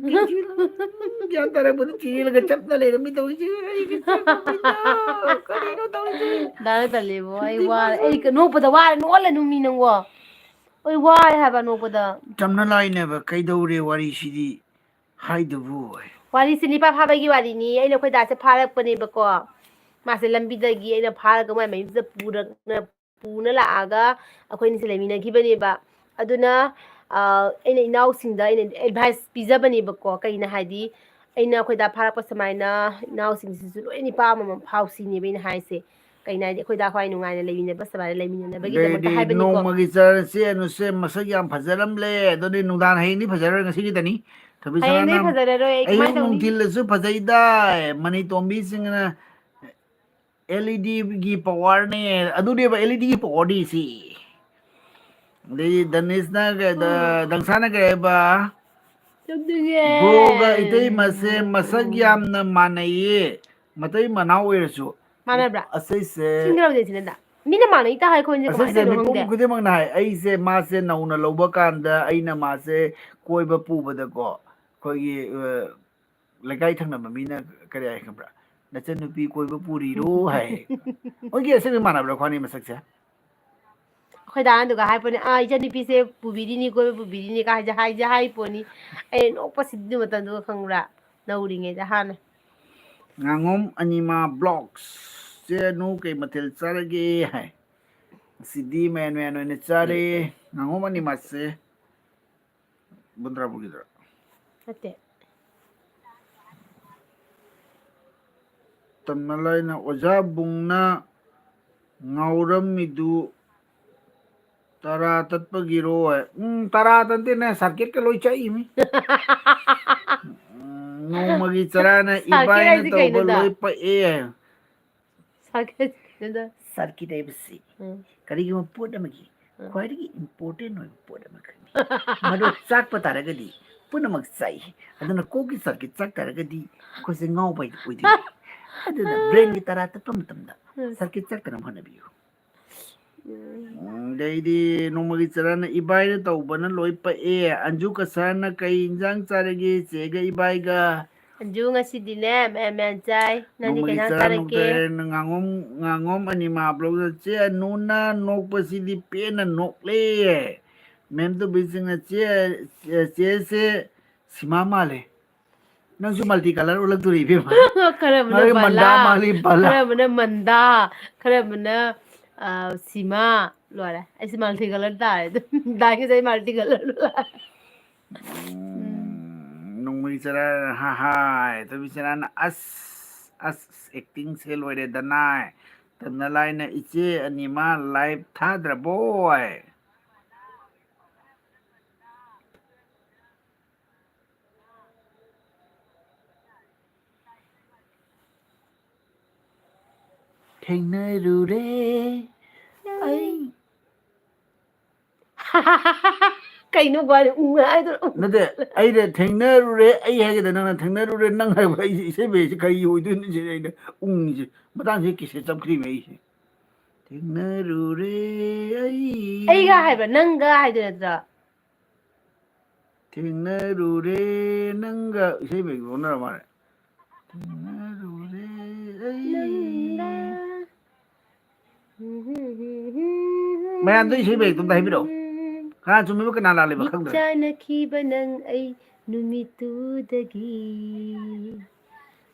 ꯒ꯭ꯌꯥꯟ ꯇꯥꯔꯛꯄꯗ ꯆꯦꯜꯂꯒ ꯆꯞꯅ ꯂꯩꯔꯝꯃꯤ ꯇꯧꯔꯤꯁꯦ꯫ ꯑꯩꯒꯤ ꯆꯞꯅ ꯀꯔꯤꯅꯣ ꯇꯧꯔꯤꯁꯦ? ꯗꯥ ꯇꯜꯂꯤꯕꯣ, ꯑꯩ ꯋꯥꯔꯦ꯫ ꯑꯩ ꯅꯣꯛꯄꯗ ꯋꯥꯔꯦ, ꯅꯣꯛꯍꯜꯂꯅꯨ ꯃꯤ ꯅꯪꯕꯣ꯫ ꯑꯩ ꯋꯥꯔꯦ ꯍꯥꯏꯕ ꯅꯣꯛꯄꯗ꯫ ꯇꯝꯅ ꯂꯥꯏꯅꯕ ꯀꯩꯗꯧꯔꯦ ꯋꯥꯔꯤꯁꯤꯗꯤ ꯍꯥꯏꯗꯕꯨ꯫ ꯋꯥꯔꯤꯁꯤ ꯅꯤꯄꯥ ꯐꯥꯕꯒꯤ ꯋꯥꯔꯤꯅꯤ꯫ ꯑꯩꯅ ꯑꯩꯈꯣꯏ ꯗꯥꯁꯦ ꯐꯥꯔꯛꯄꯅꯦꯕꯀꯣ꯫ ꯃꯥꯁꯦ ꯂꯝꯕꯤꯗꯒꯤ ꯑꯩꯅ ꯐꯥꯔꯒ ꯃꯣꯏ ꯃꯌꯨꯝꯁꯤꯗ ꯄꯨꯔꯛꯅ-, ꯄꯨꯅ ꯂꯥꯛꯑꯒ ꯑꯩꯈꯣꯏ ꯑꯅꯤꯁꯦ ꯂꯩꯃꯤꯟꯅꯈꯤꯕꯅꯦꯕ꯫ ꯑꯗꯨꯅ, ꯑꯩꯅ ꯏꯅꯥꯎꯁꯤꯡꯗ ꯑꯩꯅ ꯑꯦꯗꯚꯥꯏꯁ ꯄꯤꯖꯕꯅꯦꯕꯀꯣ꯫ ꯀꯩꯅꯣ ꯍꯥꯏꯗꯤ, ꯑꯩꯅ ꯑꯩꯈꯣꯏꯗ ꯐꯥꯔꯛꯄ ꯁꯨꯃꯥꯏꯅ ꯏꯅꯥꯎꯁꯤꯡꯁꯤꯁꯨ ꯂꯣꯏ ꯅꯤꯄꯥ ꯑꯃꯃꯝ ꯐꯥꯎꯁꯤꯅꯦꯕ ꯑꯩꯅ ꯍꯥꯏꯁꯦ꯫ ꯀꯩꯅꯣ ꯍꯥꯏꯗꯤ, ꯑꯩꯈꯣꯏꯗ ꯈ꯭ꯋꯥꯏ ꯅꯨꯡꯉꯥꯏꯅ ꯂꯩꯃꯤꯟꯅꯕ ꯁꯨꯃꯥꯏꯅ ꯂꯩꯃꯤꯟꯅꯅꯕꯒꯤꯗꯃꯛꯇ ꯑꯗꯩꯗꯤ ꯍꯥꯏꯕꯅꯤꯀꯣ꯫ ꯅꯣꯡꯃꯒꯤ ꯆꯔꯟꯁꯦ ꯅꯨꯁꯦ ꯃꯁꯛ ꯌꯥꯝ ꯐꯖꯔꯝꯂꯦ꯫ ꯑꯗꯨꯗꯤ ꯅꯨꯡꯗꯥꯡ, ꯍꯌꯦꯡꯗꯤ ꯐꯖꯔꯔꯣꯏ, ꯉꯁꯤꯒꯤꯗꯅꯤ꯫ ꯊꯣꯏꯕꯤ ꯍꯌꯦꯡꯗꯤ ꯁꯅꯥꯅ ꯐꯖꯔꯔꯣꯏ ꯑꯩ꯫ ꯑꯌꯨꯛ ꯀꯃꯥꯏꯅ ꯇꯧꯅꯤ? ꯅꯨꯡꯊꯤꯜꯗꯁꯨ ꯐꯖꯩꯗꯥꯏ, ꯃꯅꯤ ꯇꯣꯝꯕꯤꯁꯤꯡꯅ꯫ ꯑꯦꯜ ꯏ ꯗꯤꯒꯤ ꯄꯋꯥꯔꯅꯦ꯫ ꯑꯗꯨꯅꯦꯕ ꯑꯦꯜ ꯏ ꯗꯤꯒꯤ ꯄꯋꯥꯔꯗꯤ ꯁꯤ꯫ ꯑꯗꯩ ꯗꯅꯤꯁꯅ ꯀꯩꯗ-, ꯎꯝ꯫ ꯗꯪꯁꯥꯅ ꯀꯩ ꯍꯥꯏꯕ? ꯇꯨꯝꯅꯤꯡꯉꯦ꯫ ꯕ꯭ꯔꯣꯒ ꯏꯇꯩꯃꯁꯦ ꯃꯁꯛ ꯌꯥꯝꯅ ꯃꯥꯟꯅꯩꯌꯦ, ꯃꯇꯩ ꯃꯅꯥꯎ ꯑꯣꯏꯔꯁꯨ꯫ ꯃꯥꯟꯅꯕ꯭ꯔꯥ? ꯑꯁꯩꯁꯦ꯫ ꯁꯤꯡꯒ꯭ꯔꯕꯗꯤ ꯁꯤꯅꯗ꯫ ꯃꯤꯅ ꯃꯥꯟꯅꯩ ꯇꯥ ꯍꯥꯏ ꯈꯣꯟꯁꯦ ꯀꯃꯥꯏꯅ ꯑꯁꯩꯁꯦ ꯇꯧꯔꯤꯅꯣ ꯃꯤꯄꯨꯝ ꯈꯪꯗꯦ꯫ ꯈꯨꯗꯤꯡꯃꯛꯅ ꯍꯥꯏ, ꯑꯩꯁꯦ ꯃꯥꯁꯦ ꯅꯧꯅ ꯂꯧꯕ ꯀꯥꯟꯗ ꯑꯩꯅ ꯃꯥꯁꯦ ꯀꯣꯏꯕ ꯄꯨꯕꯗꯀꯣ, ꯑꯩꯈꯣꯏꯒꯤ, ꯑ, ꯂꯩꯀꯥꯏ ꯊꯪꯅꯕ ꯃꯤꯅ ꯀꯔꯤ ꯍꯥꯏ ꯈꯪꯕ꯭ꯔꯥ? "ꯅꯆꯟꯅꯨꯄꯤ ꯀꯣꯏꯕ ꯄꯨꯔꯤꯔꯣ?" ꯍꯥꯏ꯫ ꯃꯣꯏꯒꯤ ꯑꯁꯦꯡꯕ ꯃꯥꯟꯅꯕ꯭ꯔꯥ ꯈ꯭ꯋꯥꯅꯤ ꯃꯁꯛꯁꯦ? ꯑꯩꯈꯣꯏ ꯗꯥꯅ ꯑꯗꯨꯒ ꯍꯥꯏꯄꯣꯅꯦ, "ꯑꯥ, ꯏꯆꯟꯅꯨꯄꯤꯁꯦ ꯄꯨꯕꯤꯔꯤꯅꯤ, ꯀꯣꯏꯕ ꯄꯨꯕꯤꯔꯤꯅꯤ" ꯀꯥꯏꯁꯦ ꯍꯥꯏꯁꯦ ꯍꯥꯏꯄꯣꯅꯤ꯫ ꯑꯩ ꯅꯣꯛꯄꯁꯤꯗꯤ ꯑꯗꯨ ꯃꯇꯝꯗꯨꯒ ꯈꯪꯕ꯭ꯔꯥ? ꯅꯧꯔꯤꯉꯩꯗ ꯍꯥꯟꯅ꯫ ꯉꯥꯉꯣꯝ ꯑꯅꯤꯃꯥ ꯕ꯭ꯂꯣꯒꯁ꯫ ꯆꯦ ꯑꯅꯨ ꯀꯩ ꯃꯊꯦꯜ ꯆꯥꯔꯒꯦ ꯍꯥꯏ꯫ ꯉꯁꯤꯗꯤ ꯃꯌꯥꯟ ꯃꯌꯥꯟ ꯑꯣꯏꯅ ꯆꯥꯔꯦ꯫ ꯉꯥꯉꯣꯝ ꯑꯅꯤꯃꯥꯁꯦ ꯕꯟꯗ꯭ꯔꯥꯄꯨꯔꯒꯤꯗꯨꯔꯥ? ꯅꯠꯇꯦ꯫ ꯇꯝꯅ ꯂꯥꯏꯅ ꯑꯣꯖꯥ ꯕꯨꯡꯅ ꯉꯥꯎꯔꯝꯃꯤꯗꯨ ꯇꯔꯥ ꯇꯠꯄꯒꯤꯔꯣ ꯍꯥꯏ꯫ ꯎꯝ, ꯇꯔꯥ ꯇꯠꯇꯦꯅꯦ, ꯁꯥꯔꯀꯤꯠꯀ ꯂꯣꯏ ꯆꯠꯂꯤꯃꯤ꯫ ꯎꯝ, ꯅꯣꯡꯃꯒꯤ ꯆꯔꯥꯅ ꯁꯥꯔꯀꯤꯠ ꯏꯕꯥꯏꯅ ꯍꯥꯏꯁꯤ ꯇꯧꯕ ꯀꯩꯅꯣꯗ? ꯂꯣꯏ ꯄꯛꯑꯦ ꯍꯥꯏ꯫ ꯁꯥꯔꯀꯤꯠ ꯀꯩꯅꯣꯗ? ꯁꯥꯔꯀꯤꯠ ꯍꯥꯏꯕꯁꯤ ꯎꯝ꯫ ꯀꯔꯤꯒꯨꯝꯕ ꯄꯣꯠ ꯑꯃꯒꯤ ꯎꯝ꯫ ꯈ꯭ꯋꯥꯏꯗꯒꯤ ꯏꯝꯄꯣꯔꯇꯦꯟ ꯑꯣꯏꯕ ꯄꯣꯠ ꯑꯃꯈꯛꯅꯤ꯫ ꯃꯗꯨ ꯆꯥꯛꯄ ꯇꯥꯔꯒꯗꯤ ꯄꯨꯝꯅꯃꯛ ꯆꯥꯏ꯫ ꯑꯗꯨꯅ ꯀꯣꯛꯀꯤ ꯁꯥꯔꯀꯤꯠ ꯆꯥꯛ ꯇꯥꯔꯒꯗꯤ ꯑꯩꯈꯣꯏꯁꯦ ꯉꯥꯎꯕ ꯑꯣꯏꯗꯣꯏꯅꯤ꯫ ꯑꯗꯨꯅ ꯕ꯭ꯔꯦꯟꯒꯤ ꯇꯔꯥ ꯇꯠꯄ ꯃꯇꯝꯗ ꯎꯝ꯫ ꯁꯥꯔꯀꯤꯠ ꯆꯥꯛꯇꯅꯕ ꯍꯣꯠꯅꯕꯤꯌꯨ꯫ ꯎꯝ꯫ ꯎꯝ, ꯑꯗꯩꯗꯤ ꯅꯣꯡꯃꯒꯤ ꯆꯔꯥꯅ ꯏꯕꯥꯏꯅ ꯇꯧꯕꯅ ꯂꯣꯏ ꯄꯛꯑꯦ꯫ ꯑꯟꯖꯨ ꯀꯁꯥꯔꯅ ꯀꯩ ꯏꯟꯖꯥꯡ ꯆꯥꯔꯒꯦ ꯆꯦꯒ ꯏꯕꯥꯏꯒ? ꯑꯟꯖꯨ ꯉꯁꯤꯗꯤꯅꯦ ꯃꯌꯥꯝ ꯃꯌꯥꯝ ꯆꯥꯏ꯫ ꯅꯪꯗꯤ ꯀꯩ ꯅꯣꯡꯃꯒꯤ ꯏꯟꯖꯥꯡ ꯆꯔꯥ ꯆꯥꯔꯛꯀꯦ? ꯅꯣꯡꯊꯥꯏꯅ ꯉꯥꯉꯣꯝ, ꯉꯥꯉꯣꯝ ꯑꯅꯤꯃꯥ ꯕ꯭ꯂꯣꯒꯇ ꯆꯦ ꯑꯅꯨꯅ ꯅꯣꯛꯄꯁꯤꯗꯤ ꯄꯦꯟꯅ ꯅꯣꯛꯂꯦ꯫ ꯃꯦꯝ ꯇꯣꯝꯕꯤꯁꯤꯡꯅ ꯆꯦ, ꯆꯦꯁꯦ ꯁꯤꯃꯥ ꯃꯥꯜꯂꯦ꯫ ꯅꯪꯁꯨ ꯃꯜꯇꯤ ꯀꯂꯔ ꯑꯣꯜꯂꯛꯇꯣꯔꯤ ꯏꯕꯦꯝꯃ꯫ ꯈꯔ ꯑꯃꯅ ꯃꯥꯒꯤ ꯃꯟꯗꯥ ꯕꯂꯥ, ꯃꯥꯜꯂꯤ ꯕꯂꯥ꯫ ꯈꯔ ꯑꯃꯅ ꯃꯟꯗꯥ, ꯈꯔ ꯑꯃꯅ, ꯑ, ꯁꯤꯃꯥ, ꯂꯣꯏꯔꯦ꯫ ꯑꯩꯁꯦ multi colour ꯇꯥꯔꯦ ꯑꯗꯨꯝ꯫ ꯗꯥꯏꯒꯤꯁꯦ ꯑꯩ multi colour ꯂꯣꯏꯔꯦ꯫ ꯎꯝ, ꯅꯣꯡꯃꯩ ꯆꯔꯥ, ꯍꯥ ꯍꯥꯏ꯫ ꯇꯣꯝꯕꯤ ꯆꯔꯥꯅ, "ꯑꯁ, ꯑꯁ, ꯑꯁ, acting ꯁꯦ ꯂꯣꯏꯔꯦꯗꯅ"꯫ ꯇꯝꯅ ꯂꯥꯏꯅ, "ꯏꯆꯦ ꯑꯅꯤꯃ live ꯊꯥꯗ꯭ꯔꯕꯣ?" ꯍꯥꯏ꯫ ꯊꯦꯡꯅꯔꯨꯔꯦ ꯑꯩ꯫ ꯀꯩꯅꯣ ꯒ꯭ꯋꯥꯔꯤ ꯎꯪ ꯍꯥꯏꯗꯣ? ꯅꯠꯇꯦ, ꯑꯩꯅ "ꯊꯦꯡꯅꯔꯨꯔꯦ ꯑꯩ" ꯍꯥꯏꯒꯦꯗ, ꯅꯪꯅ "ꯊꯦꯡꯅꯔꯨꯔꯦ ꯅꯪ" ꯍꯥꯏꯕ꯫ ꯑꯩꯁꯦ ꯏꯁꯩ ꯃꯌꯦꯛꯁꯦ ꯀꯔꯤ ꯑꯣꯏꯗꯣꯏꯅꯣ ꯁꯤꯅꯦ ꯑꯩꯅ ꯎꯪꯉꯤꯁꯦ꯫ ꯃꯇꯥꯡꯁꯤꯗ cassette ꯆꯞꯈ꯭ꯔꯤꯕ ꯑꯩꯁꯦ꯫ "ꯊꯦꯡꯅꯔꯨꯔꯦ ꯑꯩ"꯫ ꯑꯩꯒ ꯍꯥꯏꯕ, ꯅꯪꯒ ꯍꯥꯏꯗꯣꯏ ꯅꯠꯇ꯭ꯔꯣ? "ꯊꯦꯡꯅꯔꯨꯔꯦ ꯅꯪꯒ"꯫ ꯏꯁꯩ ꯃꯌꯦꯛ ꯑꯣꯟꯅꯔ ꯃꯥꯜꯂꯦ꯫ "ꯊꯦꯡꯅꯔꯨꯔꯦ ꯑꯩ"꯫ ꯅꯪꯒ꯫ ꯃꯌꯥꯝꯗꯣ ꯏꯁꯩ ꯃꯌꯦꯛꯇꯣ ꯑꯝꯇ ꯍꯥꯏꯕꯤꯔꯛꯑꯣ꯫ ꯀꯅꯥ ꯆꯨꯝꯃꯤꯕ, ꯀꯅꯥ ꯂꯥꯜꯂꯤꯕ ꯈꯪꯗ꯭ꯔꯦ꯫ ꯃꯤꯠꯆꯥꯟꯅꯈꯤꯕ ꯅꯪ ꯑꯩ ꯅꯨꯃꯤꯠꯇꯨꯗꯒꯤ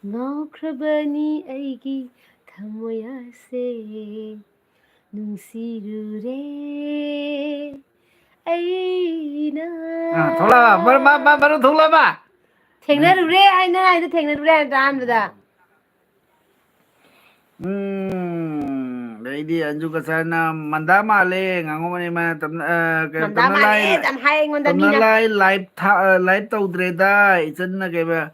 ꯉꯥꯎꯈ꯭ꯔꯕꯅꯤ ꯑꯩꯒꯤ ꯊꯃꯣꯏ ꯑꯁꯦ꯫ ꯅꯨꯡꯁꯤꯔꯨꯔꯦ ꯑꯩꯅ꯫ ꯑꯥ, ꯊꯣꯛꯂꯛꯑꯕ? ꯃꯔꯨ, ꯃꯥ, ꯃꯥ, ꯃꯔꯨ ꯊꯣꯛꯂꯛꯑꯕ? ꯊꯦꯡꯅꯔꯨꯔꯦ ꯍꯥꯏꯅ ꯍꯥꯏꯗꯣ ꯊꯦꯡꯅꯔꯨꯔꯦ ꯍꯥꯏꯅ ꯑꯍꯥꯟꯕꯗ꯫ ꯎꯝ, ꯑꯗꯩꯗꯤ ꯑꯟꯖꯨ ꯀꯆꯥꯅ "ꯃꯟꯗꯥ ꯃꯥꯜꯂꯦ", ꯉꯥꯡꯉꯝꯕꯅꯦ ꯃꯥ, ꯇꯝꯅ-, ꯑ, ꯀꯩꯅꯣ, ꯃꯟꯗꯥ ꯇꯝꯅ ꯃꯥꯜꯂꯦ ꯂꯥꯏ, ꯌꯥꯝ ꯍꯥꯏ ꯑꯩꯉꯣꯟꯗ ꯇꯝꯅ ꯃꯤꯅ꯫ ꯂꯥꯏ live ꯊꯥ-, ꯑ, live ꯇꯧꯗ꯭ꯔꯦꯗ, ꯏꯆꯟꯅ ꯀꯩꯕ,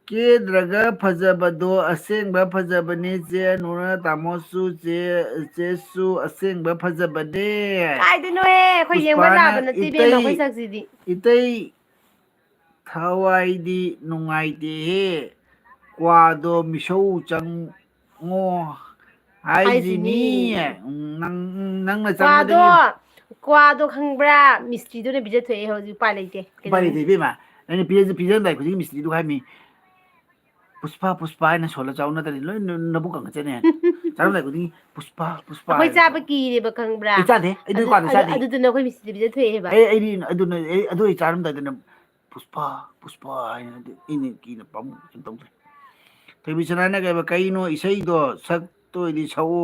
"ꯀꯦꯗ꯭ꯔꯒ ꯐꯖꯕꯗꯣ ꯑꯁꯦꯡꯕ ꯐꯖꯕꯅꯦ, ꯆꯦ ꯑꯅꯨꯔ, ꯇꯥꯃꯣꯁꯨ, ꯆꯦ, ꯆꯦꯁꯨ ꯑꯁꯦꯡꯕ ꯐꯖꯕꯅꯦ"꯫ ꯀꯥꯏꯗꯅꯣꯍꯦ, ꯑꯩꯈꯣꯏ ꯌꯦꯡꯕ ꯄꯨꯁꯄꯥꯅ ꯂꯥꯛꯄ ꯅꯠꯇꯦ ꯏꯕꯦꯝꯃ, ꯏꯇꯩ, ꯑꯩꯈꯣꯏ ꯁꯛꯁꯤꯗꯤ꯫ ꯏꯇꯩ ꯊꯋꯥꯏꯗꯤ ꯅꯨꯡꯉꯥꯏꯇꯦꯍꯦ, ꯀ꯭ꯋꯥꯗꯣ ꯃꯤꯁꯧ ꯆꯪꯉꯣ ꯍꯥꯏꯁꯤꯅꯤ꯫ ꯍꯥꯏꯁꯤꯅꯤ꯫ ꯎꯝ, ꯅꯪ, ꯎꯝ, ꯅꯪꯅ ꯀ꯭ꯋꯥꯗꯣ, ꯆꯪꯕꯗꯒꯤ ꯀ꯭ꯋꯥꯗꯣ ꯈꯪꯕ꯭ꯔꯥ? ꯃꯤꯁꯇ꯭ꯔꯤꯗꯨꯅ ꯄꯤꯖꯊꯣꯛꯑꯦ ꯍꯧꯖꯤꯛ, ꯎꯄꯥꯏ ꯂꯩꯇꯦ꯫ ꯎꯄꯥꯏ ꯂꯩꯇꯦ ꯏꯕꯦꯝꯃ, ꯅꯪꯅ ꯄꯤꯖ-, ꯄꯤꯖꯔꯝꯗꯥꯏ ꯈꯨꯗꯤꯡꯒꯤ ꯃꯤꯁꯇ꯭ꯔꯤꯗꯨ ꯍꯥꯏꯃꯤ, "ꯄꯨꯁꯄꯥ, ꯄꯨꯁꯄꯥ" ꯍꯥꯏꯅ ꯁꯣꯜꯂ ꯆꯥꯎ, ꯅꯠꯇ꯭ꯔꯗꯤ ꯂꯣꯏ ꯅ-, ꯅꯕꯨꯛ ꯀꯪꯈꯠꯆꯅꯤ꯫ ꯆꯥꯔꯝꯗꯥꯏ ꯈꯨꯗꯤꯡꯒꯤ "ꯄꯨꯁꯄꯥ, ꯄꯨꯁꯄꯥ" ꯑꯩꯈꯣꯏ ꯍꯥꯏꯅ ꯆꯥꯕ ꯆꯥꯎ꯫ ꯀꯤꯔꯦꯕ, ꯈꯪꯕ꯭ꯔꯥ? ꯑꯩ ꯆꯥꯗꯦ, ꯑꯩ ꯅꯣꯏ ꯑꯗꯨ-, ꯀ꯭ꯋꯥꯗꯣ ꯑꯗꯨ-, ꯆꯥꯗꯦ꯫ ꯑꯗꯨꯗꯨꯅ ꯑꯩꯈꯣꯏ ꯃꯤꯁꯇ꯭ꯔꯤ ꯄꯤꯖꯊꯣꯛꯑꯦ ꯍꯥꯏꯕ꯫ ꯑꯩ, ꯑꯩꯗꯤ ꯑꯗꯨꯅ, ꯑꯩ, ꯑꯗꯨ ꯑꯩ ꯆꯥꯔꯝꯗꯥꯏꯗꯅ "ꯄꯨꯁꯄꯥ, ꯄꯨꯁꯄꯥ" ꯍꯥꯏꯅ ꯑꯩꯅ ꯀꯤꯅ ꯄꯥꯝꯃꯨ ꯀꯩꯅꯣ ꯇꯧꯗ꯭ꯔꯦ꯫ ꯊꯣꯏꯕꯤꯁꯅꯥꯅ ꯀꯩꯕ, "ꯀꯩꯅꯣ ꯏꯁꯩꯗꯣ ꯁꯛꯇꯣꯏꯗꯤ ꯁꯛꯎ,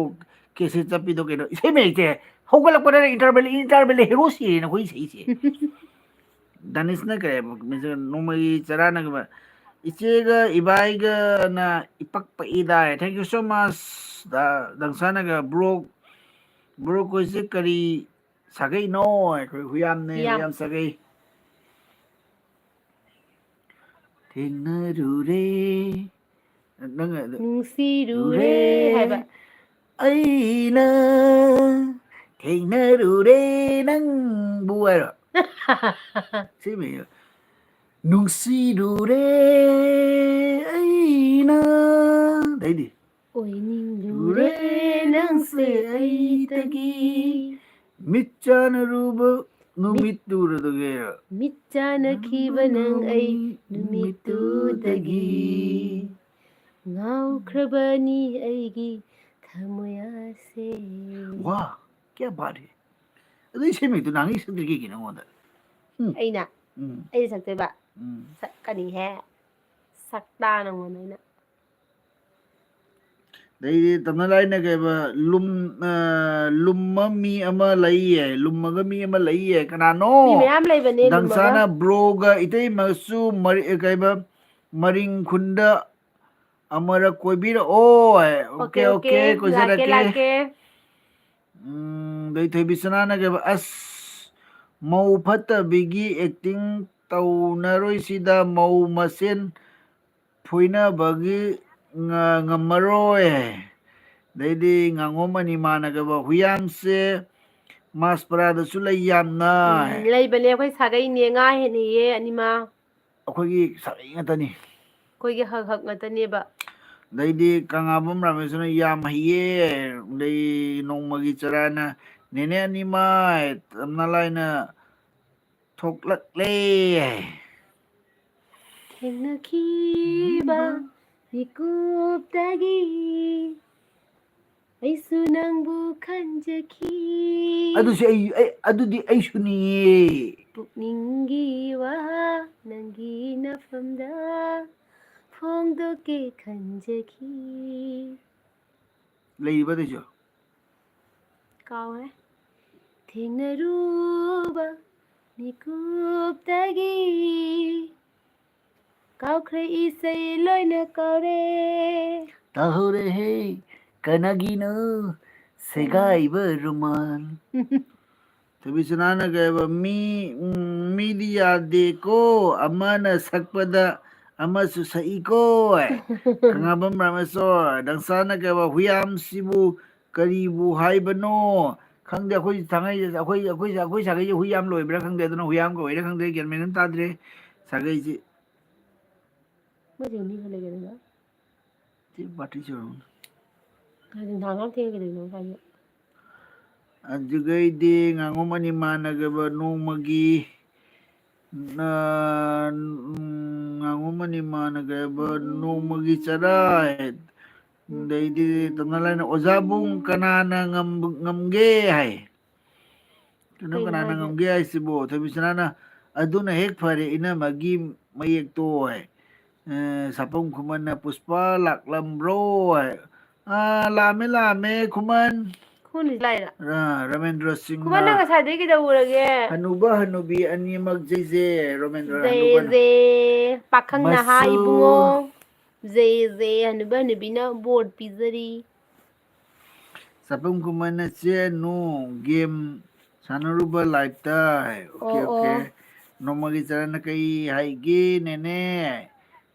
cassette ꯆꯞꯄꯤꯗꯣ ꯀꯩꯅꯣ?" ꯏꯁꯩ ꯃꯌꯦꯛꯁꯦ ꯍꯧꯒꯠꯂꯛꯄꯗ interval, interval ꯍꯦꯔꯣ ꯁꯤꯔꯦꯅ ꯑꯩꯈꯣꯏ ꯏꯁꯩꯁꯦ꯫ ꯗꯥꯅꯤꯁꯅ ꯀꯔꯤ ꯍꯥꯏꯕ? ꯅꯣꯡꯃꯒꯤ ꯆꯔꯥꯅ ꯀꯩ ꯍꯥꯏꯕ? "ꯏꯆꯦꯒ ꯏꯕꯥꯏꯒꯅ ꯏꯄꯛ ꯄꯛꯏꯗꯥꯏ꯫ Thank you so much." The-, ꯗꯪꯁꯥꯅꯒ, "Bro, bro, ꯑꯩꯈꯣꯏꯁꯦ ꯀꯔꯤ ꯁꯥꯒꯩꯅꯣ?" ꯑꯩꯈꯣꯏ ꯍꯨꯏꯌꯥꯝꯅꯦ, ꯍꯨꯏꯌꯥꯝ꯫ ꯍꯨꯏꯌꯥꯝ ꯁꯥꯒꯩ꯫ ꯊꯦꯡꯅꯔꯨꯔꯦ꯫ ꯅꯪ ꯑꯗꯨ ꯅꯨꯡꯁꯤꯔꯨꯔꯦ ꯔꯨꯔꯦ꯫ ꯍꯥꯏꯕ꯫ ꯑꯩꯅ ꯊꯦꯡꯅꯔꯨꯔꯦ ꯅꯪꯕꯨ ꯍꯥꯏꯔꯣ? ꯁꯤ ꯃꯤ-, "ꯅꯨꯡꯁꯤꯔꯨꯔꯦ ꯑꯩꯅ", ꯑꯗꯩꯗꯤ? "ꯑꯣꯏꯅꯤꯡꯂꯨꯔꯦ ꯔꯨꯔꯦ ꯅꯪꯁꯦ ꯅꯪꯁꯦ ꯑꯩꯗꯒꯤ, ꯑꯩꯗꯒꯤ, ꯃꯤꯠ ꯆꯥꯅꯔꯨꯕ ꯃꯤꯠ ꯅꯨꯃꯤꯠꯇꯨꯗꯒꯤ, ꯃꯤꯠ ꯆꯥꯅꯈꯤꯕ ꯅꯪ ꯑꯩ ꯅꯨꯃꯤꯠꯇꯨꯗꯒꯤ, ꯅꯨꯃꯤꯠꯇꯨꯗꯒꯤ, ꯉꯥꯎꯈ꯭ꯔꯕꯅꯤ ꯑꯩꯒꯤ ꯊꯃꯣꯏ ꯑꯁꯦ"꯫ ꯋꯥ, ꯀꯌꯥ ꯕꯥꯠ ꯍꯦ꯫ ꯑꯗꯨ ꯏꯁꯩ ꯃꯌꯦꯛꯇꯣ ꯅꯍꯥꯟꯒꯩ ꯁꯛꯇ꯭ꯔꯤ ꯀꯩꯒꯤꯅꯣ ꯑꯩꯉꯣꯟꯗ? ꯎꯝ꯫ ꯑꯩꯅ? ꯎꯝ꯫ ꯑꯩꯅ ꯁꯛꯇꯣꯏꯕ? ꯎꯝ꯫ ꯁꯛꯀꯅꯤꯍꯦ꯫ ꯁꯛꯇꯥ ꯅꯪꯉꯣꯟꯗ ꯑꯩꯅ꯫ ꯑꯗꯩꯗꯤ ꯇꯞꯅ ꯂꯥꯏꯅ ꯀꯩꯕ, ꯂꯨꯝ-, ꯑ, ꯂꯨꯝꯃ ꯃꯤ ꯑꯃ ꯂꯩꯌꯦ, ꯂꯨꯝꯃꯒ ꯃꯤ ꯑꯃ ꯂꯩꯌꯦ꯫ ꯀꯅꯥꯅꯣ? ꯃꯤ ꯃꯌꯥꯝ ꯂꯩꯕꯅꯦ ꯂꯨꯝꯃꯒ꯫ ꯗꯪꯁꯥꯅ ꯕ꯭ꯔꯣꯒ ꯏꯇꯩꯃꯁꯨ ꯃꯔꯤ-, ꯀꯩꯕ, ꯃꯔꯤꯡ ꯈꯨꯟꯗ ꯑꯃꯨꯔꯛ ꯀꯣꯏꯕꯤꯔꯛꯑꯣ꯫ ꯑꯣꯀꯦ, ꯑꯣꯀꯦ, ꯑꯣꯀꯦ, ꯑꯣꯀꯦ, ꯂꯥꯛꯀꯦ, ꯀꯣꯏꯖꯔꯛꯀꯦ꯫ ꯂꯥꯛꯀꯦ꯫ ꯎꯝ, ꯑꯗꯩ ꯊꯣꯏꯕꯤ ꯁꯅꯥꯅ ꯀꯩꯕ, "ꯑꯁ, ꯃꯧ ꯐꯠꯇꯕꯤꯒꯤ acting ꯇꯧꯅꯔꯣꯏꯁꯤꯗ, ꯃꯧ ꯃꯁꯦꯟ ꯐꯨꯏꯅꯕꯒꯤ ꯉ-, ꯉꯝꯃꯔꯣꯏ"꯫ ꯑꯗꯩꯗꯤ ꯉꯥꯉꯣꯝ ꯑꯅꯤꯃꯥꯅ ꯀꯩꯕ, "ꯍꯨꯏꯌꯥꯝꯁꯦ ꯃꯥꯁꯄꯔꯥꯗꯁꯨ ꯂꯩ ꯌꯥꯝꯅ"꯫ ꯎꯝ, ꯂꯩꯕꯅꯦ, ꯑꯩꯈꯣꯏ ꯁꯥꯒꯩꯅꯦ, ꯉꯥ ꯍꯦꯟꯅꯩꯌꯦ ꯑꯅꯤꯃ꯫ ꯑꯩꯈꯣꯏꯒꯤ ꯁꯥꯒꯩ ꯉꯥꯛꯇꯅꯤ꯫ ꯑꯩꯈꯣꯏꯒꯤ ꯍꯛ ꯍꯛ ꯉꯥꯛꯇꯅꯦꯕ꯫ ꯑꯗꯩꯗꯤ ꯀꯪꯂꯥꯕꯝ ꯔꯥꯃꯦꯁꯣꯔꯅ "ꯌꯥꯝ ꯍꯩꯌꯦ"꯫ ꯑꯗꯩ ꯅꯣꯡꯃꯒꯤ ꯆꯔꯥꯅ, "ꯅꯦꯅꯦ ꯑꯅꯤꯃ ꯇꯞꯅ ꯂꯥꯏꯅ ꯊꯣꯛꯂꯛꯂꯦ"꯫ ꯊꯦꯡꯅꯈꯤꯕ ꯃꯤꯀꯨꯞꯇꯒꯤ ꯑꯩꯁꯨ ꯅꯪꯕꯨ ꯈꯟꯖꯈꯤ꯫ ꯑꯗꯨꯁꯨ ꯑꯩ, ꯑꯩ, ꯑꯗꯨꯗꯤ ꯑꯩꯁꯨꯅꯤꯌꯦ꯫ ꯄꯨꯛꯅꯤꯡꯒꯤ ꯋꯥꯍꯪ ꯅꯪꯒꯤ ꯅꯐꯝꯗ ꯐꯣꯡꯗꯣꯛꯀꯦ ꯈꯟꯖꯈꯤ꯫ ꯂꯩꯔꯤꯕ ꯑꯗꯨꯏꯁꯨ? ꯀꯥꯎꯔꯦ꯫ ꯊꯦꯡꯅꯔꯨꯕ ꯃꯤꯀꯨꯞꯇꯒꯤ ꯀꯥꯎꯈ꯭ꯔꯦ ꯏꯁꯩ ꯂꯣꯏꯅ ꯀꯥꯎꯔꯦ꯫ ꯇꯥꯍꯧꯔꯦꯍꯦ, ꯀꯅꯥꯒꯤꯅꯣ ꯁꯦꯒꯥꯏꯕ ꯔꯨꯃꯥꯜ? ꯊꯣꯏꯕꯤꯁꯅꯥꯅ ꯀꯩꯕ, ꯃꯤ, ꯎꯝ, ꯃꯤꯗꯤ ꯌꯥꯗꯦꯀꯣ, ꯑꯃꯅ ꯁꯛꯄꯗ ꯑꯃꯁꯨ ꯁꯛꯏꯀꯣ꯫ ꯀꯪꯂꯥꯕꯝ ꯔꯥꯃꯦꯁꯣꯔ, ꯗꯪꯁꯥꯅ ꯀꯩꯕ, ꯍꯨꯌꯥꯝꯁꯤꯕꯨ ꯀꯔꯤꯕꯨ ꯍꯥꯏꯕꯅꯣ? ꯈꯪꯗꯦ, ꯑꯩꯈꯣꯏ ꯊꯥꯡꯉꯩ, ꯑꯩꯈꯣꯏ, ꯑꯩꯈꯣꯏ, ꯑꯩꯈꯣꯏ ꯁꯥꯒꯩꯁꯦ ꯍꯨꯏ ꯌꯥꯝ ꯂꯣꯏꯕ꯭ꯔꯥ ꯈꯪꯗꯦ, ꯑꯗꯨꯅ ꯍꯨꯏ ꯌꯥꯝ ꯀꯧꯏꯔꯥ ꯈꯪꯗꯦ, ꯒ꯭ꯌꯥꯟ ꯃꯦꯟ ꯑꯃ ꯇꯥꯗ꯭ꯔꯦ ꯁꯥꯒꯩꯁꯦ꯫ ꯃꯣꯏꯁꯦ ꯃꯤ ꯈꯔ ꯂꯩꯒꯗꯕ꯫ ꯁꯤ ꯕꯥꯇꯤ ꯆꯨꯔꯝꯅꯤ꯫ ꯅꯨꯡꯗꯥꯡ ꯌꯥꯝ ꯊꯦꯡꯉꯦ ꯀꯩꯗꯧꯔꯤꯅꯣ ꯉꯁꯥꯏꯒꯤ? ꯑꯗꯨꯒꯩꯗꯤ ꯉꯥꯉꯣꯝ ꯑꯅꯤꯃꯥꯅꯒꯕ ꯅꯣꯡꯃꯒꯤ, ꯅ-, ꯉꯥꯉꯣꯝ ꯑꯅꯤꯃꯥꯅꯒꯕ ꯅꯣꯡꯃꯒꯤ ꯆꯔꯥ, ꯑꯗꯩꯗꯤ ꯇꯞꯅ ꯂꯥꯏꯅ ꯑꯣꯖꯥꯕꯨꯡ ꯀꯅꯥꯅ ꯉꯝ-, ꯉꯝꯒꯦ ꯍꯥꯏ꯫ ꯀꯩꯅꯣ, ꯀꯩꯅꯣ ꯀꯅꯥꯅ ꯍꯥꯏꯁꯦ? ꯉꯝꯒꯦ ꯍꯥꯏꯁꯤꯕꯣ? ꯊꯣꯏꯕꯤꯁꯅꯥꯅ, "ꯑꯗꯨꯅ ꯍꯦꯛ ꯐꯔꯦ, ꯏꯅꯝꯃꯒꯤ ꯃꯌꯦꯛꯇꯣ" ꯍꯥꯏ꯫ ꯑꯦ, ꯁꯥꯄꯝ ꯈꯨꯃꯟꯅ, "ꯄꯨꯁꯄꯥ ꯂꯥꯛꯂꯝꯕ꯭ꯔꯣ?" ꯍꯥꯏ꯫ "ꯑꯥ, ꯂꯥꯛꯑꯝꯃꯦ, ꯂꯥꯛꯑꯝꯃꯦ, ꯈꯨꯃꯟ꯫" ꯈꯨꯃꯟ ꯂꯥꯛꯏꯔꯥ? ꯑꯥ, ꯔꯃꯦꯟꯗ꯭ꯔ ꯁꯤꯡꯅ꯫ ꯈꯨꯃꯟ, ꯅꯪ ꯉꯁꯥꯏꯗꯩ ꯀꯩꯗꯧꯔꯒꯦ? "ꯍꯅꯨꯕ ꯍꯅꯨꯕꯤ ꯑꯅꯤꯃꯛ ꯖꯩ ꯖꯦ", ꯔꯃꯦꯟꯗ꯭ꯔ ꯖꯩ ꯍꯅꯨꯕ ꯖꯦ, ꯄꯥꯈꯪ ꯅꯍꯥ ꯃꯁꯨ꯫ ꯏꯕꯨꯡꯉꯣ꯫ ꯖꯩ ꯖꯩ, ꯍꯅꯨꯕ ꯍꯅꯨꯕꯤꯅ ꯕꯣꯔ ꯄꯤꯖꯔꯤ꯫ ꯆꯥꯐꯝ ꯈꯨꯃꯟꯅ ꯆꯦ ꯅꯨ, game ꯁꯥꯟꯅꯔꯨꯕ live ꯇ꯫ OK, ꯑꯣ, OK꯫ ꯑꯣ꯫ ꯅꯣꯡꯃꯒꯤ ꯆꯔꯟꯅ ꯀꯩ ꯍꯥꯏꯒꯦ, ꯅꯦꯅꯦ?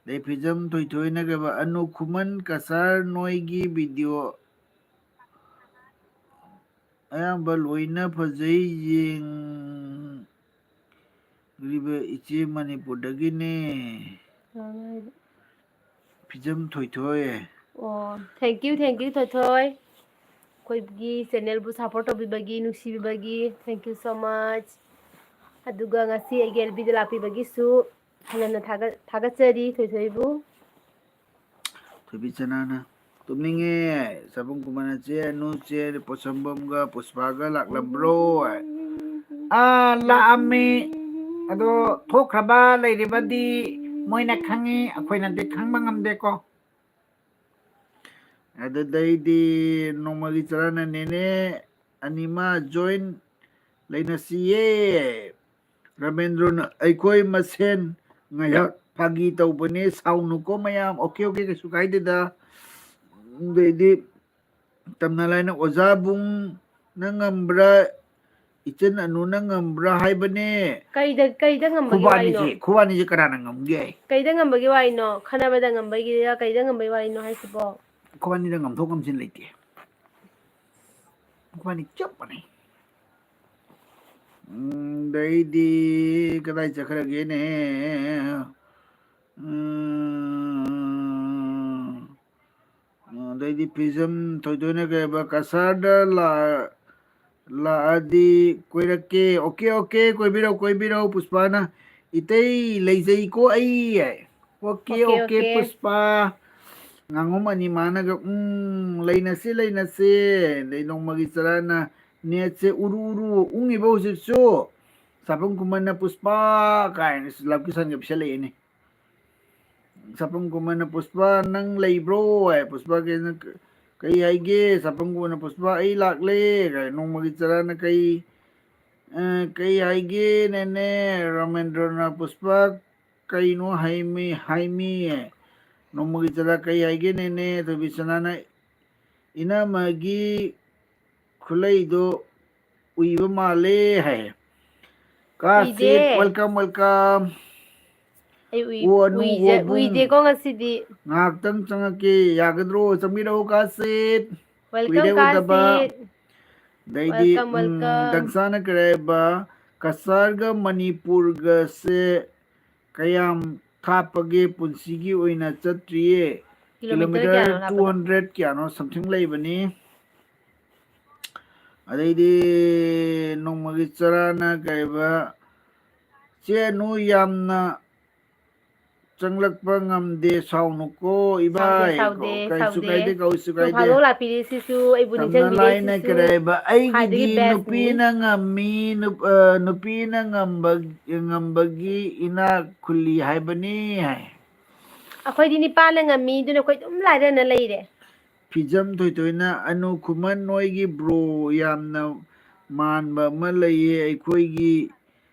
ꯑꯗꯩ ꯐꯤꯖꯝ ꯊꯣꯏꯊꯣꯏꯅ ꯀꯩꯕ, "ꯑꯅꯨ ꯈꯨꯃꯟ ꯀꯁꯥꯔ ꯅꯣꯏꯒꯤ video ꯑꯌꯥꯝꯕ ꯂꯣꯏꯅ ꯐꯖꯩ, ꯌꯦꯡ-, ꯔꯤꯕ ꯏꯆꯦ ꯃꯅꯤꯄꯨꯔꯗꯒꯤꯅꯦ꯫" ꯐꯤꯖꯝ ꯊꯣꯏꯊꯣꯏ꯫ ꯑꯣ, thank you, thank you, ꯊꯣꯏꯊꯣꯏ꯫ ꯑꯩꯈꯣꯏꯒꯤ channel ꯕꯨ support ꯇꯧꯕꯤꯕꯒꯤ, ꯅꯨꯡꯁꯤꯕꯤꯕꯒꯤ, thank you so much꯫ ꯑꯗꯨꯒ ꯉꯁꯤ ꯑꯩꯒꯤ L B ꯗ ꯂꯥꯛꯄꯤꯕꯒꯤꯁꯨ ꯍꯟꯅ ꯍꯟꯅ ꯊꯥꯒꯠ-, ꯊꯥꯒꯠꯆꯔꯤ ꯊꯣꯏꯊꯣꯏꯕꯨ꯫ ꯊꯣꯏꯕꯤ ꯆꯅꯥꯅ, "ꯇꯨꯝꯅꯤꯡꯉꯦ, ꯆꯥꯕꯨꯡ ꯀꯨꯃꯥꯔꯅ ꯆꯦ, ꯑꯅꯨ ꯆꯦ, ꯄꯣꯠꯁꯝꯕꯝꯒ ꯄꯨꯁꯄꯥꯒ ꯂꯥꯛꯂꯝꯕ꯭ꯔꯣ?" ꯑꯥ, ꯂꯥꯛꯑꯝꯃꯤ꯫ ꯑꯗꯣ ꯊꯣꯛꯈ꯭ꯔꯕ ꯂꯩꯔꯤꯕꯗꯤ ꯃꯣꯏꯅ ꯈꯪꯉꯤ, ꯑꯩꯈꯣꯏꯅꯗꯤ ꯈꯪꯕ ꯉꯝꯗꯦꯀꯣ꯫ ꯑꯗꯨꯗꯩꯗꯤ ꯅꯣꯡꯃꯒꯤ ꯆꯔꯥꯅ ꯅꯦꯅꯦ ꯑꯅꯤꯃ join ꯂꯩꯅꯁꯤꯌꯦ꯫ ꯔꯥꯃꯦꯟꯗ꯭ꯔꯣꯅ, "ꯑꯩꯈꯣꯏ ꯃꯁꯦꯟ ꯉꯥꯏꯍꯥꯛ ꯐꯥꯒꯤ ꯇꯧꯕꯅꯦ, ꯁꯥꯎꯅꯨꯀꯣ ꯃꯌꯥꯝ"꯫ ꯑꯣꯀꯦ, ꯑꯣꯀꯦ, ꯀꯩꯁꯨ ꯀꯥꯏꯗꯦꯗ꯫ ꯑꯗꯩꯗꯤ ꯇꯝꯅ ꯂꯥꯏꯅ, "ꯑꯣꯖꯥ ꯕꯨꯡꯅ ꯉꯝꯕ꯭ꯔꯥ, ꯏꯆꯟ ꯑꯅꯨꯅ ꯉꯝꯕ꯭ꯔꯥ ꯍꯥꯏꯕꯅꯦ"꯫ ꯀꯩꯗ, ꯀꯩꯗ ꯉꯝꯕꯒꯤ ꯋꯥꯔꯤꯅꯣ? ꯈꯨꯕꯥꯅꯤꯁꯦ, ꯈꯨꯕꯥꯅꯤꯁꯦ ꯀꯅꯥꯅ ꯉꯝꯒꯦ? ꯀꯩꯗ ꯉꯝꯕꯒꯤ ꯋꯥꯔꯤꯅꯣ? ꯈꯠꯅꯕꯗ ꯉꯝꯕꯒꯤꯔ, ꯀꯩꯗ ꯉꯝꯕꯒꯤ ꯋꯥꯔꯤꯅꯣ ꯍꯥꯏꯁꯤꯕꯣ? ꯈꯨꯕꯥꯅꯤꯗ ꯉꯝꯊꯣꯛ ꯉꯝꯁꯤꯟ ꯂꯩꯇꯦ꯫ ꯈꯨꯕꯥꯅꯤ ꯆꯞ ꯃꯥꯟꯅꯩ꯫ ꯎꯝ, ꯑꯗꯩꯗꯤ ꯀꯗꯥꯏ ꯆꯠꯈ꯭ꯔꯒꯦꯅꯦ? ꯎꯝ, ꯑꯗꯩꯗꯤ ꯐꯤꯖꯝ ꯊꯣꯏꯊꯣꯏꯅ ꯀꯩ ꯍꯥꯏꯕ, "ꯀꯁꯥꯔꯗ ꯂꯥ-, ꯂꯥꯛꯑꯗꯤ ꯀꯣꯏꯔꯛꯀꯦ"꯫ Okay, okay, ꯀꯣꯏꯕꯤꯔꯛꯎ, ꯀꯣꯏꯕꯤꯔꯛꯎ꯫ ꯄꯨꯁꯄꯥꯅ, "ꯏꯇꯩ ꯂꯩꯖꯩꯀꯣ ꯑꯩ"꯫ Okay, okay, okay, okay. Pushpa. ꯉꯥꯉꯣꯝ ꯑꯅꯤ ꯃꯥꯅꯒ, "ꯎꯝ, ꯂꯩꯅꯁꯦ, ꯂꯩꯅꯁꯦ"꯫ ꯑꯗꯩ ꯅꯣꯡꯃꯒꯤ ꯆꯔꯥꯅ, "ꯅꯦꯠꯁꯦ ꯎꯔꯨ ꯎꯔꯨ ꯎꯪꯉꯤꯕ ꯍꯧꯖꯤꯛꯁꯨ"꯫ ꯁꯥꯄꯝ ꯀꯨꯃꯔꯅ, "ꯄꯨꯁꯄꯥ" ꯀꯥꯏꯅ ꯂꯞ ꯀꯤꯁꯟꯒ ꯄꯤꯁꯜꯂꯛꯑꯦꯅꯦ꯫ ꯁꯥꯄꯝ ꯀꯨꯃꯔꯅ, "ꯄꯨꯁꯄꯥ, ꯅꯪ ꯂꯩꯕ꯭ꯔꯣ?" ꯍꯥꯏ꯫ ꯄꯨꯁꯄꯥ ꯀꯩꯅ, "ꯀꯩ ꯍꯥꯏꯒꯦ?" ꯁꯥꯄꯝ ꯀꯨꯃꯔꯅ, "ꯄꯨꯁꯄꯥ, ꯑꯩ ꯂꯥꯛꯂꯦ" ꯀꯥꯏ꯫ ꯅꯣꯡꯃꯒꯤ ꯆꯔꯥꯅ, "ꯀꯩ, ꯑ, ꯀꯩ ꯍꯥꯏꯒꯦ, ꯅꯦꯅꯦ?" ꯔꯥꯃꯦꯟꯗ꯭ꯔꯅ, "ꯄꯨꯁꯄꯥ, ꯀꯩꯅꯣ ꯍꯥꯏꯃꯤ, ꯍꯥꯏꯃꯤ?" ꯅꯣꯡꯃꯒꯤ ꯆꯔꯥ, "ꯀꯩ ꯍꯥꯏꯒꯦ, ꯅꯦꯅꯦ?" ꯊꯣꯏꯕꯤꯁꯅꯥꯅ, "ꯏꯅꯝꯃꯒꯤ ꯈꯨꯂꯩꯗꯣ ꯎꯏꯕ ꯃꯥꯜꯂꯦ" ꯍꯥꯏ꯫ ꯀꯥꯁꯤꯠ, ꯎꯏꯗꯦ꯫ Welcome, welcome꯫ ꯑꯩ ꯎꯏ-, ꯑꯣ, ꯑꯅꯨ, ꯎꯏꯖ-, ꯑꯣꯕꯨꯡ꯫ ꯎꯏꯗꯦꯀꯣ ꯉꯁꯤꯗꯤ꯫ ꯉꯥꯏꯍꯥꯛꯇꯪ ꯆꯪꯉꯛꯀꯦ, ꯌꯥꯒꯗ꯭ꯔꯣ? ꯆꯪꯕꯤꯔꯛꯎ, ꯀꯥꯁꯤꯠ꯫ Welcome, ꯀꯨꯏꯔꯦ ꯎꯗꯕ꯫ ꯀꯥꯁꯤꯠ꯫ ꯑꯗꯩꯗꯤ, welcome, ꯎꯝ, welcome꯫ ꯗꯪꯁꯥꯅ ꯀꯔꯤ ꯍꯥꯏꯕ? "ꯀꯁꯥꯔꯒ ꯃꯅꯤꯄꯨꯔꯒꯁꯦ ꯀꯌꯥꯝ ꯊꯥꯞꯄꯒꯦ? ꯄꯨꯟꯁꯤꯒꯤ ꯑꯣꯏꯅ ꯆꯠꯇ꯭ꯔꯤꯌꯦ꯫ Kilometer ꯀꯤꯂꯣꯃꯤꯇꯔ ꯀꯌꯥꯅꯣ ꯂꯥꯞꯄꯗꯣ? Two hundred ꯀꯌꯥꯅꯣ something ꯂꯩꯕꯅꯤ"꯫ ꯑꯗꯩꯗꯤ ꯅꯣꯡꯃꯒꯤ ꯆꯔꯥꯅ ꯀꯩꯕ, "ꯆꯦ ꯑꯅꯨ ꯌꯥꯝꯅ ꯆꯪꯂꯛꯄ ꯉꯝꯗꯦ, ꯁꯥꯎꯅꯨꯀꯣ ꯏꯕꯥꯏ"꯫ ꯁꯥꯎꯗꯦ, ꯁꯥꯎꯗꯦ, ꯀꯩꯁꯨ ꯁꯥꯎꯗꯦ꯫ ꯀꯥꯏꯗꯦ, ꯀꯩꯁꯨ ꯅꯣꯡ ꯀꯥꯏꯗꯦ꯫ ꯐꯥꯗꯣꯛ ꯂꯥꯛꯄꯤꯔꯤꯁꯤꯁꯨ ꯑꯩꯕꯨ ꯇꯝꯅ ꯅꯤꯡꯁꯤꯡꯕꯤꯔꯦ, ꯂꯥꯏꯅ ꯁꯤꯁꯨ ꯀꯔꯤ ꯍꯥꯏꯕ, ꯈ꯭ꯋꯥꯏꯗꯒꯤ ꯑꯩꯒꯤꯗꯤ bestꯅꯤ꯫ ꯅꯨꯄꯤꯅ ꯉꯝꯃꯤ, ꯅꯨꯞ-, ꯑ, ꯅꯨꯄꯤꯅ ꯉꯝꯕ-, ꯉꯝꯕꯒꯤ ꯏꯅꯥꯛ ꯈꯨꯜꯂꯤ ꯍꯥꯏꯕꯅꯤ ꯍꯥꯏ꯫ ꯑꯩꯈꯣꯏꯗꯤ ꯅꯤꯄꯥꯅ ꯉꯝꯃꯤ, ꯑꯗꯨꯅ ꯑꯩꯈꯣꯏ ꯑꯗꯨꯝ ꯂꯥꯏꯔꯅ ꯂꯩꯔꯦ꯫ ꯐꯤꯖꯝ ꯊꯣꯏꯊꯣꯏꯅ, "ꯑꯅꯨ ꯈꯨꯃꯟ, ꯅꯣꯏꯒꯤ bro ꯌꯥꯝꯅ ꯃꯥꯟꯕ ꯑꯃ ꯂꯩꯌꯦ ꯑꯩꯈꯣꯏꯒꯤ,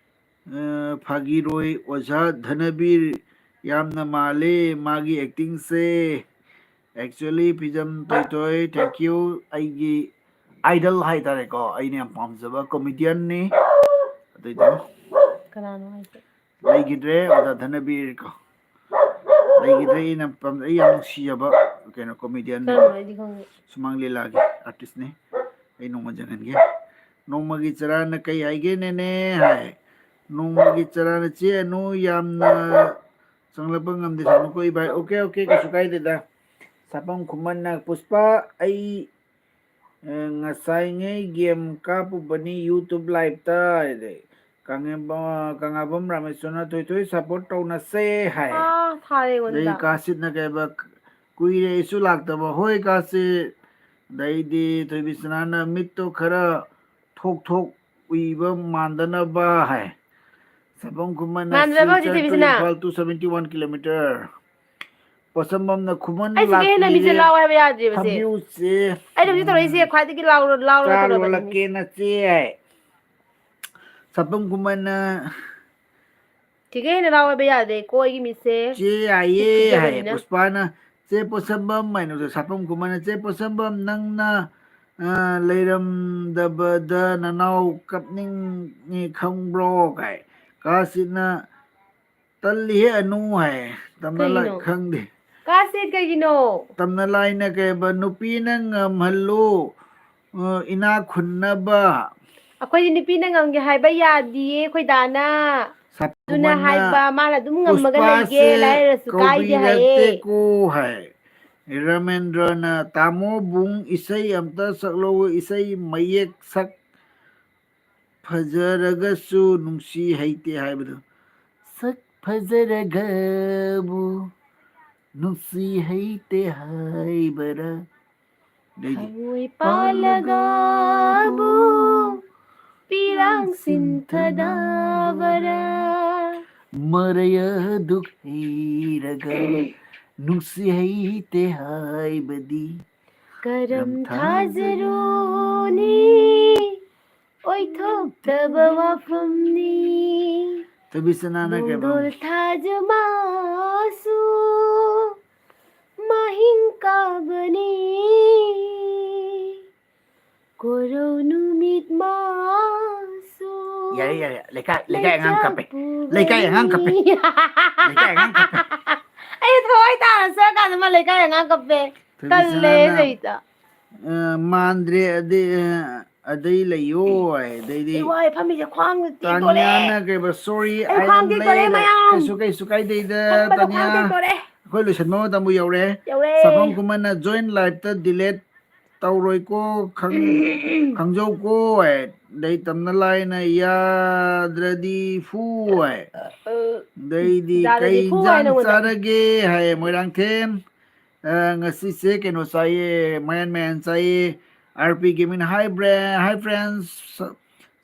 ꯑ, ꯐꯥꯒꯤꯔꯣꯏ ꯑꯣꯖꯥ ꯙꯅꯕꯤꯔ꯫ ꯌꯥꯝꯅ ꯃꯥꯜꯂꯦ ꯃꯥꯒꯤ acting say. Actually, Phijam ꯊꯣꯏꯊꯣꯏ, thank you꯫ ꯑꯩꯒꯤ idol ꯍꯥꯏꯇꯥꯔꯦꯀꯣ, ꯑꯩꯅ ꯌꯥꯝ ꯄꯥꯝꯖꯕ comedian ꯅꯤ꯫ ꯑꯗꯨꯏꯗꯣ ꯀꯅꯥꯅꯣ ꯍꯥꯏꯁꯦ? ꯂꯩꯈꯤꯗ꯭ꯔꯦ ꯑꯣꯖꯥ ꯙꯅꯕꯤꯔ ꯀꯣ꯫ ꯂꯩꯈꯤꯗ꯭ꯔꯦ꯫ ꯑꯩꯅ ꯄꯥꯝ-, ꯑꯩ ꯌꯥꯝ ꯅꯨꯡꯁꯤꯖꯕ ꯀꯩꯅꯣ comedian ꯅꯤ꯫ ꯀꯔꯝꯕꯅꯣ? ꯑꯩꯗꯤ ꯈꯪꯗꯦ꯫ ꯁꯨꯃꯥꯡ ꯂꯤꯂꯥꯒꯤ artist ꯅꯤ꯫ ꯑꯩ ꯅꯣꯡꯃ ꯌꯦꯡꯍꯟꯒꯦ꯫ "ꯅꯣꯡꯃꯒꯤ ꯆꯔꯥꯅ ꯀꯩ ꯍꯥꯏꯒꯦ ꯅꯦꯅꯦ?" ꯍꯥꯏ꯫ "ꯅꯣꯡꯃꯒꯤ ꯆꯔꯥꯅ ꯆꯦ ꯑꯅꯨ ꯌꯥꯝꯅ ꯆꯪꯂꯛꯄ ꯉꯝꯗꯦ ꯁꯥꯅꯨꯀꯣ ꯏꯕꯥꯏ꯫" Okay, okay, ꯀꯩꯁꯨ ꯀꯥꯏꯗꯦꯗ꯫ ꯁꯥꯄꯝ ꯈꯨꯃꯟꯅ, "ꯄꯨꯁꯄꯥ, ꯑꯩ, ꯑ, ꯉꯁꯥꯏꯉꯩ game ꯀꯥꯞꯄꯨꯕꯅꯤ YouTube live ꯇ", ꯍꯥꯏꯗꯤ ꯀꯪꯉꯦꯝꯕ-, ꯀꯪꯉꯥꯕꯝ ꯔꯥꯃꯦꯁꯣꯔꯅ, "ꯊꯣꯏꯊꯣꯏ support ꯇꯧꯅꯁꯦ" ꯍꯥꯏ꯫ ꯑꯥ, ꯊꯥꯔꯦ ꯑꯩꯉꯣꯟꯗ꯫ ꯑꯗꯩ ꯀꯥꯁꯤꯠꯅ ꯀꯩꯕ, "ꯀꯨꯏꯔꯦ ꯑꯩꯁꯨ ꯂꯥꯛꯇꯕ"꯫ ꯍꯣꯏ ꯀꯥꯁꯤꯠ꯫ ꯑꯗꯩꯗꯤ ꯊꯣꯏꯕꯤꯁꯅꯥꯅ, "ꯃꯤꯠꯇꯣ ꯈꯔ ꯊꯣꯛ ꯊꯣꯛ ꯎꯏꯕ ꯃꯥꯟꯗꯅꯕ" ꯍꯥꯏ꯫ ꯁꯥꯄꯝ ꯈꯨꯃꯟꯅ, ꯃꯥꯟꯗꯅꯕ "ꯁꯤꯜꯆꯔ ꯍꯧꯖꯤꯛ to ꯊꯣꯏꯕꯤꯁꯅꯥ꯫ Imphal two seventy one kilometer꯫ ꯄꯣꯠꯁꯝꯕꯝꯅ, "ꯈꯨꯃꯟ ꯑꯩꯁꯤꯗꯤ ꯍꯦꯟꯅ ꯃꯤꯁꯦ ꯂꯥꯛꯄꯤꯔꯦ, ꯂꯥꯎ ꯍꯥꯏꯕ ꯌꯥꯗ꯭ꯔꯤꯕꯁꯦ꯫ ꯐꯝꯕꯤꯌꯨꯁꯦ, ꯑꯩꯅ ꯍꯧꯖꯤꯛ ꯇꯧꯔꯛꯏꯁꯦ ꯈ꯭ꯋꯥꯏꯗꯒꯤ ꯂꯥꯎꯔ-, ꯂꯥꯎꯔꯒ ꯆꯥ ꯇꯧꯔꯕꯅꯤ ꯃꯤ꯫ ꯂꯣꯜꯂꯛꯀꯦꯅ ꯆꯦ" ꯍꯥꯏ꯫ ꯁꯥꯄꯝ ꯈꯨꯃꯟꯅ, ꯁꯤꯗꯤ ꯍꯦꯟꯅ ꯂꯥꯎ ꯍꯥꯏꯕ ꯌꯥꯗ꯭ꯔꯦ, ꯀꯣ ꯑꯩꯒꯤ ꯃꯤꯁꯦ꯫ ꯆꯦ ꯌꯥꯏꯌꯦ ꯍꯥꯏ꯫ ꯐꯖꯕꯅꯤꯅ꯫ ꯄꯨꯁꯄꯥꯅ, "ꯆꯦ ꯄꯣꯠꯁꯝꯕꯝ" ꯍꯥꯏꯅ ꯁꯥꯄꯝ ꯈꯨꯃꯟꯅ, "ꯆꯦ ꯄꯣꯠꯁꯝꯕꯝ, ꯅꯪꯅ, ꯑ, ꯂꯩꯔꯝꯗꯕꯗ ꯅꯅꯥꯎ ꯀꯞꯅꯤꯡꯉꯤ ꯈꯪꯕ꯭ꯔꯣ?" ꯀꯥꯏ꯫ ꯀꯥꯁꯤꯠꯅ, "ꯇꯜꯂꯤꯍꯦ ꯑꯅꯨ" ꯍꯥꯏ꯫ ꯇꯝꯅ ꯂꯥꯏ-, ꯀꯩꯒꯤꯅꯣ? ꯈꯪꯗꯦ꯫ ꯀꯥꯁꯤꯠ ꯀꯩꯒꯤꯅꯣ? ꯇꯝꯅ ꯂꯥꯏꯅ ꯀꯩꯕ, "ꯅꯨꯄꯤꯅ ꯉꯝꯍꯜꯂꯨ, ꯑ, ꯏꯅꯥꯛ ꯈꯨꯟꯅꯕ"꯫ ꯑꯩꯈꯣꯏꯗꯤ ꯅꯨꯄꯤꯅ ꯉꯝꯒꯦ ꯍꯥꯏꯕ ꯌꯥꯗꯤꯌꯦ, ꯑꯩꯈꯣꯏ ꯗꯥꯅ꯫ ꯁꯥꯄꯝ ꯑꯗꯨꯅ ꯈꯨꯃꯟꯅ, ꯍꯥꯏꯕ, ꯃꯥꯅ ꯑꯗꯨꯝ ꯉꯝꯃꯒ ꯂꯩꯒꯦ, "ꯄꯨꯁꯄꯥꯁꯦ ꯂꯥꯏꯔꯔꯁꯨ ꯀꯥꯏꯗꯦ ꯍꯥꯏꯌꯦ꯫ ꯀꯧꯕꯤꯔꯛꯇꯦꯀꯣ" ꯍꯥꯏ꯫ ꯔꯥꯃꯦꯟꯗ꯭ꯔꯅ, "ꯇꯥꯃꯣ ꯕꯨꯡ, ꯏꯁꯩ ꯑꯝꯇ ꯁꯛꯂꯛꯎ, ꯏꯁꯩ ꯃꯌꯦꯛ ꯁꯛ ꯐꯖꯔꯒꯁꯨ ꯅꯨꯡꯁꯤ ꯍꯩꯇꯦ ꯍꯥꯏꯕꯗꯣ꯫ ꯁꯛ ꯐꯖꯔꯒꯕꯨ ꯅꯨꯡꯁꯤ ꯍꯩꯇꯦ ꯍꯥꯏꯕꯔꯥ? ꯑꯗꯩꯗꯤ, ꯊꯃꯣꯏ ꯄꯥꯜꯂꯒꯕꯨ ꯄꯤꯔꯥꯡ ꯁꯤꯟꯊꯅꯕꯔꯥ? ꯃꯔꯩ ꯑꯗꯨ ꯍꯩꯔꯒ ꯅꯨꯡꯁꯤ ꯍꯩꯇꯦ ꯍꯥꯏꯕꯗꯤ ꯀꯔꯝ ꯊꯥꯖꯔꯨꯅꯤ? ꯑꯣꯏꯊꯣꯛꯇꯕ ꯋꯥꯐꯝꯅꯤ꯫ ꯊꯣꯏꯕꯤꯁꯅꯥꯅ ꯀꯩꯕ? ꯅꯣꯡꯗꯣꯜ ꯊꯥꯖ ꯃꯥꯁꯨ ꯃꯍꯤꯡ ꯀꯥꯕꯅꯤ꯫ ꯀꯣꯔꯧ ꯅꯨꯃꯤꯠ ꯃꯥꯁꯨ ꯌꯥꯔꯦ, ꯌꯥꯔꯦ꯫ ꯂꯩꯀꯥꯏ, ꯂꯩꯀꯥꯏ ꯑꯉꯥꯡ ꯀꯞꯄꯦ꯫ ꯂꯩꯀꯥꯏ ꯑꯉꯥꯡ ꯀꯞꯄꯦ꯫ ꯂꯩꯀꯥꯏ ꯑꯉꯥꯡ ꯀꯞꯄꯦ꯫ ꯑꯩ ꯊꯋꯥꯏ ꯇꯥꯅ ꯆꯠꯂꯀꯥꯟꯗ ꯃꯥ ꯂꯩꯀꯥꯏ ꯑꯉꯥꯡ ꯀꯞꯄꯦ꯫ ꯇꯜꯂꯦ, ꯊꯣꯏꯕꯤꯁꯅꯥꯅ, ꯂꯩꯇ꯫ ꯑ, ꯃꯥꯟꯗ꯭ꯔꯦ, ꯑꯗꯩ, ꯑ, ꯑꯗꯩ ꯂꯩꯌꯣ ꯍꯥꯏ꯫ ꯑꯗꯩꯗꯤ ꯑꯩ ꯋꯥꯏ ꯐꯝꯃꯤꯁꯦ ꯈ꯭ꯋꯥꯡ ꯇꯦꯛꯇꯣꯔꯦ꯫ ꯇꯥꯅꯤꯌꯥꯅ ꯀꯩꯕ? "Sorry, ꯑꯩ I ꯈ꯭ꯋꯥꯡ am ꯇꯦꯛꯇꯣꯔꯦ late." ꯃꯌꯥꯝ꯫ ꯀꯩꯁꯨ, ꯀꯩꯁꯨ ꯀꯥꯏꯗꯦꯗ, ꯐꯝꯕꯗ ꯈ꯭ꯋꯥꯡ ꯇꯥꯅꯤꯌꯥ꯫ ꯇꯦꯛꯇꯣꯔꯦ꯫ ꯑꯩꯈꯣꯏ ꯂꯣꯏꯁꯟꯕ ꯃꯇꯝꯕꯨ ꯌꯧꯔꯦ꯫ ꯌꯧꯔꯦ꯫ ꯁꯥꯐꯝ ꯈꯨꯃꯟꯅ, "Join live ꯇ delete ꯇꯧꯔꯣꯏꯀꯣ, ꯈꯪ-, ꯈꯪꯖꯧꯀꯣ" ꯍꯥꯏ꯫ ꯑꯗꯩ ꯇꯝꯅ ꯂꯥꯏꯅ, "ꯌꯥꯗ꯭ꯔꯗꯤ ꯐꯨ" ꯍꯥꯏ꯫ ꯑ, ꯑꯗꯩꯗꯤ ꯌꯥꯗ꯭ꯔꯗꯤ "ꯀꯩ ꯐꯨ" ꯍꯥꯏ ꯏꯟꯖꯥꯡ ꯅꯉꯣꯟꯗ꯫ ꯆꯥꯔꯒꯦ ꯍꯥꯏ ꯃꯣꯏꯔꯥꯡꯊꯦꯝ꯫ ꯑ, ꯉꯁꯤꯁꯦ ꯀꯩꯅꯣ ꯆꯥꯏꯌꯦ, ꯃꯌꯥꯟ ꯃꯌꯥꯟ ꯆꯥꯏꯌꯦ꯫ R P Gaming, hi bre-, hi friends, su-,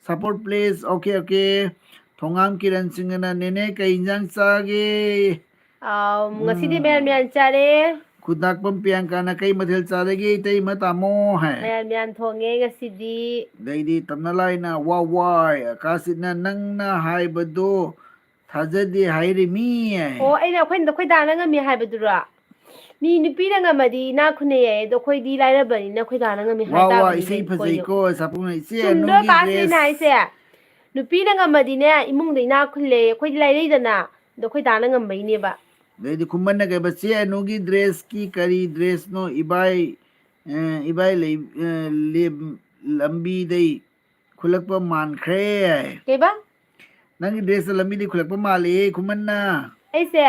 support please, okay, okay꯫ ꯊꯣꯉꯥꯝ ꯀꯤꯔꯟ ꯁꯤꯡꯍꯅ, "ꯅꯦꯅꯦ ꯀꯩ ꯏꯟꯖꯥꯡ ꯆꯥꯒꯦ?" ꯑꯥꯎ, ꯉꯁꯤꯗꯤ ꯎꯝ꯫ ꯃꯌꯥꯟ ꯃꯌꯥꯟ ꯆꯥꯔꯦ꯫ ꯈꯨꯗꯥꯛꯄꯝ ꯄ꯭ꯔꯤꯌꯥꯡꯀꯥꯅ, "ꯀꯩ ꯃꯊꯦꯜ ꯆꯥꯔꯒꯦ ꯏꯇꯩꯃ ꯇꯥꯃꯣ?" ꯍꯥꯏ꯫ ꯃꯌꯥꯟ ꯃꯌꯥꯟ ꯊꯣꯡꯉꯦ ꯉꯁꯤꯗꯤ꯫ ꯑꯗꯩꯗꯤ ꯇꯝꯅ ꯂꯥꯏꯅ, "ꯋꯥ ꯋꯥꯏ, ꯑꯀꯥꯁꯤꯠꯅ ꯅꯪꯅ ꯍꯥꯏꯕꯗꯣ ꯊꯥꯖꯗꯦ ꯍꯥꯏꯔꯤꯃꯤ" ꯍꯥꯏ꯫ ꯑꯣ, ꯑꯩꯅ ꯑꯩꯈꯣꯏ, ꯑꯩꯈꯣꯏ ꯗꯥꯅ ꯉꯝꯃꯤ ꯍꯥꯏꯕꯗꯨꯔꯣ? ꯃꯤ ꯅꯨꯄꯤꯅ ꯉꯝꯃꯗꯤ ꯏꯅꯥꯛ ꯈꯨꯟꯅꯩ ꯍꯥꯏ, ꯑꯗꯣ ꯑꯩꯈꯣꯏꯗꯤ ꯂꯥꯏꯔꯕꯅꯤꯅ ꯑꯩꯈꯣꯏ ꯗꯥꯅ ꯉꯝꯃꯤ ꯋꯥ ꯋꯥ, ꯍꯥꯏꯇꯥꯕꯅꯤꯅꯦ ꯏꯁꯩ ꯀꯩꯅꯣ꯫ ꯐꯖꯩꯀꯣ, ꯁꯥꯄꯨꯡꯅ ꯏꯆꯦ, ꯆꯨꯝꯗ꯭ꯔꯣ, ꯅꯨꯡꯒꯤ ꯄꯥꯁ, ꯑꯩꯅ dress꯫ ꯍꯥꯏꯁꯦ? ꯅꯨꯄꯤꯅ ꯉꯝꯃꯗꯤꯅꯦ, ꯏꯃꯨꯡꯗ ꯏꯅꯥꯛ ꯈꯨꯜꯂꯦ, ꯑꯩꯈꯣꯏꯗꯤ ꯂꯥꯏꯔꯩꯗꯅ, ꯑꯗꯣ ꯑꯩꯈꯣꯏ ꯗꯥꯅ ꯉꯝꯕꯩꯅꯦꯕ꯫ ꯑꯗꯩꯗꯤ ꯈꯨꯃꯟꯅ ꯀꯩꯕ, "ꯆꯦ ꯑꯅꯨꯒꯤ dress ꯀꯤ ꯀꯔꯤ dress ꯅꯣ? ꯏꯕꯥꯏ, ꯑ, ꯏꯕꯥꯏ ꯂꯩ-, ꯑ, ꯂꯦꯝ-, ꯂꯝꯕꯤꯗꯩ ꯈꯨꯜꯂꯛꯄ ꯃꯥꯟꯈ꯭ꯔꯦ" ꯍꯥꯏ꯫ ꯀꯩꯕ? "ꯅꯪꯒꯤ dress ꯇꯣ ꯂꯝꯕꯤꯗꯩ ꯈꯨꯜꯂꯛꯄ ꯃꯥꯜꯂꯦ" ꯈꯨꯃꯟꯅ꯫ ꯑꯩꯁꯦ?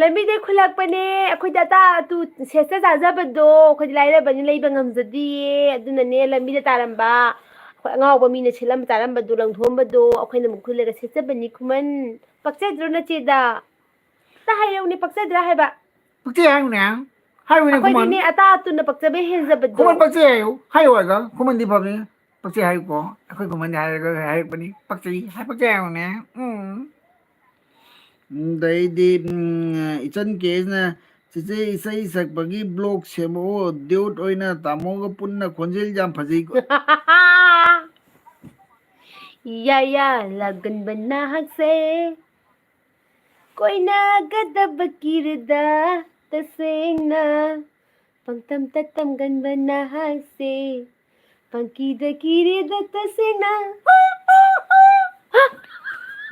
ꯂꯝꯕꯤꯗꯩ ꯈꯨꯜꯂꯛꯄꯅꯦ꯫ ꯑꯩꯈꯣꯏꯗꯤ ꯑꯇꯥ ꯑꯇꯨ ꯁꯦꯠꯆ ꯆꯥꯖꯕꯗꯣ ꯑꯩꯈꯣꯏꯗꯤ ꯂꯥꯏꯔꯕꯅꯤꯅ ꯂꯩꯕ ꯉꯝꯖꯗꯤꯌꯦ꯫ ꯑꯗꯨꯅꯅꯦ ꯂꯝꯕꯤꯗ ꯇꯥꯔꯝꯕ ꯑꯩꯈꯣꯏ ꯑꯉꯥꯎꯕ ꯃꯤꯅ ꯁꯦꯠꯂꯝꯕ ꯆꯥꯔꯝꯕꯗꯣ ꯂꯪꯊꯣꯛꯑꯝꯕꯗꯣ ꯑꯩꯈꯣꯏꯅ ꯑꯃꯨꯛ ꯈꯨꯜꯂꯒ ꯁꯦꯠꯆꯕꯅꯤ ꯈꯨꯃꯟ꯫ ꯄꯛꯆꯗ꯭ꯔꯣ ꯅꯆꯦꯗ? ꯇ ꯍꯥꯏꯔꯛꯎꯅꯦ, ꯄꯛꯆꯗ꯭ꯔꯥ ꯍꯥꯏꯕ? ꯄꯛꯆꯩ ꯍꯥꯏꯌꯨꯅꯦ꯫ ꯍꯥꯏꯌꯨꯅꯦ, ꯈꯨꯃꯟ꯫ ꯑꯩꯈꯣꯏꯗꯤꯅꯦ ꯑꯇꯥ ꯑꯇꯨꯅ ꯄꯛꯆꯕ ꯍꯦꯟꯖꯕꯗꯣ꯫ ꯈꯨꯃꯟ ꯄꯛꯆꯩ ꯍꯥꯏꯌꯨ꯫ ꯍꯥꯏꯌꯨ ꯍꯥꯏꯒ꯫ ꯈꯨꯃꯟꯗꯤ ꯐꯕꯅꯤ꯫ ꯄꯛꯆꯩ ꯍꯥꯏꯌꯨꯀꯣ꯫ ꯑꯩꯈꯣꯏ ꯈꯨꯃꯟꯗꯤ ꯍꯥꯏꯔꯒ ꯍꯥꯏꯔꯛꯄꯅꯤ꯫ ꯄꯛꯆꯩ꯫ ꯍꯥꯏ ꯄꯛꯆꯩ ꯍꯥꯏꯌꯨꯅꯦ꯫ ꯎꯝ꯫ ꯑꯗꯩꯗꯤ, ꯎꯝ, ꯏꯆꯟ ꯀꯦꯁꯅ, "ꯆꯤꯆꯦ, ꯏꯁꯩ ꯁꯛꯄꯒꯤ vlog ꯁꯦꯝꯃꯛꯑꯣ꯫ Duet ꯑꯣꯏꯅ ꯇꯥꯃꯣꯒ ꯄꯨꯟꯅ ꯈꯣꯟꯖꯦꯜ ꯌꯥꯝ ꯐꯖꯩꯀꯣ꯫" ꯌꯥ ꯌꯥ ꯂꯥꯛꯒꯟꯕ ꯅꯍꯥꯛꯁꯦ ꯀꯣꯏꯅꯒꯗꯕ ꯀꯤꯔꯦꯗ ꯇꯁꯦꯡꯅ ꯄꯪꯇꯝ ꯇꯝꯒꯟꯕ ꯅꯍꯥꯛꯁꯦ ꯄꯪꯀꯤꯗ ꯀꯤꯔꯦꯗ ꯇꯁꯦꯡꯅ꯫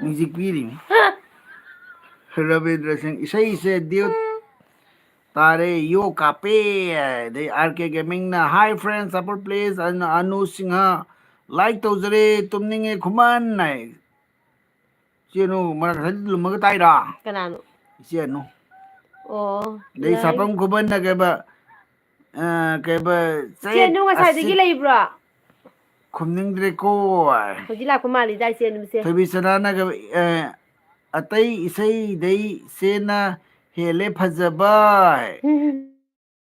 ꯃ꯭ꯌꯨꯖꯤꯛ ꯄꯤꯔꯤꯅꯤ ꯔꯕꯤꯟꯗ꯭ꯔ ꯁꯤꯡ꯫ ꯏꯁꯩꯁꯦ ꯗ꯭ꯌꯨꯠ ꯇꯥꯔꯦ, ꯌꯣ ꯀꯥꯞꯄꯦ꯫ ꯑꯗꯩ ꯑꯥꯔ ꯀꯦ ꯒꯦꯃꯤꯡꯅ, "Hi friends, upper please, ꯑꯅꯨ ꯁꯤꯡꯍ ꯂꯥꯏꯛ ꯇꯧꯖꯔꯦ, ꯇꯨꯝꯅꯤꯡꯉꯦ ꯈꯨꯃꯟ" ꯍꯥꯏ꯫ ꯏꯆꯦ ꯑꯅꯨ ꯃꯔꯛ ꯉꯁꯥꯏꯗꯤ ꯂꯨꯝꯃꯒ ꯇꯥꯏꯔꯣ? ꯀꯅꯥꯅꯣ? ꯏꯆꯦ ꯑꯅꯨ꯫ ꯑꯣ, ꯑꯗꯩ ꯂꯥꯏ-, ꯁꯥꯄꯝ ꯈꯨꯃꯟꯅ ꯀꯩꯕ, ꯑ, ꯀꯩꯕ, ꯏꯆꯦ ꯑꯅꯨ ꯉꯁꯥꯏꯗꯒꯤ ꯑꯁꯤ- ꯂꯩꯕ꯭ꯔꯣ? ꯈꯨꯝꯅꯤꯡꯗ꯭ꯔꯦꯀꯣ꯫ ꯍꯧꯖꯤꯛ ꯂꯥꯛꯄ ꯃꯥꯜꯂꯤꯗ ꯏꯆꯦ ꯑꯅꯨꯁꯦ꯫ ꯊꯣꯏꯕꯤ ꯁꯅꯥꯅ ꯀꯩꯕ, ꯑ, "ꯑꯇꯩ ꯏꯁꯩꯗꯩ ꯆꯦꯟꯅ ꯍꯦꯜꯂꯦ ꯐꯖꯕ" ꯍꯥꯏ꯫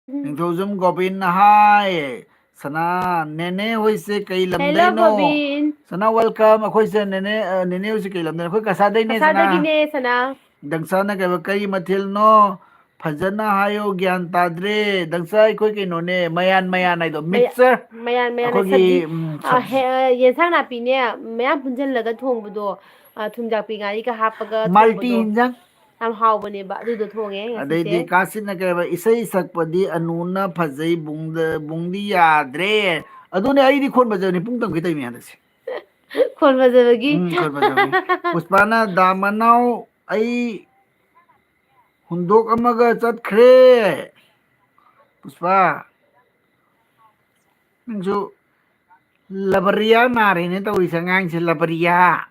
ꯅꯤꯡꯊꯧꯖꯝ ꯒꯣꯕꯤꯟꯅ ꯍꯥꯏ, "ꯁꯅꯥ ꯅꯦꯅꯦ ꯍꯣꯏꯁꯦ ꯀꯩ ꯂꯝꯗꯩꯅꯣ?" ꯒꯣꯕꯤꯟ꯫ ꯁꯅꯥ, welcome꯫ ꯑꯩꯈꯣꯏꯁꯦ ꯅꯦꯅꯦ, ꯑ, ꯅꯦꯅꯦ ꯍꯣꯏꯁꯦ ꯀꯩ ꯂꯝꯗꯩꯅꯣ? ꯑꯩꯈꯣꯏ ꯀꯁꯥꯗꯩꯅꯦ, ꯁꯅꯥ꯫ ꯀꯁꯥꯗꯒꯤꯅꯦ, ꯁꯅꯥ꯫ ꯗꯪꯁꯥꯅ ꯀꯩꯕ, "ꯀꯔꯤ ꯃꯊꯦꯜꯅꯣ? ꯐꯖꯅ ꯍꯥꯏꯌꯣ, ꯒ꯭ꯌꯥꯟ ꯇꯥꯗ꯭ꯔꯦ꯫ ꯗꯪꯁꯥ ꯑꯩꯈꯣꯏ ꯀꯩꯅꯣꯅꯦ, ꯃꯌꯥꯟ ꯃꯌꯥꯟ ꯍꯥꯏꯗꯣ, ꯃꯌꯥ-, ꯃꯤꯛꯆꯔ꯫ ꯃꯌꯥꯟ ꯃꯌꯥꯟ ꯑꯩꯈꯣꯏꯒꯤ, ꯁꯕꯖꯤ, ꯎꯝ, ꯑ, ꯁꯕꯖꯤ꯫ ꯍꯦ-, ꯑ, ꯌꯦꯟꯁꯥꯡ ꯅꯥꯄꯤꯅꯦ, ꯃꯌꯥꯝ ꯄꯨꯟꯁꯤꯜꯂꯒ ꯊꯣꯡꯕꯗꯣ, ꯑ, ꯊꯨꯝꯖꯥꯛꯄꯤ ꯉꯥꯔꯤꯒ ꯍꯥꯞꯄꯒ ꯃꯜꯇꯤ ꯊꯣꯡꯕꯗꯣ꯫ ꯍꯤꯟꯖꯥꯡ꯫ ꯌꯥꯝ ꯍꯥꯎꯕꯅꯦꯕ, ꯑꯗꯨꯗꯣ ꯊꯣꯡꯉꯦ ꯉꯁꯤꯁꯦ꯫ ꯑꯗꯩꯗꯤ ꯀꯥꯁꯤꯠꯅ ꯀꯩ ꯍꯥꯏꯕ, "ꯏꯁꯩ ꯁꯛꯄꯗꯤ ꯑꯅꯨꯅ ꯐꯖꯩ, ꯕꯨꯡꯗ-, ꯕꯨꯡꯗꯤ ꯌꯥꯗ꯭ꯔꯦ"꯫ ꯑꯗꯨꯅꯦ, ꯑꯩꯗꯤ ꯈꯣꯟ ꯐꯖꯕꯅꯤ, ꯄꯨꯡ ꯇꯝꯒꯦ ꯇꯧꯔꯤꯅꯦ ꯍꯟꯗꯛꯁꯦ꯫ ꯈꯣꯟ ꯐꯖꯕꯒꯤ꯫ ꯎꯝ, ꯈꯣꯟ ꯐꯖꯕꯒꯤ꯫ ꯄꯨꯁꯄꯥꯅ, "ꯗꯥ ꯃꯅꯥꯎ, ꯑꯩ ꯍꯨꯟꯗꯣꯛꯑꯝꯃꯒ ꯆꯠꯈ꯭ꯔꯦ"꯫ ꯄꯨꯁꯄꯥ, ꯅꯪꯁꯨ ꯂꯕꯔꯤꯌꯥ ꯅꯥꯔꯦꯅꯦ ꯇꯧꯔꯤꯁꯦ, ꯑꯉꯥꯡꯁꯦ ꯂꯕꯔꯤꯌꯥ꯫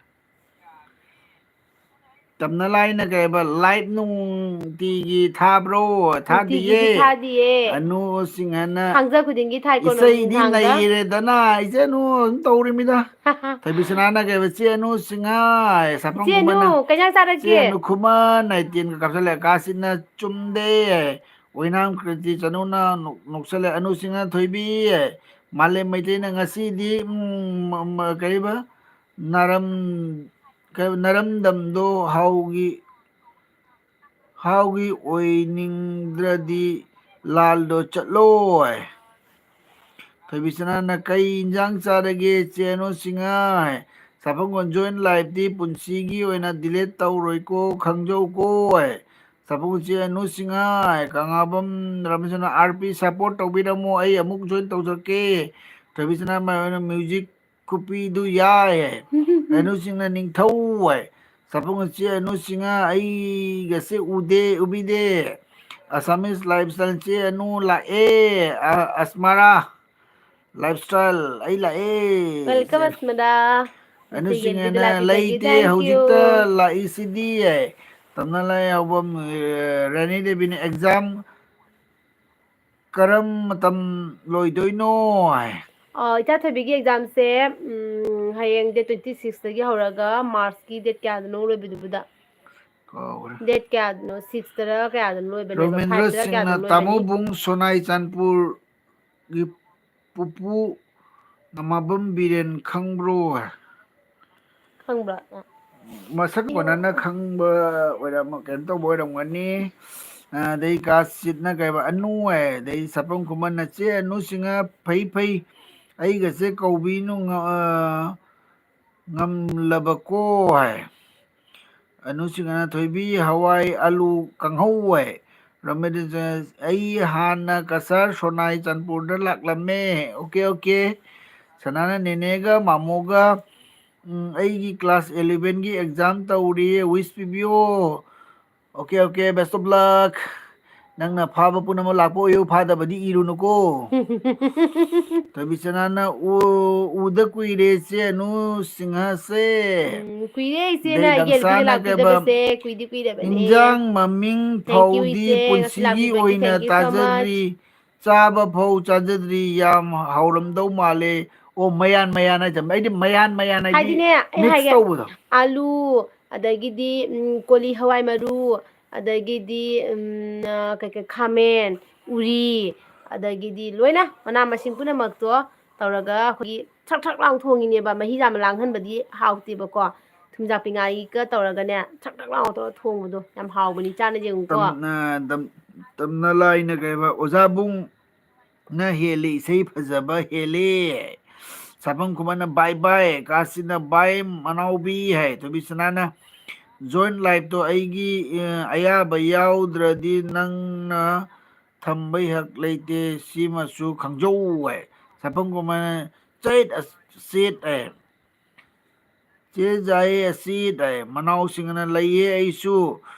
ꯇꯝꯅ ꯂꯥꯏꯅ ꯀꯩ ꯍꯥꯏꯕ, live ꯅꯨꯡꯇꯤꯒꯤ ꯊꯥꯕ꯭ꯔꯣ? ꯅꯨꯡꯇꯤꯒꯤꯗꯤ ꯊꯥꯗꯤꯌꯦ꯫ ꯊꯥꯗꯤꯌꯦ꯫ ꯑꯅꯨ ꯁꯤꯡꯍꯅ ꯊꯥꯡꯖ ꯈꯨꯗꯤꯡꯒꯤ ꯊꯥꯏꯀꯣ, ꯏꯁꯩꯗꯤ ꯅꯨꯡꯗꯥꯡꯗ꯫ ꯅꯩꯔꯦꯗꯅ, ꯏꯆꯦ ꯑꯅꯨ ꯑꯗꯨꯝ ꯇꯧꯔꯤꯃꯤꯗ꯫ ꯊꯣꯏꯕꯤꯁꯅꯥꯅ ꯀꯩ ꯍꯥꯏꯕ, "ꯆꯦ ꯑꯅꯨ ꯁꯤꯡꯍ", ꯁꯥꯐꯝ ꯏꯆꯦ ꯑꯅꯨ, ꯈꯨꯃꯟꯅ꯫ ꯀꯩ ꯏꯟꯖꯥꯡ ꯆꯥꯔꯛꯀꯦ? ꯆꯦ ꯑꯅꯨ ꯈꯨꯃꯟ ꯍꯥꯏ ꯇꯦꯟꯒ ꯀꯥꯞꯁꯜꯂꯦ꯫ ꯀꯥꯁꯤꯠꯅ, "ꯆꯨꯝꯗꯦ"꯫ ꯑꯣꯏꯅꯥꯝ ꯀ꯭ꯔꯤꯇꯤ ꯆꯅꯨꯅ ꯅꯣꯛ-, ꯅꯣꯛꯁꯜꯂꯦ꯫ ꯑꯅꯨ ꯁꯤꯡꯍ, "ꯊꯣꯏꯕꯤ", ꯃꯥꯂꯦꯝ ꯃꯩꯇꯩꯅ, "ꯉꯁꯤꯗꯤ, ꯎꯝ, ꯃ-, ꯃ-, ꯀꯔꯤꯕ? ꯅꯥꯔꯝ-, ꯀꯩ-, ꯅꯥꯔꯝꯗꯝꯗꯣ ꯍꯥꯎꯒꯤ, ꯍꯥꯎꯒꯤ ꯑꯣꯏꯅꯤꯡꯗ꯭ꯔꯗꯤ ꯂꯥꯜꯗꯣ ꯆꯠꯂꯣ" ꯍꯥꯏ꯫ ꯊꯣꯏꯕꯤꯁꯅꯥꯅ, "ꯀꯩ ꯏꯟꯖꯥꯡ ꯆꯥꯔꯒꯦ ꯆꯦ ꯑꯅꯨ ꯁꯤꯡꯍ?" ꯍꯥꯏ꯫ ꯁꯥꯐꯝ ꯈꯣꯟꯖꯣꯏ ꯂꯥꯏꯐꯇꯤ ꯄꯨꯟꯁꯤꯒꯤ ꯑꯣꯏꯅ ꯗꯤꯂꯦꯠ ꯇꯧꯔꯣꯏꯀꯣ, ꯈꯪꯖꯧꯀꯣ꯫ ꯁꯥꯐꯝ ꯈꯣꯟꯖꯣꯏ ꯑꯅꯨ ꯁꯤꯡꯍ, ꯀꯪꯂꯥꯕꯝ ꯔꯥꯃꯦꯁꯣꯔꯅ, ꯑꯥꯔ ꯄꯤ ꯁꯄꯣꯔꯠ ꯇꯧꯕꯤꯔꯝꯃꯣ, ꯑꯩ ꯑꯃꯨꯛ ꯖꯣꯏꯟ ꯇꯧꯖꯔꯛꯀꯦ꯫ ꯊꯣꯏꯕꯤ ꯁꯅꯥꯃꯍꯤ ꯍꯣꯏꯅ ꯃ꯭ꯌꯨꯖꯤꯛ ꯈꯨꯄꯤꯗꯨ ꯌꯥꯏ ꯍꯥꯏ꯫ ꯑꯅꯨ ꯁꯤꯡꯍꯅ ꯅꯤꯡꯊꯧ ꯍꯥꯏ꯫ ꯁꯥꯐꯝ ꯈꯣꯟꯖꯣꯏ ꯑꯅꯨ ꯁꯤꯡꯍ, ꯑꯩꯒꯁꯦ ꯎꯗꯦ, ꯎꯕꯤꯗꯦ꯫ ꯑꯁꯥꯃꯤꯁ ꯂꯥꯏꯐ ꯁ꯭ꯇꯥꯏꯜ ꯆꯦ ꯑꯅꯨ ꯂꯥꯛꯑꯦ꯫ ꯑ-, ꯑꯁꯃꯔꯥ ꯂꯥꯏꯐ ꯁ꯭ꯇꯥꯏꯜ, ꯑꯩ ꯂꯥꯛꯑꯦ꯫ ꯋꯦꯜꯀꯝ, ꯑꯁꯃꯔꯥ꯫ ꯑꯅꯨ ꯉꯁꯤꯒꯤ ꯑꯦꯟꯇ꯭ꯔꯤꯗ ꯁꯤꯡꯍꯅ ꯂꯥꯛꯄꯤꯕꯒꯤ ꯂꯩꯇꯦ, thank you꯫ ꯍꯧꯖꯤꯛꯇ ꯂꯥꯛꯏꯁꯤꯗꯤ ꯍꯥꯏ꯫ ꯇꯝꯅ ꯂꯥꯏ ꯍꯥꯎꯕꯝ, ꯑ, ꯔꯥꯅꯤ ꯗꯦꯕꯤꯅ ꯑꯦꯛꯖꯥꯝ ꯀꯔꯝ ꯃꯇꯝ ꯂꯣꯏꯗꯣꯏꯅꯣ ꯍꯥꯏ꯫ ꯑ, ꯏꯆꯥ ꯊꯣꯏꯕꯤꯒꯤ ꯑꯦꯛꯖꯥꯝꯁꯦ, ꯎꯝ, ꯍꯌꯦꯡ ꯗꯦꯠ ꯇ꯭ꯋꯦꯟꯇꯤ ꯁꯤꯛꯁꯇꯒꯤ ꯍꯧꯔꯒ ꯃꯥꯔꯆꯀꯤ ꯗꯦꯠ ꯀꯌꯥꯗꯅꯣ ꯂꯣꯏꯕꯗꯨꯕꯨꯗ? ꯀꯥꯎꯒ꯭ꯔꯦ꯫ ꯗꯦꯠ ꯀꯌꯥꯗꯅꯣ? ꯁꯤꯛꯁꯇꯔ ꯀꯌꯥꯗꯅꯣ ꯂꯣꯏꯕꯅꯦꯕ? ꯔꯣꯃꯦꯟꯗ꯭ꯔ ꯐꯥꯏꯚꯇꯔ ꯁꯤꯡꯅ ꯀꯌꯥꯗꯅꯣ ꯇꯥꯃꯣ ꯂꯣꯏꯕꯅꯤ? ꯕꯨꯡ ꯁꯣꯅꯥꯏ ꯆꯥꯟꯄꯨꯔꯒꯤ ꯄꯨꯄꯨ ꯅꯃꯥꯕꯝ ꯕꯤꯔꯦꯟ ꯈꯪꯕ꯭ꯔꯣ? ꯈꯪꯕ꯭ꯔꯥ? ꯃꯁꯛ ꯀꯣꯟꯅꯅ ꯈꯪꯕ ꯑꯣꯏꯔꯝ-, ꯀꯩꯅꯣ ꯇꯧꯕ ꯑꯣꯏꯔꯝꯒꯅꯤ꯫ ꯑꯗꯩ ꯀꯥꯁꯤꯠꯅ ꯀꯩꯕ, ꯑꯅꯨ ꯍꯥꯏ꯫ ꯑꯗꯩ ꯁꯥꯄꯝ ꯈꯨꯃꯟꯅ ꯆꯦ ꯑꯅꯨ ꯁꯤꯡꯍ ꯐꯩ ꯐꯩ, ꯑꯩꯒꯁꯦ ꯀꯧꯕꯤꯅꯨ ꯉ-, ꯑ, ꯉꯝꯂꯕꯀꯣ ꯍꯥꯏ꯫ ꯑꯅꯨ ꯁꯤꯡꯍꯅ ꯊꯣꯏꯕꯤ ꯍꯋꯥꯏ ꯑꯂꯨ ꯀꯥꯡꯍꯧ ꯍꯥꯏ꯫ ꯔꯣꯃꯦꯟꯗ꯭ꯔ, ꯑꯩ ꯍꯥꯟꯅ ꯀꯁꯥꯔ ꯁꯣꯅꯥꯏ ꯆꯥꯟꯄꯨꯔꯗ ꯂꯥꯛꯂꯝꯃꯦ꯫ Okay, okay. ꯁꯅꯥꯅ ꯅꯦꯅꯦꯒ ꯃꯥꯃꯣꯒ, ꯎꯝ, ꯑꯩꯒꯤ ꯀ꯭ꯂꯥꯁ ꯑꯦꯂꯦꯚꯦꯟꯒꯤ ꯑꯦꯛꯖꯥꯝ ꯇꯧꯔꯤ, ꯋꯤꯁ ꯄꯤꯕꯤꯌꯣ꯫ Okay, okay, best of luck꯫ ꯅꯪꯅ ꯐꯥꯕ ꯄꯨꯝꯅꯃꯛ ꯂꯥꯛꯄ ꯑꯣꯏꯌꯨ, ꯐꯥꯗꯕꯗꯤ ꯏꯔꯨꯅꯨꯀꯣ꯫ ꯊꯣꯏꯕꯤꯆꯅꯥꯅ ꯎ-, ꯎꯗ ꯀꯨꯏꯔꯦ ꯆꯦ ꯑꯅꯨ ꯁꯤꯡꯍꯁꯦ꯫ ꯎꯝ, ꯀꯨꯏꯔꯦ ꯏꯆꯦꯅ ꯑꯗꯩ ꯑꯩꯒꯤ ꯑꯦꯜ ꯄꯤꯗ ꯗꯪꯁꯥꯅ ꯀꯩꯕ, ꯂꯥꯛꯄꯤꯗꯕꯁꯦ, ꯀꯨꯏꯗꯤ ꯀꯨꯏꯔꯕꯅꯦ꯫ ꯏꯟꯖꯥꯡ ꯃꯃꯤꯡ Thank you, ꯐꯥꯎꯗꯤ ꯏꯆꯦ, ꯉꯁꯤ ꯄꯨꯟꯁꯤꯒꯤ ꯂꯥꯛꯄꯤꯕꯒꯤ ꯑꯣꯏꯅ thank you so much꯫ ꯇꯥꯖꯗ꯭ꯔꯤ, ꯆꯥꯕ ꯐꯥꯎ ꯆꯥꯖꯗ꯭ꯔꯤ, ꯌꯥꯝ ꯍꯥꯎꯔꯝꯗꯧ ꯃꯥꯜꯂꯦ꯫ ꯑꯣ, ꯃꯌꯥꯟ ꯃꯌꯥꯟ ꯍꯥꯏꯁꯦ, ꯑꯩꯗꯤ ꯃꯌꯥꯟ ꯃꯌꯥꯟ ꯍꯥꯏꯗꯤ ꯍꯥꯏꯗꯤꯅꯦ, ꯑꯩ mix ꯍꯥꯏꯒꯦ, ꯇꯧꯕꯗꯣ꯫ ꯑꯂꯨ, ꯑꯗꯒꯤꯗꯤ, ꯎꯝ, ꯀꯣꯂꯤ ꯍꯋꯥꯏ ꯃꯔꯨ, ꯑꯗꯒꯤꯗꯤ, ꯎꯝ, ꯑ, ꯀꯩ ꯀꯩ, ꯈꯥꯃꯦꯟ, ꯎꯔꯤ, ꯑꯗꯒꯤꯗꯤ ꯂꯣꯏꯅ ꯃꯅꯥ ꯃꯁꯤꯡ ꯄꯨꯝꯅꯃꯛꯇꯣ ꯇꯧꯔꯒ ꯑꯩꯈꯣꯏꯒꯤ ꯊ꯭ꯔꯛ ꯊ꯭ꯔꯛ ꯂꯥꯎ ꯊꯣꯡꯉꯤꯅꯦꯕ꯫ ꯃꯍꯤ ꯌꯥꯝ ꯂꯥꯡꯍꯟꯕꯗꯤ ꯍꯥꯎꯇꯦꯕꯀꯣ꯫ ꯊꯨꯝꯖꯥꯛꯄꯤ ꯉꯥꯔꯤꯒ ꯇꯧꯔꯒꯅꯦ, ꯊ꯭ꯔꯛ ꯊ꯭ꯔꯛ ꯂꯥꯎ ꯇꯧꯔ ꯊꯣꯡꯕꯗꯣ ꯌꯥꯝ ꯍꯥꯎꯕꯅꯤ, ꯆꯥꯅ ꯌꯦꯡꯉꯨꯀꯣ꯫ ꯇꯝ-, ꯑ, ꯇꯝ-, ꯇꯝꯅ ꯂꯥꯏꯅ ꯀꯩꯕ, ꯑꯣꯖꯥ ꯕꯨꯡꯅ ꯍꯦꯜꯂꯤ, ꯏꯁꯩ ꯐꯖꯕ ꯍꯦꯜꯂꯤ꯫ ꯁꯥꯐꯝ ꯈꯨꯃꯟꯅ bye bye, ꯀꯥꯁꯤꯅ bye ꯃꯅꯥꯎꯕꯤ ꯍꯥꯏ, ꯊꯣꯏꯕꯤ ꯁꯅꯥꯅ join live ꯇꯣ ꯑꯩꯒꯤ ꯑ, ꯑꯌꯥꯕ ꯌꯥꯎꯗ꯭ꯔꯗꯤ ꯅꯪꯅ ꯊꯝꯕꯩ ꯍꯛ ꯂꯩꯇꯦ, ꯁꯤꯃꯁꯨ ꯈꯪꯖꯧ ꯍꯥꯏ꯫ ꯁꯥꯐꯝ ꯈꯨꯃꯟꯅ ꯆꯩꯠ ꯑꯁ-, ꯁꯦꯠ ꯍꯥꯏ꯫ ꯆꯦ ꯖꯥꯏ ꯑꯁꯤꯠ ꯍꯥꯏ꯫ ꯃꯅꯥꯎꯁꯤꯡꯅ ꯂꯩꯌꯦ ꯑꯩꯁꯨ,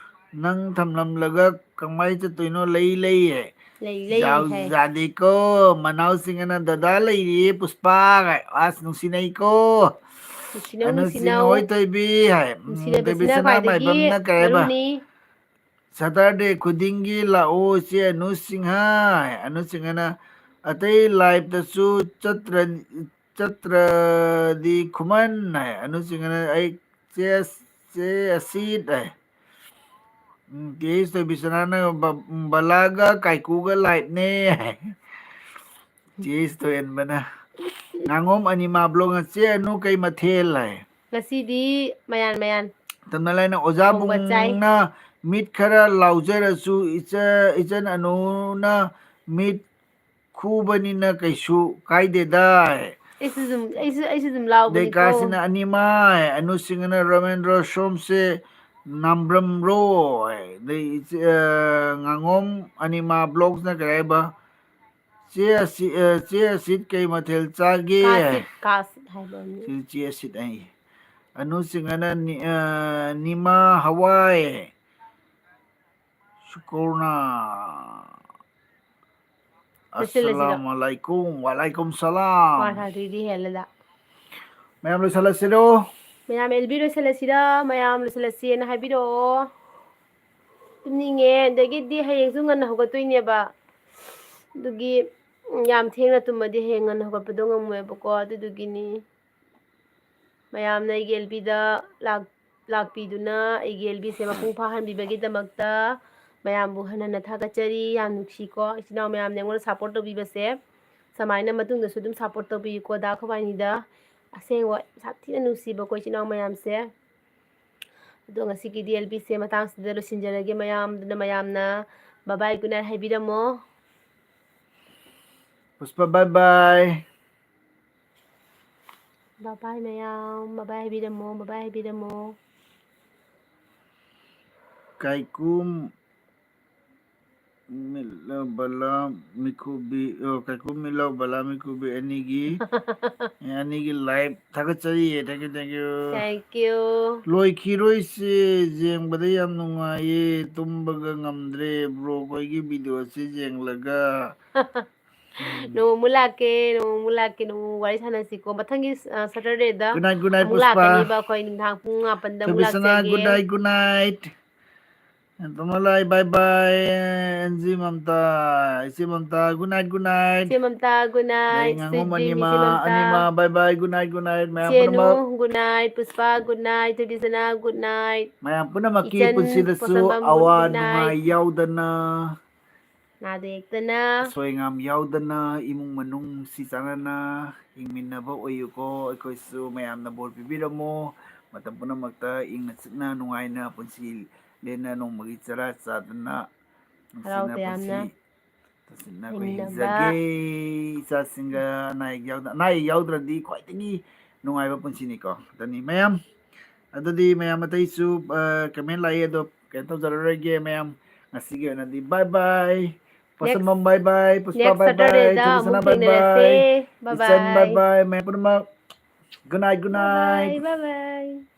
ꯅꯪ ꯊꯝꯂꯝꯂꯒ ꯀꯃꯥꯏ ꯆꯠꯇꯣꯏꯅꯣ? ꯂꯩ ꯂꯩ ꯍꯥꯏ꯫ ꯂꯩ ꯂꯩ ꯌꯥꯎ ꯍꯥꯏ꯫ ꯌꯥꯗꯦꯀꯣ꯫ ꯃꯅꯥꯎꯁꯤꯡꯅ ꯗꯗꯥ ꯂꯩꯔꯤꯌꯦ ꯄꯨꯁꯄꯥ ꯍꯥꯏ꯫ ꯑꯁ ꯅꯨꯡꯁꯤꯅꯩꯀꯣ꯫ ꯅꯨꯡꯁꯤꯅꯧ, ꯑꯅꯨꯁꯤꯡ ꯅꯨꯡꯁꯤꯅꯧ꯫ ꯍꯣꯏ ꯊꯣꯏꯕꯤ ꯍꯥꯏ꯫ ꯎꯝ, ꯅꯨꯡꯁꯤꯅꯕꯁꯤꯅ ꯊꯣꯏꯕꯤꯁꯅꯥ ꯈ꯭ꯋꯥꯏꯗꯒꯤ ꯃꯥꯏꯕꯝꯅ ꯀꯩ ꯍꯥꯏꯕ? ꯃꯔꯨꯅꯤ꯫ Saturday ꯈꯨꯗꯤꯡꯒꯤ ꯂꯥꯛꯑꯣ ꯏꯆꯦ ꯑꯅꯨ ꯁꯤꯡꯍ ꯍꯥꯏ꯫ ꯑꯅꯨ ꯁꯤꯡꯍꯅ ꯑꯇꯩ live ꯇꯁꯨ ꯆꯠꯇ꯭ꯔ-, ꯆꯠꯇ꯭ꯔꯗꯤ ꯈꯨꯃꯟ ꯍꯥꯏ꯫ ꯑꯅꯨ ꯁꯤꯡꯍꯅ ꯑꯩ ꯆꯦ, ꯆꯦ ꯑꯁꯤꯠ ꯍꯥꯏ꯫ ꯎꯝ, ꯇꯦ ꯑꯦꯁ ꯊꯣꯏꯕꯤꯁꯅꯥꯅ ꯕ-, ꯕꯂꯥꯒ ꯀꯥꯏꯀꯨꯒ live ꯅꯦ ꯍꯥꯏ꯫ ꯆꯦ ꯑꯦꯁ ꯊꯣꯏꯍꯟꯕꯅ ꯉꯥꯉꯣꯝ ꯑꯅꯤꯃꯥ vlog ꯅ ꯆꯦ ꯑꯅꯨ ꯀꯩ ꯃꯊꯦꯜ ꯍꯥꯏ꯫ ꯉꯁꯤꯗꯤ ꯃꯌꯥꯟ ꯃꯌꯥꯟ ꯇꯝꯅ ꯂꯥꯏꯅ ꯑꯣꯖꯥ ꯊꯣꯡꯕ ꯆꯥꯏ꯫ ꯕꯨꯡꯅ ꯃꯤꯠ ꯈꯔ ꯂꯥꯎꯖꯔꯁꯨ ꯏꯆ-, ꯏꯆꯟ ꯑꯅꯨꯅ ꯃꯤꯠ ꯈꯨꯕꯅꯤꯅ ꯀꯩꯁꯨ ꯀꯥꯏꯗꯦꯗ꯫ ꯑꯩꯁꯨ ꯑꯗꯨꯝ, ꯑꯩꯁꯨ, ꯑꯩꯁꯨ ꯑꯗꯨꯝ ꯂꯥꯎꯕꯅꯤꯀꯣ꯫ ꯗꯦꯀꯥꯁꯤꯅ ꯑꯅꯤꯃꯥꯏ, ꯑꯅꯨꯁꯤꯡꯅ ꯔꯣꯃꯦꯟꯗ꯭ꯔꯣ ꯁꯣꯝꯁꯦ ꯅꯝꯕ꯭ꯔꯝꯔꯣ꯫ ꯑꯗꯩ ꯏꯆꯦ, ꯑ, ꯉꯥꯉꯣꯝ ꯑꯅꯤꯃꯥ vlogs ꯅ ꯀꯔꯤ ꯍꯥꯏꯕ? ꯆꯦ ꯑꯁꯤ-, ꯑ, ꯆꯦ ꯑꯁꯤꯠ ꯀꯩ ꯃꯊꯦꯜ ꯆꯥꯒꯦ? ꯀꯥꯁꯤꯠ, ꯀꯥꯁꯤꯠ ꯍꯥꯏꯕ ꯑꯣꯏꯔꯝꯅꯤ꯫ ꯁꯤ ꯆꯦ ꯑꯁꯤꯠ ꯍꯥꯏ꯫ ꯑꯅꯨꯁꯤꯡꯅ ꯅꯤ-, ꯑ, ꯅꯤꯃꯥ ꯍꯋꯥꯏ꯫ ꯁꯨꯀꯨꯔꯅ꯫ ꯂꯣꯏꯁꯤꯜꯂꯁꯤꯔꯣ? ꯑꯁꯂꯥꯃꯨ ꯑꯂꯥꯏꯀꯨꯝ꯫ ꯋꯥꯂꯥꯏꯀꯨꯝ ꯁꯂꯥꯝ꯫ ꯋꯥꯟ ꯊꯥꯔꯇꯤꯗꯤ ꯍꯦꯜꯂꯦꯗ꯫ ꯃꯌꯥꯝ ꯂꯣꯏꯁꯤꯜꯂꯁꯤꯔꯣ? ꯃꯌꯥꯝ ꯑꯦꯜ ꯕꯤ ꯂꯣꯏꯁꯤꯜꯂꯁꯤꯔ? ꯃꯌꯥꯝ ꯂꯣꯏꯁꯤꯜꯂꯁꯤꯅ ꯍꯥꯏꯕꯤꯔꯛꯑꯣ꯫ ꯇꯨꯝꯅꯤꯡꯉꯦ꯫ ꯑꯗꯒꯤꯗꯤ ꯍꯌꯦꯡꯁꯨ ꯉꯟꯅ ꯍꯧꯒꯠꯇꯣꯏꯅꯦꯕ꯫ ꯑꯗꯨꯒꯤ, ꯎꯝ, ꯌꯥꯝ ꯊꯦꯡꯅ ꯇꯨꯝꯃꯗꯤ ꯍꯌꯦꯡ ꯉꯟꯅ ꯍꯧꯒꯠꯄꯗꯣ ꯉꯝꯃꯣꯏꯕꯀꯣ꯫ ꯑꯗꯨꯗꯨꯒꯤꯅꯤ꯫ ꯃꯌꯥꯝꯅ ꯑꯩꯒꯤ ꯑꯦꯜ ꯕꯤꯗ ꯂꯥꯛ-, ꯂꯥꯛꯄꯤꯗꯨꯅ ꯑꯩꯒꯤ ꯑꯦꯜ ꯕꯤꯁꯦ ꯃꯄꯨꯡ ꯐꯥꯍꯟꯕꯤꯕꯒꯤꯗꯃꯛꯇ ꯃꯌꯥꯝꯕꯨ ꯍꯟꯅ ꯍꯟꯅ ꯊꯥꯒꯠꯆꯔꯤ꯫ ꯌꯥꯝ ꯅꯨꯡꯁꯤꯀꯣ, ꯏꯆꯤꯟ ꯏꯅꯥꯎ ꯃꯌꯥꯝꯅ ꯑꯩꯉꯣꯟꯗ support ꯇꯧꯕꯤꯕꯁꯦ꯫ ꯁꯨꯃꯥꯏꯅ ꯃꯇꯨꯡꯗꯁꯨ ꯑꯗꯨꯝ support ꯇꯧꯕꯤꯌꯨꯀꯣ, ꯗꯥ ꯈ꯭ꯋꯥꯏꯅꯤꯗ꯫ ꯑꯁꯦꯡꯕ ꯁꯥꯊꯤꯅ ꯅꯨꯡꯁꯤꯕꯀꯣ, ꯏꯆꯤꯟ ꯏꯅꯥꯎ ꯃꯌꯥꯝꯁꯦ꯫ ꯑꯗꯣ ꯉꯁꯤꯒꯤꯗꯤ ꯑꯦꯜ ꯕꯤꯁꯦ ꯃꯇꯥꯡꯁꯤꯗ ꯂꯣꯏꯁꯤꯟꯖꯔꯒꯦ꯫ ꯃꯌꯥꯝꯗꯨꯅ ꯃꯌꯥꯝꯅ bye bye, good night ꯍꯥꯏꯕꯤꯔꯝꯃꯣ꯫ ꯄꯨꯁꯄꯥ, bye bye꯫ Bye bye ꯃꯌꯥꯝ, bye bye ꯍꯥꯏꯕꯤꯔꯝꯃꯣ, bye bye ꯍꯥꯏꯕꯤꯔꯝꯃꯣ꯫ ꯀꯥꯏꯀꯨꯝ ꯃꯤꯠꯂ ꯕꯂꯥ ꯃꯤꯀꯨꯕꯤ, ꯑꯣ, ꯀꯥꯏꯀꯨꯝ ꯃꯤꯠꯂ ꯕꯂꯥ ꯃꯤꯀꯨꯕꯤ ꯑꯅꯤꯒꯤ, ꯑꯦ, ꯑꯅꯤꯒꯤ live ꯊꯥꯒꯠꯆꯔꯤꯌꯦ꯫ Thank you, thank you꯫ Thank you꯫ ꯂꯣꯏꯈꯤꯔꯣꯏꯁꯦ, ꯌꯦꯡꯕꯗ ꯌꯥꯝ ꯅꯨꯡꯉꯥꯏꯌꯦ, ꯇꯨꯝꯕꯒ ꯉꯝꯗ꯭ꯔꯦ bro ꯈꯣꯏꯒꯤ videoꯁꯦ ꯌꯦꯡꯂꯒ꯫ ꯅꯣꯡꯃ ꯂꯥꯛꯀꯦ, ꯅꯣꯡꯃ ꯂꯥꯛꯀꯦ, ꯅꯣꯡꯃ ꯋꯥꯔꯤ ꯁꯥꯟꯅꯁꯤꯀꯣ꯫ ꯃꯊꯪꯒꯤ, ꯑ, Saturdayꯗ Good night, good night, ꯑꯃꯨꯛ ꯄꯨꯁꯄꯥ꯫ ꯂꯥꯛꯀꯅꯤꯕ ꯑꯩꯈꯣꯏ ꯅꯨꯡꯗꯥꯡ ꯄꯨꯡ ꯃꯥꯄꯟꯗ ꯑꯃꯨꯛ ꯊꯣꯏꯕꯤꯁꯅꯥ, ꯂꯥꯛꯆꯒꯦ꯫ good night, good night꯫ ꯇꯣꯃꯣꯂꯥꯏ, bye bye꯫ ꯑꯦꯟꯖꯤ Mamta, ꯏꯆꯦ Mamta, good night, good night꯫ ꯏꯆꯦ ꯃꯝꯇꯥ, good night꯫ ꯑꯗꯩ ꯉꯥꯉꯣꯝ Sweet dream, ꯑꯅꯤꯃ, ꯏꯆꯦ Mamta. ꯑꯅꯤꯃ, bye bye, good night, good night꯫ ꯃꯌꯥꯝ ꯏꯆꯦ ꯑꯅꯨ, ꯄꯨꯝꯅꯃꯛ good night꯫ ꯄꯨꯁꯄꯥ, good night꯫ ꯊꯣꯏꯕꯤꯁꯅꯥ, good night꯫ ꯃꯌꯥꯝ ꯄꯨꯝꯅꯃꯛꯀꯤ ꯏꯆꯟ ꯄꯨꯟꯁꯤꯗꯁꯨ ꯄꯣꯁꯝꯕꯝ, ꯑꯋꯥ good night꯫ ꯅꯨꯡꯉꯥꯏ ꯌꯥꯎꯗꯅ, ꯅꯥꯗ ꯌꯦꯛꯇꯅ꯫ ꯑꯁꯣꯏ ꯑꯉꯥꯝ ꯌꯥꯎꯗꯅ, ꯏꯃꯨꯡ ꯃꯅꯨꯡ ꯅꯨꯡꯁꯤ ꯆꯥꯟꯅꯅ ꯍꯤꯡꯃꯤꯟꯅꯕ ꯑꯣꯏꯌꯨꯀꯣ꯫ ꯑꯩꯈꯣꯏꯁꯨ ꯃꯌꯥꯝꯅ ꯕꯣꯔ ꯄꯤꯕꯤꯔꯝꯃꯣ꯫ ꯃꯇꯝ ꯄꯨꯝꯅꯃꯛꯇ ꯏꯪꯅ ꯆꯤꯛꯅ ꯅꯨꯡꯉꯥꯏꯅ ꯄꯨꯟꯁꯤ ꯂꯦꯟꯅ ꯅꯣꯡꯃꯒꯤ ꯆꯔꯥ ꯆꯥꯗꯅ ꯍꯔꯥꯎ ꯅꯨꯡꯁꯤꯅ ꯇꯌꯥꯝꯅ ꯄꯨꯟꯁꯤ ꯇꯁꯤꯟꯅ ꯑꯩꯈꯣꯏ ꯍꯤꯡꯅꯕ꯫ ꯍꯤꯡꯖꯒꯦ꯫ ꯏꯆꯥꯁꯤꯡꯒ ꯑꯅꯥ ꯑꯌꯦꯛ ꯌꯥꯎꯗ-, ꯑꯅꯥ ꯑꯌꯦꯛ ꯌꯥꯎꯗ꯭ꯔꯗꯤ ꯈ꯭ꯋꯥꯏꯗꯒꯤ ꯅꯨꯡꯉꯥꯏꯕ ꯄꯨꯟꯁꯤꯅꯤꯀꯣ꯫ ꯑꯗꯨꯅꯤ ꯃꯌꯥꯝ꯫ ꯑꯗꯨꯗꯤ ꯃꯌꯥꯝ ꯑꯇꯩꯁꯨ, ꯑ, comment ꯂꯥꯛꯏ, ꯑꯗꯣ ꯀꯩꯅꯣ ꯇꯧꯖꯔꯔꯣꯏꯒꯦ ꯃꯌꯥꯝ꯫ ꯉꯁꯤꯒꯤ ꯑꯣꯏꯅꯗꯤ bye bye꯫ Next, ꯄꯣꯁꯝꯕꯝ bye bye, ꯄꯨꯁꯄꯥ next bye bye, Saturdayꯗ ꯊꯣꯏꯕꯤꯁꯅꯥ ꯑꯃꯨꯛ bye bye, ꯊꯦꯡꯅꯔꯁꯦ꯫ Bye ꯏꯆꯟ bye bye꯫ Bye, ꯃꯌꯥꯝ ꯄꯨꯝꯅꯃꯛ good night, good night꯫ Bye bye, bye bye꯫